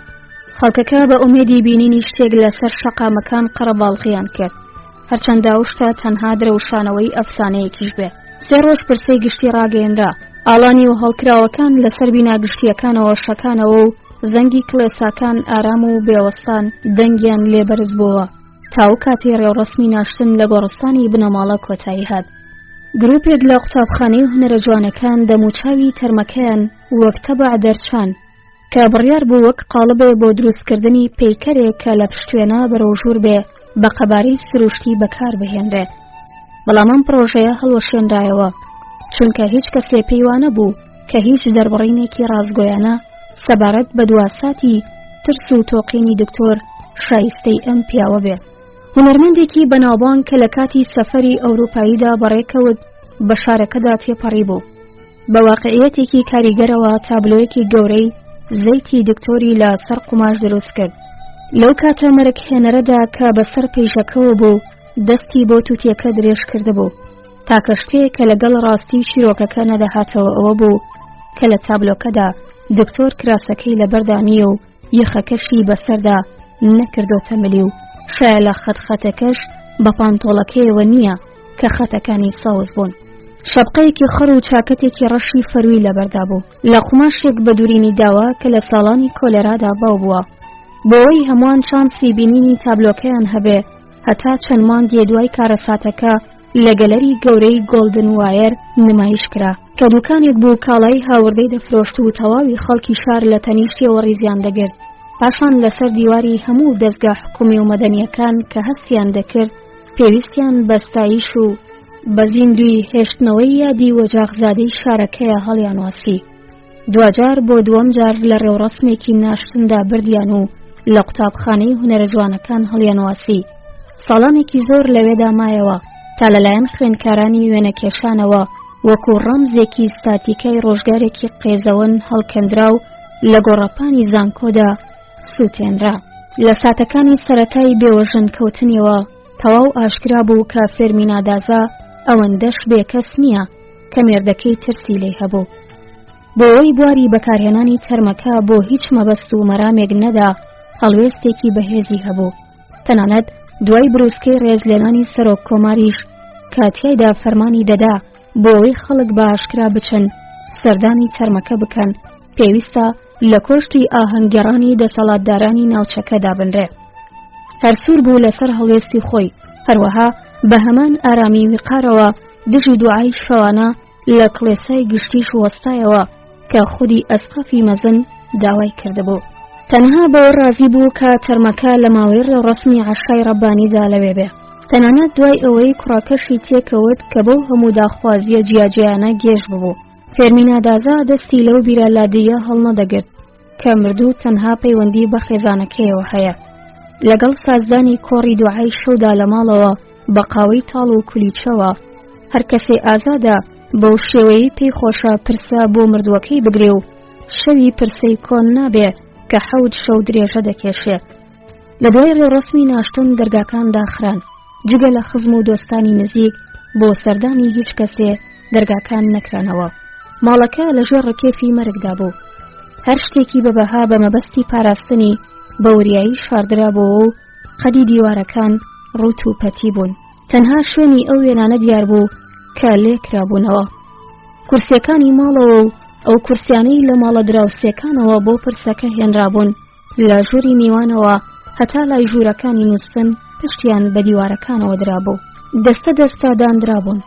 خەڵکەکە بە ئومێدی بینینی شتێک لەسەر شەقامەکان قەرەباڵغیان کرد، هەرچەندە ئەو شتە تەنها درەوشانەوەی ئەفسانەیەکیش بێ. سێ ڕۆژ پرسەی گشتی ڕاگەیەنرا، ئاڵا نیوەهەڵکراوەکان لەسەر بینا گشتییەکانەوە شەکانەوە و زەنگی کڵێساکان ئارام و بێوەستان دەنگیان لێ بەرز بۆوە. تا ئەو کاتەی ڕێوڕەسمی ناشتن لە گۆڕستانی بنەماڵە کۆتایی هات. گروپێک لە قوتابخانەی هونەرە جوانەکان دەموچاوی تەرمەکەیان وەک تەبع دەرچان، کە بڕیار بوو وەک قاڵبێ بۆ دروستکردنی پەیکەرێک کە لە پشتوێنە بەرەو ژوور بێ بە قەبارەی سروشتی بەکار بهێنرێ. بەڵام ئەم پڕۆژەیە هەڵوەشێنرایەوە، چونکە هیچ کەسێ پێی وانەبوو کە هیچ دەربڕینێکی ڕاستگۆیانە سەبارەت بە دواساتی ترس و تۆقینی دکتۆر شایستەی ئەم پیاوە بێ. هونەرمەندێکی بەناوبانگ کە لە کاتی سەفەری ئەوروپاییدا بەڕێکەوت بە شارەکەدا تێپەڕی بوو. بە واقعیەتێکی کاریگەرەوە تابلۆیەکی گەورەی زەیتی دکتۆری لە سەر قوماش دروست کرد. لەو کاتە مەرگهێنەرەدا کە بەسەر پەیژەکەوە بوو، دەستی بۆ توتیەکە درێژ کردبوو. تاکە شتێ کە لەگەڵ ڕاستی چیرۆکەکە نەدەهاتەوە ئەوە بوو کە لە تابلۆکەدا دکتۆر کراسەکەی لەبەردا نییە و یەخەکەشی بەسەردا نەکردۆتە ملی و شایە لە خەتخەتەکەش بە پانتۆڵەکەیەوە نییە کە خەتەکانی سەوز بوون. شەپقەیەکی خڕ و چاکەتێکی ڕەشی فەروی لەبەردا بوو لە قوماشێک بە دوورینی داوە کە لە ساڵانی کۆلێرادا باو بووە. بۆ ئەوەی هەمووان چانسی بینینی تابلۆکەیان هەبێ هەتا چەند مانگێ دوای کارەساتەکە لە گەلەری گەورەی گۆڵدن وایەر نمایش کرا کە دوکانێک بوو کاڵای هاوردەی دەفرۆشت و تەواوی خەڵکی شار لە تەنیشتیەوە ڕیزیان دەگرت پاشان لەسەر دیواری هەموو دەزگا حکومی و مەدەنیەکان کە هەستیان دەکرد پێویستیان بە ستایش و بە زیندووی هێشتنەوەی یادی وەجاخزادەی شارەکەیە هەڵیانواسی. دواجار بۆ دووەم جار لە ڕێوڕەسمێکی ناشتندا بردیان و لە قوتابخانەی هونەرە جوانەکان هەڵیانواسی. ساڵانێکی زۆر لەوێدا مایەوە تا لەلایەن خوێندکارانی وێنەکێشانەوە وەکو ڕەمزێکی ستاتیکای ڕۆژگارێکی قێزەون هەڵکەندرا و لە گۆڕەپانی زانکۆدا سووتێنرا. لە ساتەکانی سەرەتای بێوەژن کەوتنیەوە تەواو ئاشکرا بوو کە فێرمینا دازا ئەوەندەش بێکەس نییە کە مێردەکەی ترسی لێی هەبوو. بۆ ئەوەی بواری بەکارهێنانی تەرمەکە بۆ هیچ مەبەست و مەرامێک نەدا، هەڵوێستێکی بەهێزی هەبوو. تەنانەت دوای بروسکەی ڕێزلێنانی سەرۆک کۆماریش کە تیایدا فەرمانی دەدا بۆ ئەوەی خەڵک بە ئاشکرا بچن سەردانی تەرمەکە بکەن، پێویستە لە کۆشکی ئاهەنگگێڕانی دەسەڵاتدارانی ناوچەکە دابنرێ. هەر سوور بوو لەسەر هەڵوێستی خۆی، هەروەها بە هەمان ئارامی ویقارەوە دژی دوعای شەوانە لە کڵێسای گشتیش وەستایەوە کە خودی ئەسقەفی مەزن داوای کردبوو. تەنها بەوە ڕازی بوو کە تەرمەکە لە ماوەی ڕێوڕەسمی عەشای ڕەبانیدا لەوێ بێ. تەنانەت دوای ئەوەی کوڕەکەشی تێکەوت کە بەو هەموو داخوازییە جیاجیایانە گێژ ببوو. فێرمینا دازا دەستی لەو بیرە لادێیە هەڵنەدەگرت کە مردوو تەنها پەیوەندی بە خێزانەکەیەوە هەیە. لەگەڵ سازدانی کۆڕی دوعای شەودا لە ماڵەوە بە قاوەی تاڵ و کولیچەوە، هەر کەسێ ئازادە بەو شێوەیەی پێی خۆشە پرسە بۆ مردووەکەی بگرێ و شەوی پرسەی کۆن نابێ کە حەوت شەو درێژە دەکێشێ. لە دوای ڕێوڕەسمی ناشتن دەرگاکان داخران. جگە لە خزم و دۆستانی نزیک بۆ سەردانی هیچ کەسێ دەرگاکان نەکرانەوە. ماڵەکە لە ژێر ڕکێفی مەرگدا بوو. هەر شتێکی بە بەها بە مەبەستی پاراستنی بە وریایی شاردرابۆوە و قەدی دیوارەکان ڕووت و پەتی بوون. تەنها شوێنی ئەو وێنانە دیار بوو کە لێکرابوونەوە. کورسیەکانی ماڵەوە و ئەو کورسیانەی لە ماڵە دراوسێکانەوە بۆ پرسەکە هێنرابوون لە ژووری میوانەوە هەتا لای ژوورەکانی نووستن پشتیان بە دیوارەکانەوە درابوو. دەستە دەستە داندرابوون.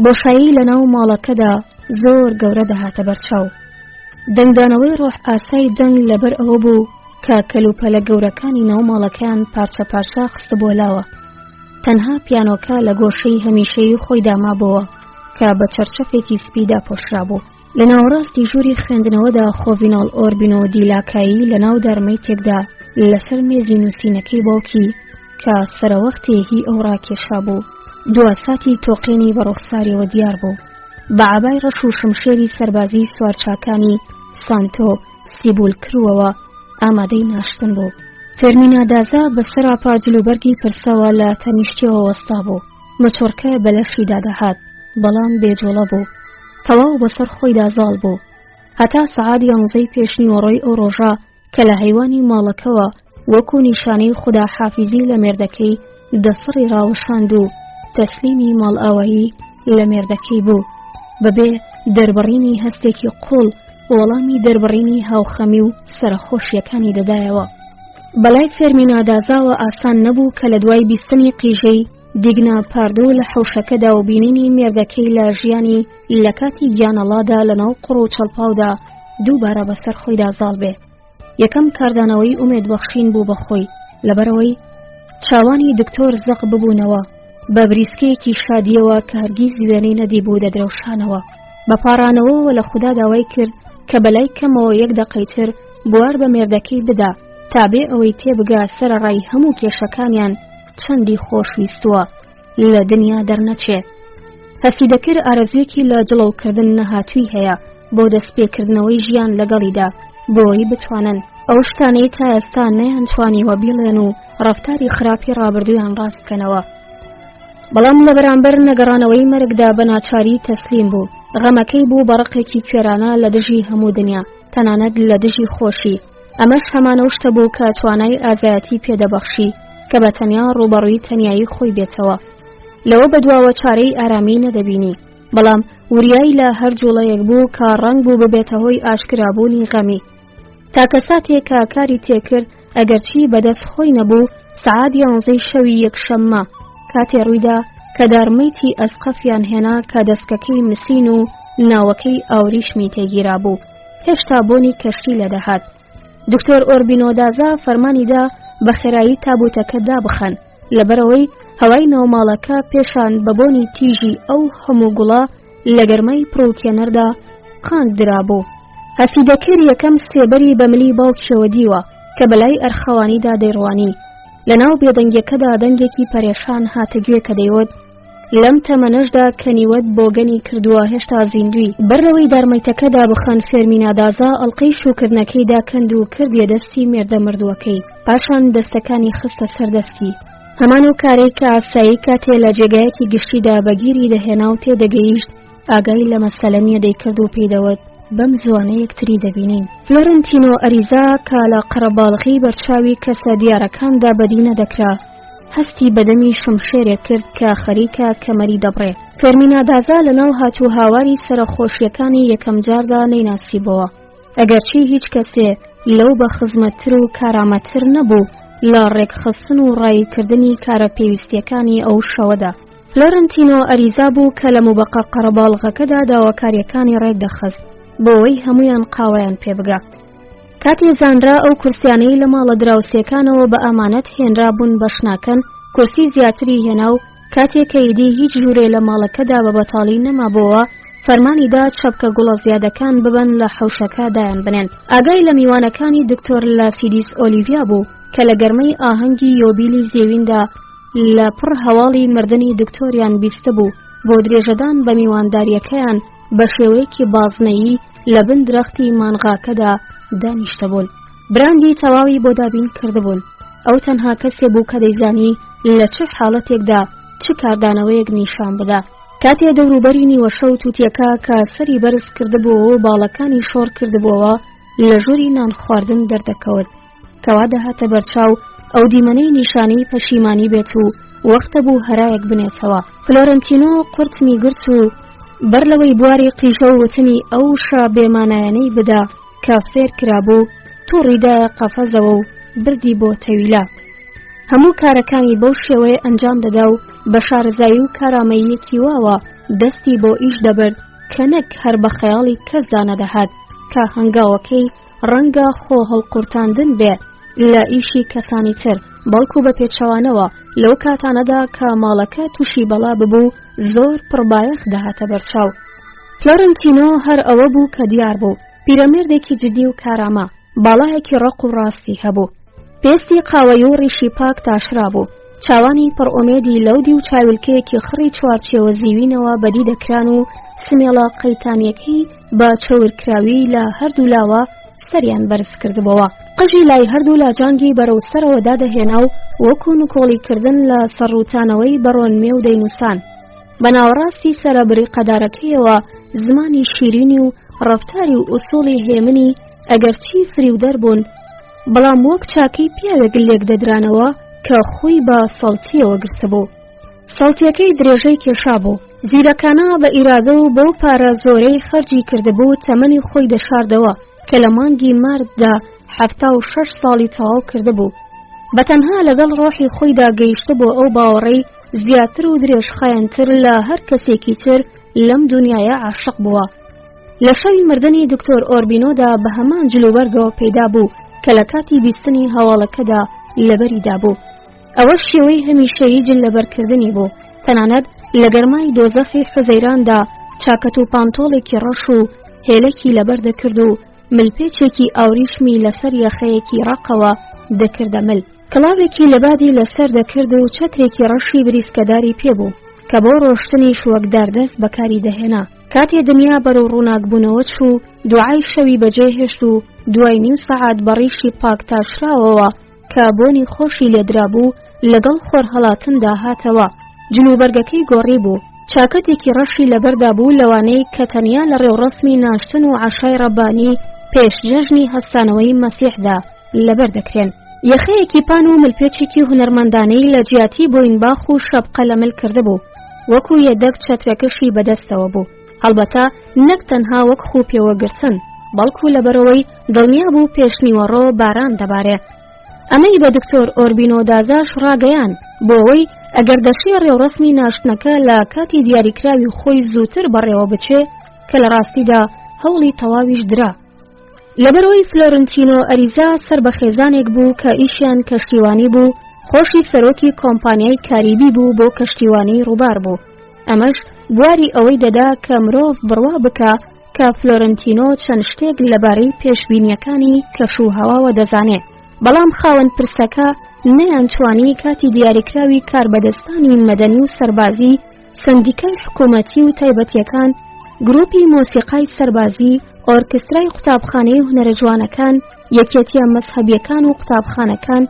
بۆشایی لە ناو ماڵەکەدا زۆر گەورە دەهاتە بەرچاو. دەنگدانەوەی ڕۆح ئاسای دەنگ لەبەر ئەوە بوو کە کەلوپەلە گەورەکانی ناو ماڵەکەیان پارچە پارچە خستبووە لاوە. تەنها پیانۆکە لە گۆشەی هەمیشەیی خۆیدا مابۆوە کە بە چەرچەفێکی سپی داپۆشرابوو. لە ناوەڕاستی ژووری خوێندنەوەدا خۆڤیناڵ ئۆربینۆ دیلاکایی لە ناو دارمەیتێکدا لەسەر مێزی نووسینەکەی باوکی کە سەرەوەختێ هی ئەو ڕاکێشابوو دوا ساتی تۆقێنی بە ڕوخساریەوە دیار بوو. بە عەبای ڕەش و شمشێری سەربازی سوارچاکانی سانتۆ سیبولکروەوە ئامادەی ناشتن بوو. فێرمینا دازا بە سەراپا جلوبەرگی پرسەوە لە تەنیشتیەوە وەستا بوو. مچۆڕکە بە لەشیدا دەهات، بەڵام بێجوڵە بوو. تەواو بەسەر خۆیدا زاڵ بوو. هەتا سەعات یانزەی پێشنیوەڕۆی ئەو ڕۆژە کە لە هەیوانی ماڵەکەوە وەکو نیشانەی خوداحافیزی لە مێردەکەی دەسڕی ڕاوەشاند و تەسلیمی ماڵئاوایی لە مێردەکەی بوو، بەبێ دەربڕینی هەستێکی قووڵ وەڵامی دەربڕینی هاوخەمی و سەرەخۆشییەکانی دەدایەوە. بەلای فێرمینا دازاوە ئاسان نەبوو کە لە دوای بیستنی قیژەی دیگنا پاردۆ لە حەوشەکەدا و بینینی مێردەکەی لە ژیانی لە کاتی گیانەڵادا لە ناو قوڕ و چەڵپاودا دووبارە بەسەر خۆیدا زاڵ بێ. یەکەم کاردانەوەی ئومێد بەخشین بوو بە خۆی، لەبەرئەوەی چاوانی دکتۆر زەق ببوونەوە بە بریسکەیەکی شادییەوە کە هەرگیز وێنەی نەدیبوو دەدرەوشانەوە. بە پاڕانەوەوە لە خودا داوای کرد کە بەلای کەمەوە یەک دەقەی تر بوار بە مێردەکەی بدا تا بێ ئەوەی تێبگا سەرەڕای هەموو کێشەکانیان چەندی خۆشویستووە لە دنیا دەرنەچێ. هەستی دەکرد ئارەزوویەکی لە جڵەوکردن نەهاتووی هەیە بۆ دەستپێکردنەوەی ژیان لەگەڵیدا بۆی بتوانن ئەو شتانەی تا ئێستا نەیانتوانیوە بیڵێن و ڕەفتاری خراپی ڕابردوویان ڕاست بکەنەوە. بەڵام لە بەرامبەر نەگەڕانەوەی مەرگدا بە ناچاری تەسلیم بوو. غەمەکەی بوو بە ڕقێکی کوێرانە لە دژی هەموو دنیا، تەنانەت لە دژی خۆشی. ئەمەش هەمان ئەو شتە بوو کە توانای ئازایەتی پێدەبەخشی کە بە تەنیا ڕووبەڕووی تەنیایی خۆی بێتەوە. لەوە بەدواوە چارەی ئارامی نەدەبینی، بەڵام وریای لە هەر جوڵەیەک بوو کە ڕەنگ بوو ببێتە هۆی ئاشکرابوونی غەمی. تاکە ساتێک کە کاری تێکرد ئەگەرچی بەدەست خۆی نەبوو، سەعات یانزەی شەوی یەکشەممە، کاتێ ڕوویدا کە دارمەیتی ئەسقەفیان هێنا کە دەسکەکەی مسین و ناوەکەی ئاوریشمی تێگیرابوو، هێشتا بۆنی کەشتی لێدەهات. دکتۆر ئۆربینۆ دازا فەرمانی دا بە خێرایی تابوتەکە دابخەن، لەبەرئەوەی هەوای ناوماڵەکە پێشان بە بۆنی تیژی ئەو هەموو گوڵە لە گەرمای پڕوکێنەردا قانگ درابوو. هەستی دەکرد یەکەم سێبەری بە ملی باوکیەوە دیوە کە بەلای ئەرخەوانیدا دەیڕوانی. لەناو بێدەنگیەکەدا دەنگێکی پەرێشان هاتە گوێ کە دەیوت، لەم تەمەنەشدا کە نیوەت بۆگەنی کردووە هێشتا زیندووی. بەر لەوەی دارمەیتەکە دابخەن فێرمینا دازا ئەڵقەی شووکردنەکەی داکەند و کردیە دەستی مێردە مردووەکەی. پاشان دەستەکانی خستە سەر دەستی. هەمان ئەو کارەی کە ئاسایی کاتێ لە جێگایەکی گشتیدا بە گیری دەهێنا و تێدەگەیشت ئاگای لە مەسەلە نییە دەیکرد و پێی دەوت بەم زووانە یەکتری دەبینین. فلۆرنتینۆ ئەریزا کە لە قەرەباڵغی بەرچاوی کەسە دیارەکاندا بەدی نەدەکرا، هەستی بە دەمی شمشێرێک کرد کە خەریکە کەمەری دەبڕێ. فێرمینا دازا لەناو هاتوهاواری سەرەخۆشییەکانی یەکەمجاردا نەیناسیبۆوە. ئەگەرچی هیچ کەسێ لەو بە خزمەتتر و کارامەتر نەبوو لە ڕێکخستن و ڕاییکردنی کارە پێویستییەکانی ئەو شەوەدا. فلۆرنتینۆ ئەریزا بوو کە لە موبەقە قەرەباڵغەکەدا داواکارییەکانی ڕێکدەخست بۆوەی هەموویان قاوەیان پێ بگا. کاتێ زانرا ئەو کورسیانەی لە ماڵە دراوسێکانەوە بە ئامانەت هێنرابوون بەش ناکەن، کورسی زیاتری هێنا و کاتێ کە ئیدی هیچ ژوورێ لە ماڵەکەدا بە بەتاڵی نەمابۆوە، فەرمانی دا چەپکە گوڵە زیادەکان ببەن لە حەوشەکە دایان بنێن. ئاگای لە میوانەکانی دکتۆر لاسیدیس ئۆلیڤیا بوو کە لە گەرمەی ئاهەنگی یۆبیلی زێویندا لە پڕ هەواڵی مردنی دکتۆریان بیستبوو، بۆ درێژەدان بە میواندارییەکەیان بە شێوەیەکی بازنەیی لە بن درەختی مانغاکەدا دانیشتبوون. براندی تەواوی بۆ دابین کردبوون. ئەو تەنها کەسێ بوو کە دەیزانی لە چ حاڵەتێکدا چ کاردانەوەیەک نیشان بدا. کاتێ دەوروبەری نیوەشەو تووتیەکە کە سەری بەرز کردبووەوە و باڵەکانی شۆڕ کردبووەوە لە ژووری نان خواردن دەردەکەوت. کەوا دەهاتە بەرچاو ئەو دیمەنەی نیشانەی پەشیمانی بێت و وەختە بوو هەرایەک بنێتەوە. فلۆرنتینۆ قورتمی گرت و بەر لەوەی بواری قیژە و وتنی ئەو شا بێمانایانەی بدا کە فێر کرابوو، توڕی دایە قەفەزەوە و بردی بۆ تەویلە. هەموو کارەکانی بەو شێوەیە ئەنجام دەدا و بە شارەزایی و کارامەییەکی واوە دەستی بۆ ئیش دەبرد کە نەک هەر بە خەیاڵی کەسدا نەدەهات کە هەنگاوەکەی ڕەنگە خۆ هەڵقورتاندن بێ لە ئیشی کەسانی تر، بەڵکو بە پێچەوانەوە لەو کاتانەدا کە ماڵەکە تووشی بەڵا ببوو زۆر پڕبایەخ دەهاتە بەرچاو. فلۆرنتینۆ هەر ئەوە بوو کە دیار بوو، پیرەمێردێکی جدی و کارامە، باڵایەکی ڕەق و ڕاستی هەبوو. پێستی قاوەیی و ڕیشی پاک تاشرابوو، چاوانی پڕ ئومێدی لەو دیو چاویلکەیەکی خڕی چوارچێوە زیوینەوە بەدی دەکران و سمێڵە قەیتانیەکەی بە چەورکراوی لە هەردوو لاوە سەریان بەرز کردبۆوە. قژی لای هەردوو لاجانگی بەرەو سەرەوە دادەهێنا و وەکو نکۆڵی کردن لە سەرڕووتانەوەی بەڕۆنمێ و دەینووسان. بە ناوەڕاستی سەرە بریقەدارەکەیەوە زمانی شیرینی و ڕەفتاری و ئوسوڵی هێمنی ئەگەرچی فریودەر بوون، بەڵام وەک چاکەی پیاوێک لێک دەدرانەوە کە خۆی بە سەڵتییەوە گرتبوو. سەڵتییەکەی درێژەی کێشابوو. زیرەکانە بە ئیرادە و بەو پارە زۆرەی خەرجی کردبوو تەمەنی خۆی دەشاردەوە کە لە مانگی مارتدا 76 ساڵی تەواو کردبوو. بە تەنها لەگەڵ ڕۆحی خۆیدا گەیشتبووە ئەو باوەڕەی زیاتر و درێژخایەنتر لە هەر کەسێکی تر لەم دونیایە عاشق بووە. لە شەوی مردنی دکتۆر ئۆربینۆدا بە هەمان جلوبەرگەوە پەیدا بوو کە لە کاتی بیستنی هەواڵەکەدا لەبەریدا بوو. ئەوە شێوەی هەمیشەیی جل لەبەرکردنی بوو، تەنانەت لە گەرمای دۆزەخی حوزەیراندا چاکەت و پانتۆڵێکی ڕەش و هێلەکی لەبەر دەکرد و ملپێچێکی ئاوریشمی لەسەر یەخەیەکی ڕەقەوە دەکردە مل. کڵاوێکی لەبادی لەسەر دەکرد و چەترێکی ڕەشی بریسکەداری پێ بوو کە بۆ ڕۆشتنیش وەک داردەست بەکاری دەهێنا. کاتێ دنیا بەرەو ڕووناکبوونەوە چوو، دوعای شەوی بەجێ هێشت و دوای نیو سەعات بە ڕیشی پاکتاشراوەوە کە بۆنی خۆشی لێدرابوو لەگەڵ خۆرهەڵاتندا هاتەوە. جلوبەرگەکەی گۆڕیبوو، چاکەتێکی ڕەشی لەبەردا بوو لەوانەی کە تەنیا لە ڕێوڕەسمی ناشتن و عەشای ڕەبانی پێش جەژنی هەستانەوەی مەسیحدا لەبەر دەکرێن. یەخەیەکی پان و ملپێچێکی هونەرمەندانەی لە جیاتی بۆینباخ و شەپقە لە مل کردبوو، وەکو یەدەگ چەترەکەشی بەدەستەوە بوو، هەڵبەتە نەک تەنها وەک خوو پێوەگرتن، بەڵکو لەبەرئەوەی دڵنیا بوو پێشنیوەڕۆ باران دەبارێ. ئەمەی بە دکتۆر ئۆربینۆ دازاش ڕاگەیاند، بۆ ئەوەی ئەگەر دەشێ ڕێوڕەسمی ناشتنەکە لە کاتی دیاریکراوی خۆی زووتر بەڕێوە بچێ، کە لە ڕاستیدا هەوڵی تەواویش درا. لەبەرئەوەی فلۆرنتینۆ ئەریزا سەر بە خێزانێک بوو کە ئیشیان کەشتیوانی بوو، خۆشی سەرۆکی کۆمپانیای کاریبی بوو بۆ کەشتیوانی ڕووبار بوو. ئەمەش بواری ئەوەی دەدا کە مرۆڤ بڕوا بکا کە فلۆرنتینۆ چەند شتێک لەبارەی پێشبینییەکانی کەش و هەواوە دەزانێ، بەڵام خاوەن پرسەکە نەیانتوانی کاتی دیاریکراوی کاربەدەستانی مەدەنی و سەربازی، سەندیکای حکوومەتی و تایبەتییەکان، گرووپی مۆسیقای سەربازی، ئۆرکسترای قوتابخانەی هونەرە جوانەکان، یەکێتییە مەزهەبییەکان و قوتابخانەکان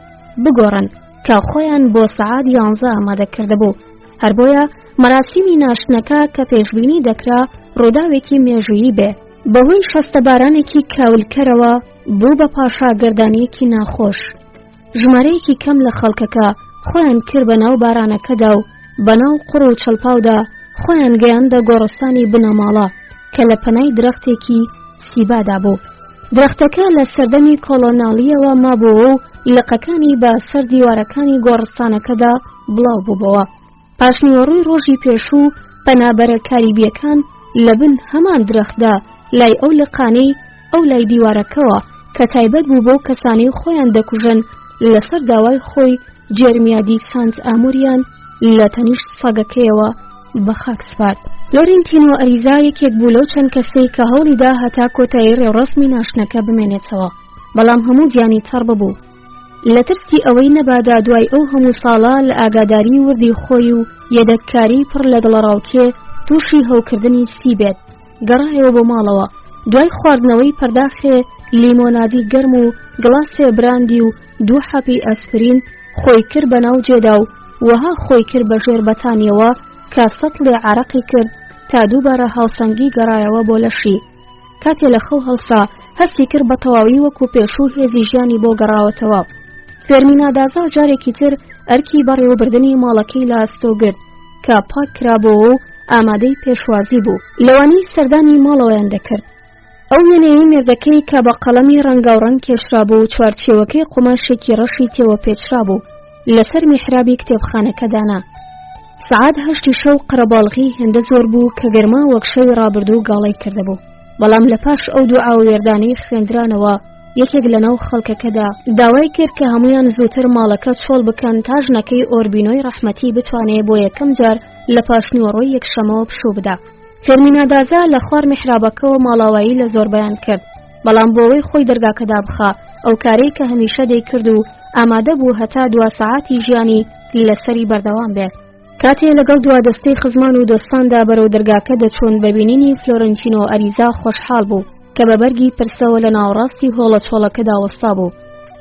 بگۆڕن کە خۆیان بۆ سەعات یانزە ئامادە کردبوو. هەر بۆیە مەراسیمی ناشتنەکە کە پێشبینی دەکرا ڕووداوێکی مێژوویی بێ، بەهۆی شەستەبارانێکی کاولکەرەوە بوو بە پاشاگەردانییەکی ناخۆش. ژمارەیەکی کەم لە خەڵکەکە خۆیان کرد بە ناو بارانەکەدا و بە ناو قوڕ و چڵپاودا خۆیان گەیاندە گۆڕستانی بنەماڵە کە لە پەنای درەختێکی سیبادا بوو. درەختەکە لە سەردەمی کۆڵۆناڵییەوە مابووەوە و لقەکانی بە سەر دیوارەکانی گۆڕستانەکەدا بڵاو بووبەوە. پاشنیوەڕۆی ڕۆژی پێشوو پەنابەرە کاریبییەکان لە بن هەمان درەختدا لای ئەو لقانەی ئەو لای دیوارەکەوە کە تایبەت بوو بەو کەسانەی خۆیان دەکوژن لەسەر داوای خۆی جێرمیا دی سانت ئاموریان لە تەنیشت سەگەکەیەوە بە خاک سپارد. لۆرینتینۆ ئەریزا یەکێک بوو لەو چەند کەسەی کە هەوڵیدا هەتا کۆتایی ڕێوڕەسمی ناشتنەکە بمێنێتەوە، بەڵام هەموو گیانی تەڕ ببوو. لە ترسی ئەوەی نەبادا دوای ئەو هەموو ساڵە لە ئاگاداری وردی خۆی و یەدەگکاری پڕ لە دڵەڕاوکێ تووشی هەوکردنی سی بێت، گەڕایەوە بۆ ماڵەوە. دوای خواردنەوەی پەرداخێ لیمۆنادی گەرم و گڵاسێ براندی و دوو حەپی ئەسپرین، خۆی کرد بە ناو جێدا و. وەها خۆی کرد بە ژێر بەتانیەوە کە سەتڵێ عارەقی کرد تا دووبارە هاوسەنگی گەڕایەوە بۆ لەشی. کاتێ لە خەو هەڵسا هەستی کرد بە تەواوی وەکو پێشوو هێزی ژیانی بۆ گەڕاوەتەوە. فێرمینا دازا جارێکی تر ئەرکی بەڕێوەبردنی ماڵەکەی لە ئەستۆ گرت کە پاک کرابۆوە و ئامادەی پێشوازی بوو. لەوانەی سەردانی ماڵەوەیان دەکرد. ئەو وێنەیەی مێردەکەی کە بە قەڵەمی ڕەنگاوڕەنگ کێشرابوو و چوارچێوەکەی قوماشێکی ڕەشی تێوە پێچرابوو، لەسەر میحرابی کتێبخانەکە دانا. سەعات هەشتی شەو قەرەباڵغی هێندە زۆر بوو کە گەرما وەک شەوی ڕابردوو گاڵەی کردبوو. بەڵام لە پاش ئەو دوعا و وێردانەی خوێندرانەوە، یەکێک لەناو خەڵکەکەدا داوای کرد کە هەمویان زووتر ماڵەکە چۆڵ بکەن تا ژنەکەی ئۆربینۆی ڕەحمەتی بتوانێ بۆ یەکەم جار لە پاشنیوەڕۆی یەکشەمەوە پشوو بدا. فێرمینا دازا لە خوار میحرابەکەوە ماڵاوایی لە زۆربەیان کرد، بەڵام بۆ ئەوەی خۆی دەرگاکە دابخا، ئەو کارەی کە هەمیشە دەیکرد و ئامادە بوو هەتا دوا سەعاتی ژیانی لەسەری بەردەوام بێت. کاتێ لەگەڵ دوا دەستەی خزمان و دۆستاندا بەرەو دەرگاکە دەچوون، بە بینینی فلۆرنتینۆ ئەریزا خۆشحاڵ بوو کە بە بەرگی پرسەوە لە ناوەڕاستی هۆڵە چۆڵەکەدا وەستا بوو،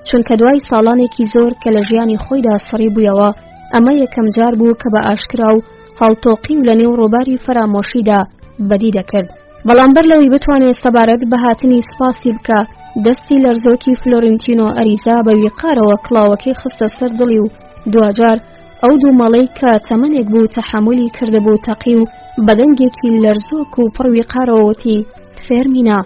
چونکە دوای ساڵانێکی زۆر کە لە ژیانی خۆیدا سڕی بوویەوە، ئەمە یەکەم جار بوو کە بە ئاشکرا و هەڵتۆقی و لە نێو ڕووباری فەرامۆشیدا بەدی دەکرد. بەڵام بەر لەوەی بتوانێت سەبارەت بە هاتنی سپاسی بکا، دەستی لەرزۆکی فلۆرنتینۆ ئەریزا بە ویقارەوە کڵاوەکەی خستە سەر دڵی و دواجار ئەو دوومەڵەی کە تەمەنێک بوو تەحەمولی کردبوو تەقی و بە دەنگێکی لەرزۆک و پڕ ویقارەوە وتی، فێرمینا،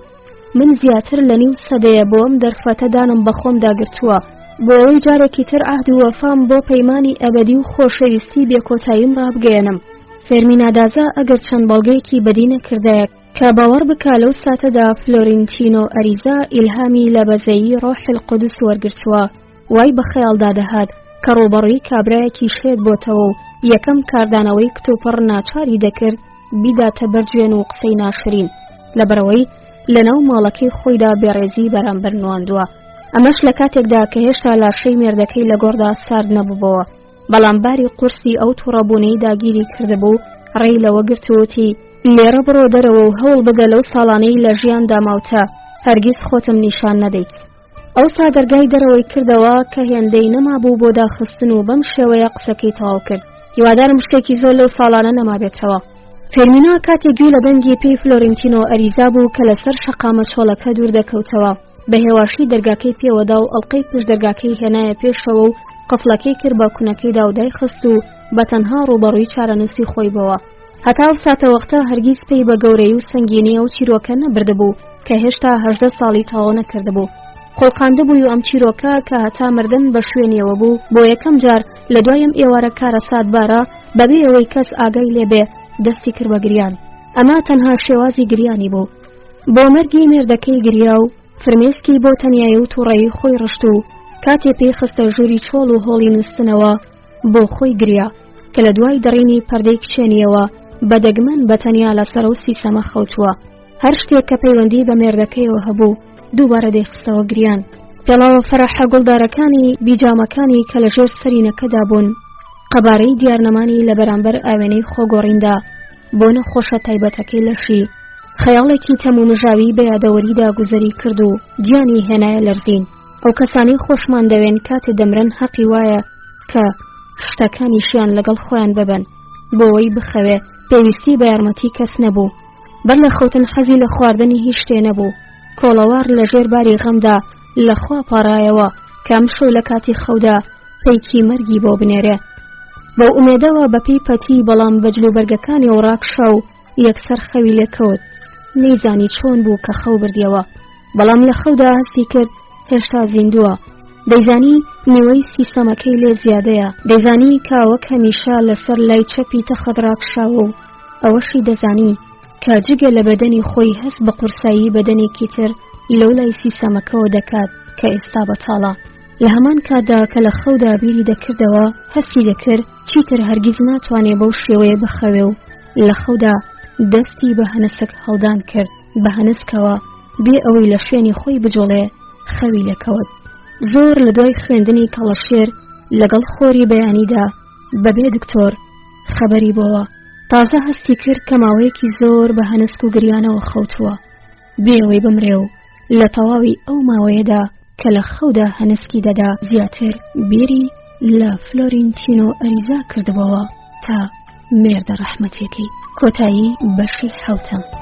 من زیاتر لە نیو سەدەیە بۆ ئەم دەرفەتە دانم بە خۆمدا گرتووە، بۆ ئەوەی جارێکی تر عەهد و وەفام بۆ پەیمانی ئەبەدی و خۆشەویستی بێکۆتاییم ڕابگەیەنم. فێرمینا دازا ئەگەر چەند بەڵگەیەکی بەدی نەکردایە کە باوەڕ بکا لەو ساتەدا فلۆرینتینۆ ئەریزا ئیلهامی لە بەزەیی ڕۆحی القدس وەرگرتووە، وای بە خەیاڵدا دەهات کە ڕووبەڕووی کابرایەکی شێت بۆتەوە و یەکەم کاردانەوەی کتوپڕ ناچاری دەکرد بیداتە بەر جوێن و قسەی ناشرین، لەبەرئەوەی لەناو ماڵەکەی خۆیدا بێڕێزی بەرامبەر نواندووە، ئەمەش لە کاتێکدا کە هێشتا لاشەی مێردەکەی لە گۆڕدا سارد نەبووبۆوە، بەڵام باری قورسی ئەو توڕەبوونەی داگیری کردبوو ڕێی لەوە گرت و وتی، لێرە بڕۆ دەرەوە و هەوڵ بدە لەو ساڵانەی لە ژیاندا ماوتە هەرگیز خۆتم نیشان نەدەیت. ئەوسا دەرگای دەرەوەی کردەوە کە هێندەی نەمابوو بۆ داخستن و بەم شێوەیە قسەکەی تەواو کرد هیوادارم شتێکی زۆر لەو ساڵانە نەمابێتەوە. فێرمینا کاتێک گوێی لە دەنگی پێی فلۆرینتینۆ ئەریزا بوو کە لەسەر شەقامە چۆڵەکە دوور دەکەوتەوە، بە هێواشی دەرگاکەی پێوەدا و ئەڵقەی پشت دەرگاکەی هێنایە پێشەوە و قفڵەکەی کرد بە کونەکەیدا و دایخست و بە تەنها ڕووبەڕووی چارەنووسی خۆی بۆوە. هەتا ئەو ساتەوەختە هەرگیز پەی بە گەورەی و سەنگینی ئەو چیرۆکە نەبردبوو کە هێشتا 18 ساڵی تەواو نەکردبوو. خوڵقاندبووی و ئەم چیرۆکە کە هەتا مردن بە شوێنیەوە بوو بۆ یەکەم جار لە دوای ئەم ئێوارە کارەساتبارە بەبێ ئەوەی کەس ئاگای لێبێ دەستی کرد بە گریان. ئەمە تەنها شێوازی گریانی بوو. بۆ مەرگی مێردەکەی گریا و فرمێسکی بۆ تەنیایی و تووڕەیی خۆی ڕشت و کاتێ پێی خستە ژووری چۆڵ و هۆڵی نووستنەوە بۆ خۆی گریا کە لە دوای دڕینی پەردەی کچێنیەوە بە دەگمەن بە تەنیا لەسەر ئەو سیسەمە خەوتووە. هەر شتێک کە پەیوەندی بە مێردەکەیەوە هەبوو دووبارە دەیخستەوە گریان. پێڵاوە فەرەحە گوڵدارەکانی بیجامەکانی کە لەژێر سەرینەکەدا بوون، قەبارەی دیارنەمانی لە بەرامبەر ئاوێنەی خۆگۆڕیندا بۆ نەخۆشە تایبەتەکەی لەشی، خەیاڵێکی تەمومژاوی بە یادەوەریدا گوزەری کرد و گیانی هێنایە لەرزین. ئەو کەسانەی خۆشمان دەوێن کاتێ دەمرن هەقی وایە کە شتەکانیشیان لەگەڵ خۆیان ببەن. بۆ ئەوەی بخەوێ پێویستی بە یارمەتی کەس نەبوو. بەر لە خەوتن حەزی لە خواردنی هیچ شتێ نەبوو. کۆڵەوار لە ژێر باری غەمدا لە خوا پاڕایەوە کە ئەمشەو لە کاتی خەودا پەیکی مەرگی بۆ بنێرێ. بەو ئومێدەوە بە پێی پەتی بەڵام بە جلوبەرگەکانیەوە ڕاکشا و یەکسەر خەوی لێ کەوت. نەیزانی چۆن بوو کە خەو بردیەوە، بەڵام لە خەودا هەستی کرد هێشتا زیندووە. دەیزانی نیوەی سیسەمەکەی لێ زیادەیە. دەیزانی کە وەک هەمیشە لەسەر لای چەپی تەخت ڕاکشاوە و ئەوەشی دەزانی کە جگە لە بەدەنی خۆی هەست بە قورسایی بەدەنێکی تر لەولای سیسەمەکەوە دەکات کە ئێستا بەتاڵە. لە هەمان کاتدا کە لە خەودا بیری دەکردەوە هەستی دەکرد چیتر هەرگیز ناتوانێ بەو شێوەیە بخەوێ و لە خەودا دەستی بە هەنسک هەڵدان کرد، بە هەنسکەوە بێ ئەوەی لە شوێنی خۆی بجوڵێ خەوی لێکەوت. زۆر لە دوای خوێندنی کەڵەشێر لەگەڵ خۆری بەیانیدا بەبێ دکتۆر خەبەری بۆوە، تازە هەستی کرد کە ماوەیەکی زۆر بە هەنسک و گریانەوە خەوتووە. بێ ئەوەی بمرێ و لە تەواوی ئەو ماوەیەدا کە لە خەودا هەنسکی دەدا زیاتر بیری لە فلۆرینتینۆ ئەریزا کردبەوە تا مێردە ڕەحمەتیەکەی. کۆتایی بەشی حەوتەم.